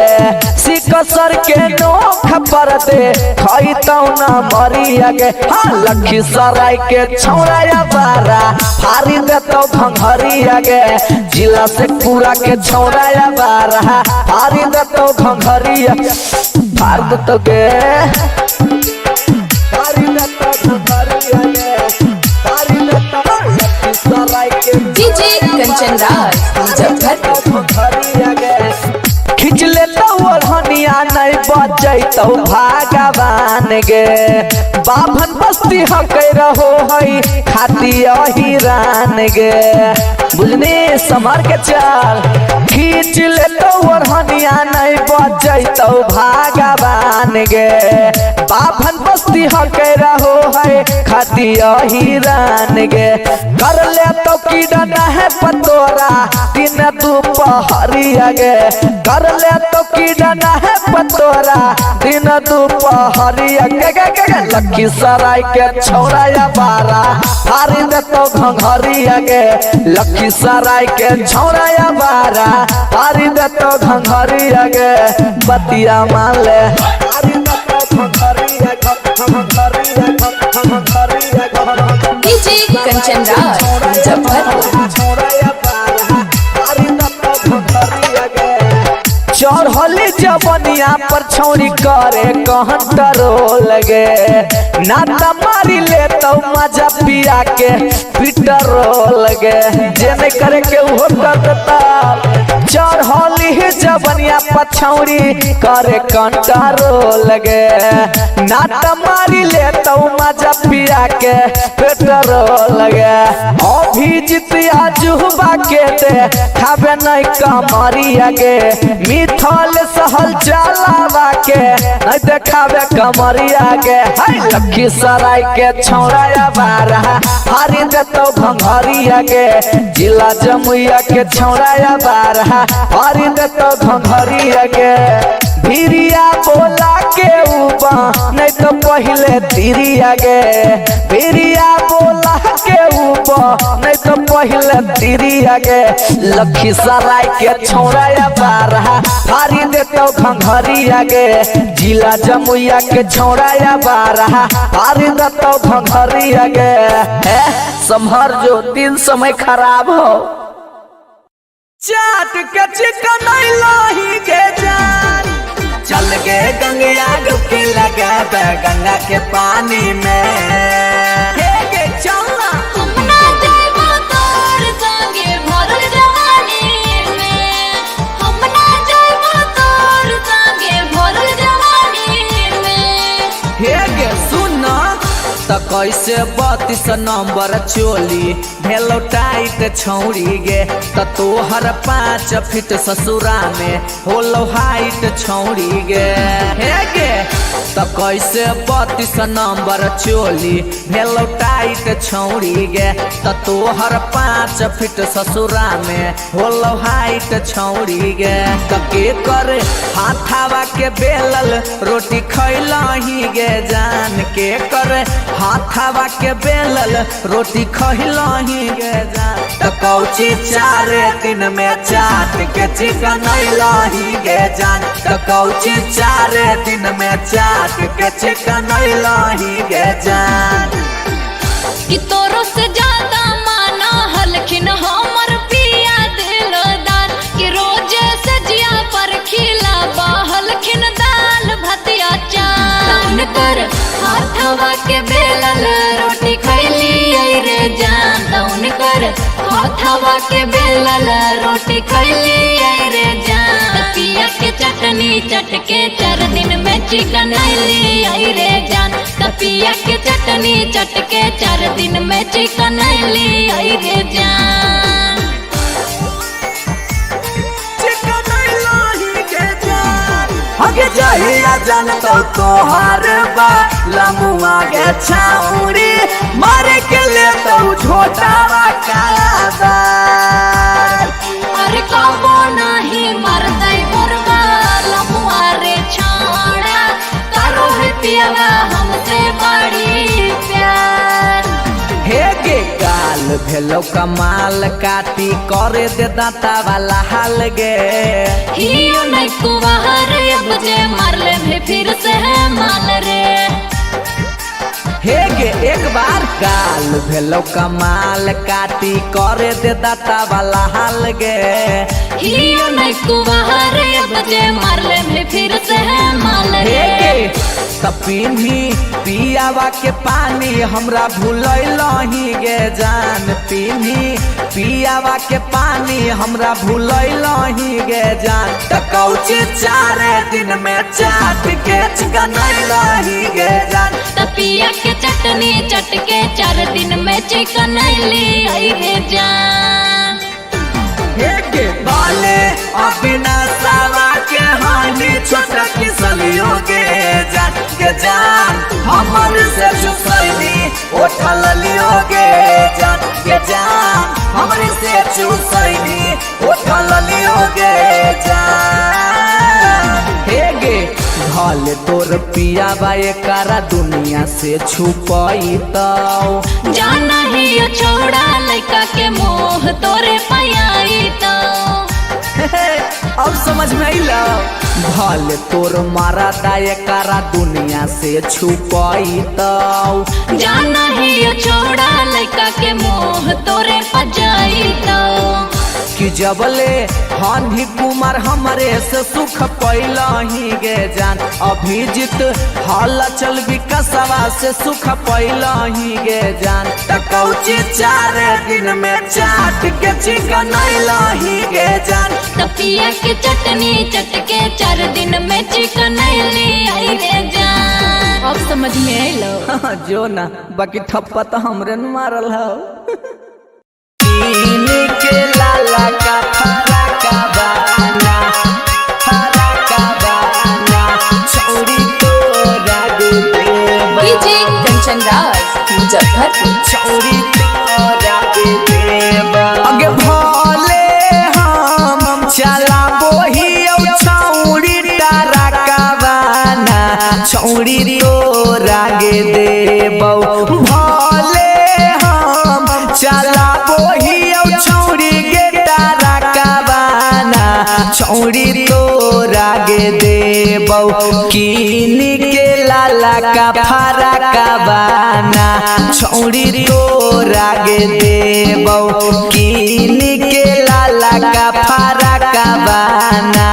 सिकसर के नोख पर दे खैतौ न मरिया गे। हाँ लखीसराय के छौड़ा बारा फारी देतौ घंघरिया गे। जिला से पूरा के छौड़ा बारा फारी देतौ घंघरिया फार देतौ गे। फारी देतौ घंघरिया गे। फारी देतौ लखीसराय के डीजे कंचन राज मुजफ्फरपुर। खिंच लेतौ ओढ़निया नहीं बचैतौ भगवान गे। बाभन बस्ती हकै रहो है खाती अहिरान गे। बुझनी संभार के चल। खींच लेतौ ओढ़निया नहीं बचैतौ भगवान गे। बाभन बस्ती हकै रहो है खाती अहिरान गे। कर लेतौ कीड़ा है पतोरा दिन दुपहरिया गे। कर लेतौ कीड़ा है पतोरा दिन दुपहरिया गे गे गे गे। लखीसराय के छौड़ा बारा फारी देतौ घंघरिया गे। लखीसराय के छौड़ा बारा फारी देतौ घंघरिया गे। बतिया मान ले। फारी देतौ घंघरिया घंघरिया घंघरिया। डीजे कंचन राज मुजफ्फरपुर। चढ़ली जवनिया पर छौरी करे कहन टरो लगे। नाता मारी ले तो मजा पिया के पिटरो लगे। जे नहीं करे के उहो कर देता। चढ़ली जवनिया पर छौरी करे कंटरो लगे। नाता मारी ले तो मजा पिया के पेटरो लगे। अभिजित जुहबा के दे खाबे नहीं कमरिया गे। मिथल सहल चलावा के नहीं देखावे कमरिया गे। लखीसराय के छौड़ा बारा फारी देतौ घंघरिया गे। जिला जमुइया के छौड़ा बारा फारी देतौ घंघरिया गे। भिरिया बोला के उबा नहीं तो पहिले तिरिया गे। भिरिया बोला के उबा नहीं तो पहिले तिरिया गे। लखीसराय के छौड़ा बारा फारी देतौ घंघरिया गे। जिला जमुइया के छौड़ा बारा फारी देतौ घंघरिया गे। संभर जो दिन समय खराब हो। चाट के चिकन लाही के जान चल गे गंगा डुबकी लगाबे गंगा के पानी में। हे गे चलना हम ना जाइबो तोर संगे भरल जवानी में। हम ना जाइबो तोर संगे भरल जवानी में। हे गे सुना त कैसे 32 नंबर चोली भेलो टाइट छौरी गे। त तोहर 5 फीट ससुरा में होलो हाइट छौरी गे। हे गे त कैसे 32 नंबर चोली भेलो टाइट छौरी गे। त तोहर 5 फीट ससुरा में होलो हाइट छौरी गे। त के कर हाथावा के बेलल रोटी खैलही गे जान। के कर हाथावा के बेलल रोटी खैलही गे जान। त कौची 4 दिन में चाट के चिकन अइलही गे जान। त कौची 4 दिन में चाट के चिकन अइलही गे जान। कि तोरो से ज्यादा माना हलखिन हमर पिया दिलदार। कि रोज सजिया पर खिला बहलखिन दाल भतिया चान कर हाथवा के बेलल रोटी खैली रे जान। तौन कर हाथवा के बेलल रोटी खैली रे जान। पिया के चटनी चटके 4 दिन में चिकन अइली रे जान। पिया के चटनी चटके 4 दिन में चिकन अइली रे जान। चिकन अइलही गे जान। हगे जहिया जान तो तोहार बा लमुआ गे छाउरी मारे के ले तो झोटावा कालाबार। अरे कबो नहीं मरतै मोरबा लमुआ रे छाड़ा करो है पियावा हमसे बड़ी प्यार। हे गे गाल भेलो कमाल काटी करे दे दाता वाला हाल गे। हियो नहीं कुवार अब जे मारले में फिर से है माल रे। हे गे एक बार गाल भेलो कमाल काटी करे दे दाता वाला हाल गे। हियो नहीं कुवार अब जे मारले में फिर से है माल हे रे। गे तपिन्ही पियावा के पानी हमरा भूलैलही गे जान। पिन्ही पियावा के पानी हमरा भूलैलही गे जान। त कौची 4 दिन में चाट के चिकनैलही गे जान। तपिया के चटनी चटके 4 दिन में चिकन ली आई गे जान। हे गे बाले अबिना सावा के हानि छोटा किसलियो गे जान के जान। हमर से चुसैली उठल लियो गे जान के जान। हमर से चुसैली उठल लियो गे जान। हे गे घल तोर पियावा एकरा दुनिया से छुपई तो जाना ही यो छोड़ा लड़का के मोह तोरे पाई तो। अब समझ में अइला भल तोर मारा एकरा दुनिया से छुपई तो जाना ही यो छोड़ा लड़का के मोह तोरे पजाई तो। कि जबले हानि कुमार हमरे से सुख पैलही गे जान। अभिजीत हाल चल विकसवा से सुख पैलही गे जान। त कौची 4 दिन में चाट के चिकनैलही गे जान। तपिया के चटनी चटके 4 दिन में चिकन ली आई गे जान। अब समझ में आइलो जो ना बाकी ठप्पा तो हमरे न मारल हौ। के लाला का फराका बाना फराका बाना छौरी तोरा देबा। डीजे कंचन राज मुजफ्फरपुर छौरी तोरा देबा। अगे भोले हम चलाबो ही छौरी तारा का बाना छौरी तोरा गे देबौ। भोले हम चलाबो ही छौरी गे तारा का बाना छौरी तोरा गे देबौ। कीन के लाला का फराका बाना छौरी तोरा गे देबौ। कीन के लाला का फराका बाना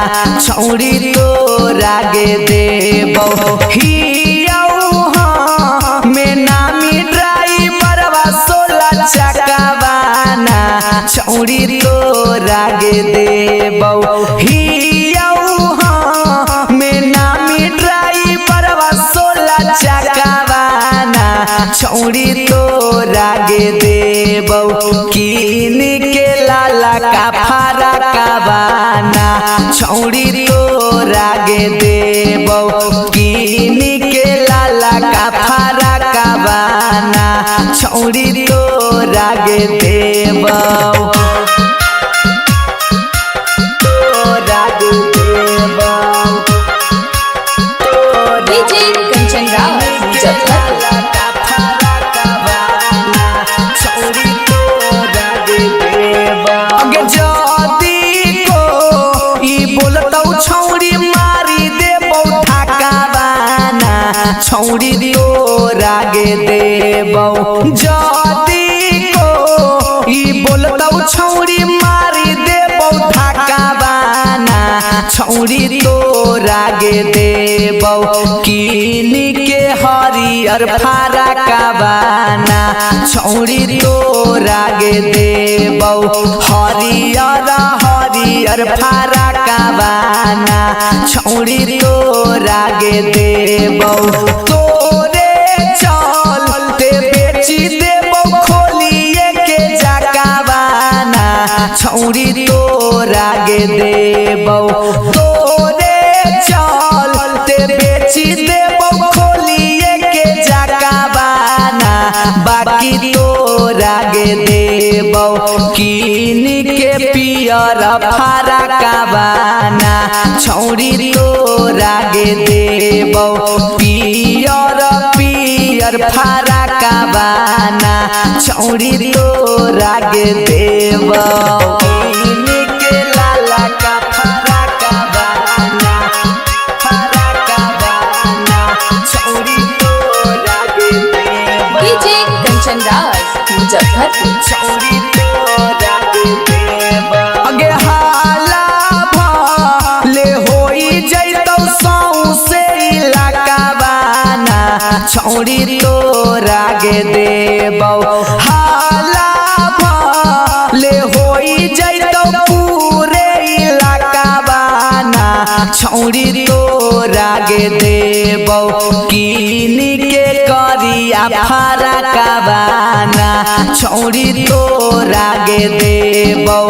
छौरी तोरा गे देबौ। हियौ में नामी ड्राइवरवा 16 चक्का बाना छौरी तोरा गे देबौ। हियौ में नामी ड्राइवरवा 16 चक्का बाना छौरी तोरा गे देबौ। कीन के लाला का फराका बाना छौरी तोरा गे देबौ। कीन के लाला का फराका बाना छौरी तोरा गे देबौ। तोरा गे देबौ। डीजे कंचन राज मुजफ्फरपुर अगे जदी को ई बोलतौ छौरी मारी देबौ ठाका बाना छौरी तोरा गे देबौ। जदी को ई बोलतौ छौरी मारी देबौ ठाका बाना छौरी तोरा गे देबौ। कीन के हरियर फराका बाना छौरी तोरा गे देबौ। हरियर हरियर फराका बाना छौरी तोरा गे देबौ। तोरे चलते बेची देबौ खोलिए के जाका बाना छौरी तोरा गे देबौ। तोरे चलते बेची देबौ खोलिए के जाका बाना बाकी तोरा गे देबौ। कीन के पियर पियर फरका बाना छौरी तोरा गे देबौ पियर पियर फरका बाना छौरी तोरा गे देबौ के लाला का फरका बाना फरका बाना छौरी तोरा गे देबौ डीजे कंचन राज मुजफ्फरपुर। छौरी तोरा गे देबौ अगे हाला ले होई जैतौ सौंसे इलाका बाना छौरी तोरा गे देबौ हाला ले होई जैतौ पूरे इलाका बाना छौरी तोरा गे देबौ कीन के करिया फरका बाना छौरी तोरा गे देबौ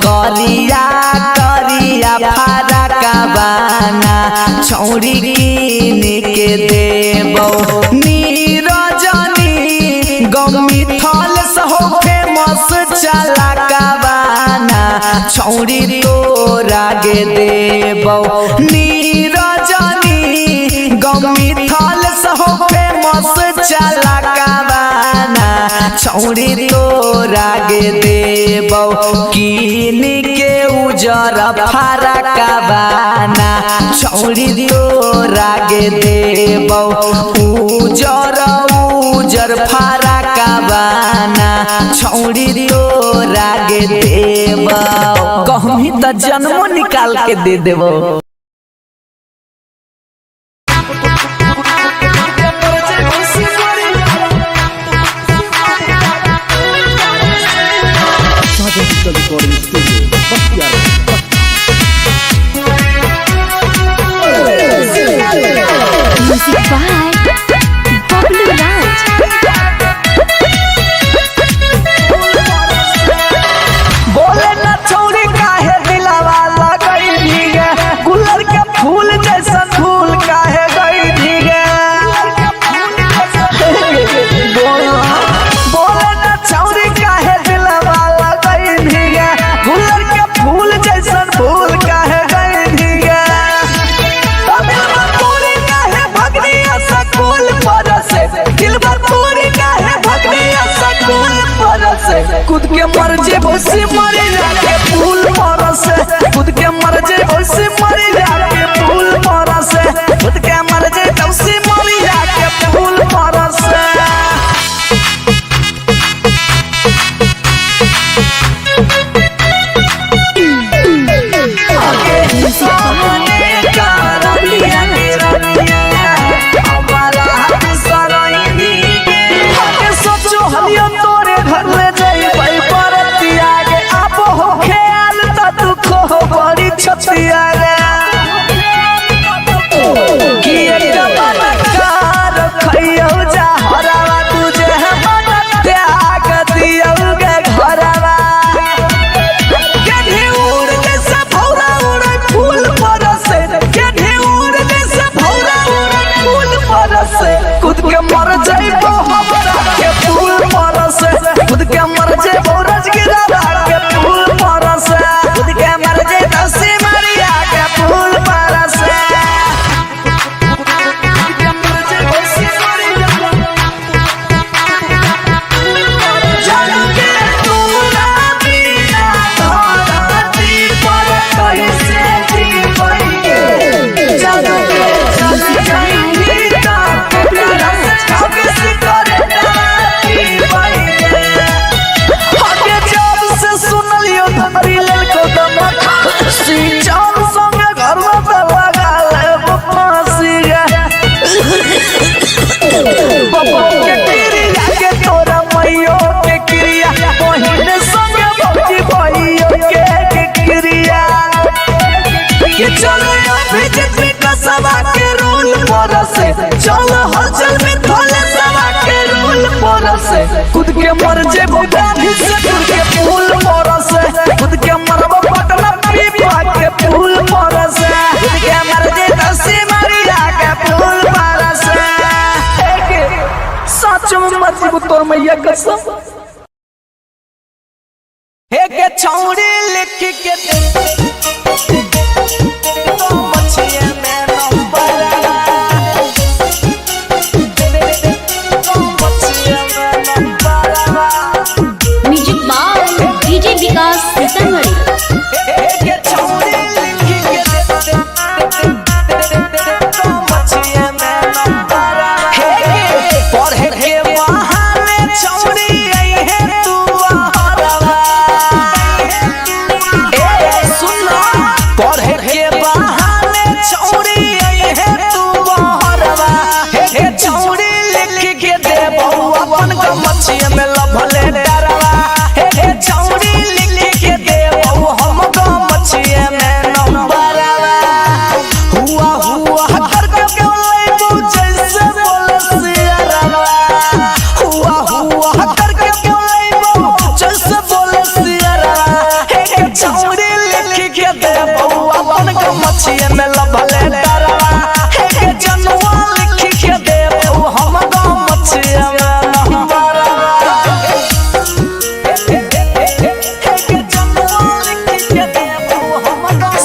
करिया करिया फरका बाना छौरी कीन के देबौ नीरजनी गमी थल सहो फेमस चला बाना छौरी तोरा गे देबौ नीरजनी गमी थल सहो फेमस चला बाना छौरी तोरा गे देबौ कीन के उजर फरका बाना छौरी तोरा गे देबौ उजर उजर फरका बाना छौरी तोरा गे देबौ कहमी त जन्मो निकाल के दे देबौ। Sagar digital recording studio Bakhtiyarpur. Music by Bablu Raj. बोले न छौरी काहे दिलावा लगई भीगे गुलर के फूल जैसन फूल काहे गई भीगे बोले न छौरी काहे दिलावा लगई भीगे गुलर के फूल जैसन फूल काहे गई भीगे तमिल पूरी काहे भगनिया सकूल पर से दिलबर पूरी काहे भगनिया सकूल पर से खुद के मर जे बसी मरे जाके फूल पर से खुद के मर जे बसी मरे जाके फूल पर से खुद के मर जे तौसी मरे जाके फूल पर से। तोरे घर ले जइबै परतिया गे आबो हो ख्याल त दुख हो बड़ी छतिया गे कि एक कार खइयौ जा हरावा तुझे हम त्याग दियौ गे घरवा गेढ़ी उड़ जैसे भौरा उड़े फूल पर से गेढ़ी उड़ जैसे भौरा उड़े फूल पर से खुद के मर जइबो हमरा के फूल पर से खुद के मर जइबो रजगिरा के फूल पर से खुद के मर जइबो सिमरिया के फूल पर से खुद के मर जइबो सिमरिया जग के तूरा बिना धरती पर कैसे जीवैगे जग के चल जाइबी त केकरा से ठगिस करे जीवैगे हके जब से सुनलियो धरी लेलको दमक सी चाल संगे घर में त लगा लेब फांसी गे बबो के क्रिया के तोरा मैयो के क्रिया बहिन संगे भौजी भैयो के क्रिया के चलो अभिजीत विकसवा के रोल पर से चलो हलचल में थोले सवा के रोल पर से खुद के मर जेबो गांधी से खुद के फूल पर से खुद के मरबो पटना पीपा के फूल पर से खुद के मर जे तसी मरिया के फूल पर से सच में मर जेबो तोर मैया कसम हे के छौड़ी लिख लिख के दे गमछिए में नंबरवा गमछिए में नंबरवा। Music by DJ Vikas Sitamarhi. के छौरी लिख के दे गमछिए में नंबरवा। हे के पढ़े के बहाने छौरी अइहे तू बहरवा। ए सुन, पढ़े के बहाने छौरी अइहे तू बहरवा। हे छौरी लिख के दे अपन गमछिए में लभले डरवा। हे छौरी लिख के दे हम गमछिए में नंबरवा। हुआ हुआ करके बोले जैसे बोले सियरवा। हुआ हुआ करके बोले जैसे बोले सियरवा। हे छौरी लिख के दे अपन गमछिए में लभले डरवा। हे जनुआ लिख के दे हम गमछिए में नंबरवा। हे जनुआ लिख के दे हम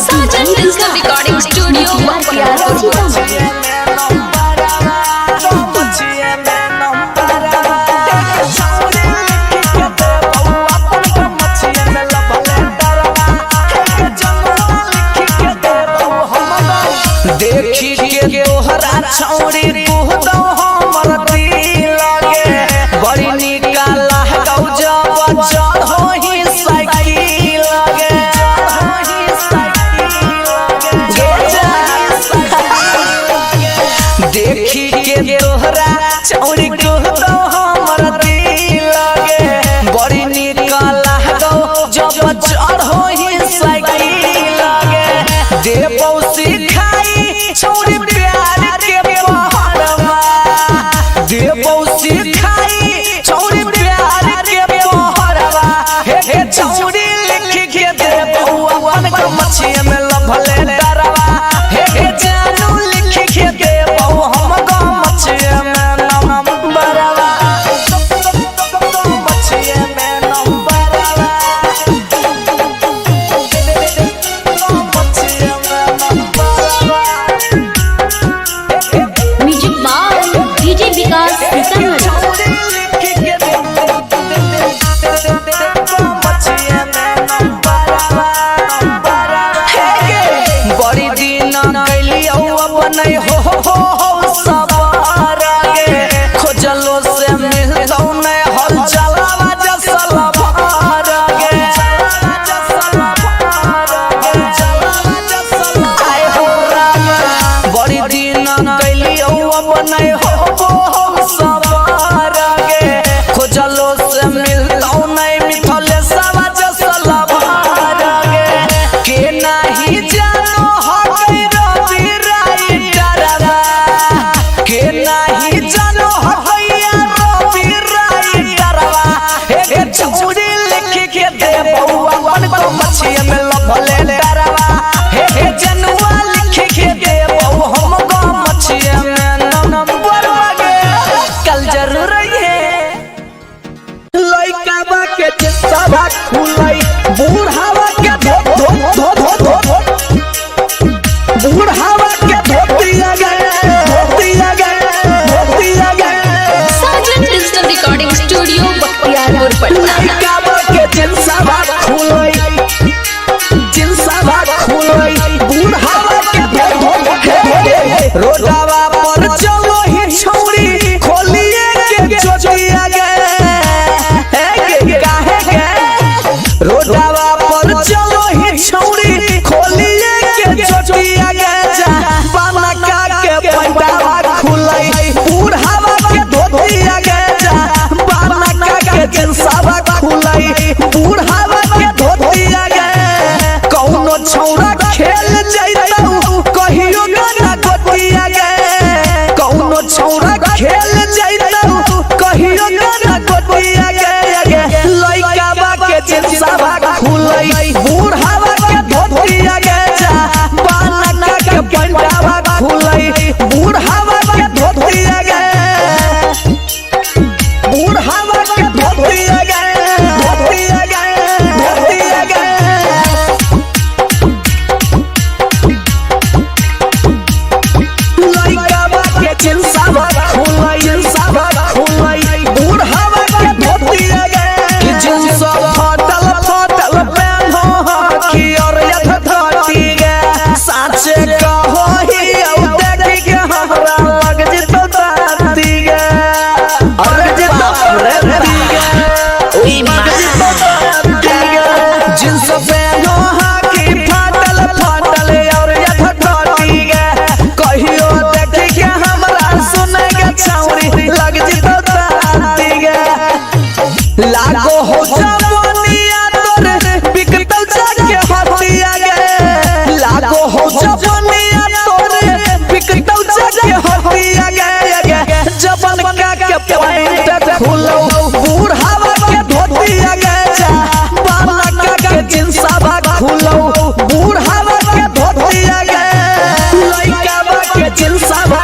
Sajan digital recording studio Sitamarhi. देखी के तोहरा छौरी कुहदौ हमर दिल गे। बड़ी निकाला गौ जब चढ़ोही साइकिल गे। गे जा। देखी के तोहरा छौरी कुहदौ हमर दिल गे। बड़ी निकाला गौ जब चढ़ोही साइकिल गे। देबौ सिखाई छौरी प्यार के पहरवा। देबौ सिखाई छौरी प्यार के पहरवा। हे छौरी लिख के देबौ अपन गमछिए में लभले डरवा। हे जानू लिख के देबौ हम गमछिए में नंबरवा। गमछिए में नंबरवा। गमछिए में नंबरवा। Music by DJ Vikas Sitamarhi. बड़ी दिन कैलियौ अपन हो हो हो सवार गे। खोजलो से मिलतौ नै हल चलावा जसल भार गे। आय हो राम, बड़ी दिन कैलियौ अपन हो हो हो सवार गे। खोजलो से मिलतौ नै मिथले सवा जसल भार गे। के नाही जानो हकै रवि राइटरवा। के नाही जानो हकैया रवि राइटरवा। हे छौरी लिख के दे अपन गमछिए में लभले डरवा। हे जनुआ लिख के दे हम गमछिए में नंबरवा।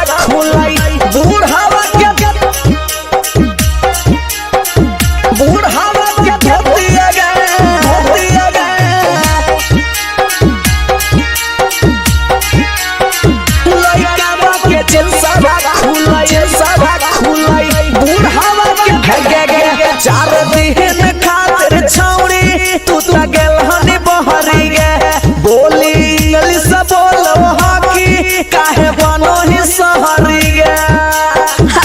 खुलई बूढ़ावा के बूढ़ावा के धोतिया गे धोतिया गे लइकावा के जिनसवा खुलई जिनसवा खुलई बूढ़ावा के गे गे चार दिन खातिर छौड़ी तू त गेल हनी बहरी गे बोली इंग्लिश बोलो हकी काहे बनो ही सहरी गे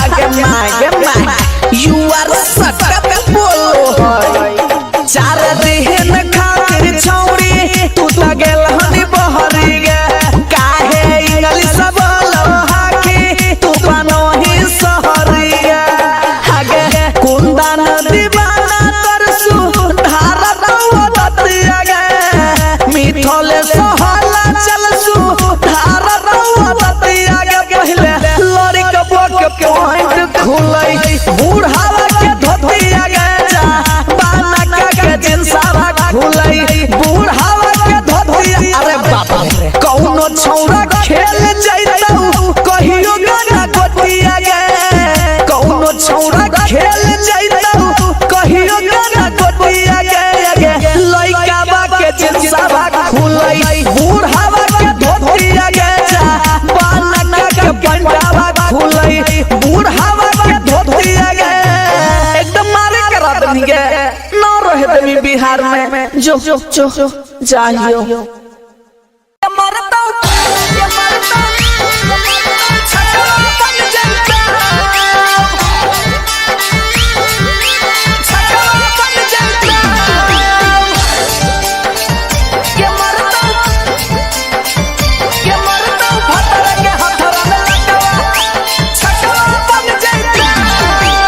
आगे माय गे my you आर सटक बोलो है चार दिन खातिर छौड़ी तू त गेल हनी बहरी गे काहे इंग्लिश बोलो हकी तू बनो ही सहरी गे आगे कुंदा नदी बाना तरसु धारा रवतिया गे मिथले सहला चलसु धारा रवतिया गे पहले लड़ी के बक पॉइंट खुलई बूढ़ावा के धोतिया गे जा बाना का के जिनसावा खुलई बूढ़ावा के धोतिया अरे बाप रे कौनो छौरा खेल जैतौ कहियो गाना गोतिया गे कौनो छौरा खेल जैतौ कहियो गाना गोतिया गे गे लइकावा के जिनसावा खुलई बूढ़ावा के धोतिया गे जा बाना के पंडावा खुलई बूढ़ावा के धोतिया गे एकदम मारे करा दनी गे ना रहे दनी बिहार में जो जो जो जाइयो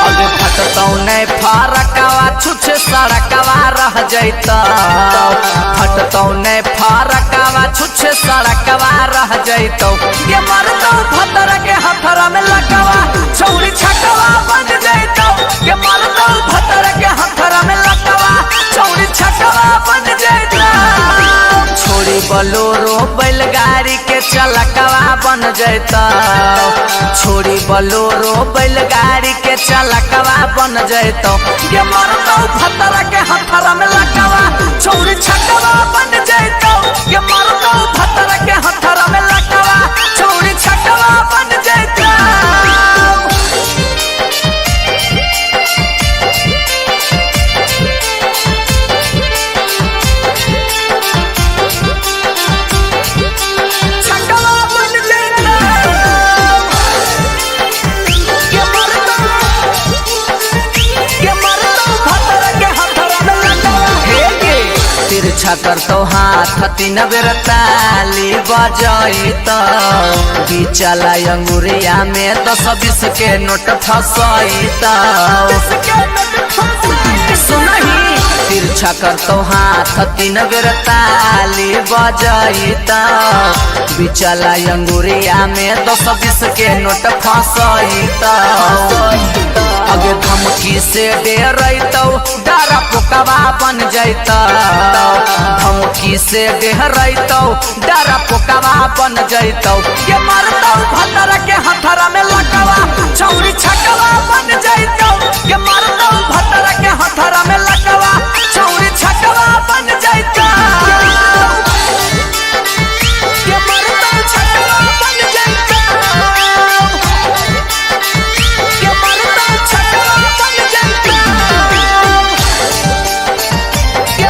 अगे फटतौ नै फरकवा छुछ सड़कवा रह जैतौ फटतौ नै फरकवा छुछ सड़कवा रह जैतौ ये मरतौ भतर के हथरा में लकवा छौरी छकवा बन जैतौ ये मरतौ भतर के हथरा में लकवा छौरी छकवा बन जैतौ छोड़ी बलोरो बैलगाड़ी के चलकवा बन जैतौ छोड़ी बलोरो बैलगाड़ी के चलकवा बन जैतौ ये मरतौ भतर के हथरा में लकवा छौरी छकवा बन जैतौ ये मरतौ भतर के हथरा में लकवा छौरी छकवा बन जैतौ छकवा बन जैतौ ये मरतौ ये मरतौ भतर के हथरा में लकवा हे गे तिरछा करतौ हाथ तीन बेर ताली बजैतौ बिचला अंगुरिया में 10-20 के नोट फसैतौ सुनही तिरछा करतौ हाथ तीन बेर ताली बजैतौ बिचला अंगुरिया में 10-20 के नोट फसैतौ अगे धमकी से डरैतौ डर पोकवा बन जैतौ धमकी से डरैतौ डर पोकवा बन जैतौ ये मरतौ भतर के हथरा में लकवा छौरी छकवा बन जैतौ ये मरतौ भतर के हथरा में लकवा छौरी छकवा बन जैतौ ये मरतौ छकवा बन जैतौ ये मरतौ छकवा बन जैतौ ये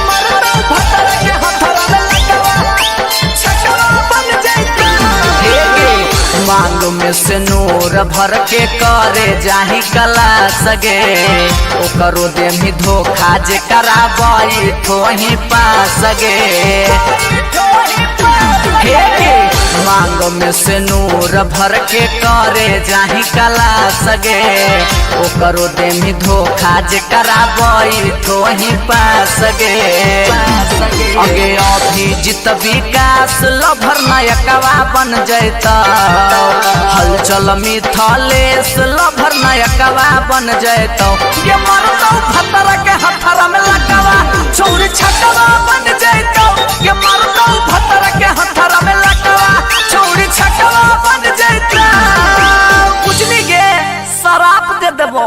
मरतौ भतर के हथरा में लकवा छकवा बन जैतौ हे गे मांग में से नूर भर के करे जाही कला सगे ओकरो देमी धोखा जे कराबई ठोही पास गे हे गे मांग मांग में से नूर भर के करे जाही कला सगे ओकरो देमी धोखा जे कराबई तो ही पास गे। अगे अभिजीत विकास लभर नायकवा बन जैता हलचल मिथलेश लभर नायकवा बन जैतौ ये मरतौ भतरा के हथरा में लगवा छौरी छकवा बन जैतौ ये मरतौ भतरा के हथरा में लगवा छौरी छकवा बन जैतौ। बुझली गे शराब दे देबो।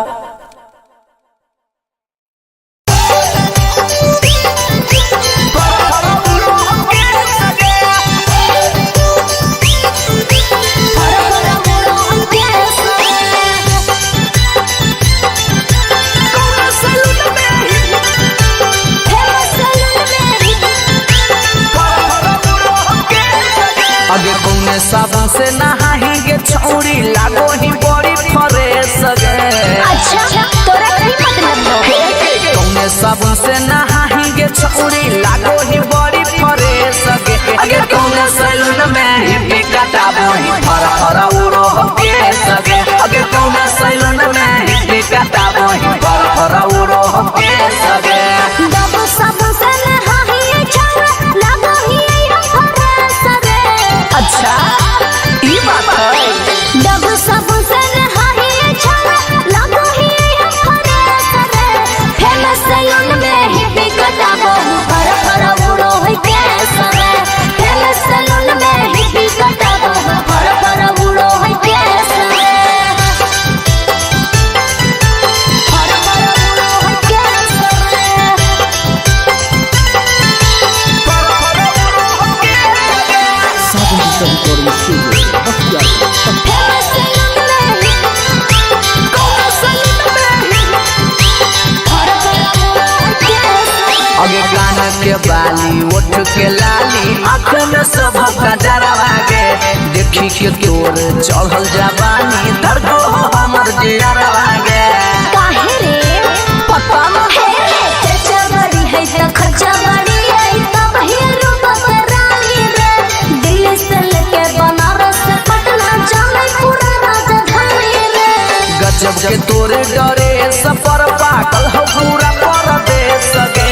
अगे कौने साबुन से नहाही गे छौरी लागो ही बड़ी फ्रेश गे। अच्छा तोरा की मतलब हो? कौने साबुन से नहाही गे छौरी लागो ही बड़ी फ्रेश गे। अगे कौने सैलून में ही कटाबो ही फर फर उड़ो केस गे। अगे कौने सैलून में ही कटाबो ही फर फर उड़ो केस गे। बाबू साबुन से नहाही छौरा लागो ही फ्रेश गे। अच्छा ई बात है। बाबू साबुन से नहाही छौरा लागो ही फ्रेश रे। फेमस सैलून में ही कटाबो फर फर उड़ो है केस रे। फेमस सैलून में ही कटाबो फर फर उड़ो है केस रे। फर फर उड़ो है केस रे। Sawan digital recording studio Bakhtiyarpur. Famous salon में फर फर उड़ो है केस रे। अगे कान के बाली ओठ के लाली आँख में सब कजरवा गे देखी के तोर चढ़ल जवानी धरको हमर जियरवा गे। काहे रे पता ना हे रे चर्चा बड़ी है त खर्चा बड़ी है तब ही रूप रानी रे। दिल्ली से लेके बनारस से पटना जाने पूरा राजधानी रे। गजब के तोरे डरे सफर पागल हो पूरा परदेश गे।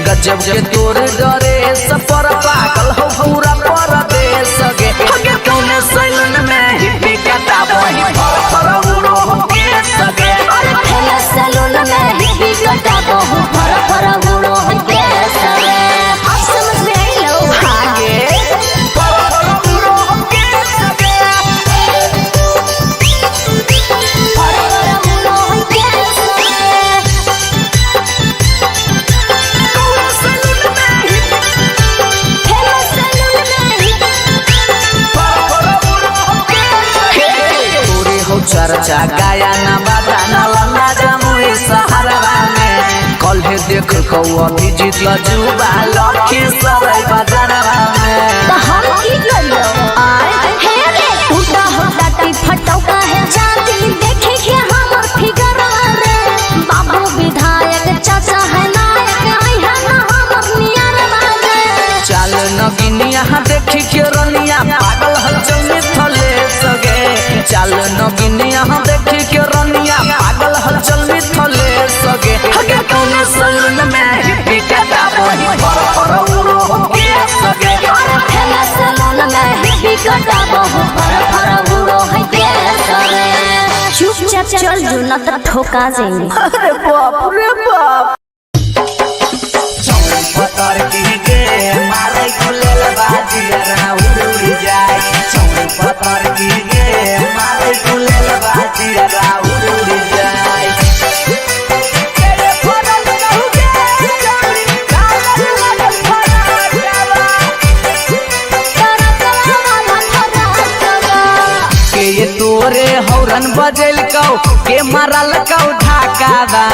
गजब के तोरे डरे सफर पागल हो पूरा परदेश गे। अगे कौने सैलून में ही कटाबो ही फर फर उड़ो केस गे। अरे फेमस सैलून में ही कटाबो फर फर उड़ो है केस रे। अब समझ में आई लो? आगे फर फर उड़ो केस गे। फर फर उड़ो है केस रे। फेमस सैलून में तोरे हो चर्चा गाया ना बाजा ना लंगा जमुई सहारवा में कल देख कौ अभिजीत जुबा लखी सराय बाजारवा में। तो हम की करियो हे रे टूटा होता टी फटौका है जाती देखे के हमर फिगर रे। बाबू विधायक चाचा है नायक आई है ना हमर नियर रे। चल नगिनिया देखी के रनिया पागल हो चौनी थले सगे। चल नगिनिया देखी के रनिया पागल हो चौनी थले सगे। हगे कौने सैलून में ही कटाबो ही फर फर उड़ो केस गे। अरे फेमस सैलून में ही कटाबो फर फर उड़ो है केस रे। चुपचाप चल जो ना तो ठोका जाएंगे। अरे बाप रे बाप। पतर की गे मारे गुलेल बाजिया उड़ उड़ जाए। चौड़ी पतर की गे मारे गुलेल बाजिया उड़ उड़ जाए। के ये तोरे हौरन बजेल कौ के मारल कौ ढाकावा।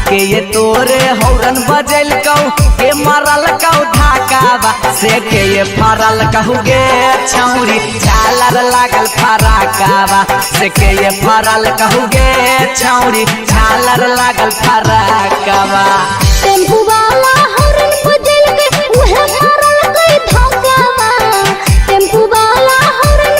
के ये तोरे हौरन बजेल कौ के मारल कौ ढाकावा। से के ये फरल कहू गे छौरी झालर लागल फराकावा। से के ये फरल कहू गे छौरी झालर लागल फराकावा। टेम्पू वाला हॉर्न बजेल के उहे मारल कोई धोखावा। टेम्पू वाला हॉर्न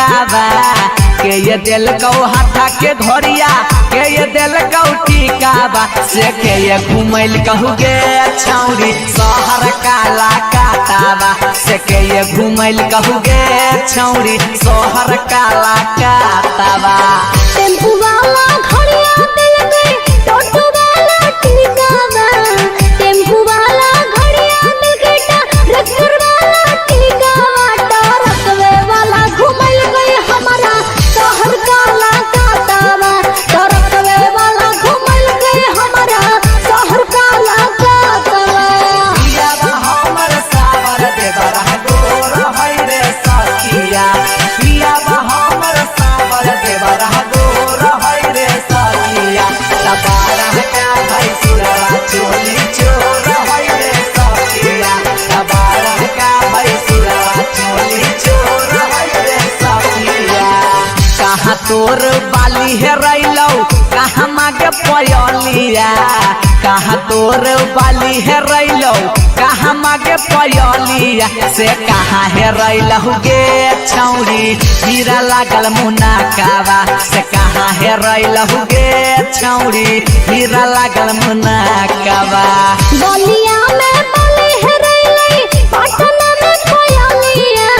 टीकावा के ये दिल कौ हाथा के घोरिया के ये दिल कौ टीकावा से के ये घुमैल कहू गे छौरी शहर काला कातावा से के ये घुमैल कहू गे छौरी शहर काला कातावा। टेम्पू वाला घड़िया दिल गई टोटो वाला टिकावा टेम्पू वाला घड़िया दिल गई ट्रैक्टर वाला टिकावा ट्रकवे वाला घुमल गई हमारा शहर काला कातावा ट्रकवे वाला घुमल गई हमारा शहर काला कातावा। पियावा हमर सावर देवरा गोर है रे सखिया पियावा हमर सावर देवरा गोर है रे सखिया तबारा का भाई सुरवा चोली चोर है रे सखिया तबारा का भाई सुरवा चोली चोर है रे सखिया। कहाँ तोर बाली हेरैलौ कहाँ मागे पयलिया कहाँ तोर बाली हेरैलौ कहाँ मागे पयलिया से कहाँ हेरैलौ गे छौरी हीरा लागल मुनाकावा से कहाँ हेरैलौ गे छौरी हीरा लागल मुनाकावा। बलिया में बाली हेरैलै पटना में पयलिया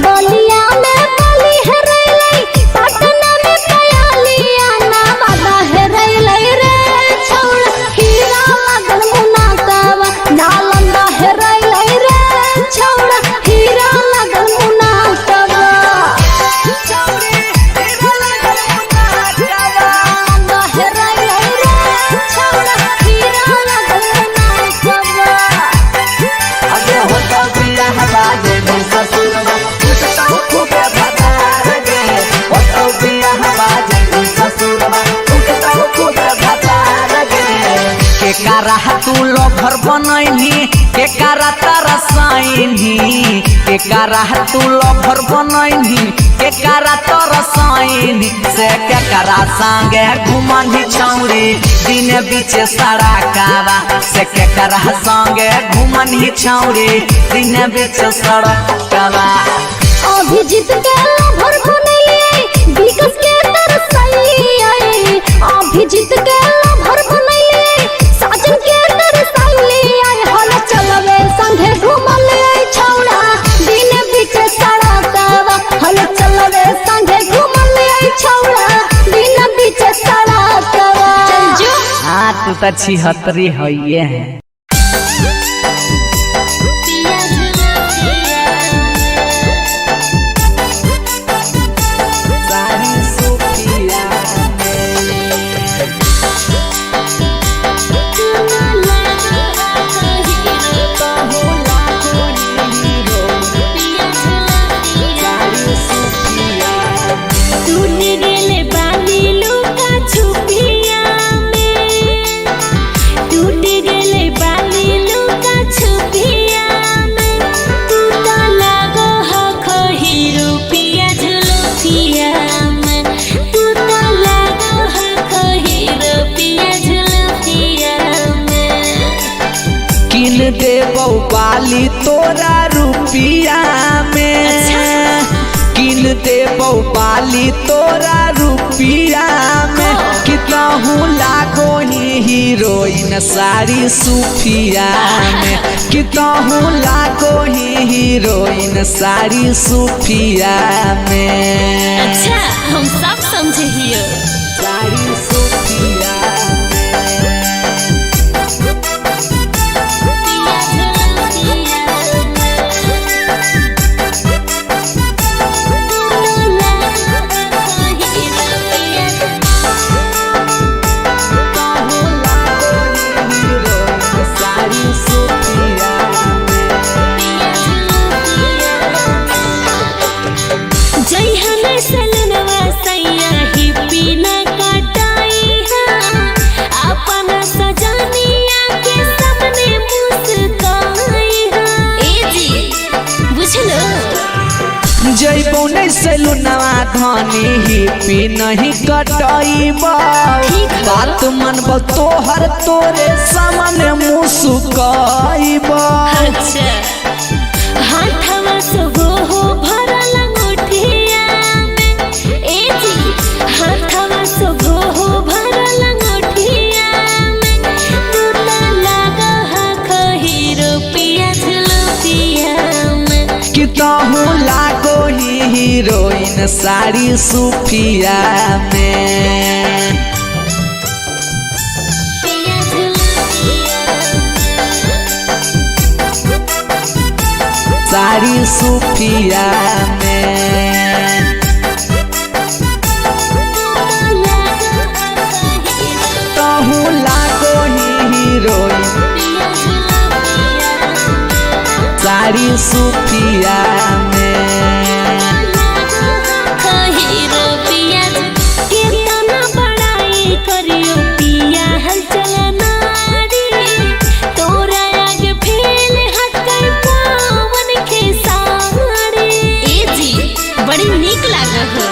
बलिया में बाली हेरैलै पटना में पयलिया नवादा हेरैलै रे छौड़ा हीरा लागल मुनाकावा नालंदा हेरैलै रे छौड़ा हीरा लागल मुनाकावा नालंदा हेरैलै रे छौड़ा हीरा लागल मुनाकावा। अगे होता बियाह बाजे में ससुरवा पूछता खूबे भतार गे होता बियाह बाजे में ससुरवा पूछता खूबे भतार गे। के कारा तू लोभर बनैनी के कारा तरसैनी के कारा तू लोभर बनैनी के कारा तरसैनी से के कारा संगे घुमनी छौरी दिन बीचे सड़कावा से के कारा संगे घुमनी छौरी दिन बीचे सड़कावा। अभिजीत के लभर बनैलियै विकास के तरसैलियै अभिजीत के लभर बनैलियै साजन के तरसैलियै हल चलबे संगे घुमलियै छौड़ा दिन बीच सड़कवा हल चलबे संगे घुमलियै छौड़ा दिन बीच सड़कवा। चल जो। हाँ तू तो छिहत्तरी है है। सारी सुखिया टूट गेले बाली लुका छुपिया में टूट गेले बाली लुका छुपिया में तू तो लागो हखो हीरो पिया झुलुपिया में तू तो लागो हखो हीरो पिया झुलुपिया में। किन देबौ बाली तोरा रुपिया में किन देबौ बाली तोरा रुपिया में कितना हूँ लागो ही हीरोइन सारी सुफिया में कितना हूँ लागो ही हीरोइन सारी सुफिया में। अच्छा हम सब समझे हियो। सारी सुफिया सारी सुफिया जइहन सलनवा सैया ही पीना कटाई अपन सजनिया के सामने मुस्काई ए जी बुझलो जैबो नहीं सैलूनवा धनी ही पी नहीं कटैबो बात मनबो तोहर तोरे सामने मुसुकैबो। अच्छा हाथवा सबो हो भरल अंगूठिया साड़ी सूफिया में। साड़ी सूफिया में तहु लागो ही हीरोइन साड़ी सूफिया में। कितना बड़ाई करियो पिया हलचल नारी, तोरा आगे फेल हटकर पावन के साड़ी। ए जी बड़ी नीक लागल हो।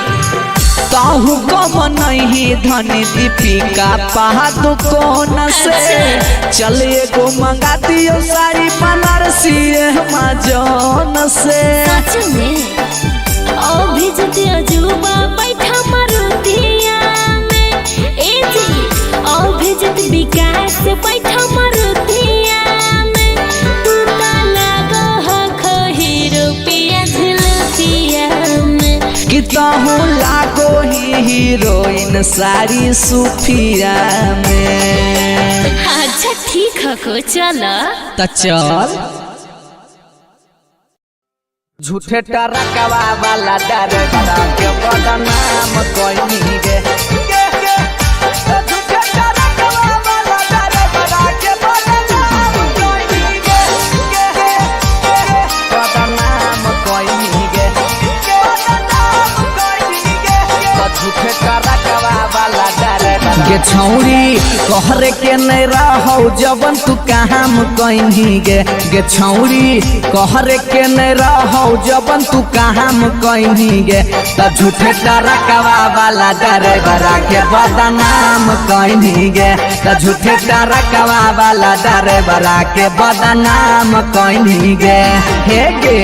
ताहू कम नहीं धनी दीपिका पादुकोण से चल एगो मंगा दियो साड़ी बनारसी अमेजोन से। सच में ओ भेज दियो जुबा बैठा मारुतिया में। ए जी ओ भेज दे विकास बैठा मारुतिया में। तू तो लागो हखो हीरो पिया झुलपिया में। कि ताहू लागो ही हीरोइन साड़ी सूफिया में। अच्छा ठीक हको चल। त चल झूठे टरकवा वाला डर के बदनाम कोई गे। झूठे टरकवा वाला डर के बदनाम कोई गे। बदनाम कोई गे। बदनाम कोई गे। झूठे टरकवा वाला डर गे छौरी कहरे के नहीं रहो जबन तू काम कहीं गे। गे छौरी कहरे के नहीं रहो जबन तू काम कहीं गे। त झूठे टरकवा वाला डराइवरा के बदनाम कहीं गे। त झूठे टरकवा वाला डराइवरा के बदनाम कहीं गे। हे गे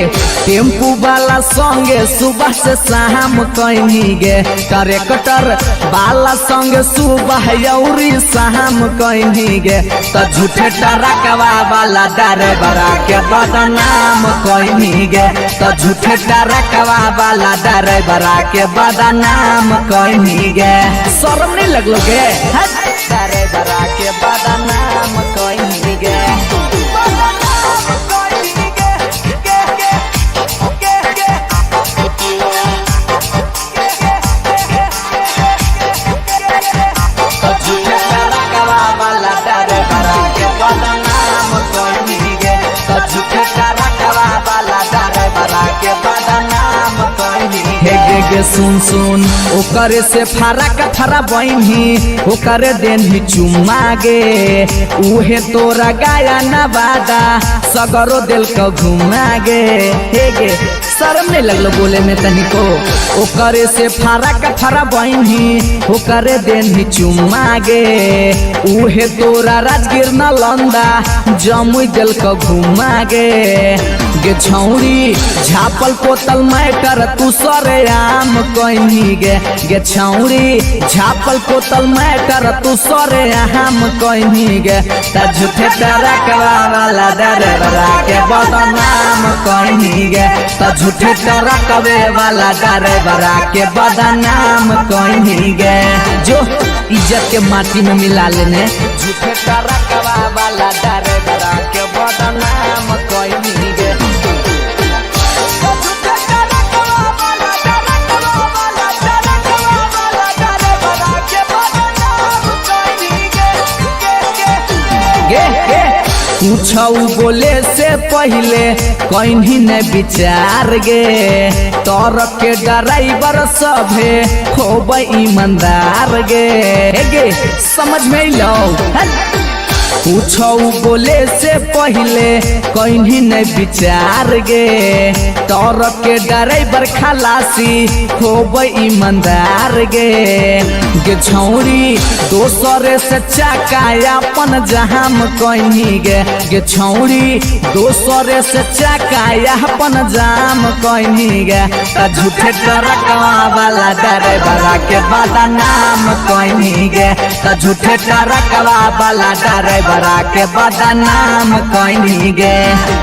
टेम्पू वाला संगे सुबह से शाम कहीं गे। ट्रैक्टर वाला संगे सुबह यौरी शाम कहीं गे। त झूठे टरकवा वाला डराइवरा के बदनाम कहीं गे। त झूठे टरकवा वाला डराइवरा के बदनाम कहीं गे। शर्म नहीं लगलो गे डराइवरा के बदनाम कहीं गे। बदनाम कोई गे गे गे गे गे। झूठे टरकवा वाला डराइवरा के बदनाम कहीं गे। झूठे टरकवा वाला डराइवरा के बदनाम कहीं हे गे गे सुन सुन ओकरे से फरक फरा बहिनी ओकरे देनही चुम्मा गे। उहे तोरा गाया नवादा सगरो दिल को घुमा गे। हे गे शर्म नहीं लगलो बोले में तनिको। ओकरे से फरक फरा बहिनी ओकरे देनही चुम्मा गे। उहे तोरा राजगीर नालंदा जमुई दिल को घुमा गे। गे छौरी झापल पोतल मैटर तू सरे आम कहीं गे। गे छौरी झापल पोतल मैटर तू सरे आम कहीं गे। त झूठे टरकवा वाला डराइवरा के बदनाम कहीं गे। त झूठे टरकवे वाला डराइवरा के बदनाम कहीं गे। जो इज्जत के माटी में मिला लेने। झूठे टरकवा वाला डराइवरा के बदनाम कोई गे। झूठे टरकवा वाला डराइवरा वाला डराइवरा वाला डराइवरा के बदनाम कोई गे गे गे। गे गे पूछऊ बोले से पहले कहीं न विचार गे। तर के ड्राइवर सभे खूब ईमानदार गे। गे समझ में लो पूछऊ बोले से पहले कहीं न विचार गे। तर के ड्राइवर खलासी खूब ईमानदार गे। गे छौरी दोसरे से चाका अपन जहाम कहीं गे। गे छौरी दोसरे से चाका अपन जाम कहीं गे। त झूठे टरकवा वाला ड्राइवरा के बदनाम कहीं गे। त झूठे टरकवा वाला ड्राइवरा के बदनाम कहीं गे।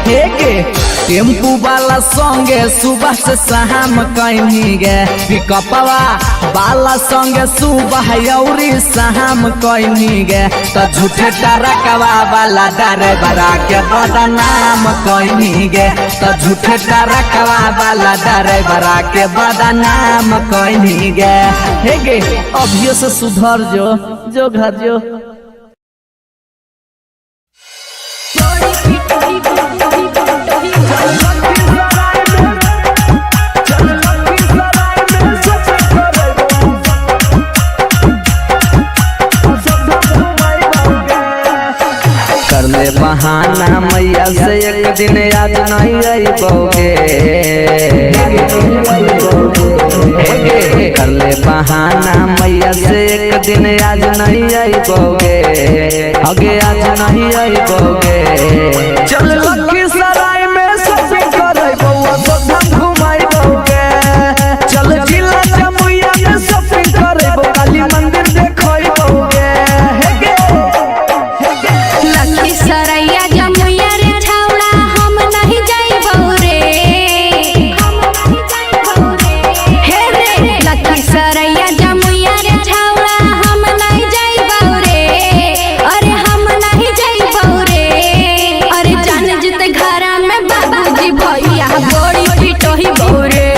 हे गे टेम्पू वाला संगे सुबह से शाम कैनी गे, पिकअपवा वाला संगे सुबह औरी शाम कैनी गे। त झूठे टरकवा वाला ड्राइवरा के बदनाम कैनी गे, त झूठे टरकवा वाला ड्राइवरा के बदनाम कैनी गे। हे गे अभियो से सुधर जो, जो घर जो। कर ले बहाना मैया से एक दिन आज नहीं अबोगे। कर ले बहाना मैया से एक दिन आज नहीं अबोगे, अगे आज नहीं अबोगे। चल लखीसराय में शॉपिंग करबो, अयोध्या घुमाइबोगे। चल जिला जमुइया में शॉपिंग करबो, काली मंदिर देखइबोगे। हे गे लखीसराय जमुइया रे छौड़ा हम नहीं जाइबौ रे। हे रे लखीसराय जमुइया रे छौड़ा हम नहीं जाइबौ रे। अरे हम नहीं जाइबौ रे। अरे जान जित घर में बाबूजी भैया बड़ी पिटहिबौ रे।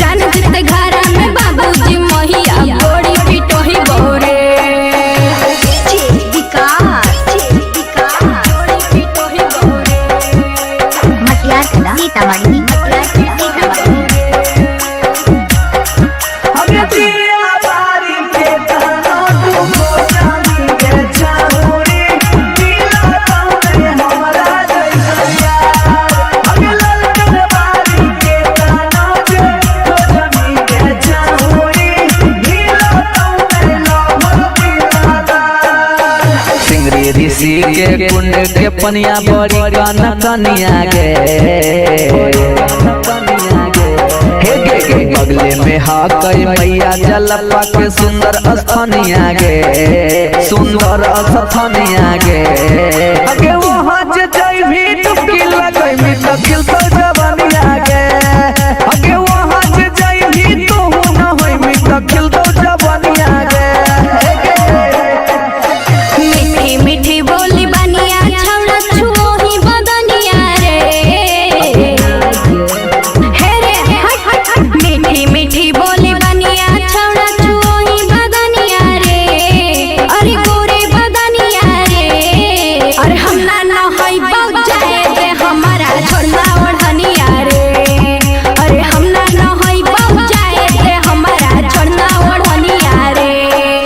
जान जित घर में बाबूजी मैया बड़ी पिटहिबौ रे। सीतामढ़ी अगे दिया बारी के ताना तू हो जानी गे चाहुरी, दिला तौने हमरा जैसैया। अगे ललकन बारी के ताना जे हो जानी गे चाहुरी, दिला तौने लहर दिलादार। सिंगरी ऋषि के कुंड के पनिया बड़ी कन कनिया गे। हे गे गे बगले में हाकई मैया जलपा के सुंदर स्थानिया गे, सुंदर स्थानिया गे। अगे वहाँ जे जइबी डुबकी लगैबी त खिलतौ जवानिया गे। अगे वहाँ जे जइबी तोहू न होइबी त खिलतौ जवानिया गे। हे गे मीठी मीठी बोली बनिया छौड़ा छुओही बदनिया रे। हे रे हट हट हट। मीठी मीठी बोली बनिया छौड़ा छुओही बदनिया रे। अरे गोरे बदनिया रे। अरे हम ना नहइबौ जाए दे हमारा छोड़ना ओढ़निया रे। अरे हम ना नहइबौ जाए दे हमारा छोड़ना ओढ़निया रे।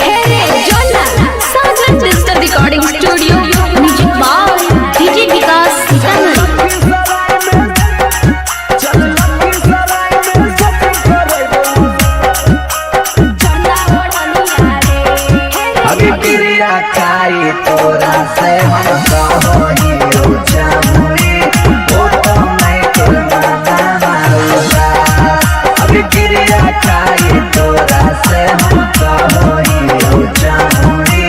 हे रे जोना Sajan digital recording studio, music by DJ Vikas Sitamarhi. चल लखीसराय में शॉपिंग करबो। छोड़ना ओढ़निया रे। अगे क्रिया खाई तोरा से हम कहोनी जामुई, ओ तो मैं तोर माना मारूंगा। अगे क्रिया खाई तोरा से हम कहोनी जामुई,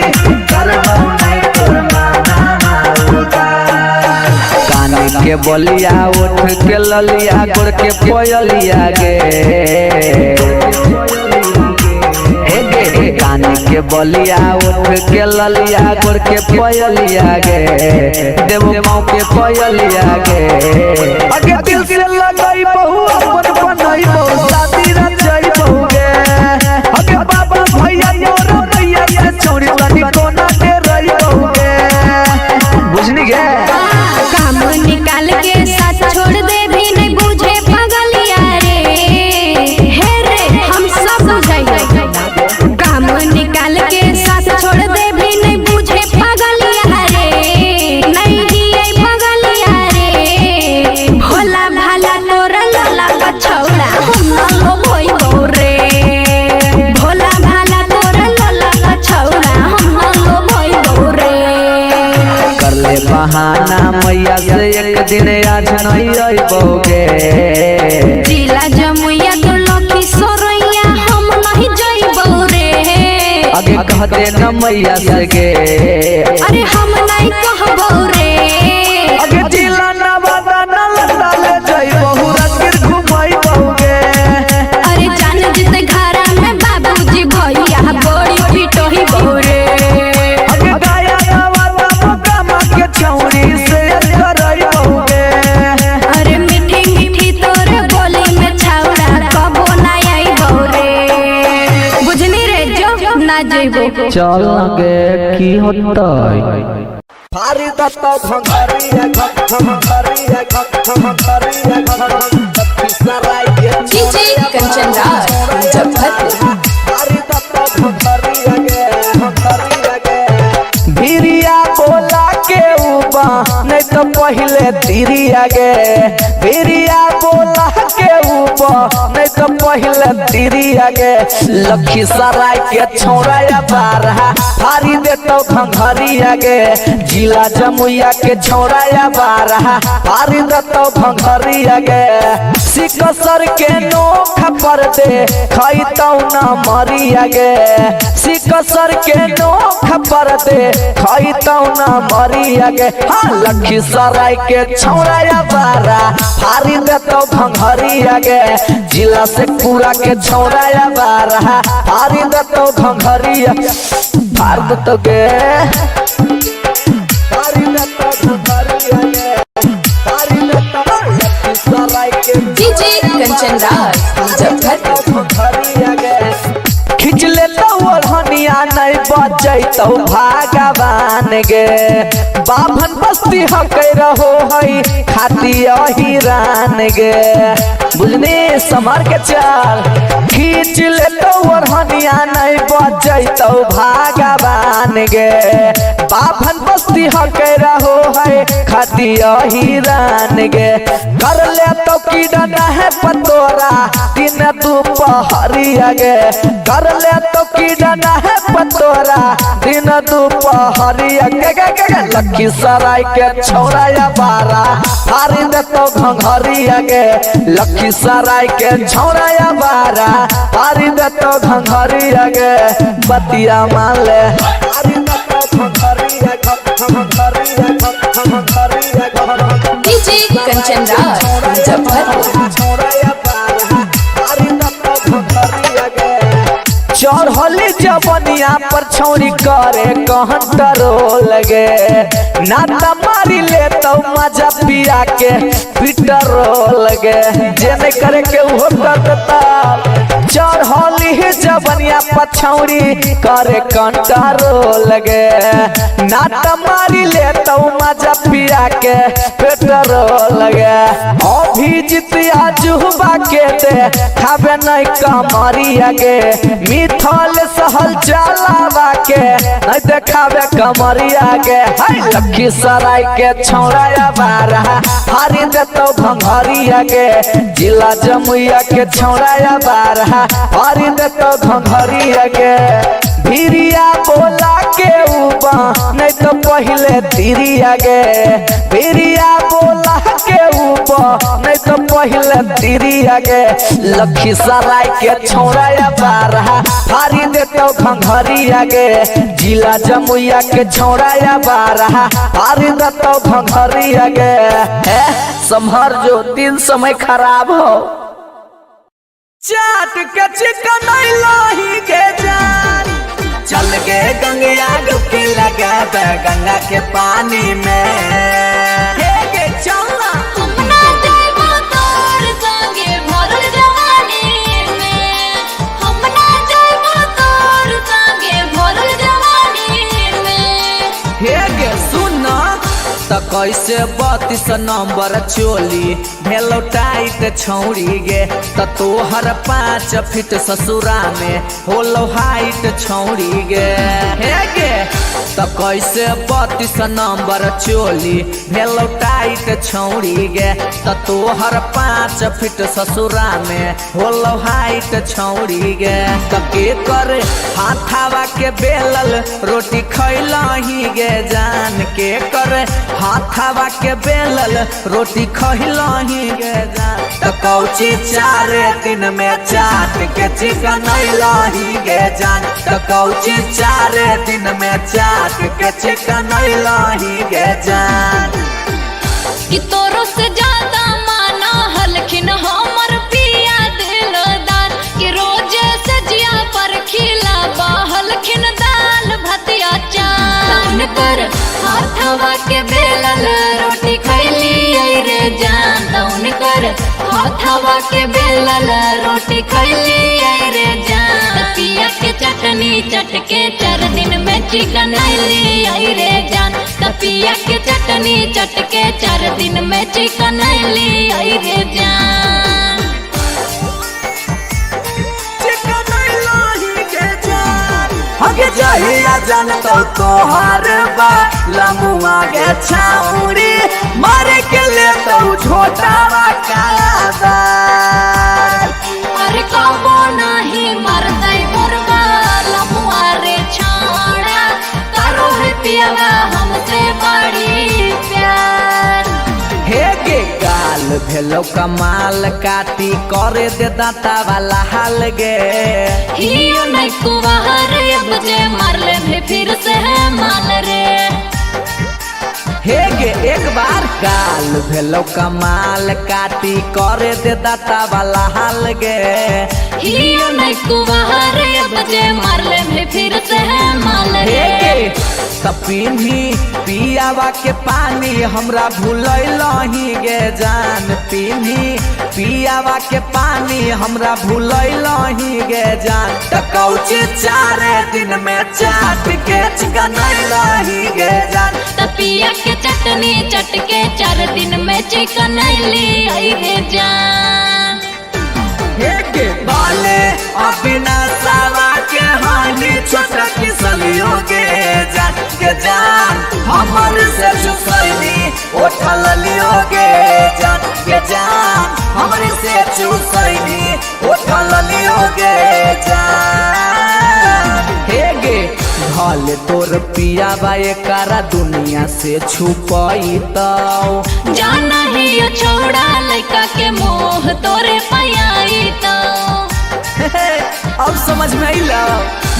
करबो मैं तोर माना मारूंगा। कान के बलिया उठ के ललिया गोड़ के पयलिया गे। हे गे कान के बलिया उठ के ललिया गोड़ के पयलिया गे, देव माँ के पयलिया गे। अगे दिल से लगई बहु अपन बनई बहु शादी रचई बहु गे। अगे बाबा भैया तोरा भैया से चोरी तनी कोना के रही बहु गे। बुझनी गे काम निकाल के साथ छोड़ दे भी नहीं बुझे पगलिया रे। हे रे हम सब बुझाइए। काम निकाल के साथ छोड़ दे भी नहीं बुझे पगलिया रे। नहीं जिए पगलिया रे। भोला भाला तोरा लला कछौड़ा हम ना लोभइबौ रे। भोला भाला तोरा लला कछौड़ा हम ना लोभइबौ रे। कर ले बहाना मैया से एक दिन आज नहीं अबोगे। जिला जमुइया तो लखीसराय हम नहीं जइबौ रे। आगे कहते न मैया से गे। अरे हम नहीं कहबौ रे। अगे जिला नवादा न जइबो। चल गे की होतै। डीजे कंचन राज मुजफ्फरपुर। भिरिया बोला के उबा नहीं तो पहले तिरिया गे। भिरिया बोला के उबा नहीं तो पहले तिरिया गे। लखीसराय के छौड़ा बारहा फारी देतो घंघरिया गे। जिला जमुइया के छौड़ा बारहा फारी देतो घंघरिया गे। सिकसर के नोख पर दे खैतौ न मरिया गे। सिकसर के नोख पर दे खैतौ न मरिया गे। हाँ लखीसराय के छौड़ा बारा फारी देतो घंघरिया गे। जिला से पूरा के छौड़ा बारा फारी देतो घंघरिया फार देतो गे। फारी देतो घंघरिया गे। फारी देतो लखीसराय के डीजे कंचन राज मुजफ्फरपुर। खिंच लेतौ ओढ़निया नहीं बचैतौ भगवान गे। बाभन बस्ती हकै रहो है खाती अहिरान गे। बुझनी समर के चल। खींच लेतौ ओढ़निया नहीं बचैतौ भगवान गे। बाभन बस्ती हकै रहो है खाती अहिरान गे। कर लेतौ कीड़ा है पतोरा दिन दुपहरिया गे। कर ले तो कीड़ा है पतोरा दिन दुपहरिया गे गे गे गे। लखीसराय के छौड़ा बारा फारी देतो घंघरिया गे। लखीसराय के छौड़ा बारा फारी देतो घंघरिया गे। बतिया मान ले। फारी देतो घंघरिया घंघरिया घंघरिया। डीजे कंचन राज मुजफ्फरपुर। चढ़ली जवनिया पर छौरी करे कहन करो लगे। नाता मारी ले तो मजा पिया के पीटरो लगे। जे नहीं करे के उहो कर देता। चढ़ली जवनिया पर छौरी करे कंटरो लगे। नाता मारी ले तो मजा पिया के पेटरो लगे। अभिजीत जुहबा के दे खाबे नहीं कमरिया गे। मिथल सहल चलावा के नहीं देखावे कमरिया गे। हाय लखीसराय के छौड़ा बारा फारी देतो घंघरिया गे। जिला जमुइया के छौड़ा बारा फारी देतो घंघरिया गे। भिरिया बोला के उबा नहीं तो पहले तिरिया गे। भिरिया बोला के उबा नहीं तो पहले तिरिया गे। लखीसराय के छौड़ा बारा फारी देतो घंघरिया गे। जिला जमुइया के छौड़ा बारा फारी देतो घंघरिया गे। संभर जो दिन समय खराब हो। चाट के चिकन लाही के जान चल गे गंगया डुबकी लगा गंगा के पानी में। हे गे चल हम ना जाइबो तोर संगे भरल जवानी में। हम ना जाइबो तोर संगे भरल जवानी में। हे गे सुन त कैसे 32 नंबर चोली भेलो टाइट छौरी गे। त तोहर 5 फीट ससुरा में होलो हाइट छौरी गे। हे गे त कैसे 32 नंबर चोली भेलो टाइट छौरी गे। त तोहर 5 फीट ससुरा में होलो हाइट छौरी गे। त के करे हाथावा के बेलल रोटी खैलही गे जान। के करे हाथावा के बेलल रोटी खैलही गे जान। त कौची 4 दिन में चाट के चिकन अइलही गे जान। त कौची 4 दिन में चाट के चिकन अइलही गे जान। कि तोरो से ज्यादा माना हलखिन हमर पिया दिलदार। कि रोज सजिया पर खिला बहलखिन दाल भतिया चान कर हाथवा के बेलल रोटी खैली रे जान। तौन कर हाथवा के बेलल रोटी खैली रे जान। पिया के चटनी चटनी चटके 4 दिन में चिकन अली आई रे जान। तपिया के चटनी चटके 4 दिन में चिकन अली आई रे जान। आगे जहिया जान तो तोहार बा लमुआ गे छाउरी मारे के ले तो छोटावा कालाबार। अरे कबो नहीं मरतै मोरवा लमुआ रे छाड़ा, करो है पियावा हमसे बड़ी प्यार। हे गे गाल भेलो कमाल काटी करे दे दांता वाला हाल गे। हियो नहीं कुवार अब जे मारले भी फिर से है माल रे। हे गे एक बार गाल भेलो कमाल काटी करे दे दांता वाला हाल गे। हियो नहीं कुवार अब जे मारले भी फिर से है माल हे रे। गे तपिन्ही पियावा के पानी हमरा भूलैलही गे जान। पिन्ही पियावा के पानी हमरा भूलैलही गे जान। त कौची 4 दिन में चाट के चिकन अइलही गे जान। तपिया के चटनी चटके 4 दिन में चिकन अली आई रे जान। हे गे बाले अपना सावा के हानि छोटा किसलियो गे जान के जान। हमर से चुसैनी उठल लियो गे जान के जान। हमर से चुसैनी उठल लियो गे जान। हे गे भल तोर पियावा एकरा दुनिया से छुपैतौ। जाना ही यो छोड़ा लड़का के मोह तोरे पयाई तो। अब समझ में अइलो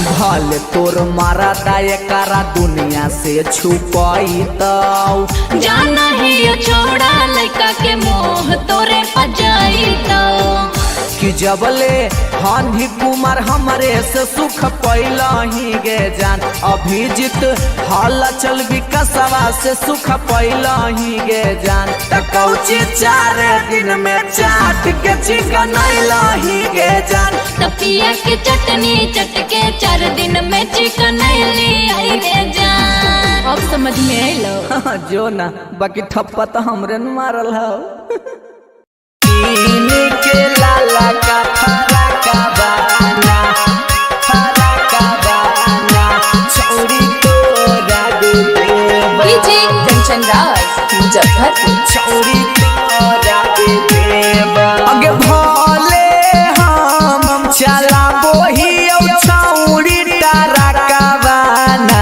भल तोर मारदा एकरा दुनिया से छुपैतौ। जाना ही यो छोड़ा लड़का के मोह तोरे पजाई तो। कि जबले हानि कुमार हमरे से सुख पैलही गे जान। अभिजीत हाल चल विकसवा से सुख पैलही गे जान। त कौची 4 दिन में चाट के चिकन अइलही गे जान। तपिया के चटनी चटके 4 दिन में चिकन अली आई रे जान। अब समझ में अइलो जो ना बाकी ठप्पा तो हमरे न मारल हौ। के लाला का फराका बाना, फराका बाना, छौरी तोरा देबा। डीजे कंचन राज मुजफ्फरपुर। छौरी तोरा देबा। अगे भोले हम चलाबो ही औ छौरी तारा बाना,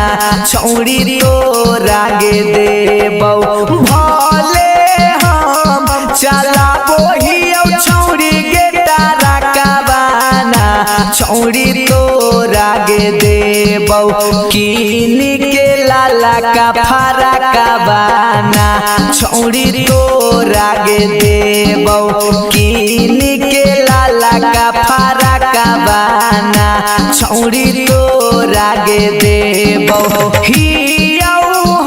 छौरी तोरा गे देबौ। भोले हम चलाबो ही औ छौरी गे तारा बाना, छौरी तोरा गे देबौ। कीन के लाला का फराका बाना, छौरी तोरा गे देबौ। कीन के लाला का फराका बाना, छौरी तोरा गे देबौ। हियौ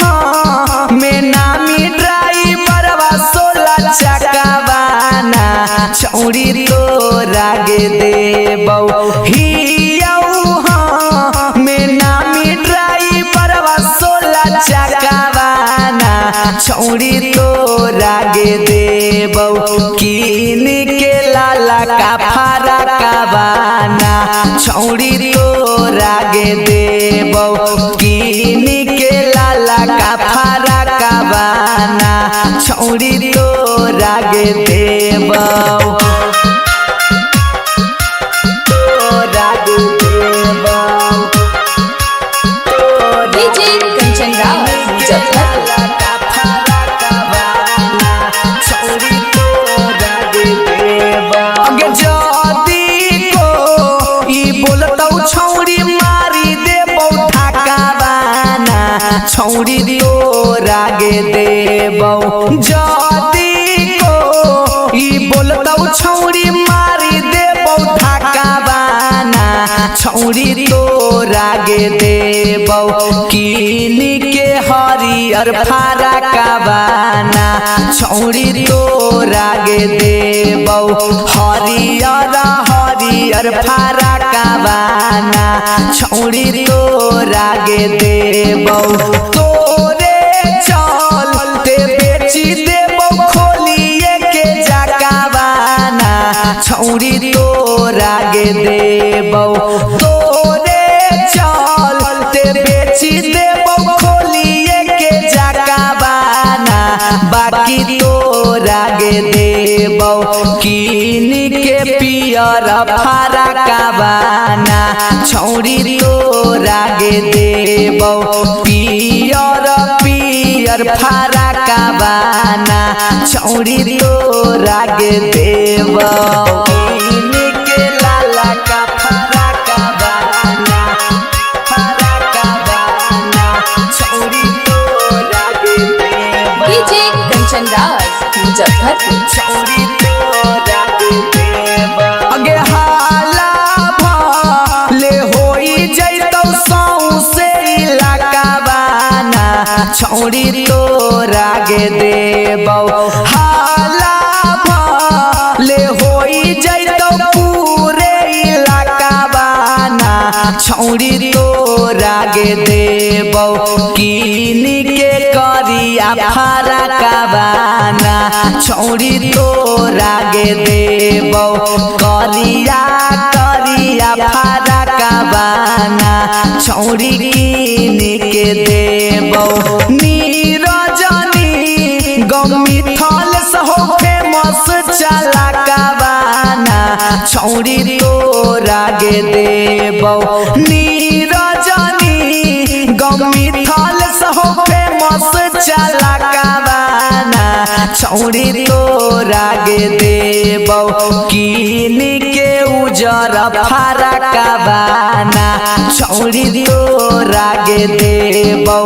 हाँ में नामी ड्राइवरवा 16 चक्का बाना, छौरी तोरा गे देबौ। हियौ हाँ में नामी ड्राइवरवा 16 चक्का बाना, छौरी तोरा गे देबौ। कीन के लाला का फराका बाना, छौरी तोरा गे देबौ। कीन के लाला का फराका बाना, छौरी तोरा गे देबौ। तोरा देबौ। डीजे कंचन राज मुजफ्फरपुर। अगे जदी को ई बोलतौ छौरी मारी देबौ ठाका बाना, छौरी तोरा गे देबौ। जदी को ई बोलतौ छौरी मारी देबौ ठाका बाना, छौरी तोरा गे देबौ। कीन के हरियर फराका बाना, छौरी तोरा गे देबौ। हरियर हरियर फरकवाना छौड़ी तोरा गे देबौ तोरे चलते बेची देबौ खोलिए के जकावाना छौड़ी तोरा गे देबौ तोरे चलते बेची देबौ खोलिए के जकावाना बाकी तोरा गे देबौ कीन के पियर फरकवाना छौड़ी तोरा गे देबौ पियर पियर फरकवाना छौड़ी तोरा गे देबौ कीन के लाला का फरकवाना फरकवाना छौड़ी तोरा गे देबौ डीजे कंचन राज मुजफ्फरपुर। छौड़ी तोरा गे देबौ अगे हाला ले होई जैतौ सौंसे इलाकावाना छौड़ी तोरा गे देबौ हाला ले होई जैतौ पूरे इलाकावाना छौड़ी तोरा गे देबौ कीन के करिया फरकवाना छौड़ी तोरा गे देबौ करिया करिया फरकवाना छौड़ी कीन के देबौ नीरजनी गमी थल सहो फेमस चलाकावाना छौड़ी तोरा गे देबौ नीरजनी गमी थल सहो फेमस चलाकावाना छौड़ी तोरा गे देबौ कीन के उजर फरकवाना छौड़ी तोरा गे देबौ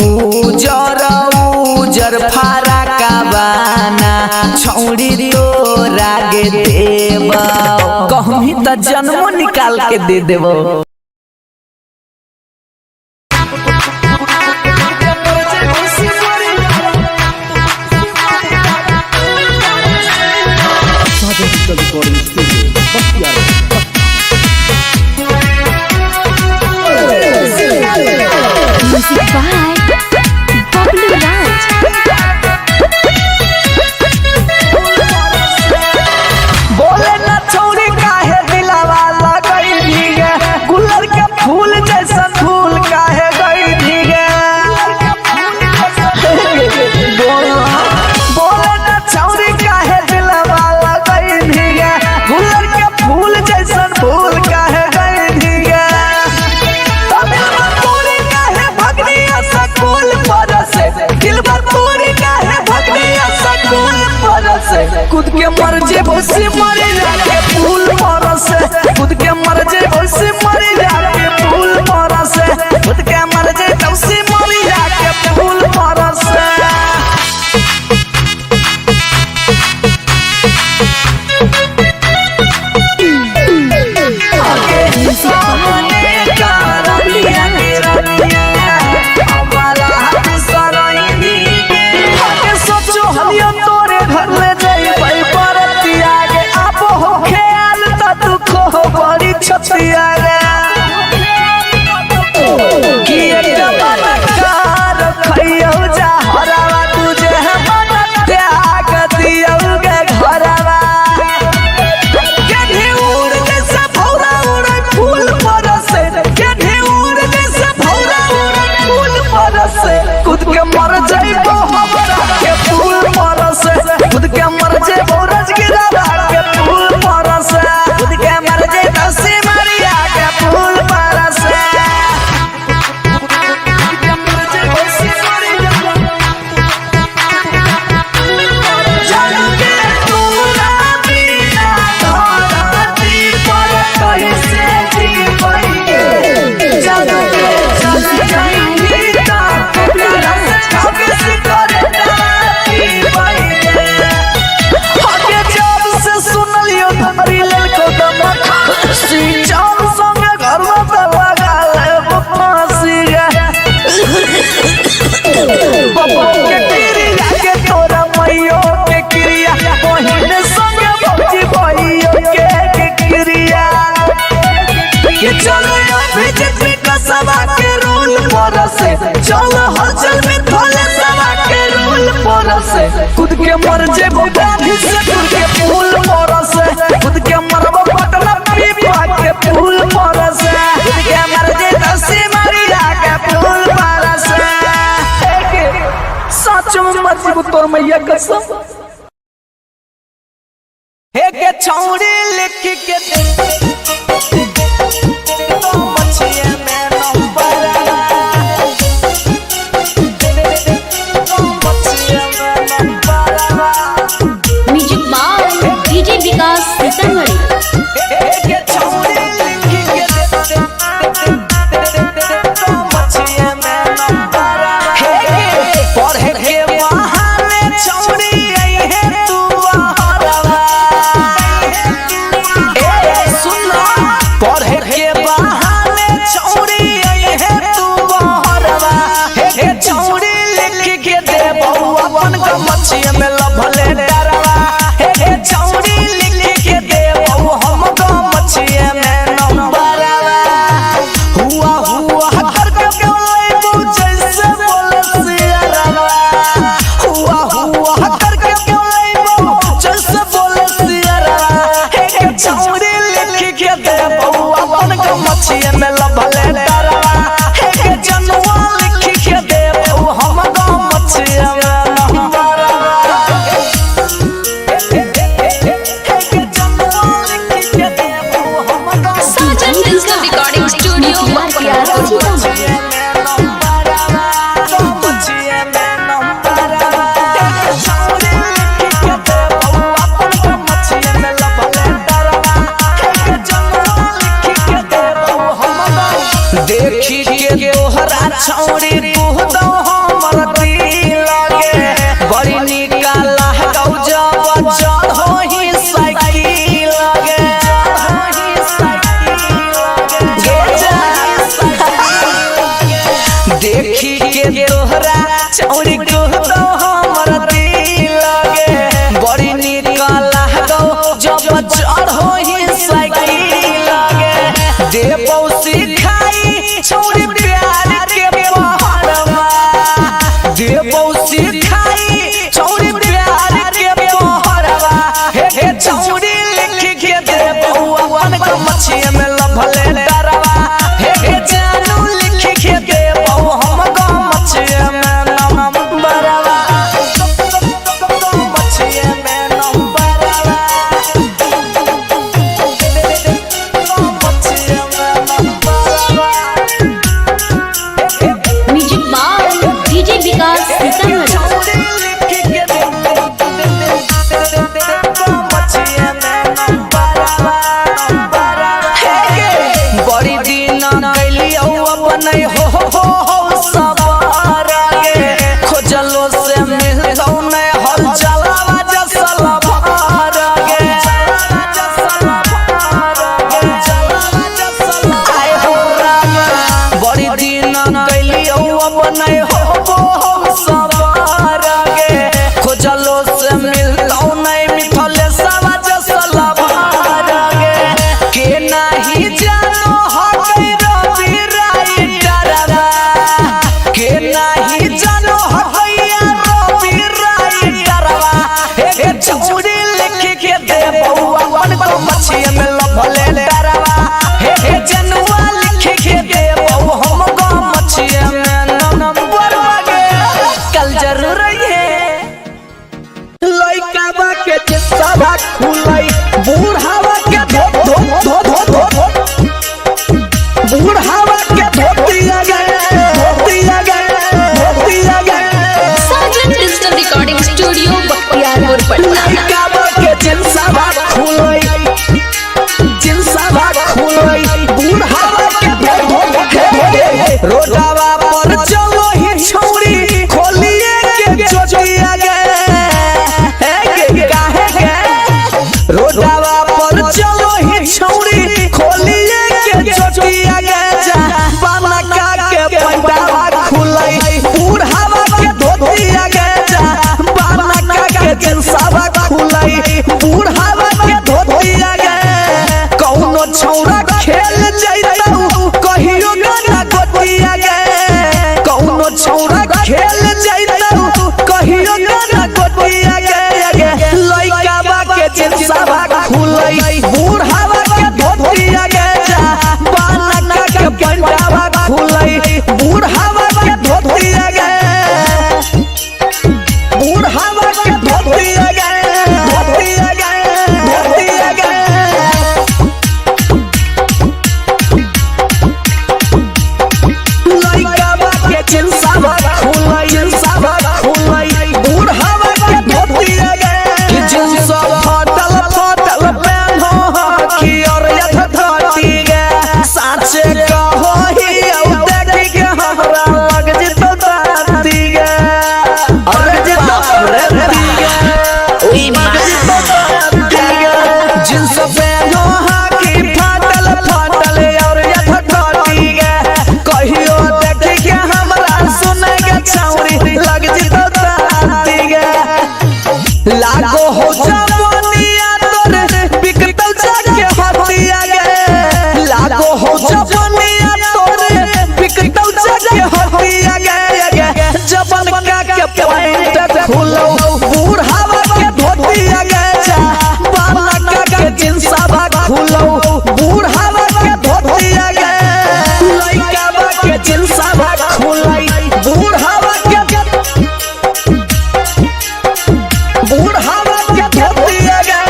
उजर उजर फरकवाना छौड़ी तोरा गे देबौ कहमी त जन्मो निकाल के दे देबौ। Sagar digital recording studio Bakhtiyarpur. Music by Bablu Raj. बोले न छौरी काहे दिलावा लगई गे गुलर के फूल जैसन फूल काहे गई गे बोले न छौरी काहे दिलावा लगई गे गुलर के फूल जैसन फूल काहे गई गे दिलबर तोरी काहे भगनिया सकूल पर से दिलबर तोरी काहे भगनिया सकूल पर से खुद के मर जे भोसी मरे जाके फूल पर से खुद के मर जे भोसी मरे जाके फूल पर से खुद के मर जे भोसी मरे जाके फूल पर से। तोरे घर ले जइबै परतिया गे आप हो ख्याल त दुख हो बड़ी छतिया गे कि एक मन कर खइयौ जा हरावा तुझे मन त्याग दियौ गे घरवा गेढ़ी उड़ जैसे भौरा उड़े फूल पर से गेढ़ी उड़ जैसे भौरा उड़े फूल पर से खुद के मर जइबो हमरा के फूल पर से खुद के मर जइबो रजगिरा के फूल पर से खुद के मर जइबो सिमरिया के फूल पर से खुद के मर जइबो सिमरिया जग के तोरा बिना धरती पर कैसे जीबै जग के चल जाई त केकरा से से चल हलचल में थोले सवा के रूल पर से खुद के मर जेबो गांधी से खुद के फूल पर से खुद के मरबो पटना पीपा के फूल पर से खुद के मर जे तसी मरिया के फूल पर से सच में मर जेबो तोर मैया कसम। हे के छौड़ी लिख के दे तो मछिया में नंबर तो मछिया में number. Music by DJ Vikas Sitamarhi. हे के छौड़ी लिख के दे तो मछिया में नंबर। हे के पढ़े के बहाने छौड़ी आई है तू बहरवा। ए सुन, पढ़े के बहाने छौड़ी आई है तू बहरवा। हे छौड़ी लिख के दे बउआ अपन के मछिया में लभले डरवा। हे छौड़ी लिख के दे बउ हम के मछिया में नंबरवा। हुआ हुआ करके बोलैबू जैसे बोले सियरवा। हुआ हुआ करके बोलैबू जैसे बोले सियरवा। हे छौड़ी लिख के दे बउआ अपन के मछिया में लभले डरवा। हे जनुआ लिख के दे बउ हम के मछिया में नंबरवा। हे जनुआ लिख के दे बउ हम के Sajan digital recording studio Bakhtiyarpur. देखी के तोहरा छौड़ी कुहदौ हमर दिल लगे बड़ी निका लागौ जब चढ़ो ही साइकिल लगे गे जा। देखी के तोहरा छौड़ी कुहदौ हमर दिल लगे बड़ी निका लागौ जब चढ़ो ही साइकिल लगे देबौ सिखाई छौड़ी प्यार के पहाड़वा। देबौ सिखाई छौड़ी प्यार के पहाड़वा। हे छौड़ी लिख के देबौ अपन के मछिया में लभले डरवा। हे जानू लिख के देबौ हम के मछिया में नंबरवा। मछिया में नंबरवा। Music by DJ Vikas Sitamarhi. बड़ी दिन कैलियौ अपन हो हो हो सवार गे खोजलो से मिलतौ नै हल चलावा जसल भार गे आय हो राम बड़ी दिन कैलियौ अपन हो हो हो सवार गे खोजलो से मिलतौ नै मिथले सवा जसल भार गे के नाही जानो हकै रवि राइटरवा। के नाही जानो हकैया रवि राइटरवा। हे छौड़ी लिख के दे बउआ अपन को मछिया में लभले डरवा। हे जनुआ लिख के दे बउ हम को मछिया में नंबर गे कल जरूर है लइकावा के चित्तवा खुलै बूढ़ावा के धो धो धो धो धो बूढ़ावा के धोती गए धोती गए धोती गए। Sajan digital recording studio Bakhtiyarpur Patna. लइकावा के चिंसावा खुलै चिंसावा खुलै बूढ़ावा के धो धो धो रोडावा पर चलो ही छौड़ी खोलिए के चोटिया गए हे काहे के रोडावा पर चलो ही छौड़ी खोलिए के चोटिया गए जा बाला का के पंडावा खुलै बूढ़ावा के धोतिया गए जा बाला का के जिंसावा खुलै बूढ़ावा के धोतिया गए कौनो छौड़ा खेल जैतौ कहियो गाना गोतिया गए। लग जितो दाती गे। अरे जितो रे गे लग जितो दाती गे। जींस पहनो हाकी फाटल फाटल और यथ गे कहियो देख के हमरा सुने के छौरी लग जितो दाती गे। लागो हो जवनिया तोरे बिकतौ जाके हतिया गे। लागो हो जवनिया तोरे बिकतौ जाके हतिया गे। जबन का के पॉइंट खुलो बूढ़ावा के धोतिया गे। बाला का के जिंसावा खुलो बूढ़ावा के धोतिया गे। लइकावा के जिंसावा खुलै बूढ़ावा के बूढ़ावा के धोतिया गे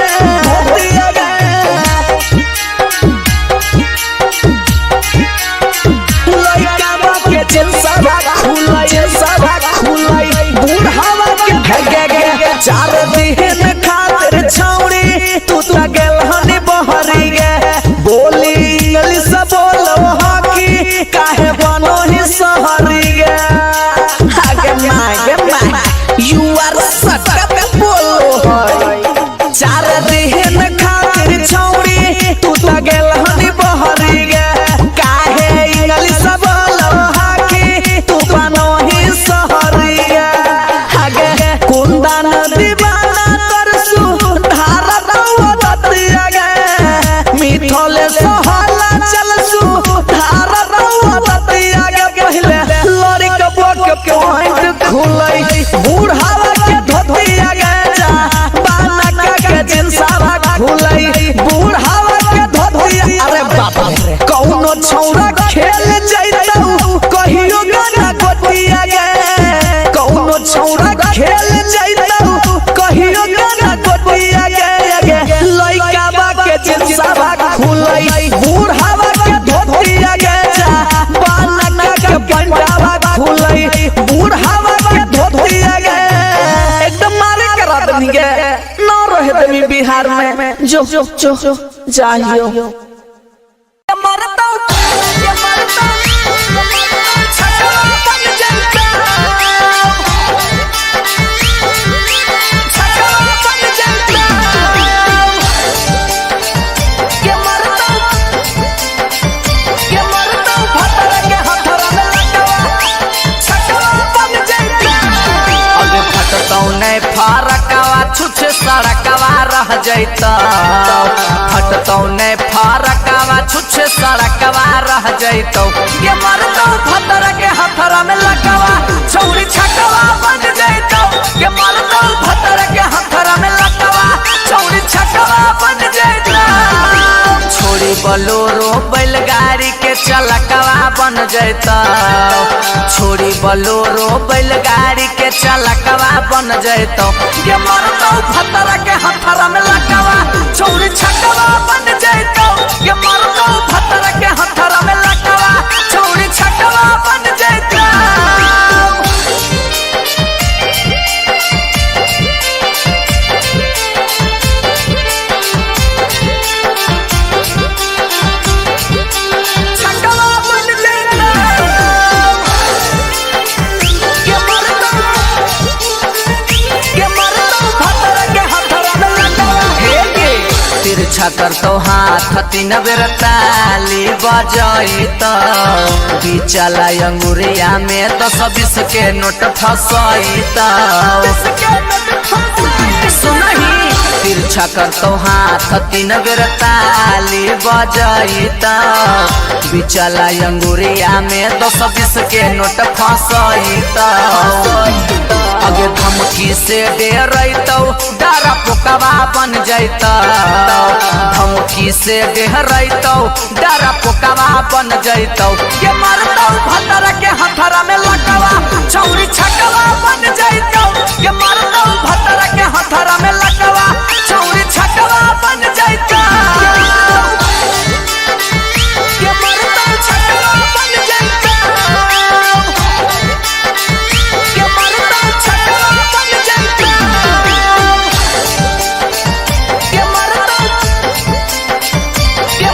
धोतिया गे। लइकावा के जिंसावा खुलै जिंसावा खुलै बूढ़ावा के गे गे। चार दिन खातिर छौरी तू त गेल हनी बहरी गे। बोली इंग्लिश बोलो हकी काहे बनो ही सहरी गे। आगे मागे मा you आर सटक बोलो है। चार दिन खातिर छौरी तू त गेल हनी बहरी गे। काहे इंग्लिश बोलो हकी तू बनो ही सहरी गे। आगे कुंदन दीवाना तरसु धारा रउआ गे। मिथले सोहला चलसु धारा रउआ गे। पहिले लड़ी के पॉइंट खुलै बूढ़ावा के धोतिया गे। बाला के जिंसावा खुलै बूढ़ावा के धोतिया। अरे बाप रे कौनो छौरा खेल जैतौ कहियो गाना गोतिया गे। कौनो छौरा खेल जैतौ कहियो गाना गोतिया गे। लइकावा के जिंसावा खुलै बूढ़ावा के धोतिया गे। बाला के पंडावा खुलै बूढ़ावा के धोतिया गे। एकदम मारे करा दनी गे ना रहे दमी बिहार में जो जो जो जाइयो। अगे फटतौ नै फरकवा छुछ सड़कवा रह जैतौ। फटतौ नै फरकवा छुछ सड़कवा रह जैतौ। ये मरतौ भतर के हथरा में लकवा छौरी छकवा बन जैतौ। ये मरतौ भतर के हथरा में लकवा छौरी छकवा बन जैतौ। छोड़ी बलोरो बैलगाड़ी के चलकवा बन जैतौ। छोड़ी बलोरो बैलगाड़ी के चलकवा बन जैतौ। ये मरतौ भतर के हथरा में लकवा छौरी छकवा बन जैतौ। ये मरतौ भतर के हथरा में लकवा छौरी छकवा बन जैतौ। छकवा बन जैतौ। ये मरतौ भतर के हथरा में लकवा। हे गे तिरछा करतौ हाथ तीन बेर ताली बजैतौ। बिचला अंगुरिया में 10-20 के नोट फसैतौ। सुनही तिरछा करतौ हाथ तीन बेर ताली बजैतौ। बिचला अंगुरिया में 10-20 के नोट फसैतौ। अगे धमकी से डरैतौ डरा पोकवा बन जैतौ। धमकी से डरैतौ डरा पोकवा बन जैतौ। ये मरतौ भतर के हथरा में लकवा छौरी छकवा बन जैतौ। ये मरतौ भतर के हथरा में लकवा छौरी छकवा बन जैतौ। ये मरतौ छकवा बन जैतौ। ये मरतौ छकवा बन जैतौ। ये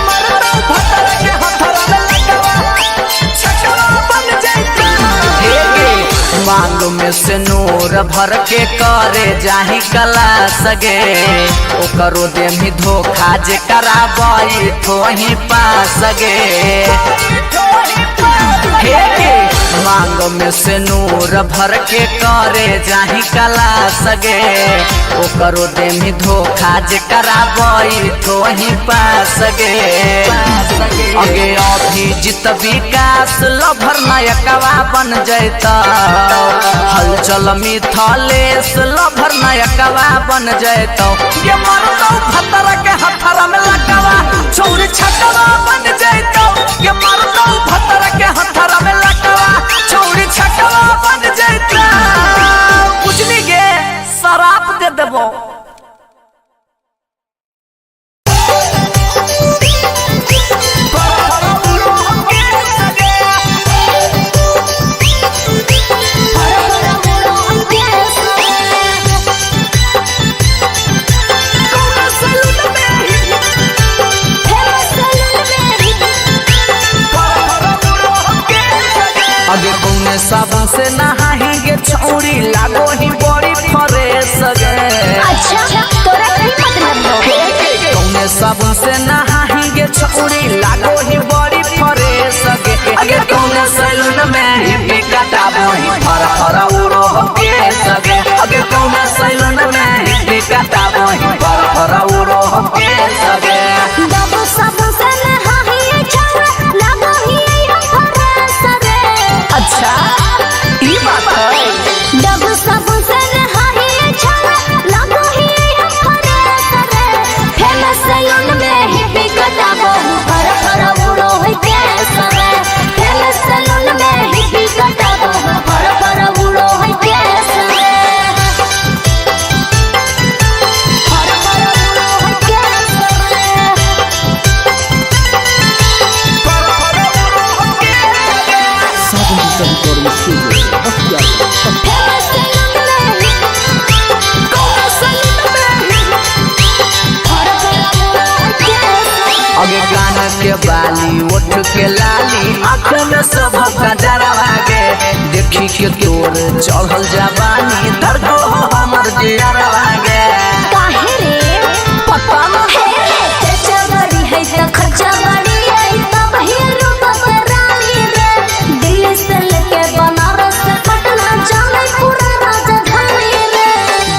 मरतौ भतर के हथरा में लकवा छकवा बन जैतौ। मांग में से नूर भर के करे जाही कला सगे, ओकरो देमी धोखा जे कराबई थोही पास गे। हे गे, मांग में से नूर भर के करे जाही कला सगे, ओकरो देमी धोखा जे कराबई थोही पास गे। अगे अभिजीत विकास लभर नायकवा बन जैता, हलचल मिथलेश लभर नायकवा बन जैतौ। ये मरतौ भतरा के हथरा में लगवा छौरी छकवा बन जैतौ। ये मरतौ भतरा के हथरा में लगवा छौरी छकवा बन जैतौ। बुझली गे, शराब दे देबो। अगे कौने साबुन से नहाएंगे छौरी लागो ही बड़ी फ्रेश गे। अच्छा तोरा कहीं मतलब हो। कौने साबुन से नहाएंगे छौरी लागो ही बड़ी फ्रेश गे। अगे कौने सैलून में ही कटाबो ही फर फर उड़ो हो सगे। अगे कौने सैलून में ही कटाबो ही फर फर उड़ो हो सगे। बाबू साबुन से नहाही छौरा लागो ही हम फ्रेश रे। अच्छा ई बात है। डबू साबुन से नहाही छौरा लागो ही हम फ्रेश रे। फेमस सैलून में ही बिकटाबो फर फर उड़ो है केस रे। फेमस सैलून में ही बिकटाबो फर फर उड़ो है केस रे। फर फर उड़ो है केस रे। Sawan digital recording studio, Bakhtiyarpur. Famous salon में फर फर उड़ो है केस रे। अगे कान के बाली ओठ के लाली आँख में सब कजरवा गे, देखी के तोर चढ़ल जवानी दर्द हो हमर जियरवा गे। काहे रे पप्पा हे रे, चर्चा बड़ी है त खर्चा बड़ी है तब ही रूप रानी रे। दिल्ली से लेके बनारस से पटना जाने पूरा राजधानी रे।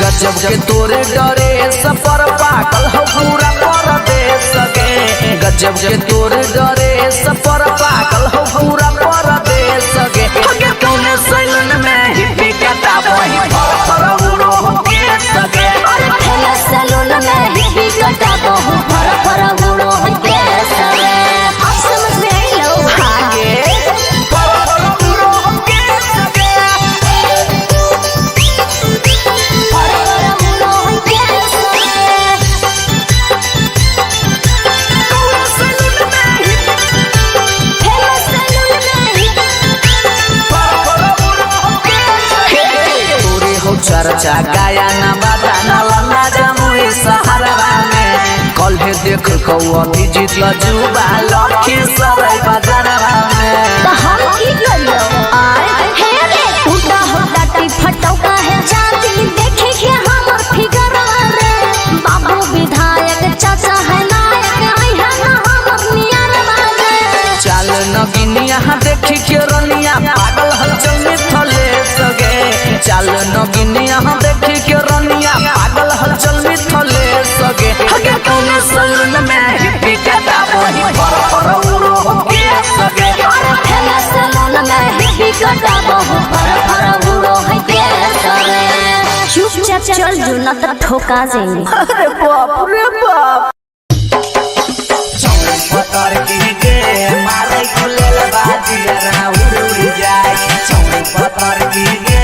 गजब के तोरे डरे सफर पागल हो पूरा परदेश गे। गजब के तोरे डरे सफर पागल हो पूरा परदेश गे। अगे कौने सैलून में ही कटाबो ही फर फर उड़ो हो केस गे। अरे फेमस सैलून में ही कटाबो फर फर उड़ो है केस रे। अब समझ में आइलो। आगे फर फर उड़ो हो केस गे। फर फर उड़ो है केस रे। फेमस सैलून में तोरे हो चर्चा गाया ना बाजा ना लंगा जमुई सहारवा में, कल देख कौ अभिजीत जुबा लखी सराय बाजारवा में। तो हम की करियो आए हे रे, उल्टा हो डाटी फटौका है जाती देखे के हमर फिगर रे। बाबू विधायक चाचा है नायक आई है ना हमर नियर रे। चाल नगिनिया देखी के रनिया पागल हलचल मिथले सगे। चाल नगिनिया देखी के रनिया पागल हलचल मिथले सगे। हगे कौने सैलून में ही कटाबो ही फर फर उड़ो हो सगे। अरे फेमस सैलून में ही कटाबो फर फर उड़ो है केस रे। चुपचाप चल जो ना तो ठोका जाएंगे। अरे बाप रे बाप। पतर की गे मारे गुलेल बाजियरा उड़ उड़ जाए। चौड़ी पतर की गे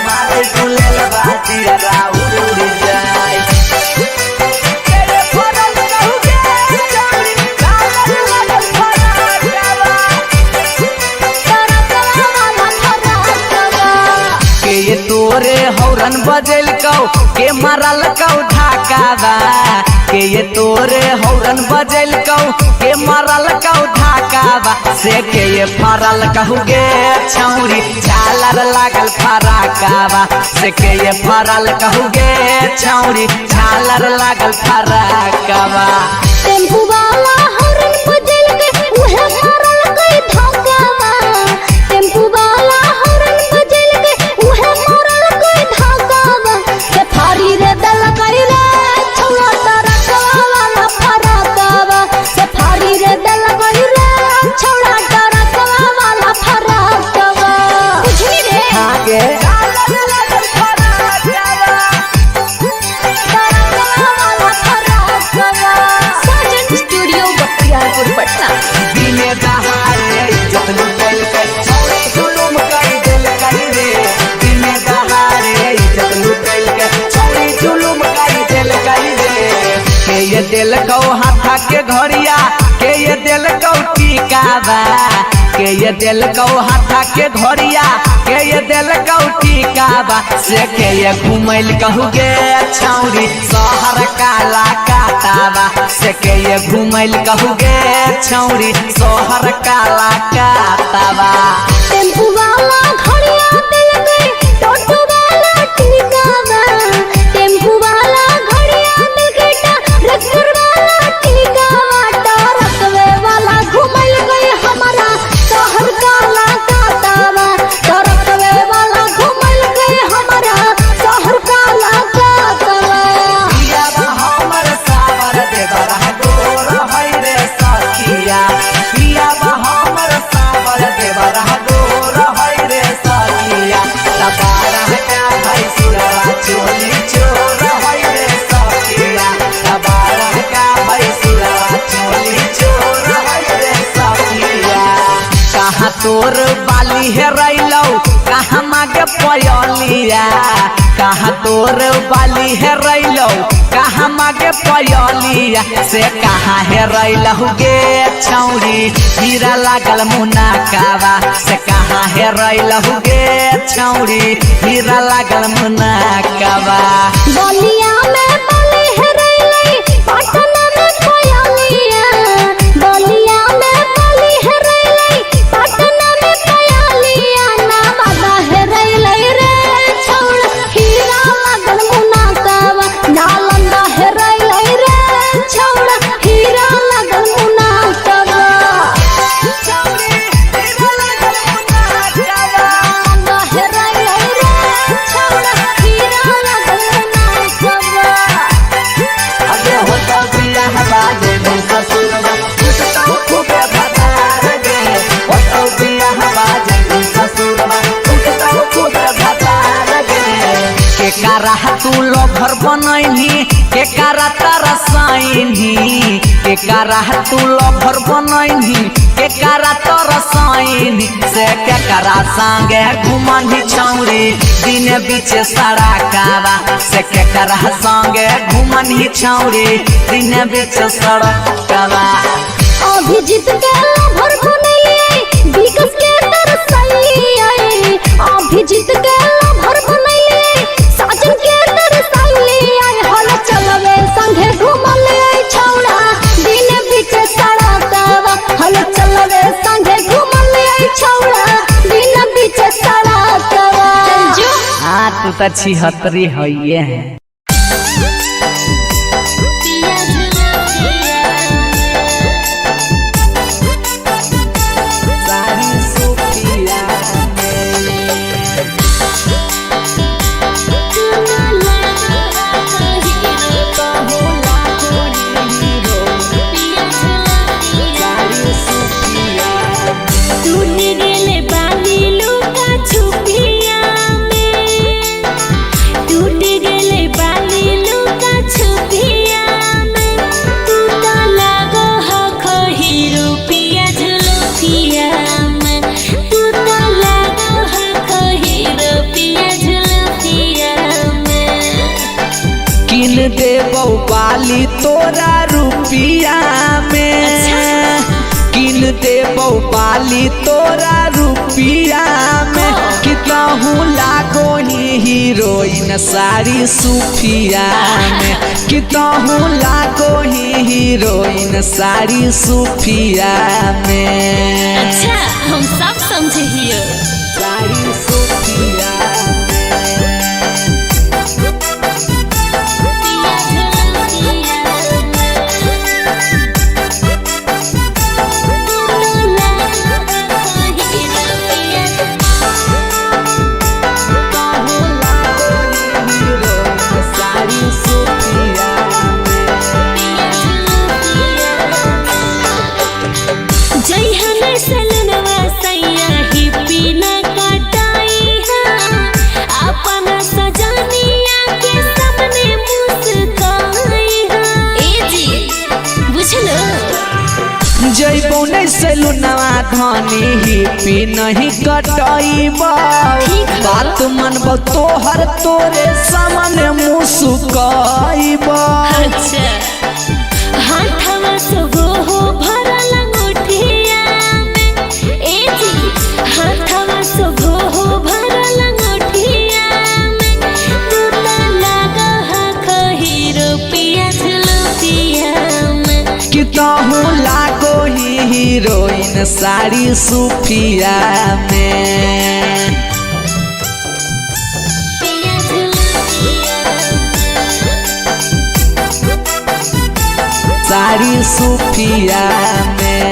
मारे गुलेल बाजियरा उड़ उड़ जाए। के ये तोरे हौरन बजेल कौ के मारल कौ ढाकावा। के ये तोरे हौरन बजेल कौ के मारल कौ ढाकावा। से के ये फरल कहू गे छौरी झालर लागल फरा कावा से के ये फरल कहूगे छौरी झालर लागल फरकवा। टेम्पू वाला हॉर्न बजल के उहे मारल कई धक्कावा। टेम्पू वाला हॉर्न बजल के उहे मारल कई धक्कावा। से फारी रे दल कई रे छौड़ा टरकवा वाला फरकवा। से फारी रे दल कई रे छौड़ा टरकवा वाला फरकवा। बुझली रे आगे टरकवा वाला फरकवा। साजन स्टूडियो बख्तियारपुर पटना। दिने दहाड़े इज्जत लुटल के छौरी जुलुम कर देल कई रे। दिने दहाड़े इज्जत लुटल के छौरी जुलुम कर देल कई रे। के ये दिल कौ हाथा के घड़िया के ये दिल कौ टीकावा के ये दिल कौ हाथा के घड़िया के ये दिल कौ टीकावा से के ये घुमैल कहूगे छौरी शहर काला कातावा से के ये घुमैल कहूगे छौरी शहर काला कातावा। टेम्पू वाला घड़िया दिल गई टोटो वाला टिकावा। टेम्पू वाला घड़िया दिल गई ट्रैक्टर वाला टिकावा। ट्रकवे वाला घुमल गई हमारा शहर काला कातावा। ट्रकवे वाला घुमल गई हमारा शहर काला कातावा। पियावा हमर सावर देवरा गोर है रे सखिया। पियावा हमर सावर देवरा गोर है रे सखिया। तबारा का भाई सुरवा चोली चोर है रे सखिया। तबारा का भाई सुरवा चोली चोर है रे सखिया। कहाँ तोर बाली हेरैलौ कहाँ मागे पयलिया कहाँ तोर बाली हेरैलौ कहाँ मागे पयलिया से कहाँ हेरैलौ गे छौरी हीरा लागल मुनाकावा से कहाँ हेरैलौ गे छौरी हीरा लागल मुनाकावा। बलिया में बाली हेरैलै पटना में पयालिया। बलिया में बाली हेरैलै पटना में पयालिया। नावादा हेरैलै रे छौड़ा हीरा लागल मुनाकावा। नालंदा हेरैलै रे छौड़ा हीरा लागल मुनाकावा। नालंदा हेरैलै रे छौड़ा हीरा लागल मुनाकावा। अगे होता बियाह बाजे में ससुरवा टूटता खूबे भतार गे। होता बियाह बाजे में ससुरवा टूटता खूबे भतार गे। के कारा तू लोभर बनैनी के कारा तारा साइनी के कारा तू लोभर बनैनी के कारा तारा साइनी से के कारा संगे घुमनी छौरी दिन बीच सड़कावा से के कारा संगे घुमनी छौरी दिन बीच सड़कावा। अभिजीत के लभर बनैलियै विकास के तरसैलियै। अभिजीत के लभर बनैलियै साजन के तरसैलियै। हल चलबे संगे घुमलियै छौड़ा दिन बीच सड़कवा। हल चलबे संगे घुमलियै छौड़ा दिन बीच सड़कवा। हाँ तू तो छिहत्तरी है है। सारी सुखिया टूट गेले बाली लुका छुपिया में टूट गेले बाली लुका छुपिया में तू तो लागो हखो हीरो पिया झुलुपिया में तू तो लागो हखो हीरो पिया झुलुपिया में। किन देबौ बाली तोरा रुपिया में किन देबौ बाली तोरा रुपिया में कितहूँ लागो ही हीरोइन सारी सुफिया में कितहूँ लागो ही हीरोइन सारी सुफिया में। अच्छा हम सब समझे हियो। सारी सुफिया में। चुपी नहीं कटैबा। बात मनबो तोहर तोरे सामने मुस्कैबा। अच्छा हाथवा सोगो हो भरल अंगूठिया में, ए जी हाथवा सोगो हो भरल अंगूठिया में, तू त लागा हा खहीरो पिया झुलुपिया में। कि तहु लागो ही हीरोइन साड़ी सुफिया में। पिया झुलुपिया साड़ी सुफिया में।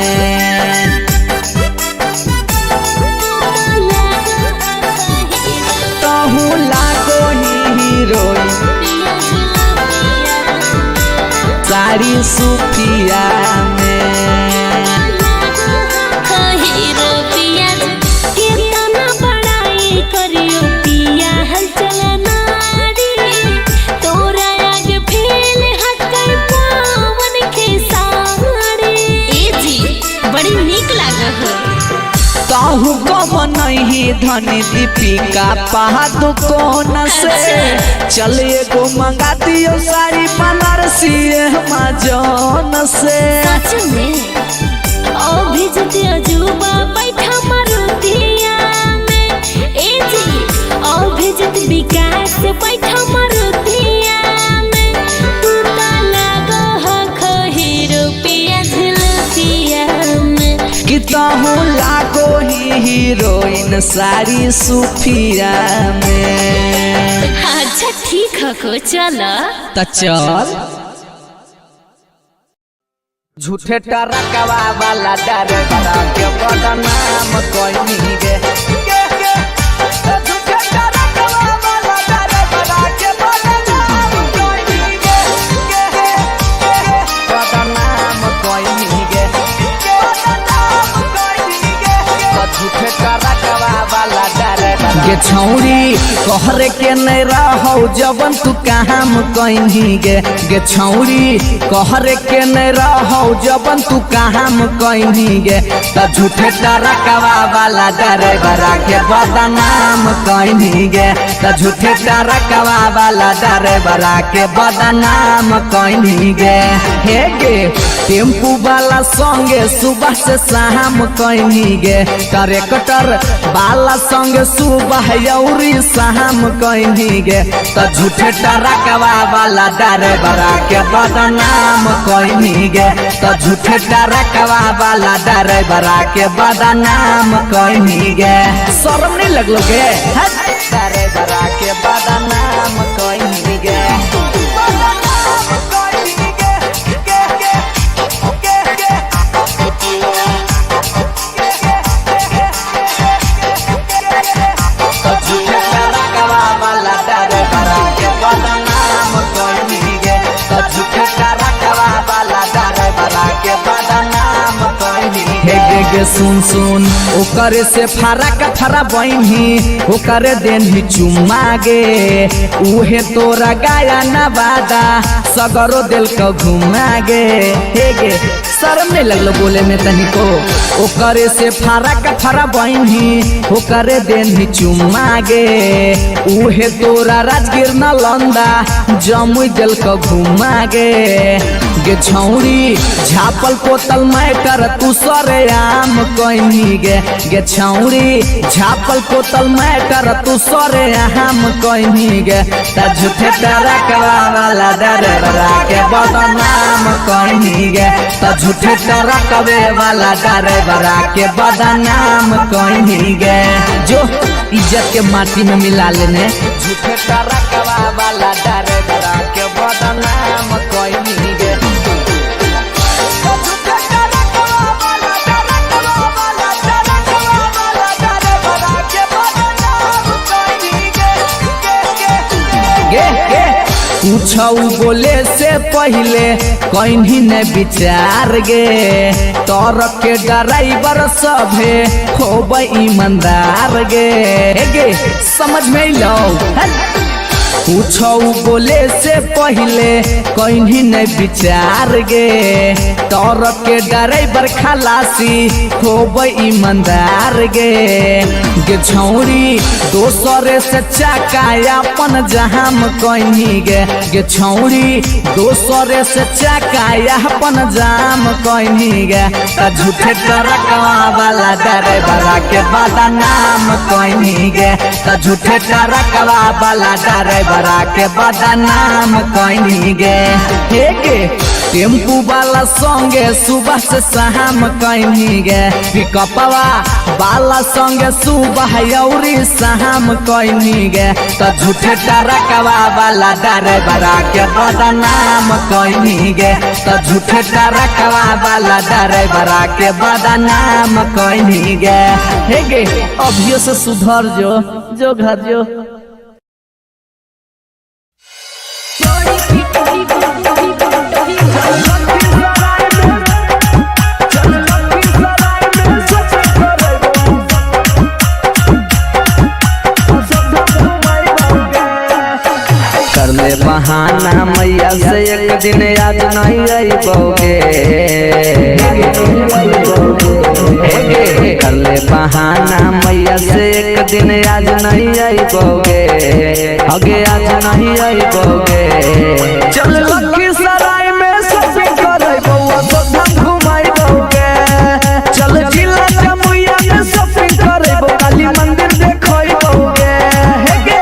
तहु लागो ही हीरोइन पिया झुलुपिया साड़ी सुफिया में। हीरो पिया कितना बड़ाई करियो पिया हलचल नारी, तोरा आगे फेल हटकर पावन खेसारी। ए जी बड़ी नीक लागल हो। ताहू कम नहीं धनी दीपिका पादुकोण से। चल एगो मंगा दियो साड़ी बनारसी अमेजोन से। सच में अभिजित अजूबा बैठा मारुतिया में, ए जी अभिजित विकास बैठा मारुतिया में, तू त लागो हा खहीरो पिया झुलुपिया में। कि ताहू लागो ही हीरोइन साड़ी सुफिया में। अच्छा ठीक हको चल। त चल। झूठे टरकवा वाला डरबरा के बदनाम कोइनी गे। झूठे टरकवा वाला डरबरा के बदनाम कोइनी गे। बदनाम कोइनी गे। बदनाम कोइनी गे। झूठे टरकवा वाला डरबरा गे छौरी कहरे के नहीं रहो जबन तू काम कहीं गे। गे छौरी कहरे के नहीं रहो जबन तू काम कहीं गे। त झूठे टरकवा वाला डरबरा के बदनाम कहीं गे। त झूठे टरकवा वाला डरबरा के बदनाम कहीं गे। हे गे टेम्पू वाला संगे सुबह से शाम कहीं गे। ट्रैक्टर वाला संगे सुबह यौरी शाम कहीं गे। त झूठे टरकवा वाला डरबरा के बदनाम कहीं गे। त झूठे टरकवा वाला डरबरा के बदनाम कहीं गे। शर्म नहीं लगलो गे डरबरा के बदनाम कहीं गे। बदनाम कहीं गे। गे गे गे गे। झूठे टरकवा वाला डरबरा के बदनाम कहीं गे। झूठे टरकवा वाला डरबरा के बदनाम कहीं गे। गे गे सुन सुन ओकरे से फरक फरा बहिनी ओकरे देनी चुम्मा गे। उहे तोरा गाया नवादा सगरो दिल को घुमा गे। हे गे शर्म नहीं लगलो बोले में तनिको। ओकरे से फरक फरा बहिनी ओकरे देनी चुम्मा गे। उहे तोरा राजगीर नालंदा जमुई दिल को घुमा गे। गे छौरी झापल पोतल मैटर तू सरे आम कहीं गे। गे छौरी झापल पोतल मैटर तू सरे आम कहीं गे। त झूठे टरकवा वाला डरबरा के बदनाम कहीं गे। त झूठे टरकवे वाला डरबरा के बदनाम कहीं गे। जो इज्जत के माटी में मिला लेने। झूठे टरकवा वाला डरबरा के बदनाम कहीं गे। गे गे पूछऊ बोले से पहले कहीं न विचार गे। तर के ड्राइवर सभे खूब ईमानदार गे। गे समझ में लो। कुछ बोले से पहले कहीं नहीं विचार गे। तोर के ड्राइवर खलासी होब ईमानदार गे। गे छौरी दोसरे से चाका अपन जहाम कहीं गे। गे छौरी दोसरे से चाका अपन जाम कहीं गे। त झूठे ट्रकवा वाला ड्राइवरा के बदनाम कहीं गे। त झूठे ट्रकवा वाला ड्राइवरा के बदनाम कहीं गे। हे गे टेम्पू वाला संगे सुबह से शाम कहीं गे। पिकअपवा वाला संगे सुबह औरी शाम कहीं गे। त झूठे ट्रकवा वाला ड्राइवरा के बदनाम कहीं गे। त झूठे ट्रकवा वाला ड्राइवरा के बदनाम कहीं गे। हे गे अभियो से सुधर जो जो घर जो। कर ले बहाना मैया से एक दिन याद नहीं अबोगे। कर ले बहाना मैया से एक दिन याद नहीं अबोगे। अगे आज नहीं अबोगे। चल लखीसराय में शॉपिंग करबो अयोध्या घुमाइबोगे। चल जिला जमुइया में शॉपिंग करबो काली मंदिर देखइबोगे। हे गे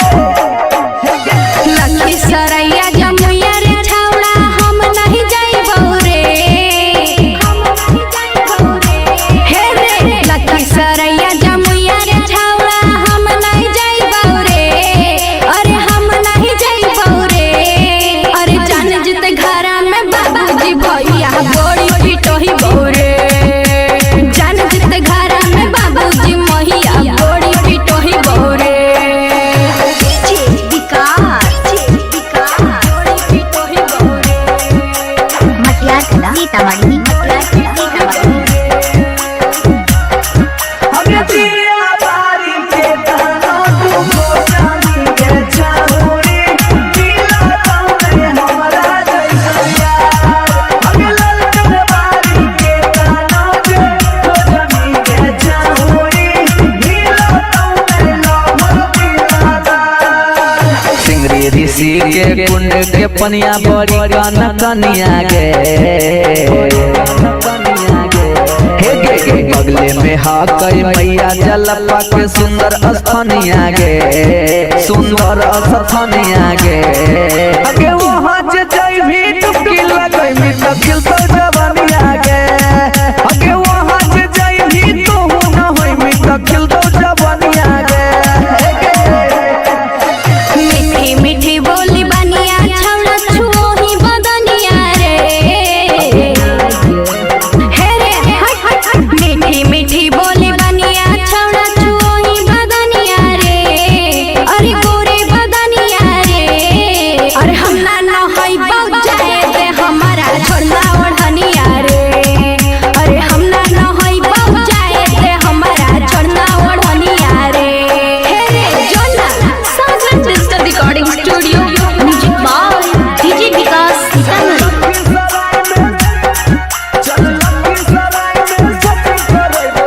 लखीसराय जमुइया रे छौड़ा हम नहीं जाइबौ रे। हे रे लखीसराय जमुइया रे छौड़ा हम नहीं जाइबौ रे। अरे हम नहीं जाइबौ रे। अरे जान जते घरा में बाबूजी भैया गोड़ी पिटोही रे। जान जते घरा में बाबूजी महिया गोड़ी पिटोही रे। सीतामढ़ी हमें दिया बारी के ताना तू गोजानी के चाहुरी दिला तौने हमरा जैसा हमें ललकन बारी के ताना जे गोजानी के चाहुरी दिला तौने लमर दिलादार। सिंगरी ऋषि के कुंड के पनिया बड़ी कन कनिया गे। हे गे गे बगले में हाकई मैया जलपा के सुंदर स्थानिया गे। सुंदर स्थानिया गे। अगे वहाँ जे जइबी डुबकी लगैबी त खिलतौ जवानिया गे। अगे वहाँ जे जइबी तोहू न होइबी त खिलतौ जवानिया गे। हे गे मीठी मीठी बोली बनिया छौड़ा छुओही बदनिया रे। हे रे हट हट हट। मीठी मीठी बोली बनिया छौड़ा छुओही बदनिया रे। अरे गोरे बदनिया रे। अरे हम ना न होई बग जाए ते हमारा छोड़ना ओढ़निया रे। अरे हम ना न होई बग जाए ते हमारा छोड़ना ओढ़निया रे। हे रे जोना Sagar digital recording studio music by DJ Vikas Sitamarhi. चल लखीसराय में शॉपिंग करबो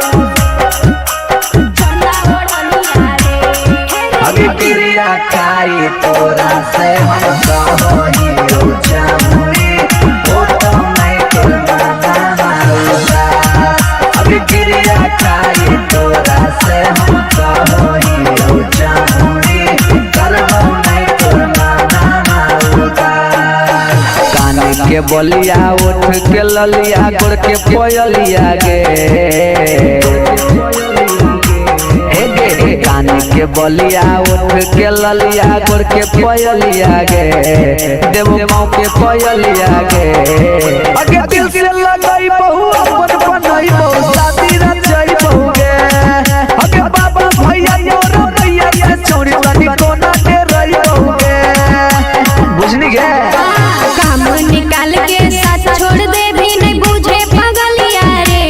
छोड़ना ओढ़निया रे। अभी क्रिया खाई तोरा से हम कहो चाहुरी ओ तो मैं तोर माना माउरा। अभी क्रिया खाई तोरा से हम कहो चाहुरी करबो मैं तोर माना माउरा। कान के बलिया उठ के ललिया गोड़ के पयलिया गे। हे गे कान के बलिया उठ के ललिया गोड़ के पयलिया गे। देव माँ के पयलिया गे। अगे दिल से लगाई बहु अपन बनाई बहु शादी रचाई बहु गे। अगे बाबा भैया मोर भैया से चोरी तनी कोना के रही बहु गे। बुझनी गे काम निकाल के साथ छोड़ दे भी नहीं बुझे पगलिया रे।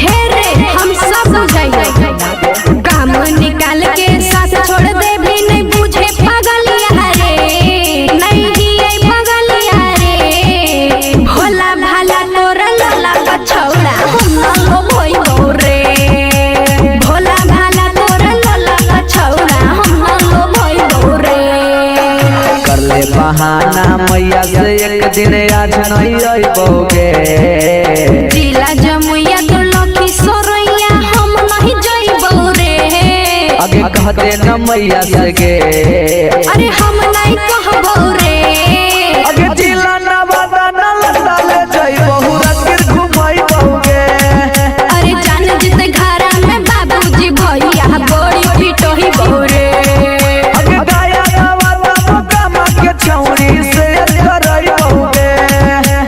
हे रे हम सब बुझाइए। काम निकाल के साथ छोड़ दे भी नहीं बुझे पगलिया रे। बहाना मैया से एक दिन आज नहीं अइबोगे। जिला जमुइया तो लखी सरैया हम नहीं जइबौ रे। आगे कह दे न मैया से गे। अरे हम नहीं कहबौ रे। आगे जिला नवादा नालंदा ले जइबहु राजगीर घुमइबोगे। अरे जान जित घरा में बाबूजी भैया बड़ी पिटही रे। आगे गया नवादा मोकामा के छौरी से करइबोगे।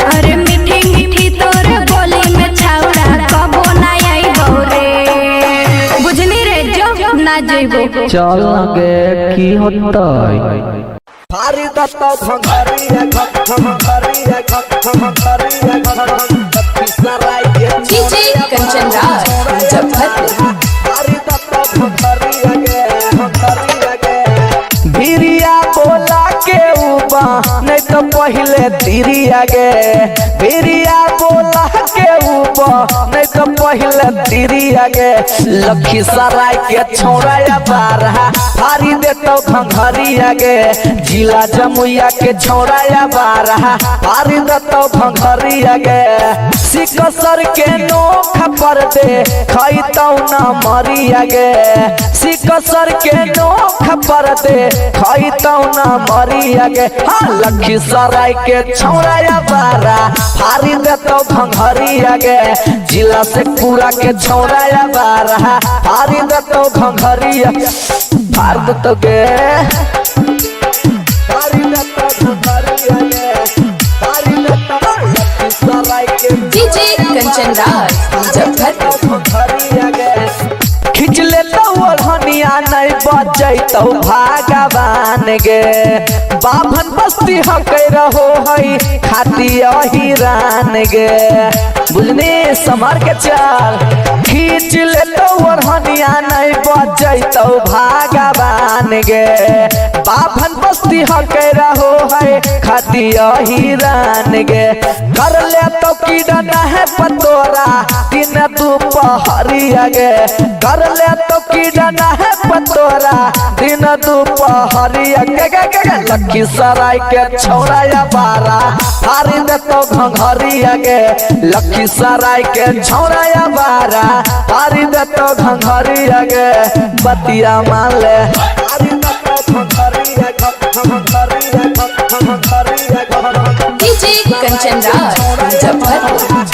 अरे मीठी मीठी तोर बोली में छाउड़ा कबो ना आइबौ रे। बुझली रे जो ना जइबो। चल गे की होतै। डीजे कंचन राज मुजफ्फरपुर। भिरिया बोला के उबा नहीं तो पहले तिरिया गे। भिरिया बोला के उबा नहीं तो पहले तिरिया गे। लखीसराय के छौड़ा बारहा फारी देतो घंघरिया गे। जिला जमुइया के छौड़ा बारहा फारी देतो घंघरिया गे। सिकसर के नोख पर दे खैतौ न मरिया गे। सिकसर के नोख पर दे खैतौ न मरिया गे। हाँ लखीसराय के छौड़ा बारा फारी देतौ घंघरिया गे। जिला से पूरा के छौड़ा बारा फारी देतौ घंघरिया फार देतौ गे। फारी देतौ घंघरिया गे। फारी देतौ लखीसराय के डीजे कंचन राज मुजफ्फरपुर। खिंच लेतौ ओढ़निया नहीं बचैतौ भगवान गे। बाभन बस्ती हकै रहो है खाती अहिरान गे। बुझनी संभार के चल। खींच लेतौ ओढ़निया नहीं बचैतौ भगवान गे। बाभन बस्ती हकै रहो है खाती अहिरान गे। कर लेतौ कीड़ा है पतोरा दिन दुपहरिया गे। कर लेतौ कीड़ा है पतोरा दिन दुपहरिया गे गे गे गे। लखीसराय के छौड़ा बारा फारी देतौ घंघरिया गे। लखीसराय के छौड़ा बारा फारी देतौ घंघरिया गे। बतिया मान ले। फारी देतौ घंघरिया घंघरिया घंघरिया। डीजे कंचन राज मुजफ्फरपुर।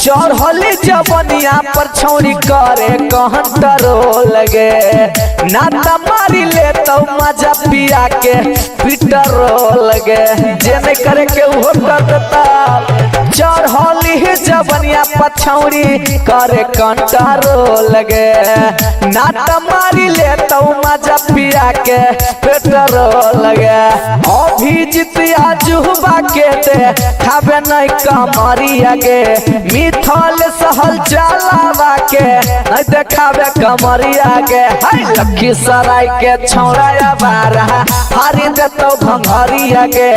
चढ़ली जवनिया पर छौरी करे कहन टरो लगे। नाता मारी ले तो मजा पिया के पीटरो लगे। जे नहीं करे के उहो कर देता। चढ़ली जवनिया पर छौरी करे कंटरो लगे। नाता मारी ले तो मजा पिया के पेटरो लगे। अभिजीत जुहबा के दे खाबे नहीं कमरिया गे। मिथल सहल चलावा के नहीं देखाबे कमरिया गे। लखीसराय के छौड़ा बारा फारी देतौ घंघरिया गे।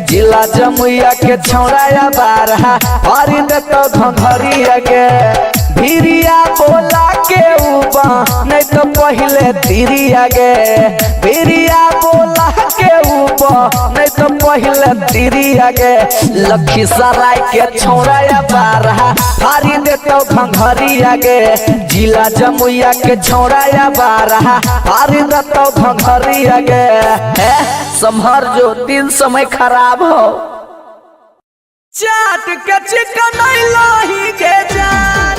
जिला जमुइया के छौड़ा बारा फारी देतौ घंघरिया गे। भिरिया बोला के उबा नहीं तो पहले तिरिया गे। भिरिया बोला के उबा नहीं तो पहले तिरिया गे। लखीसराय के छौड़ा बारा फारी देतौ घंघरिया गे। जिला जमुइया के छौड़ा बारा फारी देतौ घंघरिया गे। संभर जो दिन समय खराब हो। चाट के चिकन लाही के जान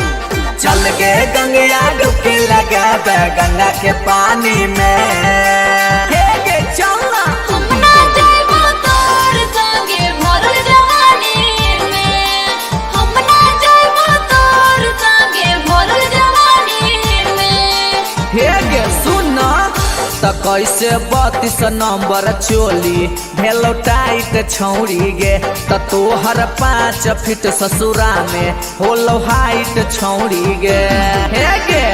चल गे गंगिया डुबकी लगाबे गंगा के पानी में। हे गे चलना हम ना जाइबो तोर संगे भरल जवानी में। हम ना जाइबो तोर संगे भरल जवानी में। हे गे सुन त कैसे 32 नंबर चोली भेलो टाइट छौरी गे। त तोहर 5 फीट ससुरा में होलो हाइट छौड़ी गे। हे गे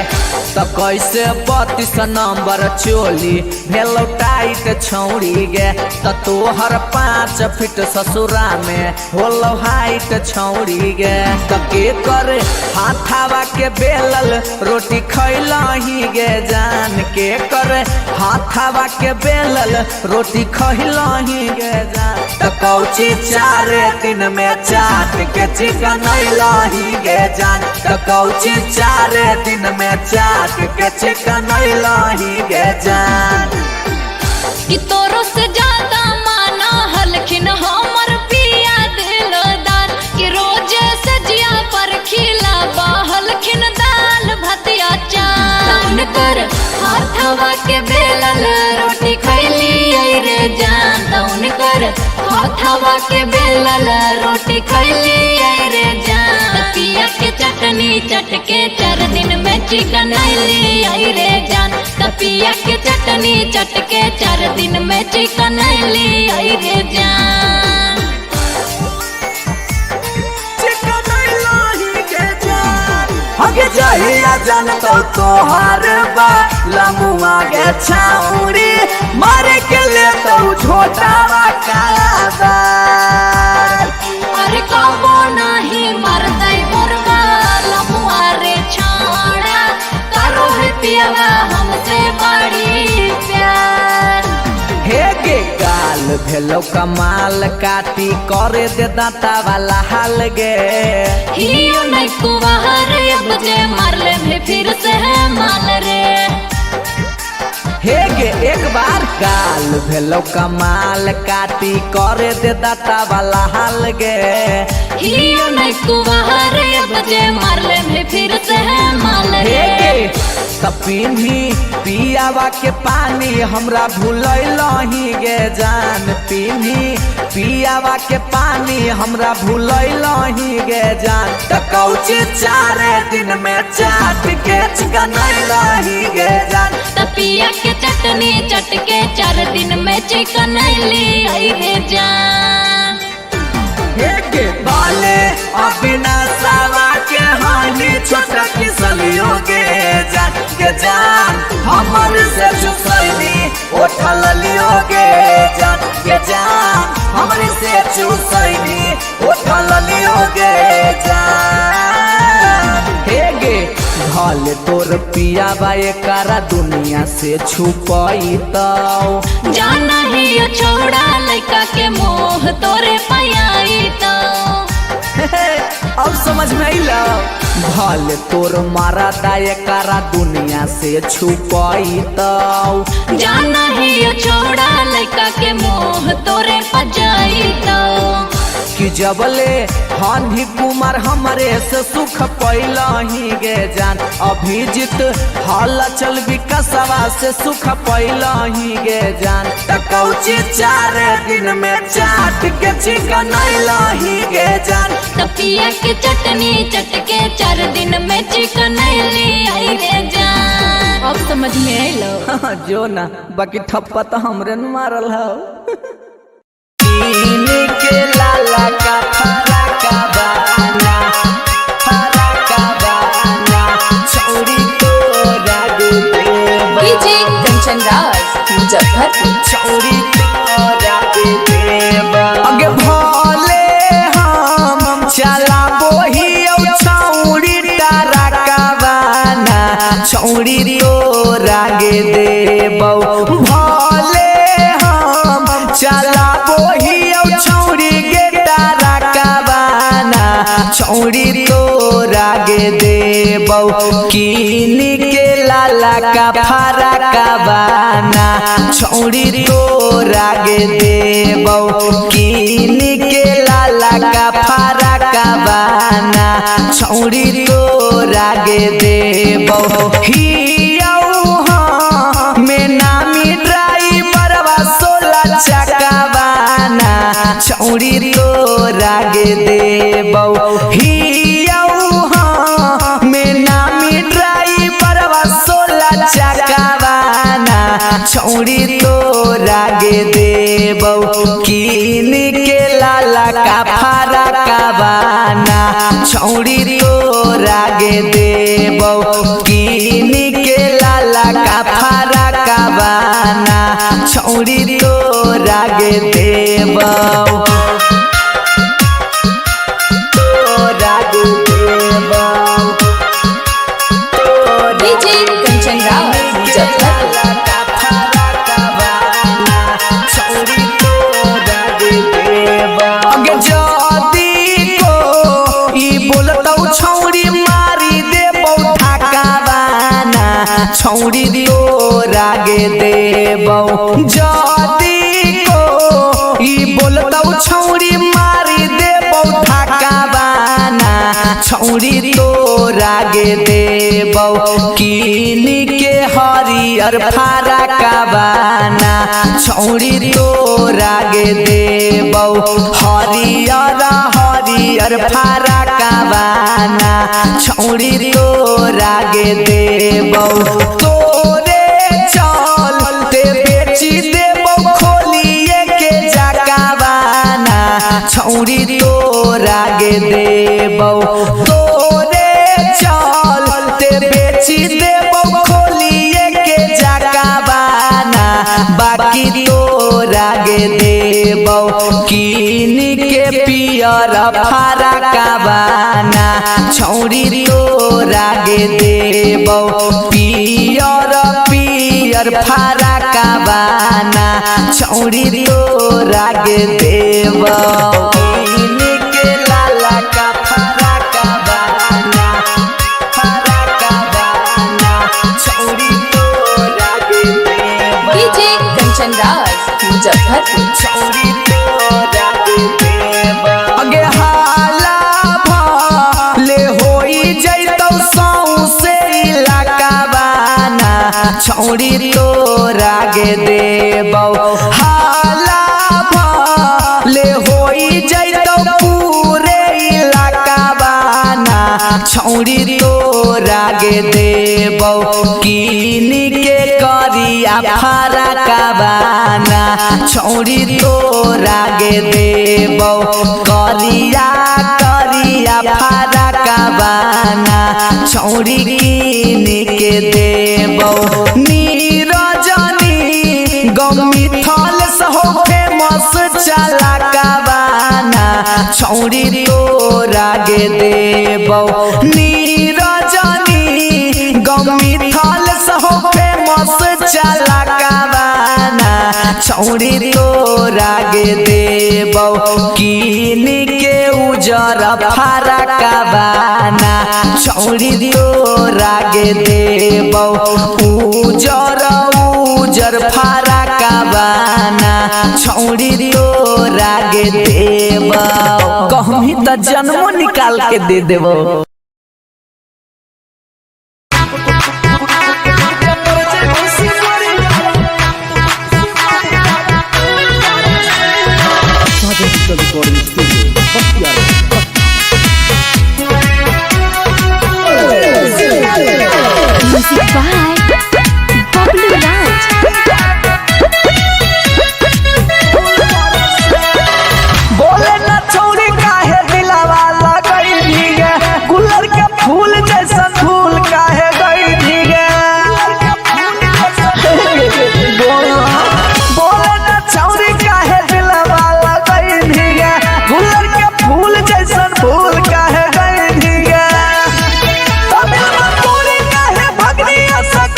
त कैसे 32 नंबर चोली भेलो टाइट छौड़ी गे। त तोहर 5 फीट ससुरा में होलो हाइट छौड़ी गे। त के करे हाथावा के बेलल रोटी खैलही गे जान, के करे हाथावा के बेलल रोटी खैलही गे जान। त कौची 4 दिन में चाट के चिकन अइलही गे जान। त कौची 4 दिन में चाट के चिकन अइलही गे जान। कि तोरो से ज्यादा माना हलखिन हमर पिया दिलदार, कि रोज सजिया पर खिला बहलखिन दाल भतिया चान। कर हाथवा के बेलल रोटी खैली रे जान, तौन कर हाथवा के बेलल रोटी खैली रे जान। पिया के चटनी चटके 4 दिन में चिकन अइली रे जान। पिया के चटनी चटके 4 दिन में चिकन अइली रे जान। चिकन अइलही गे जान। हगे जहिया जान तो तोहार बा लमुआ गे छाउरी, मारे के ले तो झोटावा कालाबार। अरे कबो नाही मरतै मोरबा लमुआ रे छाड़ा, करो है पियावा हमसे बड़ी प्यार। हे गे गाल भेलो कमाल काटी करे दे दांता वाला हाल गे। हियो नहीं कुवार अब जे मारले भी फिर से है माल रे। हे गे एक बार गाल भेलो कमाल काटी करे दे दांता वाला हाल गे। हियो नहीं कुवार अब जे मारले भी फिर से है माल हे रे। गे पिन्ही पियावा के पानी हमरा भूलैलही गे जान। पिन्ही पियावा के पानी हमरा भूलैलही गे जान। त कौची 4 दिन में चाट के चिकन अइलही गे जान। पिया के चटनी चटके 4 दिन में चिकन अइली रे जान। हे गे बाले अविनाशावा के हानि छोटा किसलियो गे जान के जान। हमर से चुसैली उठल लियो गे जान के जान। हमर से चुसैली उठल लियो गे जान। हे गे भल तोर पियावा एकरा दुनिया से छुपैतौ। जाना ही छोड़ा लड़का के मोह तोरे पयाई तो। अब समझ में अइलो भल तोर मारदा एकरा दुनिया से छुपैतौ। जाना ही छोड़ा लड़का के मोह तोरे पजाई तो। कि जबले हानि कुमार हमरे से सुख पैलही गे जान। अभिजीत हाल चल विकसवा से सुख पैलही गे जान। त कौची 4 दिन में चाट के चिकन अइलही गे जान। पिया के चटनी चटके 4 दिन में चिकन अइली रे जान। अब समझ में अइलो जो ना बाकी ठप्पा तो हमरे न मारल हौ। के लाला का फराका बाना, फराका बाना, छौरी तोरा देबा। डीजे कंचन राज मुजफ्फरपुर। छौरी तोरा देबा। अगे भोले हम चलाबो ही छौरी तारा का बाना, छौरी तोरा गे देबौ। भोले हम चलाबो ही छौरी गे तारा का बाना, छौरी तोरा गे देबौ। कीन के लाला का फराका बाना, छौरी तोरा गे देबौ। कीन के लाला का फराका बाना, छौरी तोरा गे देबौ। हियौ में नामी ड्राइवरवा 16 चक्का बाना, छौरी तोरा गे देबौ। हियौ में नामी ड्राइवरवा 16 चक्का बाना, छौरी तोरा गे देबौ। कीन के लाला का छौड़ी तोरा गे देबौ किनी के लाला का फारा का बाना छौड़ी तोरा गे देबौ तोरा गे देबौ डीजे कंचन राज मुजफ्फरपुर। अगे जदी को ई बोलतौ छौड़ी मारी देबौ ठाकाबाना छौड़ी तोरा गे देबौ जदी को ई बोलतौ छौड़ी मारी देबौ ठाकाबाना छौड़ी तोरा गे देबौ किनी के हरियर फारा काबाना छौड़ी तोरा गे देबौ हरियर हरियर फारा काबाना छौड़ी तोरा गे देबौ तोरे चलते बेची देबौ खोलिए के जकाबाना छौड़ी तोरा गे देबौ तोरे चलते बेची देबौ खोलिए के जकाबाना बाकी तोरा गे देबौ किन के पियर फारा काबाना छौड़ी तोरा गे देबौ पियर पियर फारा काबाना छौड़ी तोरा गे देबौ किन के लाला का फारा काबाना फारा काबाना छौड़ी तोरा गे देबौ डीजे कंचन राज मुजफ्फरपुर। छौड़ी तोरा गे देबौ अगे हाला भले होई जैतौ सौंसे इलाकाबाना छौड़ी तोरा गे देबौ हाला भले होई जैतौ पूरे इलाकाबाना छौड़ी तोरा गे देबौ किन के करिया फारा काबाना छौड़ी तोरा गे देबौ करिया करिया फारा काबाना छौड़ी किन के देबौ नीरजनी गमी थल सहो फेमस चला काबाना छौड़ी तोरा गे देबौ नीरजनी गमी थल सहो फेमस चला काबाना छौड़ी तोरा गे देबौ किन के उजर फारा काबाना छौड़ी तोरा गे देबौ उजर उजर फारा काबाना छौड़ी तोरा गे देबौ कहमी त जन्मो निकाल के दे देबौ। Sajan digital recording studio Bakhtiyarpur. Music by Bablu Raj. बोले न छौरी काहे दिलावा लगई भीगे गुलर के फूल जैसन फूल काहे गई भीगे बोले न छौरी काहे दिलावा लगई भीगे गुलर के फूल जैसन फूल काहे गई भीगे तमिल में पूरी काहे भगनी असक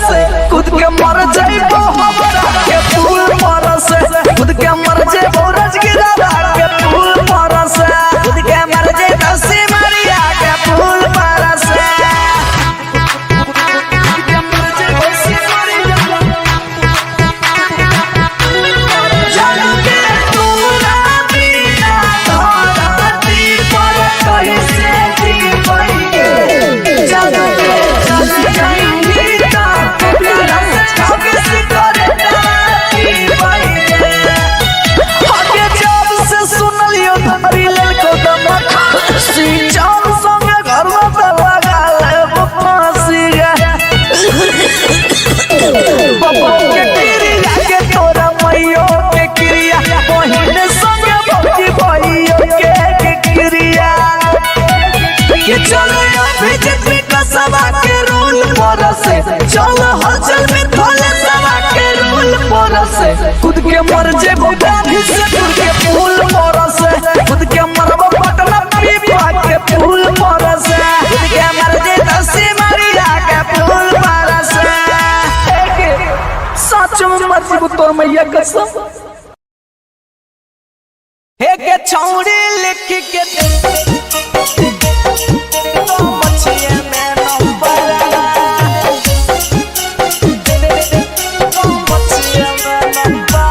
से खुद के मर जाइबो हमरा के फूल पर से खुद के मर जाइबो राजगिरा के फूल पर से खुद के मर जाइबो सिमरिया के फूल पर से खुद के मर जाइबो सिमरिया जान के तोरा बिना धरती पर कैसे जीवैगे जान के चल जाइबी त केकरा से ठगिस करे जीवैगे हके जब से सुनलियो धरी लेलको दम खुशी जान संगे घर में त लगा लेब फांसी गे बबो के क्रिया के तोरा मैयो के क्रिया बहिन संगे भौजी भैयो के क्रिया के चलो अभिजीत विकसवा के रोल पर से चलो हलचल में थोले सवा के रोल पर से खुद के मर जेबो गांधी से खुद के फूल पर से खुद के मरबो पटना पीपा के फूल पर से खुद के मर जे सिमरिया के फूल पर से सच में मर जेबो तोर मैया कसम हे के छौड़ी लिख के दे तो मछिया में नंबर तो मछिया में number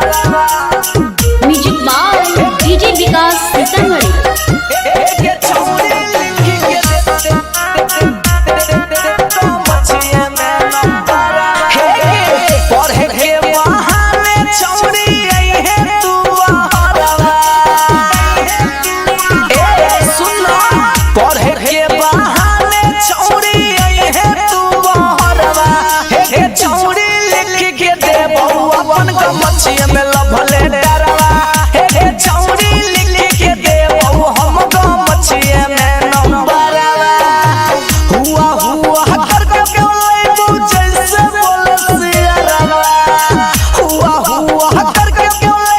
music by DJ Vikas Sitamarhi. हे के छौड़ी लिख के दे तो मछिया में नंबर हे के पढ़े के बहाने छौड़ी आई है तू बहरवा ए सुन पढ़े के बहाने छौड़ी आई है तू बहरवा हे के छौड़ी लिख के दे बउआ अपन के मछिया में लभले डरवा हे के छौड़ी लिख के दे बउ हम के मछिया में नंबरवा हुआ हुआ करके बोले जैसे बोले सियरवा हुआ हुआ करके बोले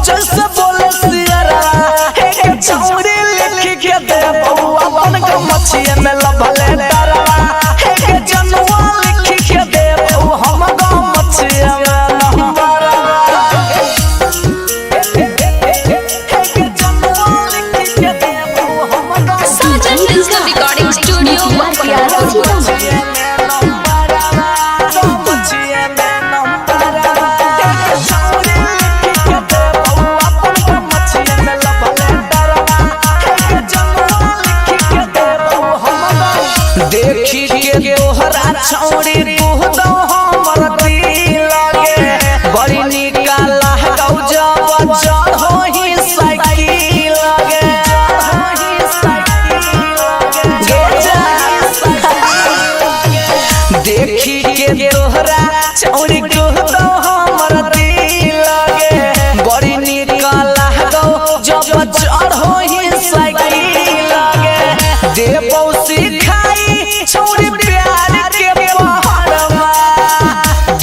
जैसे बोले सियरवा हे के छौड़ी लिख के दे बउआ अपन के मछिया में लभले डरवा हे के जनुआ लिख के दे बउ हम के मछिया में नंबरवा हे के जनुआ लिख के दे बउ हम के Sajan digital recording studio Bakhtiyarpur. देखी के तोहरा छौड़ी कुहदौ हमर दिल गे बड़ी निकाला गौ जब चढ़ोही साइकिल गे गे जा देखी के तोहरा छौड़ी कुहदौ हमर दिल गे बड़ी निकाला गौ जब चढ़ोही साइकिल गे देबौ सिखाई छौड़ी प्यार के पहरवा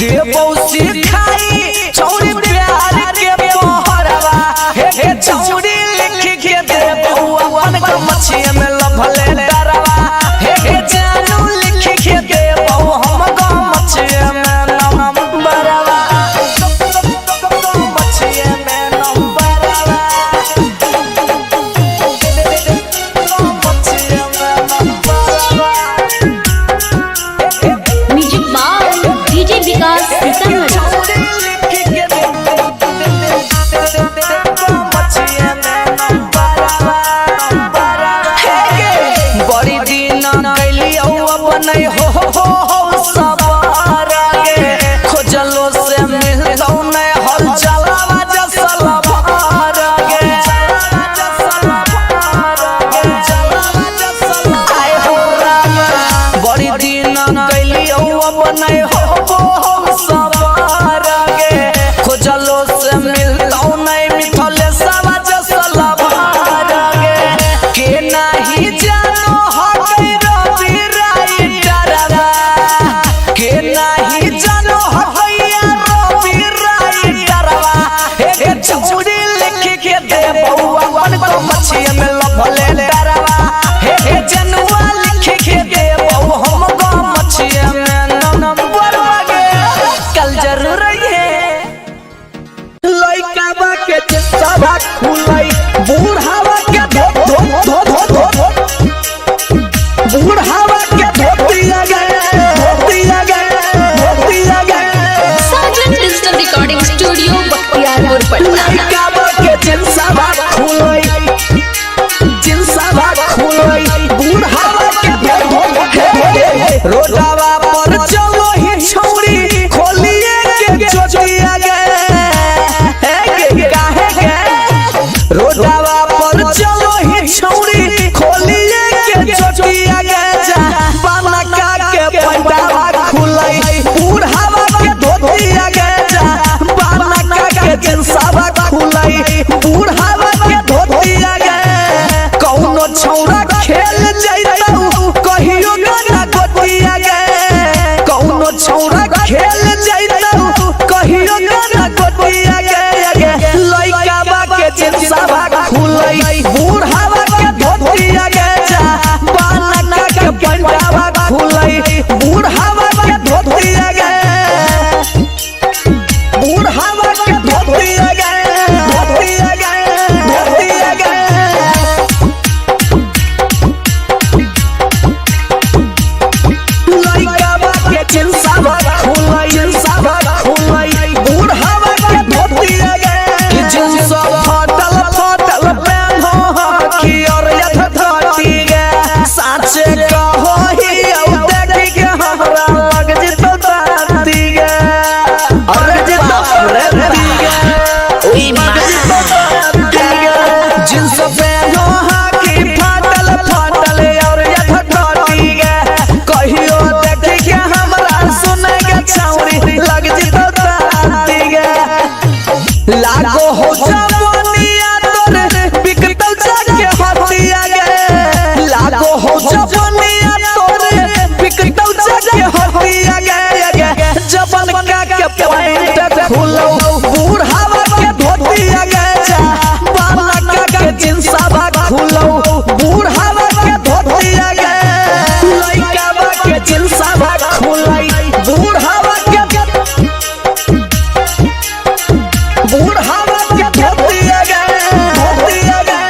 देबौ सिखाई छौड़ी प्यार के पहरवा हे हे छौड़ी लिख के देबौ अपन के मछिया में लभले डरवा हे हे जानू लिख के देबौ हम के मछिया में नंबरवा मछिया में नंबरवा मछिया में नंबरवा music by DJ Vikas Sitamarhi. बड़ी दिन कैलियौ अपन हो हो हो सवार गे खोजलो से मिलतौ नै हल चलावा जसल भार गे आय हो राम बड़ी दिन कैलियौ अपन हो हो हो सवार गे खोजलो से मिलतौ नै मिथले सवा जसल भार गे के नाही जानो हकै रवि राय डरवा के नाही जानो हकैया रवि राय डरवा हे हे छौड़ी लिख के दे बउआ अपन को मछिया में लभले डरवा हे हे जनुआ लिख के दे बउ हम गो मछिया में नंबरवा। खेल जैतौ कहियो गाना गोटिया गे गे लइका बा के जिंसवा खुलै बूढ़ावा के धोतिया गे जा बालका के पंडावा खुलै बूढ़ावा के धोतिया गे बूढ़ावा के धोतिया गे धोतिया गे धोतिया गे। लइकावा के चिंसावा खुलै चिंसावा खुलै बूढ़ावा के धोतिया गे कि जिंसा फटल फटल पेन्हो हकी और यथ धोती गे साचे कहो ही औ देख के हमरा लग जितो दाती गे अरे जितो रे गे ओई माँ। लग जितो दाती गे जिंस पेन्हो हकी फटल फटल और यथ धोती गे कहियो देख के हमरा सुने के छौरी लग जितो दाती गे लागो हो जवनिया तोरे बिकतौ जाके हतिया गे लागो हो जवनिया तोरे बिकतौ जाके हतिया गे गे जबन का के पॉइंट खुलो बूढ़ावा के धोतिया गे जा बालका के जिंसवा खुलो बूढ़ावा के धोतिया गे लइकावा के जिंसवा खुलै बूढ़ावा के बूढ़ावा के धोतिया गे धोतिया गे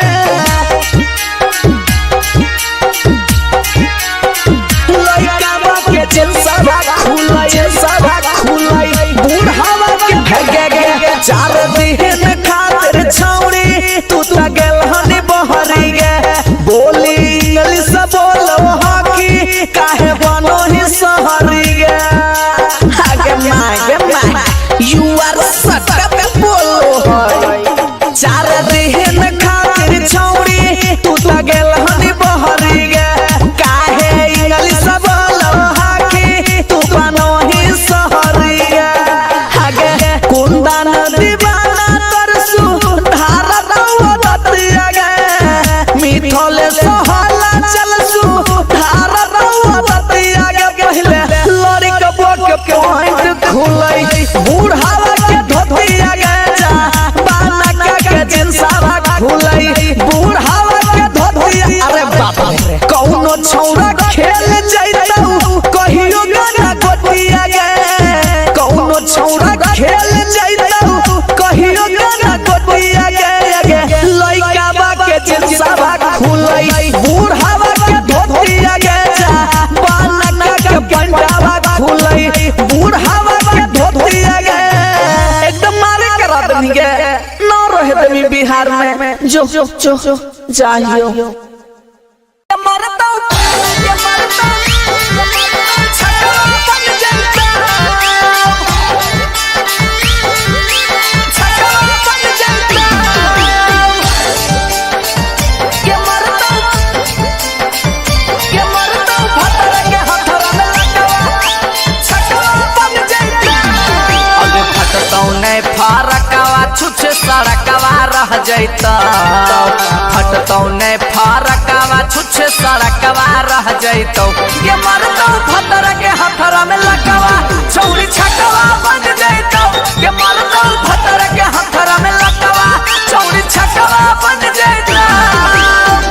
लइकावा के जिंसवा खुलै जिंसवा खुलै बूढ़ावा के गे गे चार दिन खातिर छौरी तू त गेल हनी बहरी गे बोली इंग्लिश बोलो हकी काहे बनो ही सहरी गे आगे माँ गे माँ you आर सटक बोलो है। चार दिन खातिर छौरी तू त गेल हनी बहरी गे काहे इंग्लिश बोलो हाकी तू बनो ही सहरी गे आगे कुंदन दीवाना तरसु धारा रतिया गे मिथले सहला चलसु धारा रतिया गे पहिले लड़ी के बोक पॉइंट खुलै बूढ़ावा के धोतिया गे जा बालका के जिंसवा खुलै बूढ़ावा के धोतिया। अरे बाप रे। कौनो छौरा खेल जैतौ कहियो गाना गोटिया गे कौनो छौरा खेल जैतौ कहियो गाना गोटिया गे गे लइकावा के जिंसवा खुलै बूढ़ावा के धोतिया गे जा बालका के पंडावा खुलै बूढ़ावा के धोतिया गे एकदम मारे करा दमी गे ना रहे दमी बिहार में जो जो जो जाइयो। अबे फटतौ नै फरकवा छुछ सड़कवा रह जैतौ फटतौ नै फरकवा छुछ सड़कवा रह जैतौ के मरतौ भतर के हथरा में लकवा छौरी छकवा बन जैतौ के मरतौ भतर के हथरा में लकवा छौरी छकवा बन जैतौ।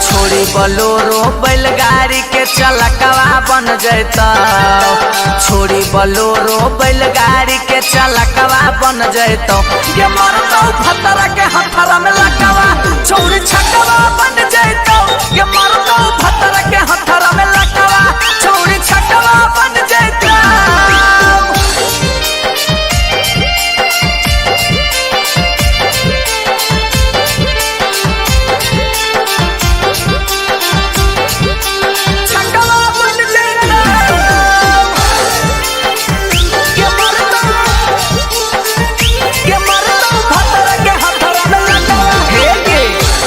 छोड़ी बलोरो बैलगाड़ी के चलकवा बन जैतौ छोड़ी बलोरो बैलगाड़ी के चलकवा बन जैतौ के मरतौ भतर के हथरा में लकवा छौरी छकवा बन जैतौ के मरतौ भतर के हथरा में लकवा छौरी छकवा बन जैतौ। छकवा बन जैतौ। के मरतौ के मरतौ भतर के हथरा में लकवा। हे गे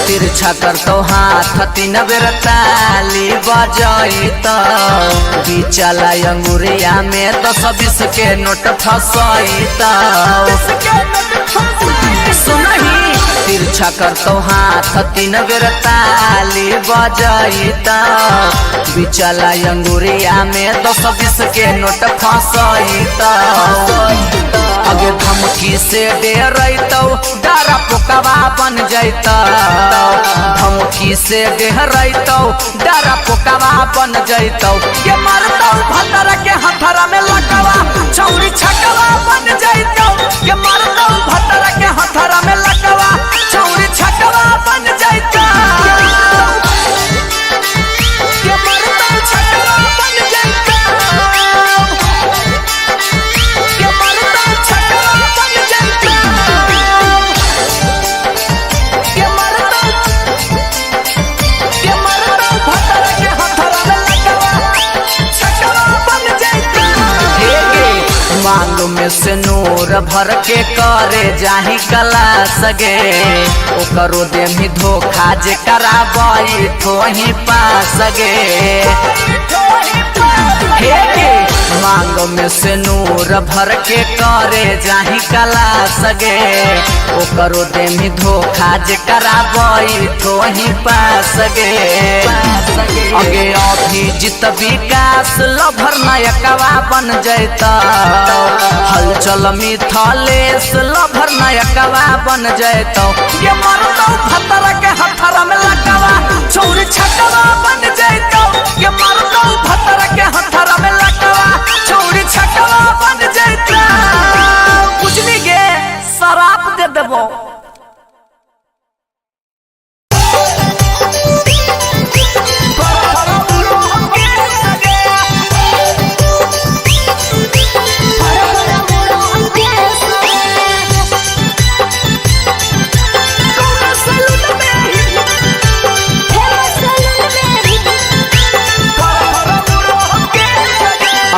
तिरछा करतौ हाथ तीन बेर ताली बजैतौ बिचला अंगुरिया में 10-20 के नोट फसैतौ सुनही तिरछा करतौ हाथ तीन बेर ताली बजैतौ बिचला अंगुरिया में 10-20 के नोट फसैतौ। से डरैतौ डरा पोकवा बन जैतौ। धमकी से डरैतौ डरा पोकवा बन जैतौ। ये मरतौ भतरा के हथरा में लकवा छौरी छकवा बन जैतौ। ये मरतौ भतरा के हथरा में लकवा छौरी छकवा बन जैतौ। ये मरतौ छकवा बन जैतौ। ये मरतौ छकवा बन जैतौ। ये मरतौ, ये मरतौ भतरा के हथरा में लकवा छकवा बन जैतौ। हे गे मांग में से नूर भर के करे जाही कला सगे ओकरो देमी धोखा जे कराबई थोही पास गे। हे गे मांग में से नूर भर के करे जाही कला सगे ओकरो देमी धोखा जे कराबई थोही पास गे। अगे अभिजित विकास लभर नायकवा बन जैता। हलचल मिथलेश लभर नायकवा बन जैतौ। ये मरतौ भतरा के हथरा में लकवा छौरी छकवा बन जैतौ। ये मरतौ भतरा के हथरा में लकवा छौरी छकवा बन जैतौ। बुझली गे शराब दे देबो।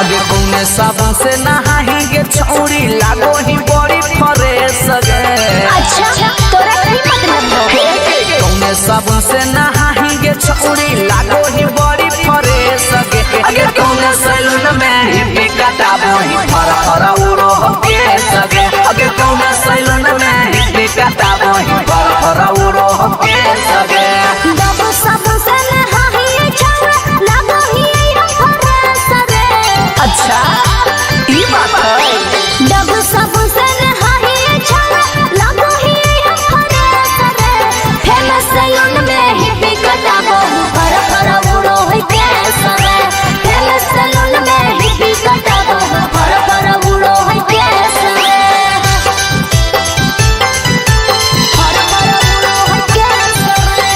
अगे कौने साबुन से नहाही गे छौरी लागो ही बड़ी फ्रेश गे। अच्छा तोरा कहीं मतलब हो। कौने साबुन से नहाही गे छौरी लागो ही बड़ी फ्रेश गे। अगे कौने सैलून में हिप्पी कटाबो ही फर फर उड़ो हो केस गे। अगे कौने सैलून में हिप्पी कटाबो ही फर फर उड़ो हो केस गे। बाबू साबुन से नहाही छौरा लागो ही हम फ्रेश रे। अच्छा ई बात है। डबू साबुन से नहाही छौरा लागो ही हम फ्रेश रे। फेमस सैलून में हिप्पी कटाबो फर फर उड़ो है केस रे। फेमस सैलून में हिप्पी कटाबो फर फर उड़ो है केस रे। फर फर उड़ो है केस रे।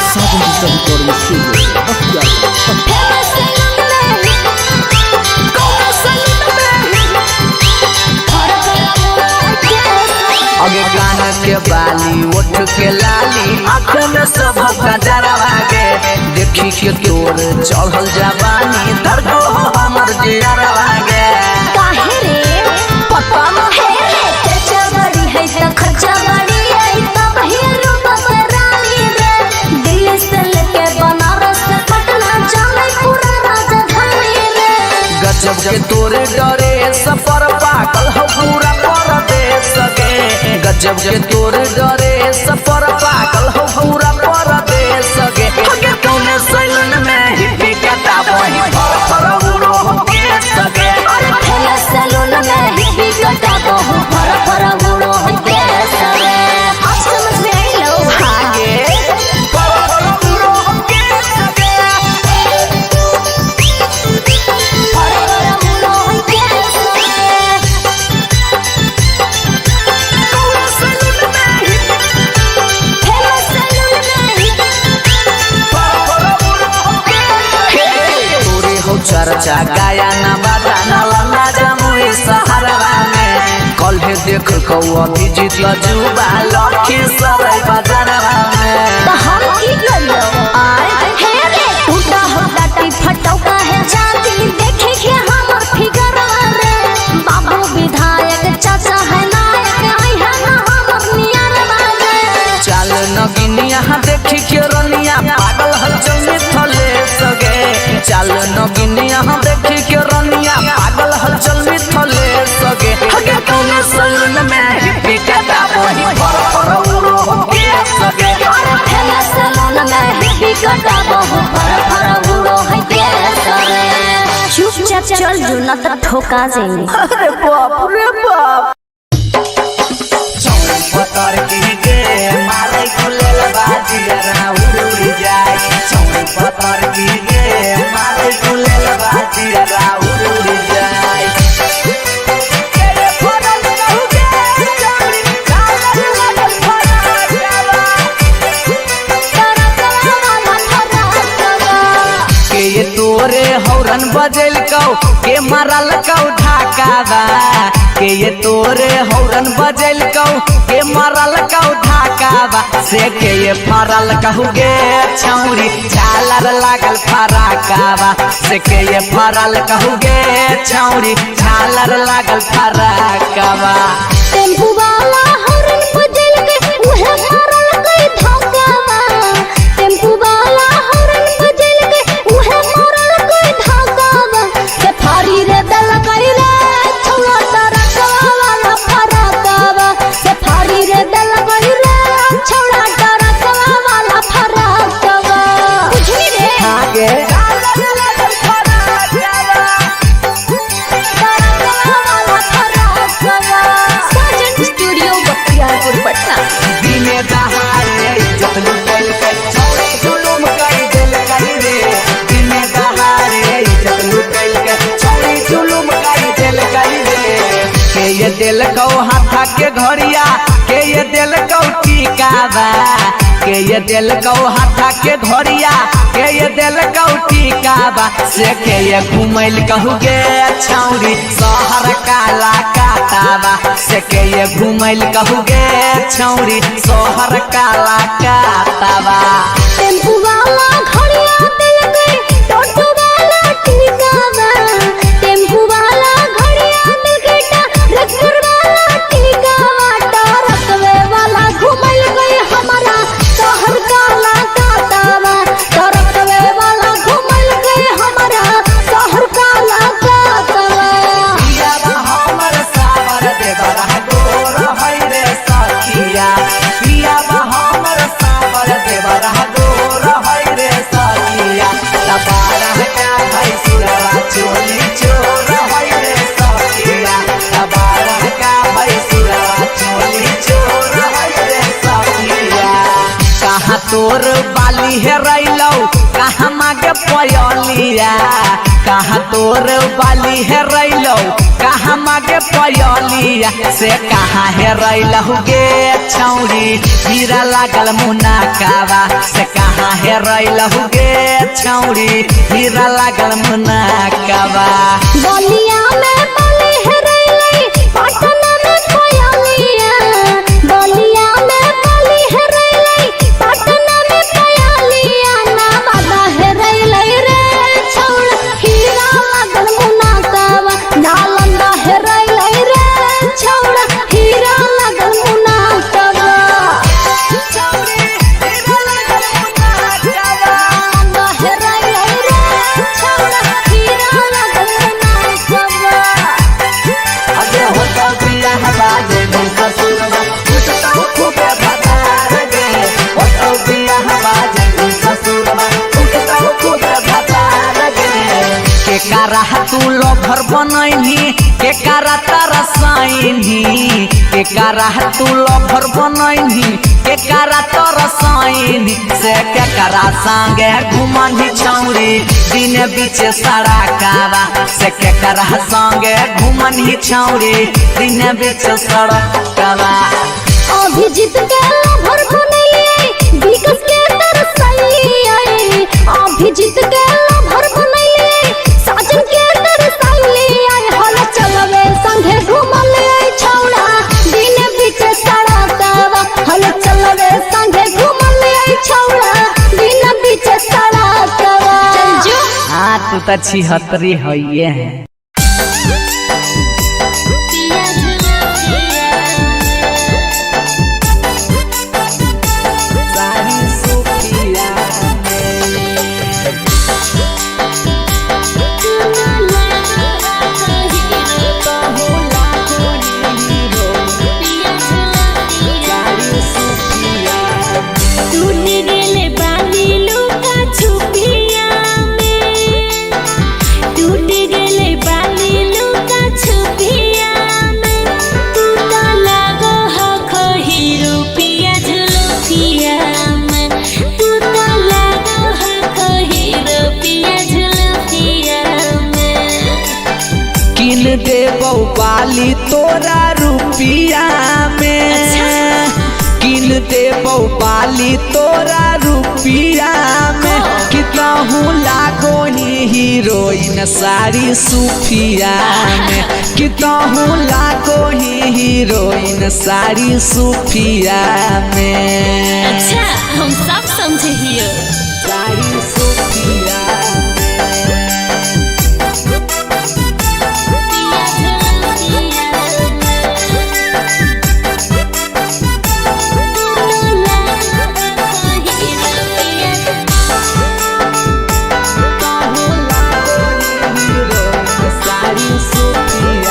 Sawan digital recording studio Bakhtiyarpur. Famous salon में कौने सैलून में फर फर उड़ो है केस रे। अगे कान के बाली ओठ के लाली आँख में सब गजरवा गे। देखी के तोर चढ़ल जवानी धरको हो हमर जियरवा गे। काहे रे पता न हे रे चर्चा बड़ी है त खर्चा बड़ी है तब ही रूप रानी रे। दिल्ली से लेके बनारस से पटना जाने पूरा राजधानी रे। गजब के तोरे डरे सफर पागल हो पूरा परदेश गे। गजब के तोरे डरे सफर पागल हो पूरा परदेश गे। अगे कौने सैलून में हिप्पी कटाबो ही फर फर उड़ो हो केस गे। अरे फेमस सैलून में हिप्पी कटाबो फर फर उड़ो है केस रे। अब समझ में आई लो। आगे फर फर उड़ो हो केस गे। फर फर उड़ो है केस रे। कौने सैलून में फेमस सैलून में फर फर उड़ो हो केस गे। तोरे हो चर्चा गाया ना बाजा ना लंगा जमुई सहारा में। कल हे देख कौ अभिजीत जुबा लखी सराय बाजारवा में। त हम की करियो आय हे रे टूटा हो टाटी फटौका है जाती देखे के हमर फिगर रे। बाबू विधायक चाचा है नायक आई है ना हमर नियर रे। चाल नगिनिया देखी के रनिया पागल हलचल में थले सगे। चाल नगिनिया देखी के रनिया पागल हलचल में थले सगे। हगे कौने सैलून में हिप्पी कटाबो ही फर फर उड़ो हो के सगे। अरे फेमस सैलून में हिप्पी कटाबो। चुपचाप चल जो ना तो ठोका जाएंगे। अरे बाप रे बाप। पतर की गे मारे गुलेल बाजिया उड़ उड़ जाए। चौड़ी पतर की गे मारे गुलेल बाजिया उड़ उड़ जाए। के ये तोरे हौरन बजेल कौ के मारल कौ ढाकावा। के ये तोरे हौरन बजेल कौ के मारल कौ ढाकावा। से के ये फरल कहूगे छौरी झालर लागल फराकावा। से के ये फरल कहूगे छौरी झालर लागल फराकावा। टेम्पू वाला हॉर्न बजेल के उहे मारल कई धक्कावा। टेम्पू वाला हॉर्न बजेल के उहे मारल कई धक्कावा। से फारी रे दल कई रे छौड़ा टरकवा वाला फराकावा। से फारी रे दल कई रे छौड़ा टरकवा वाला फराकावा। बुझली रे आगे टरकवा वाला फराकावा। साजन स्टूडियो बख्तियारपुर पटना। दिने दहाड़े इज्जत लुटल के छौड़ी जुलुम कर देल कई रे। दिने दहाड़े इज्जत लुटल के छौड़ी जुलुम कर देल कई रे। के ये दिल कौ हाथा के घड़िया के ये दिल कौ टीकावा। के ये दिल कौ हाथा के घड़िया के ये दिल कौ टीकावा। से के ये घुमैल कहूगे छौड़ी शहर काला कातावा। से के ये घुमैल कहूगे छौड़ी शहर काला कातावा। टेम्पू वाला घड़िया दिल के टोटो वाला टिकावा। टेम्पू वाला घड़िया दिल के ट्रैक्टर वाला टिकावा। ट्रकवे वाला घुमल गई हमारा शहर काला कातावा। ट्रकवे वाला घुमल गई हमारा शहर काला कातावा। पियावा हमर सावर देवरा गोर है रे सखिया। पियावा हमर सावर देवरा गोर है रे सखिया। तबारा का भाई सुरवा चोली चोर है रे सखिया। तबारा का भाई सुरवा चोली चोर है रे सखिया। कहाँ तोर बाली हेरैलौ कहाँ मागे पयलिया। कहाँ तोर बाली हेरैलौ कहाँ मागे पयलिया। से कहाँ हेरैलौ गे छौरी हीरा लागल मुनाकावा। से कहाँ हेरैलौ गे छौरी हीरा लागल मुनाकावा। बलिया में बाली हेरैलै पटना में पयलिया। बलिया में बाली हेरैलै पटना में पयलिया। नावादा हेरैलै रे छौड़ा हीरा लागल मुनाकावा। नालंदा हेरैलै रे छौड़ा हीरा लागल मुनाकावा। नालंदा हेरैलै रे छौड़ा हीरा लागल मुनाकावा। अगे होता बियाह बाजे में ससुरवा कुटता खूबे भतार गे। होता बियाह बाजे में ससुरवा कुटता खूबे भतार गे। के कारा तू लोभर बनैनी के कारा तारा साइनी। के कारा तू लोभर बनैनी के कारा तारा साइनी। से के कारा संगे घुमनी छौरी दिन बीच सड़कावा। से के कारा संगे घुमनी छौरी दिन बीच सड़कावा। अभिजीत के लभर बनैलियै विकास के तरसैलियै। अभिजीत के लभर बनैलियै साजन के तरसैलियै। हल चलबे संगे घुमलियै छौड़ा दिन बीच सड़कावा। हल चलबे संगे घुमलियै छौड़ा दिन बीच सड़कावा। चल जो। हाँ तू तो छिहत्तरी है है। सारी सुखिया टूट गेले बाली लुका छुपिया में, टूट गेले देबौ बाली तोरा रुपिया में। किन देबौ बाली तोरा रुपिया में। कितहु लागो ही हीरोइन साड़ी सुफिया में। कितहु लागो ही हीरोइन साड़ी सुफिया में। अच्छा हम सब समझे हियो। साड़ी सुफिया साड़ी सुफिया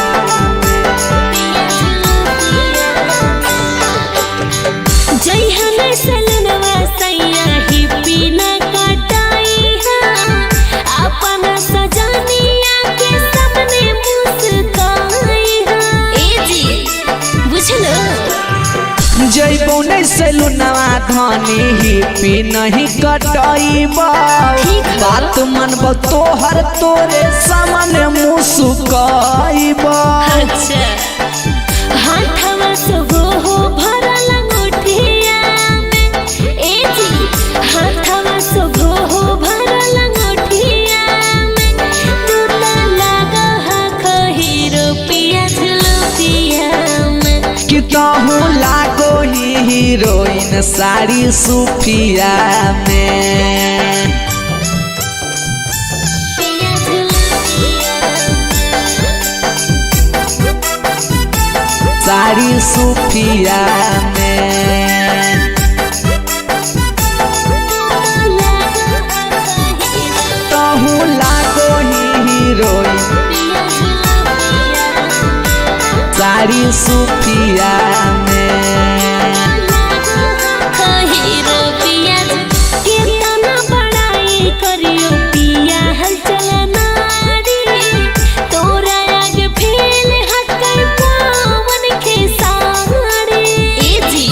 जइहन सलनवा सैया ही पीना कटाई अपना सजनिया के सामने मुस्काई। ए जी बुझलो जइबो नै सैलूनवा धनी ही पी नहीं कटैबौ। बात मनबौ तोहर तोरे सामने मुस्कैबौ। अच्छा हाथवा सबो हो भरल अंगूठिया में। ए जी हाथवा सबो हो भरल अंगूठिया में। तू त लागा हा खहीरो पिया झुलुपिया में। कितहु लागो ही हीरोइन साड़ी सुफिया में। पिया झुलुपिया साड़ी सुफिया में। तहु लागो ही हीरोइन साड़ी सुफिया में। हीरो पिया कितना बड़ाई करियो पिया हलचल नारी। तोरा आगे फेल हटकर पावन खेसारी। ए जी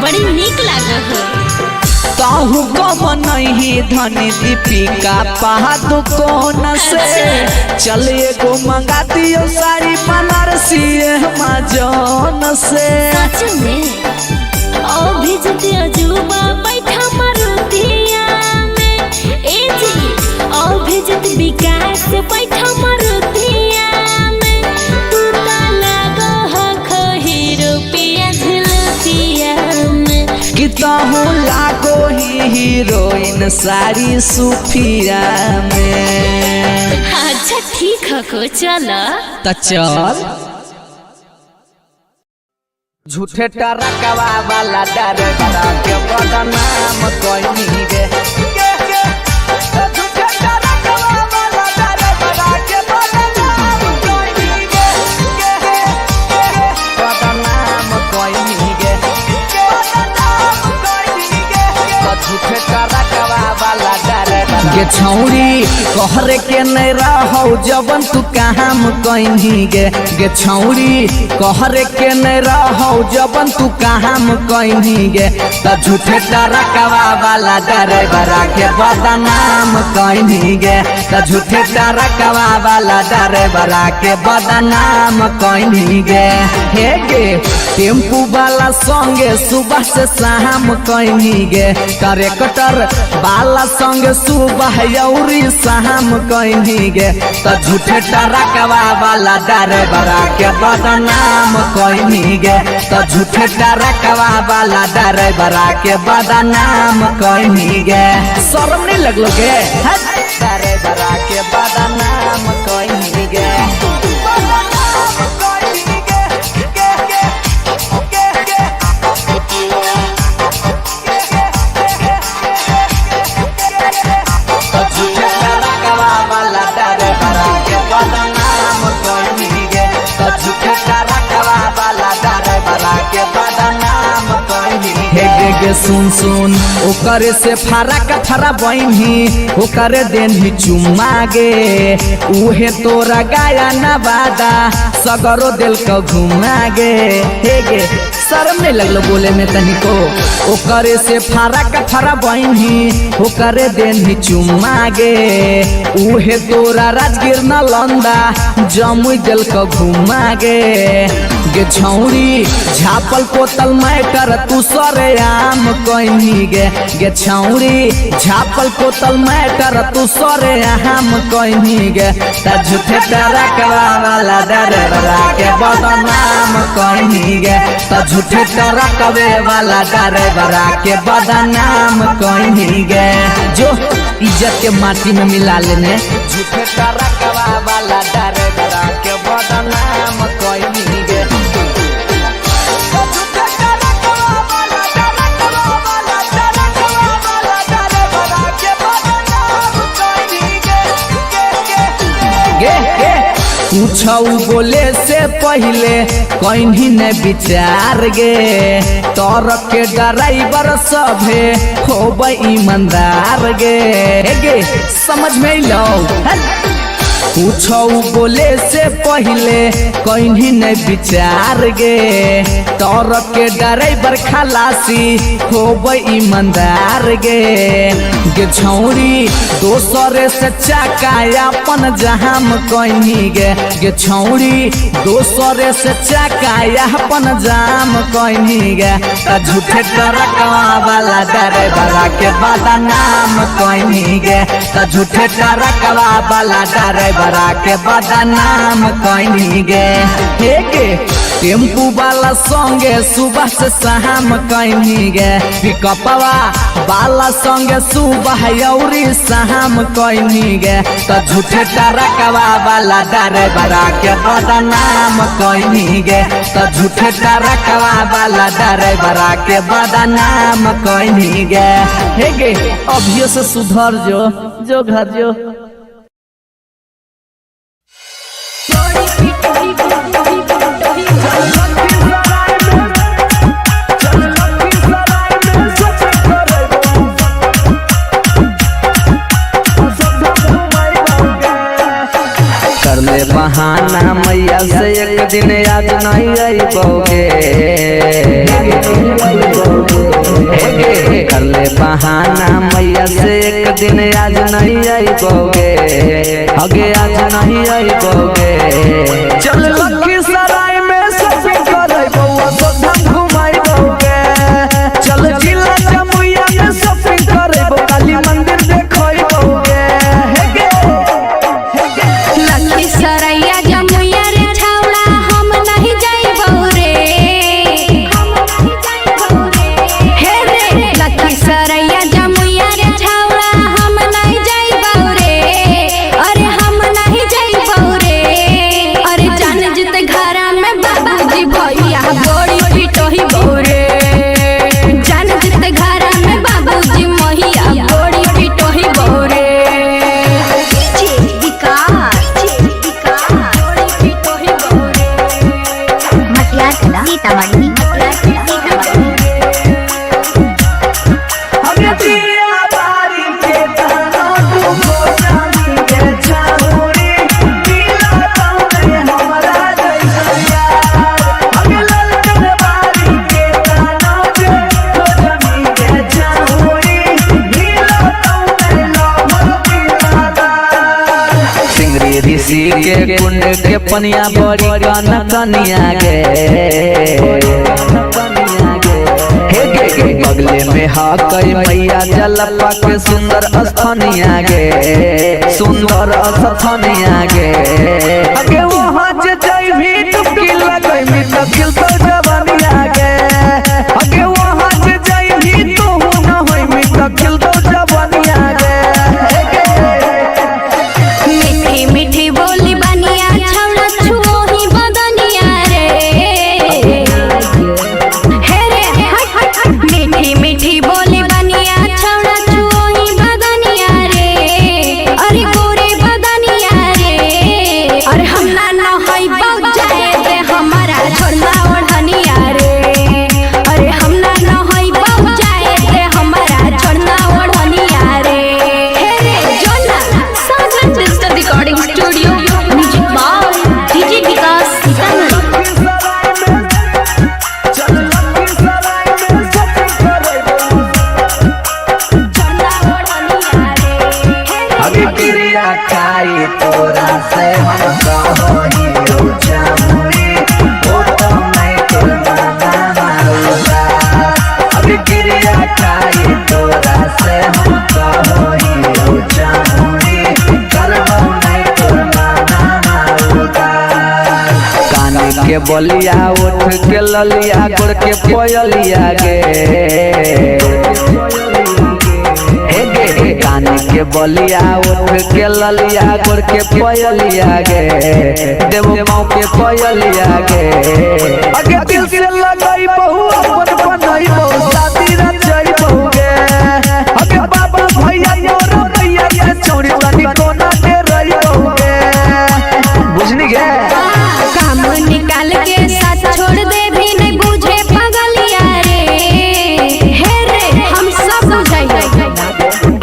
बड़ी नीक लागल हो। ताहू गम नहीं धनी दीपिका पादुकोण से। चल एगो मंगा दियो साड़ी बनारसी अमेजोन से। सच में अभिजित अजूबा बैठा मारुतिया में। ए जी अभिजित विकास बैठा मारुतिया में। तू त लागो हा खहीरो पिया झुलुपिया में। कितहु लागो ही हीरोइन साड़ी सुफिया में। अच्छा ठीक हको चल त चल। झूठे टरकवा वाला डरबरा के बदनाम कइनी गे। झूठे टरकवा वाला डरबरा के बदनाम कइनी गे। बदनाम कइनी गे। बदनाम कइनी गे। झूठे टरकवा वाला डरबरा गे छौरी कहरे के नहीं रहौ जबन तू काम कइनी गे। गे छौरी कहरे के नहीं रहौ जबन तू काम कइनी गे। त झूठे टरकवा वाला डरबरा के बदनाम कइनी गे। त झूठे टरकवा वाला डरबरा के बदनाम कइनी गे। हे गे टेम्पू वाला संगे सुबह से शाम कइनी गे। ट्रैक्टर वाला संगे सुबह यौरी शाम कइनी गे। त झूठे टरकवा वाला डरबरा के बदनाम कइनी गे। त झूठे टरकवा वाला डरबरा के बदनाम कइनी गे। शर्म नहीं लगलो गे डरबरा के बदनाम कइनी गे। बदनाम कइनी गे। गे गे गे गे। झूठे टरकवा वाला डरबरा के बदनाम कइनी गे। झूठे टरकवा वाला डरबरा के बदनाम कइनी गे। हे गे गे सुन सुन ओकरे से फरक फरा बहिनी ओकरे देनही चुम्मा गे। उहे तोरा गाया नवादा सगरो दिल क घुमा गे। हे गे शर्म नहीं लगलो बोले में तनिको। ओकरे से फरक फरा बहिनी ओकरे देनी चुम्मा गे, उहे तोरा राजगीर नालंदा जमुई दिल को घुमा गे। गे छौरी झापल पोतल मैटर तू सरे आम कहनी गे। गे छौरी झापल पोतल मैटर तू सरे आम कहनी गे। त झूठे टरकवा वाला डरवरा के बदनाम कहनी गे। त झूठे टरकवे वाला डरवरा के बदनाम कहनी गे। जो इज्जत के माटी में मिला लेने। झूठे टरकवा वाला डरवरा के बदनाम कहनी गे। गे गे पूछऊ बोले से पहले कहीं न विचार गे, तोर के ड्राइवर सभे खूब ईमानदार गे। गे समझ में लो। पूछऊ बोले से पहले कहीं न विचार गे, तोर के ड्राइवर खलासी खूब ईमानदार गे। गे छौरी दोसरे से चाका अपन जहाम कहनी गे। गे छौरी दोसरे से चाका अपन जाम कहनी गे। त झूठे टरकवा वाला ड्राइवरा के बदनाम कहनी गे। त झूठे टरकवा वाला ड्राइवरा के बदनाम कहनी गे। हे गे टेम्पू वाला संगे सुबह से शाम कहनी गे, पिकअपवा वाला संगे सुबह औरी शाम कहनी गे। त झूठे टरकवा वाला ड्राइवरा के बदनाम कहनी गे। त झूठे टरकवा वाला ड्राइवरा के बदनाम कहनी गे। हे गे अभियो से सुधर जो, जो घर जो। कर ले बहाना मैया से एक दिन आज नहीं अइबोगे। कर ले बहाना मैया से एक दिन आज नहीं अइबोगे, अगे आज नहीं अइबोगे। चल लखीसराय में शॉपिंग करबो अयोध्या घुमाइबोगे। चल जिला जमुइया में शॉपिंग करबो काली मंदिर देखइबोगे। लखीसराय जमुइया रे छौड़ा हम नहीं जाइबौ रे। हे रे लखीसराय जमुइया रे छौड़ा हम नहीं जाइबौ रे। अरे हम नहीं जाइबौ रे। अरे जान जित घरा में बाबूजी भैया बड़ी पिटही रे। जान जित घरा में बाबूजी महिया बड़ी पिटही रे। सीतामढ़ी। सिंगरी ऋषि के कुंड के पनिया बड़ी कन कनिया गे। हे गे गे बगले में हकई मैया जलपा के सुंदर स्थानिया गे, सुंदर स्थानिया गे। अगे वहाँ जे जइबी डुबकी लगइबी त खिलतो जवानिया गे। अगे वहाँ जे जइबी तोहू न होइबी त खिलतो जवानिया गे। मीठी मीठी बोली बनिया छौड़ा छुओही बदनिया रे। हे रे हट हट। मीठी मीठी बोली बनिया छौड़ा छुओही बदनिया रे। अरे गोरे बदनिया रे। खाई तोरा से हम कहो छौरी होतो नहीं तोर माना उदास। अरे क्रिया खाई तोरा से हम कहो छौरी करबो नहीं तोर माना उदास। कान के बलिया उठ के ललिया गोड़ के पयलिया गे हे गे कान के बलिया उठ के ललिया गोड़ के पयलिया गे देव माँ के पयलिया गे अगे दिल से लगई बहु अपन बनई बहु शादी रचई बहु गे अगे बाबा भैया मोर भैया के चोरी तनी कोना के रही बहु गे बुझनी गे। काम निकाल के साथ छोड़ दे भी नहीं बुझे पगलिया रे हे रे हम सब बुझाइए।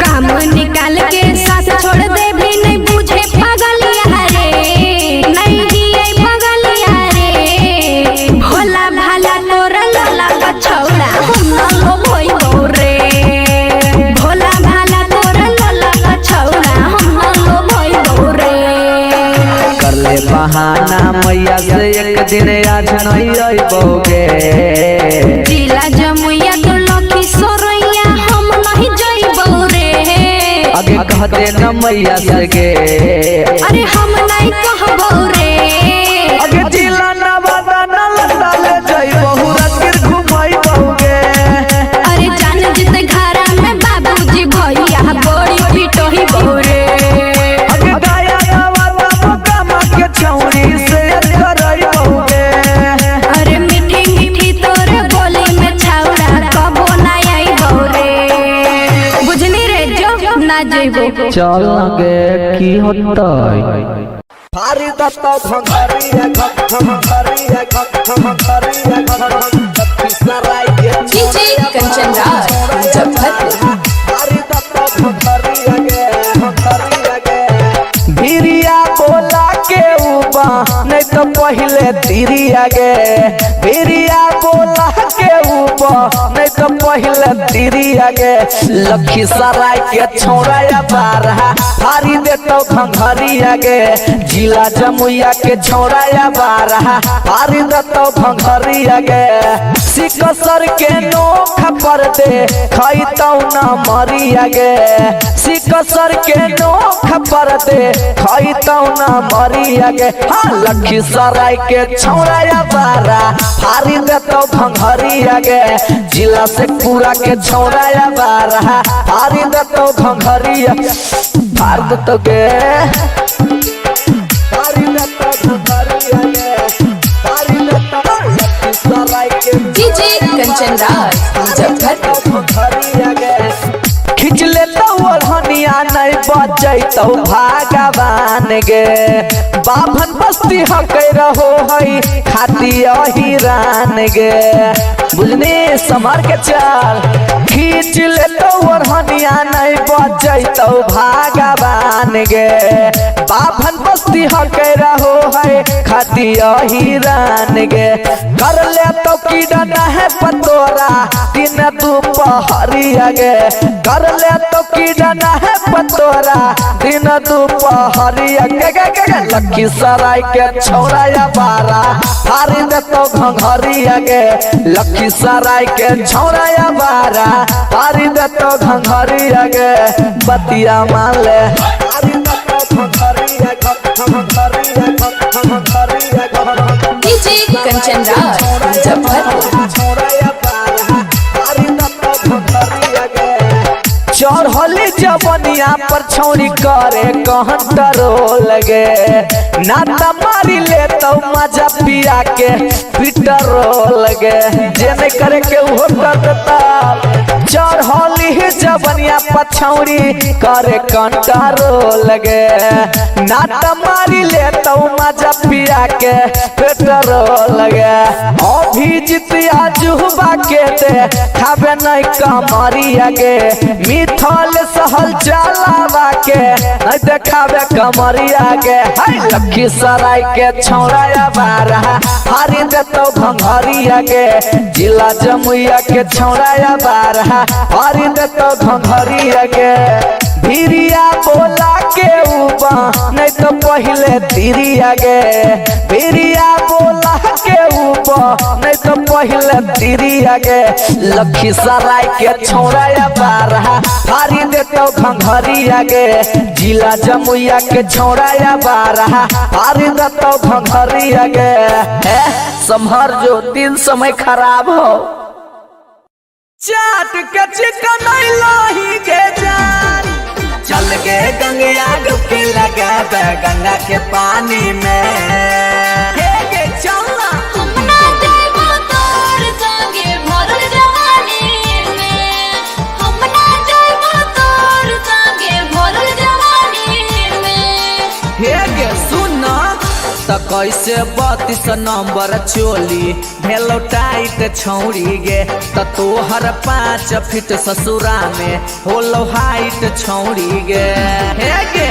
काम निकाल के साथ छोड़ दे भी नहीं बुझे पगलिया रे नहीं दिए पगलिया रे भोला भाला तोरा लाला कछौड़ा हम न लोभइबौ रे भोला भाला तोरा लाला कछौड़ा हम न लोभइबौ रे। कर ले बहाना मैया से एक दिन आज नहीं अबोगे जिला जमुइया तो लखी सोरैया हम नहीं जइबौ रे अगे कह दे न मैया से गे अरे हम नहीं कहबौ रे अगे जिला नवादा न लंदा ले जइबहु राजगीर घुमइबहुगे। अरे जान जित घरा में बाबूजी भैया बड़ी पिटही बौ रे अगे गाया नवादा मोकामा के छौरी से करइबहुगे। अरे मीठी मीठी तोरे बोली में छाउड़ा कबो ना आइबौ रे बुझनी रे जो ना जइबो चल गे की होतै फारी दत्त घंघरिया घंघरिया घंघरिया घंघरिया डीजे कंचन राज मुजफ्फरपुर। फारी दत्त घंघरिया गे घंघरिया गे भिरिया बोला के उबा नहीं तो पहले तिरिया गे भिरिया बोला के उबा नहीं तो पहले तिरिया गे लखीसराय के छौड़ा बारहा फारी देतो घंघरिया गे जिला जमुइया के छौड़ा बारहा फारी देतो घंघरिया गे सिकसर के नोख पर दे खैतौ न मरिया गे सिकसर के नोख पर दे खैतौ न मरिया गे हाँ लखीसराय के छौड़ा बारा फारी देतो घंघरिया गे जिला से पूरा के छौड़ा बारा फारी देतो घंघरिया फार देतो गे फारी देतो घंघरिया गे फारी देतो लखीसराय के डीजे कंचन राज मुजफ्फरपुर। खिंच लेतौ ओढ़निया नहीं बचैतौ भगवान गे बाभन बस्ती हकै रहो है खाती अहिरान गे बुझनी संभार के चल खींच लेतौ ओढ़निया नहीं बचैतौ भगवान गे बाभन बस्ती हकै रहो है खाती अहिरान गे कर ले तो कीड़ा है पतोरा दिन दुपहरिया गे कर ले तो कीड़ा है पतोरा दिन दुपहरिया गे गे गे गे लखीसराय के छौड़ा बारा फारी देतो घंघरिया गे लखीसराय के छौड़ा बारा फारी देतो घंघरिया गे बतिया मान ले फारी देतो घंघरिया घंघरिया घंघरिया डीजे कंचन राज मुजफ्फरपुर। चढ़ली जवनिया पर छौरी करे कहन टरो लगे नाता मारी ले तो मजा पिया के पिटरो लगे जे नहीं करे के उहो कर देता चढ़ली जवनिया पर छौरी करे कंटरो लगे नाता मारी ले तो मजा पिया के पेटरो लगे अभिजीत आजुबा के दे खाबे नहीं कमरिया गे मिथल सहल चलावा के नहीं देखाबे कमरिया गे हाय लखीसराय के छौड़ा बारा हारी देतो घंघरिया गे जिला जमुइया के छौड़ा बारा हारी देतो घंघरिया गे। भिरिया बोला के उबा नहीं तो पहले तिरिया गे। भिरिया बोला के उबा नहीं तो पहले तिरिया गे। लखीसराय के छौड़ा बारहा फारी देतो घंघरिया गे। जिला जमुइया के छौड़ा बारहा फारी देतो घंघरिया गे। संभर जो दिन समय खराब हो। चाट के चिकन ही के जान चल के गंगा डुबकी लगा गंगा के पानी में। हे गे चलना हम ना जाइबो तोर संगे भरल जवानी में। हम ना जाइबो तोर संगे भरल जवानी में। हे गे सुना त कैसे 32 नंबर चोली भेलो टाइट छौड़ी गे। त तोहर 5 फीट ससुरा में होलो हाइट छौड़ी गे। हे गे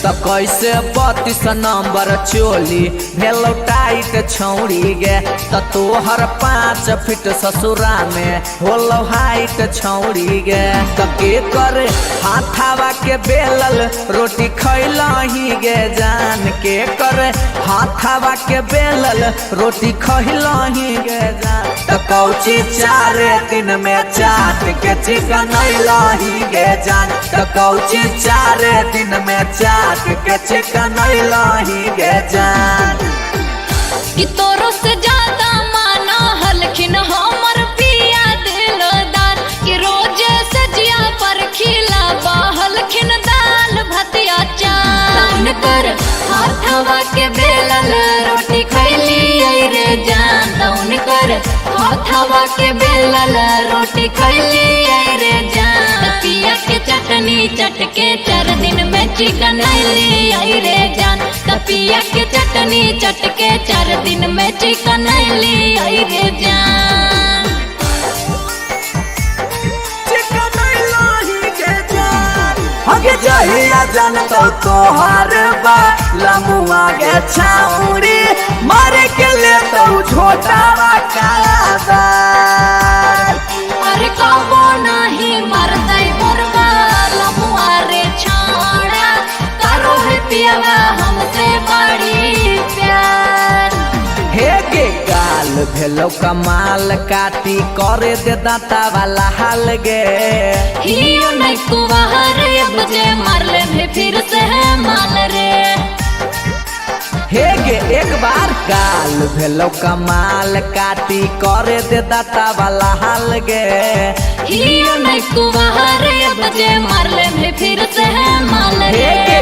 त कैसे 32 नंबर चोली भेलो टाइट छौड़ी गे। त तोहर 5 फीट ससुरा में होलो हाइट छौड़ी गे। त के कर हाथावा के बेलल रोटी खैलही गे जान। के कर हाथावा के बेलल रोटी खैलही गे जान। त कौची 4 दिन में चाट के चिकन अइलही गे जान। त कौची 4 दिन में चाट के चिकन अइलही गे जान। कि तोरो से ज्यादा माना हलखिन हमर पिया दिलदार। कि रोज सजिया पर खिला बहलखिन दाल भतिया चान कर हाथवा के बेलल रोटी खैली रे जान। तौन कर हाथवा के बेलल रोटी खैली रे जान। पिया के चटनी चटके 4 दिन में चिकन अइली रे जान। तपिया के चटनी चटके 4 दिन में चिकन अइली रे जान। चिकन अइलही गे जान। हगे जहिया जान तो तोहार बा लमुआ गे छाउरी मारे के ले तो झोटावा कालाबार। अरे कबो नहीं मरतै मोरवा लमुआ रे छाड़ा। करो है पियावा हमसे बड़ी प्यार। हे गे गाल भेलो कमाल काटी करे दे दांता वाला हाल गे। हियो नहीं कुवार बजे मारले भी फिर से है माल रे। हे गे एक बार गाल भेलो कमाल काटी करे दे दांता वाला हाल गे। हियो नहीं कुवार बजे मारले भी फिर से है माल हे रे। गे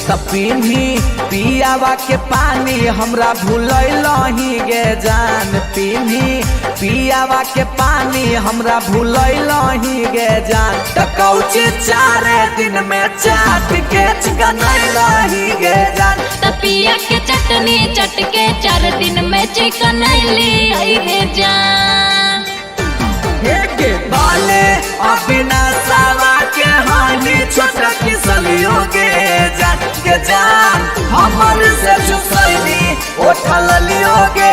तपिन्ही पियावा के पानी हमरा भूलैलही गे जान। पिन्ही पियावा के पानी हमरा भूलैलही गे जान। त कौची 4 दिन में चाट के चिकन अइलही गे जान। तपिया के चटनी चटके 4 दिन में चिकन अइली रे जान। हे गे बाले अबिना सावा के हानि छोटा किसलियो गे जान। गे जान हमर से चुसैली उठल लियो गे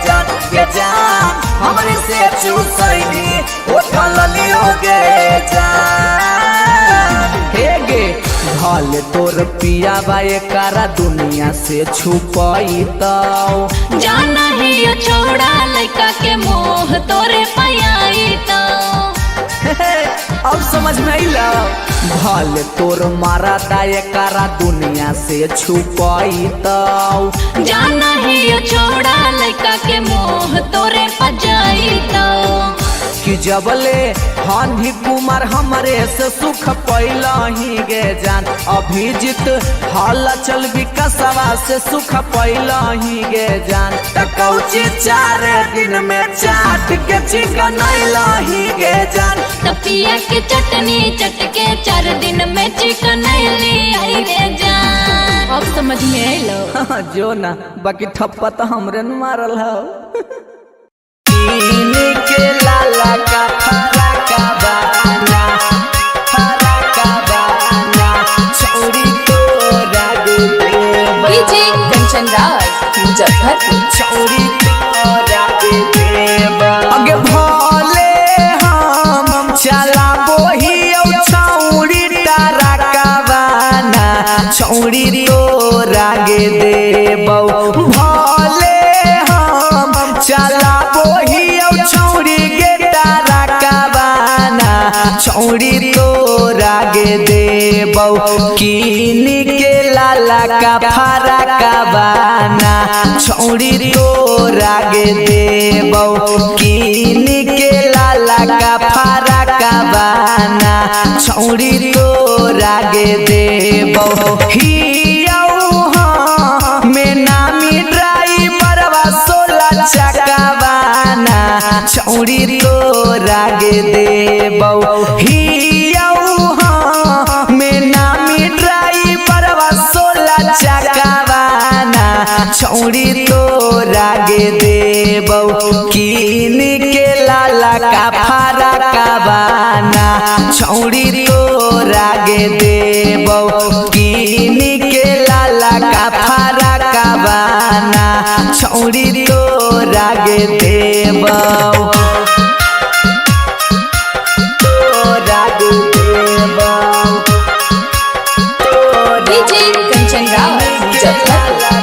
जान। गे जान हमर से चुसैली उठल लियो गे जान। हे गे भले तोर पियावा एकरा दुनिया से छुपई तो जाना ही छोड़ा लड़का के मोह तोरे पयाई तो। अब समझ में अइलो भले तोर मारता एकरा दुनिया से छुपई तो जाना ही छोड़ा लड़का के मोह तोरे पजाई तो। कि जबले हानि कुमार हमरे से सुख पैलही गे जान। अभिजीत हाल चल विकसवा से सुख पैलही गे जान। त कौची 4 दिन में चाट के चिकन अइलही गे जान। तपिया के चटनी चटके 4 दिन में चिकन अइली रे जान। अब समझ में अइलो जो ना बाकी ठप्पा तो हमरे न मारल हो। के लाला का फराका बाना फराका बाना छौरी तोरा देबा। डीजे कंचन राज मुजफ्फरपुर। छौरी तोरा देबा। अगे भोले हम चलाबो छौड़ी तोरा गे देबौ। भले हम चलाबो हियौ छौड़ी गे तारा काबाना छौड़ी तोरा गे देबौ। कीन के लाला का फारा काबाना छौड़ी तोरा गे देबौ। कीन के लाला का फारा काबाना छौड़ी तोरा गे देबौ। हियौ में नामी ड्राइवरवा 16 चकाबाना छौड़ी तोरा गे देबौ। हियौ में नामी ड्राइवरवा 16 चकाबाना छौड़ी तोरा गे देबौ। कीन के लाला का फारा काबाना छौड़ी तोरा गे देबौ। कीन के लाला का फारा काबाना छौड़ी तोरा गे देबौ। तोरा गे देबौ। डीजे कंचन राज मुजफ्फरपुर।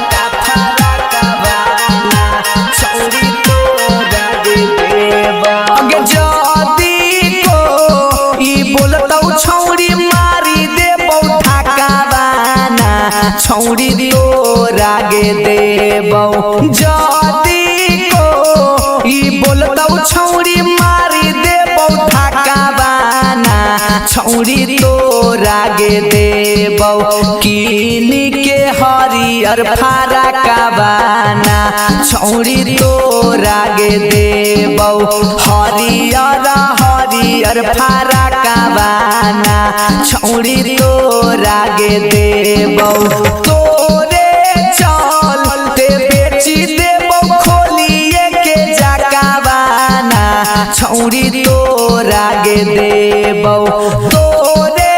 अगे जदी को ई बोलतौ छौड़ी मारी देबौ ठाकाबाना छौड़ी तोरा गे देबौ। जदी को ई बोलतौ छौड़ी मारी देबौ ठाकाबाना छौड़ी तोरा गे देबौ। कीन के हरियर फारा काबाना छौड़ी तोरा गे देबौ। हरियर हरियर फारा काबाना छौड़ी तोरा गे देबौ। तोरे चलते बेची देबौ खोलिए के जकाबाना छौड़ी तोरा गे देबौ। तोरे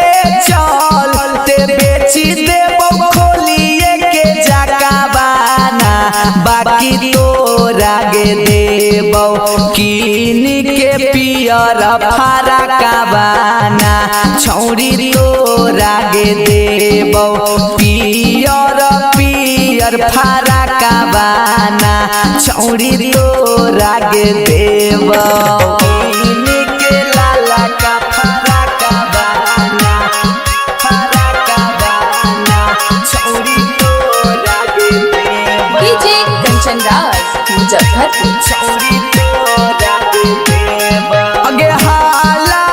चलते बेची देबौ खोलिए के जकाबाना बाकी तोरा गे देबौ। कीन के पियर फारा काबाना छौड़ी तोरा गे देबौ। पियर पियर फारा काबाना छौड़ी तोरा गे देबौ। कीन के लाला का फारा काबाना फारा काबाना छौड़ी तोरा गे देबौ। डीजे कंचन राज मुजफ्फरपुर। छौड़ी तोरा गे देबौ। अगे हाला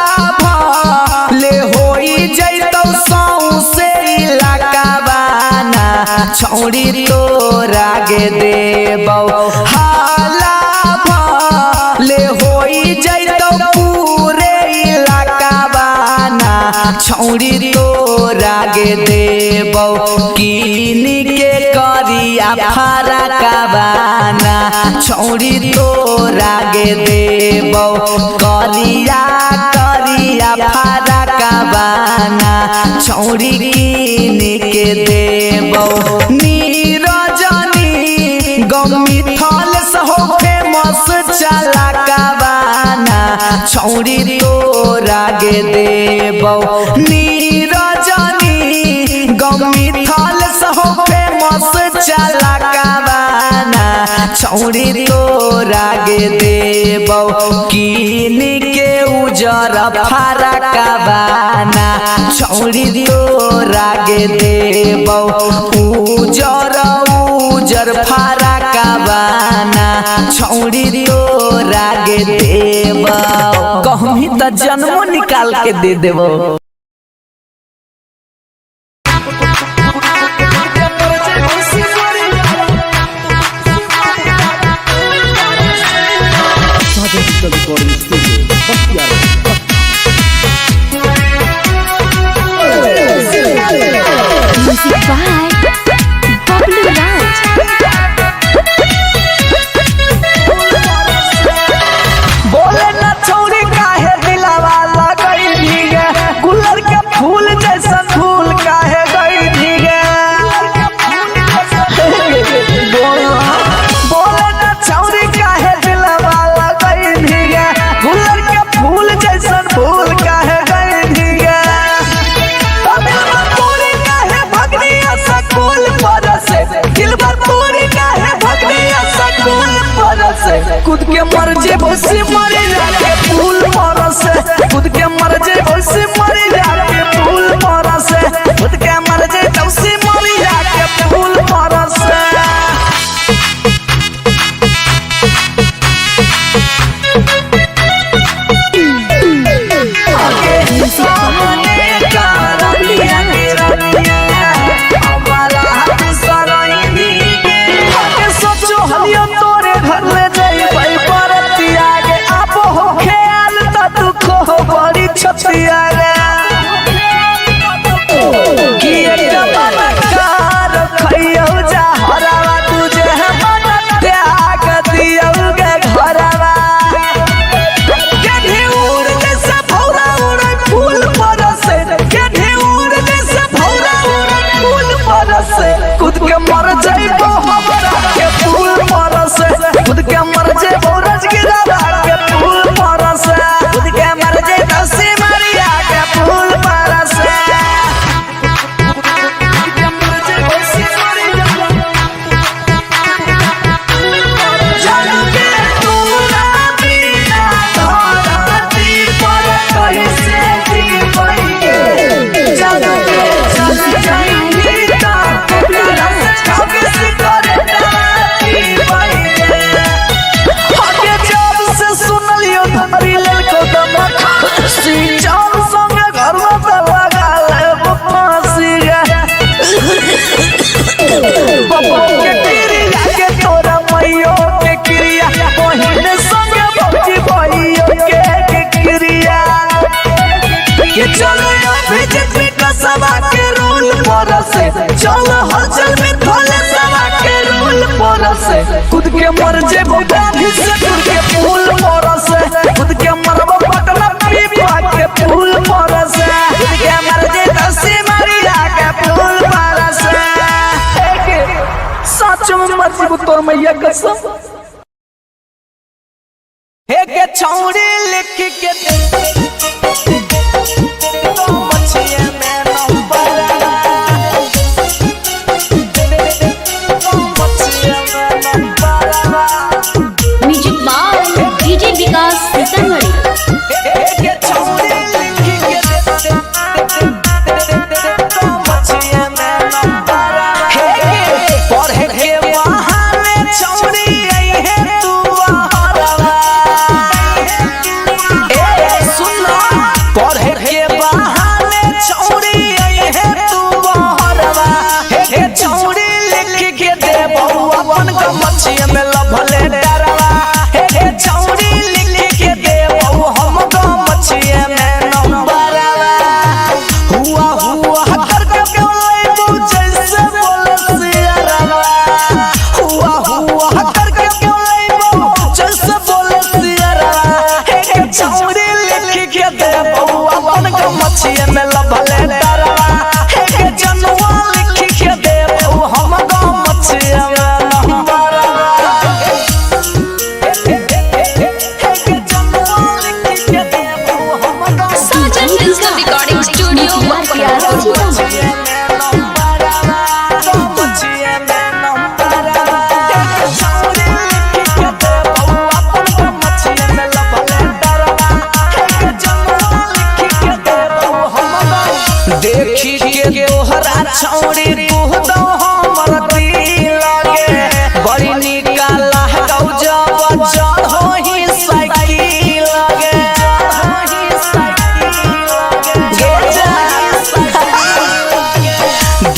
भले होई जैतौ सौंसे इलाकाबाना छौड़ी तोरा गे देबौ। हाला भले होई जैतौ पूरे इलाकाबाना छौड़ी तोरा गे देबौ। कीन के करिया फारा काबाना छौड़ी तोरा गे देबौ। करिया करिया फारा काबाना छौड़ी कीन के देबौ। नीरजनी गमी थल सहो फेमस चला काबाना छौड़ी तोरा गे देबौ। नीरजनी गमी थल सहो फेमस चला काबाना छौड़ी तोरा गे देबौ। कीन के उजर फारा काबाना छौड़ी तोरा गे देबौ। उजर उजर फारा काबाना छौड़ी तोरा गे देबौ। कहमी त जन्मो निकाल के दे देबौ। Sagar digital recording studio Bakhtiyarpur. Music by Bablu Raj. बोले न छौड़ी काहे दिलावा लगैली गे गुल चल अभिजीत विकासवा के रोल पर से, चल हलचल में थोले सवा के रोल पर से। खुद के मर जेबो गांधी से खुद के फूल पर से, खुद के मरबो पटना पीपा के फूल पर से, खुद के मर जे दसी मरिया के फूल पर से। सच में मर जेबो तोर मैया कसम। हे के छौड़ी लिख के दे तो मछिया में नंबर, तो मछिया में number. Music by DJ Vikas Sitamarhi. हे के छौड़ी लिख के दे तो मछिया में नंबर। हे के पढ़े के बहाने छौड़ी आई है तू बहरवा। ए सुन, पढ़े के बहाने छौड़ी आई है तू बहरवा। हे के छौड़ी लिख के दे बउआ अपन के मछिया में लभले डरवा। हे के छौड़ी लिख के दे बउ हम के मछिया में नंबरवा। हुआ हुआ करके बोले तू जैसे बोले सियरवा। हुआ हुआ करके बोले तू जैसे बोले सियरवा। हे के छौड़ी लिख के दे बउआ अपन के मछिया में लभले डरवा। हे के जनुआ लिख के दे बउ हम के मछिया में नंबरवा। हे के जनुआ लिख के दे बउ हम के Sajan digital recording studio Bakhtiyarpur. देखी के तोहरा छौड़ी कुहदौ हमर दिल गे, बड़ी निकाला गौ जब चढ़ोही साइकिल गे। गे जा।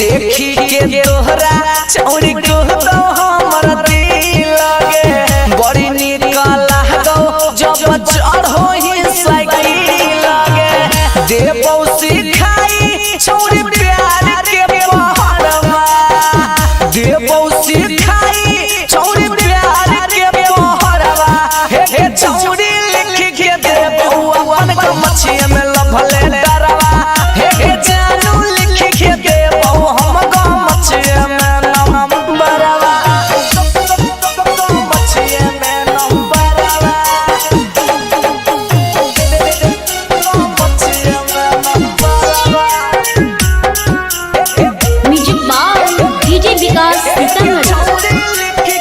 देखी के तोहरा छौड़ी कुहदौ हमर दिल गे, बड़ी निकाला गौ जब चढ़ोही साइकिल गे। देबौ सिखाई छौड़ी प्यार के पहरवा, देबौ सिखाई छौड़ी प्यार के पहरवा। हे हे छौड़ी लिख के देबौ अपन के मछिया में लभले डरवा। हे हे जानू लिख के देबौ हम के मछिया में नंबरवा। मछिया में नंबरवा। Music by DJ Vikas Sitamarhi.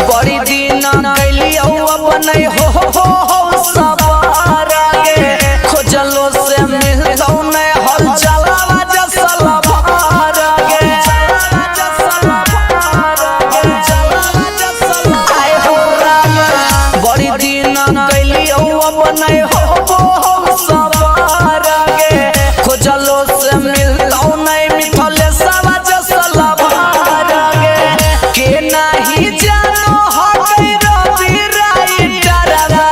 बड़ी दिन कैलियौ अपन हो हो हो सवार गे, खोजलो से मिलतौ नै हल चलावा जसल भार गे। आय हो राम, बड़ी दिन कैलियौ अपन हो हो हो सवार गे, खोजलो से मिलतौ नै मिथले सवा जसल भार गे। के नाही जानो हकै रवि राइटरवा,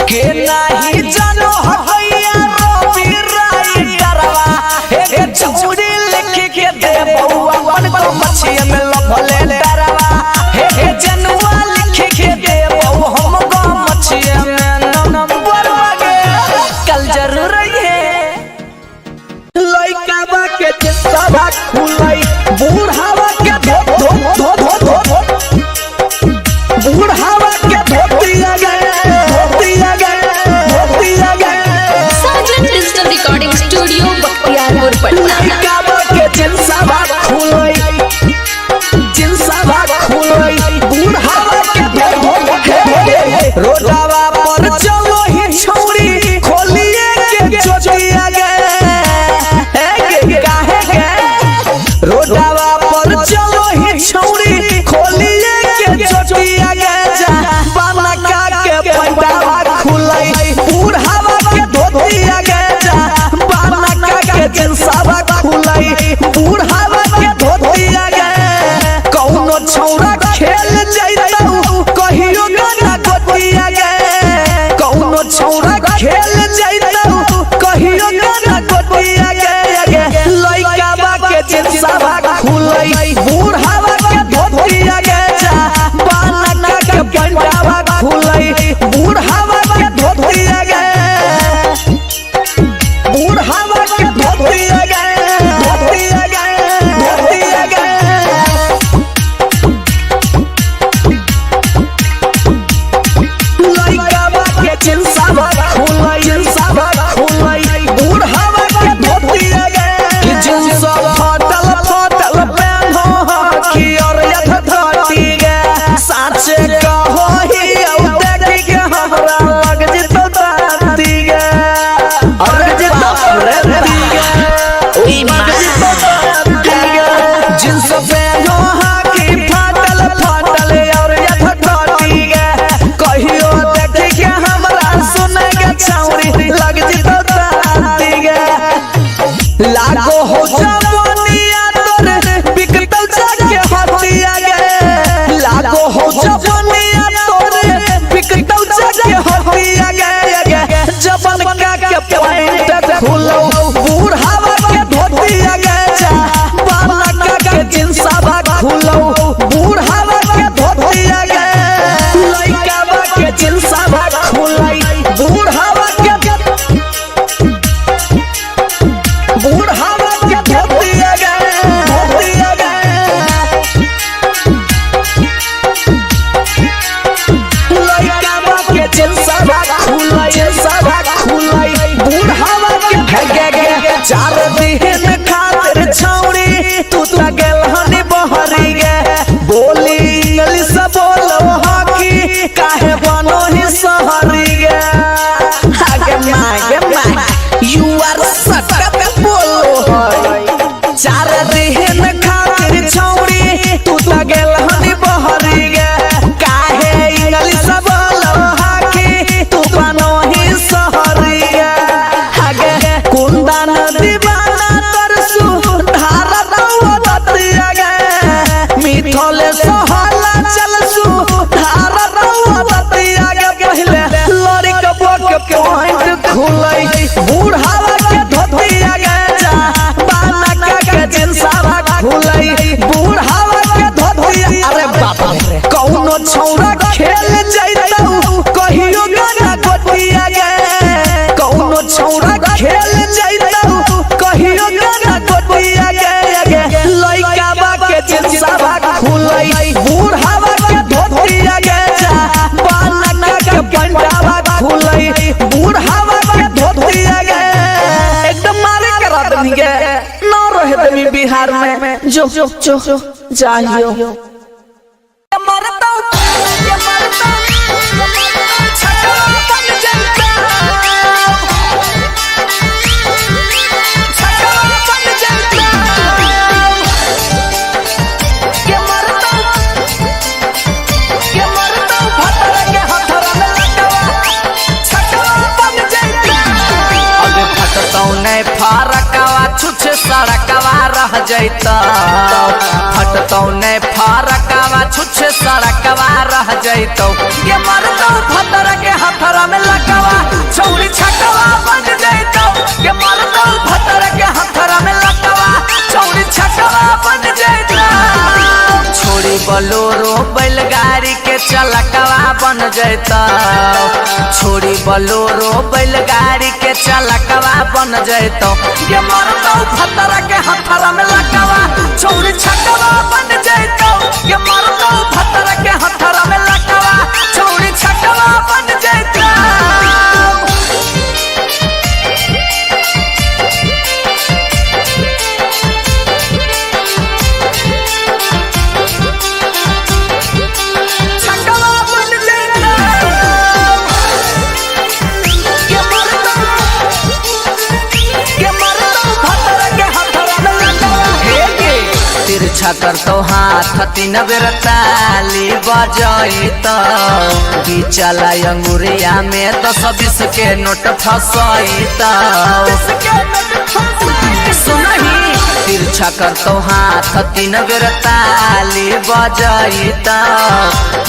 के नाही जानो हकैया रवि राइटरवा। हे के छौड़ी लिख के दे बउआ अपन को मछिया में लभले डरवा। हे के जनुआ लिख के दे बउ हम को मछिया में नंबरवा गे। कल जरूर है लइकावा के चिंता खुलै, बूढ़ावा के धो धो धो धो धो धो, बूढ़ावा के धोती लगे, धोती लगे, धोती लगे। Sajan digital recording studio Bakhtiyarpur Patna. लइकावा के चिंता खुलै, चिंता खुलै, बूढ़ावा के धो धो धो धो। रोडावा पर चलो ही छौड़ी खोलिए के चोटिया गे। हे गे काहे गे, रोडावा पर चलो ही छौड़ी खोलिए के चोटिया गे। जा बाला का के पैंटावा खुलै, बूढ़ावा के धोतिया गे। जा बाला का के जिंसावा खुलै, बूढ़ावा के धोतिया गे। कौनो छौड़ा खेल जैतौ खेल जैतौ कहियो ना गोटिया गे गे लइका बा के जिंसवा खुलै बूढ़ावा के धोतिया गे जा बालका के पंडावा खुलै बूढ़ावा के धोतिया गे बूढ़ावा के धोतिया गे धोतिया गे धोतिया गे लइकावा के चिंसावा खुलै चिंसावा खुलै बूढ़ावा के धोतिया गे कि जिंसा फाटल फाटल पेन्हो हकी और यथ धोती गे साचे कहो ही औ देखी के हमरा लग जितो दाती गे अरे जितो रे दी गे ओ लग जितो दाती गे जिंस पेन्हो हकी फाटल फाटल और यथ धोती गे कहियो देखी के हमरा सुने के छौरी लग जितो दाती गे लागो हो जवानिया तोरे बिकतौ जाके हतिया गे लागो हो जवानिया तोरे बिकतौ जाके हतिया गे गे जबन का के पॉइंट खुलो बूढ़ावा के धोतिया गे जा बालका के जिंसवा खुलो बूढ़ावा के धोतिया गे लइकावा के जिंसवा खुलै बूढ़ावा के बूढ़ावा के धोतिया गे धोतिया गे लइकावा के जिंसवा खुलै जिंसवा खुलै बूढ़ावा के गे गे चार दिन खातिर छौरी तू त गेल हनी बहरी गे बोली इंग्लिश बोलो हकी काहे बनो ही सहरी गे आगे मागे मा you आर सटक बोलो है चार दिन खातिर छौरी तू त गेल हनी बहरी गे काहे इंग्लिश बोलो हकी तू बनो ही सहरी गे आगे कुंदा नदी बाना तरसु धारा रौआ गे मिथले सहाला चलसु धारा रौआ गे पहिले लड़ी के बक पॉइंट खुलै बूढ़ावा के धोतिया गे जा बालका के जिंसवा खुलै बूढ़ावा के धोतिया अरे बाप रे कौनो छौरा खेल जैतौ कहियो गाना गोटिया गे कौनो छौरा खेल जैतौ कहियो गाना गोटिया गे गे लइकावा के जिंसवा खुलै बूढ़ावा के धोतिया गे जा बालका के पंडावा खुलै बूढ़ावा के धोतिया गे एकदम मारे करा दनी गे ना रहे दनी बिहार में जो जो जो जाइयो मरता ये मरता छकवा बन जनता छकवा बन जनता ये मरता भतरा के हथरा में लटवा छकवा बन जनता अबे फटतौ नै फरकवा छुछ सड़कवा रह जैतौ फटतौ नै फरकवा छुछ सड़कवा रह जैतौ ये मरतौ भतरा के हथरा में लटवा छौरी छकवा बन जैतौ ये मरतौ भतरा के हथरा में लटवा छौरी छकवा बन जैतौ छोड़ी बलोरो बैलगाड़ी के चलकवा बन जैतौ छोड़ी बलोरो बैलगाड़ी के चलकवा बन जैतौ ये मरतौ भतरा के हथरा में लटवा छौरी छकवा बन जैतौ ये मरतौ भतरा के हथरा में लटवा छौरी छकवा बन जैतौ छकवा बन जैतौ ये मरतौ भतरा के हथरा में लटवा हे गे तिरछा करतौ हाथ तीन बेर ताली बजैतौ बिचला अंगुरिया में 10-20 के नोट फसैतौ सुनही तिरछा करतो हाथ तीन बेर ताली बजैता।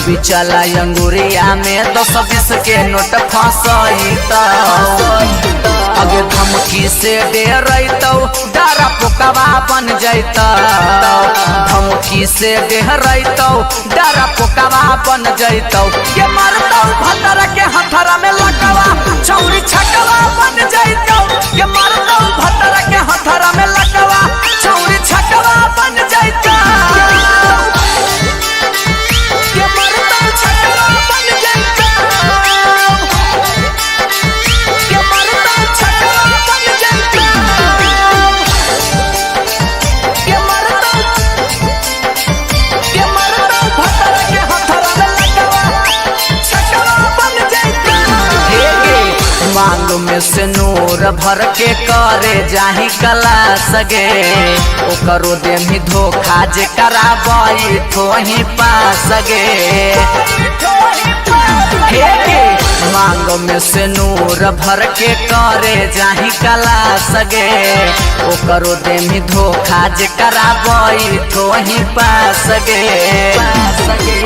बिचला अंगुरिया में 10-20 के नोट फसैता। अगे धमकी से डरैतौ डरा पोकवा बन जैता। धमकी से डरैतौ डरा पोकवा बन जैतौ। के मारतौ भतरा के हथरा में लकवा छौरी छकवा बन जैतौ। के मारतौ भतरा के हथरा में लकवा छौरी छकवा बन जैतौ। के मारतौ छकवा बन जैतौ। के मारतौ छकवा बन जैतौ। के मारतौ भतरा के हथरा में लकवा छकवा बन जैतौ। मांग में से नूर भर के करे जाही कला सगे। ओकरो देमी धोखा जे कराबई थोही पास गे। हे गे मांग में से नूर भर के करे जाही कला सगे। ओकरो देमी धोखा जे कराबई थोही पास गे।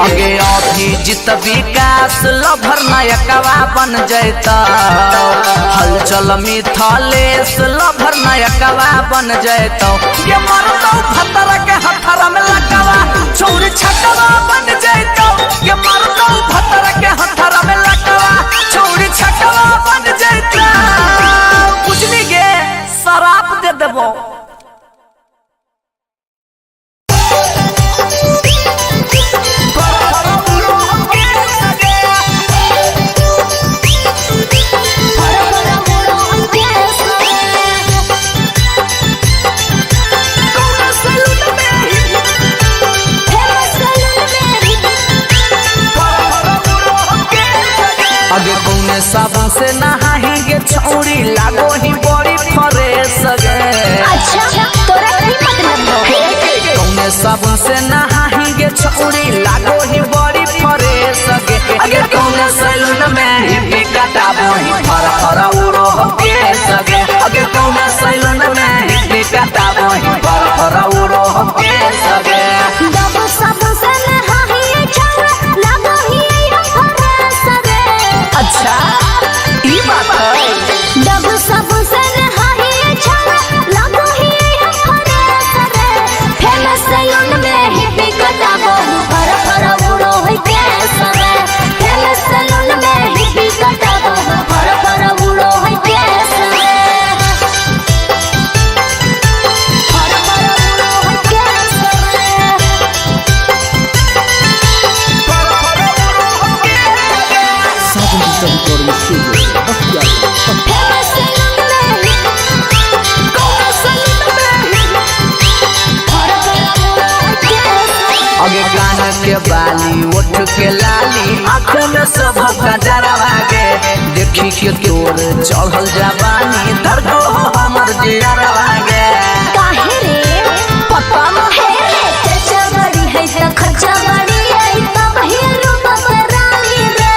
अगे अभिजित विकास लभर नायकवा बन जैता। हलचल मिथलेश लभर नायकवा बन जैतौ। ये मरतौ भतरा के हथरा में लकवा छौरी छकवा बन जैतौ। ये मरतौ भतरा के हथरा में लकवा छौरी छकवा बन जैतौ। बुझली गे शराब दे देबो। अगे कौने साबुन से नहाएंगे छौरी लागो ही बड़ी फ्रेश गे। अच्छा तोरा की मतलब हो? कौने साबुन से नहाएंगे छौरी लागो ही बड़ी फ्रेश गे। अगे कौने सैलून में हिप्पी कटाबो ही फर फर उड़ो हो केस गे। अगे कौने सैलून में हिप्पी कटाबो ही फर फर उड़ो हो केस गे। डबल साबुन से नहाइए छौरा लागो ही हम फ्रेश रे। अच्छा ई बात है। डबल साबुन से नहाइए छौरा लागो ही हम फ्रेश रे। फेमस सैलून में हिप्पी कटाबो फर फर उड़ो है केस रे। फेमस सैलून में हिप्पी कटाबो फर फर उड़ो है केस रे। फर फर उड़ो है केस रे। Sawan digital recording studio Bakhtiyarpur. Famous salon में कौने सैलून में फर फर उड़ो है केस रे। अगे कान के बाली ओठ के लाली आँख में सब कजरवा गे। देखी के तोर चढ़ल जवानी धरको हो हमर जियरवा गे। काहे रे पता न हे रे चर्चा बड़ी है त खर्चा बड़ी है तब ही रूप रानी रे।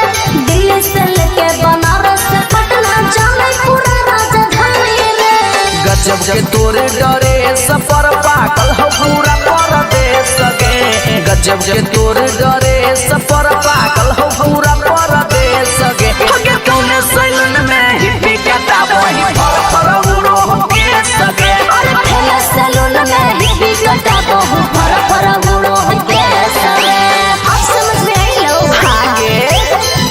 दिल्ली से लेके बनारस से पटना जाने पूरा राजधानी रे। गजब के तोरे डरे सफर पागल हो पूरा परदेश गे। गजब के तोरे डरे सफर पागल हो पूरा परदेश गे। अगे कौने सैलून में हिप्पी कटाबो ही फर फर उड़ो हो केस गे। अरे फेमस सैलून में हिप्पी कटाबो फर फर उड़ो है केस रे। अब समझ में आई लो। आगे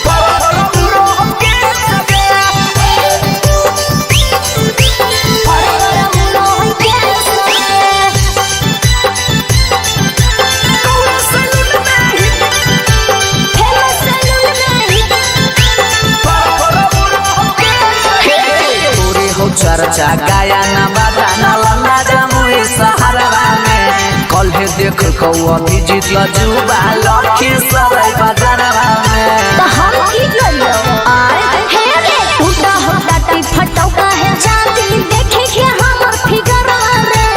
फर फर उड़ो हो केस गे। फर फर उड़ो है केस रे। कौने सैलून में फेमस सैलून में फर फर उड़ो हो केस गे। तोरे हो चर्चा गाया ना बाजा ना लंगा जमुई सहारा में। कल हे देख कौ अभिजीत जुबा लखी सराय बाजारवा में। त हम की करियो आए हे रे टूटा हो टाटी फटौका है चांदी देखे के हमर फिगर रे।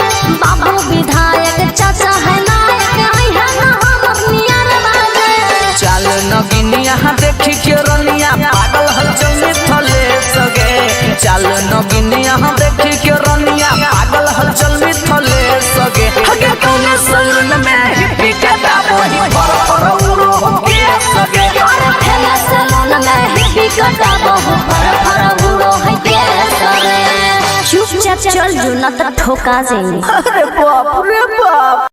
बाबू विधायक चाचा है नायक आई है ना हमर नियर बाजे। चाल नगिनिया देखी के रनिया पागल हलचल मिथले सगे। चाल नगिनिया देखी के रनिया पागल हलचल मिथले दाढ़ी कटाबो हो फर फर उड़ो है केस रे। चुपचाप चल जो ना तो ठोका जाएंगे। अरे बाप रे बाप।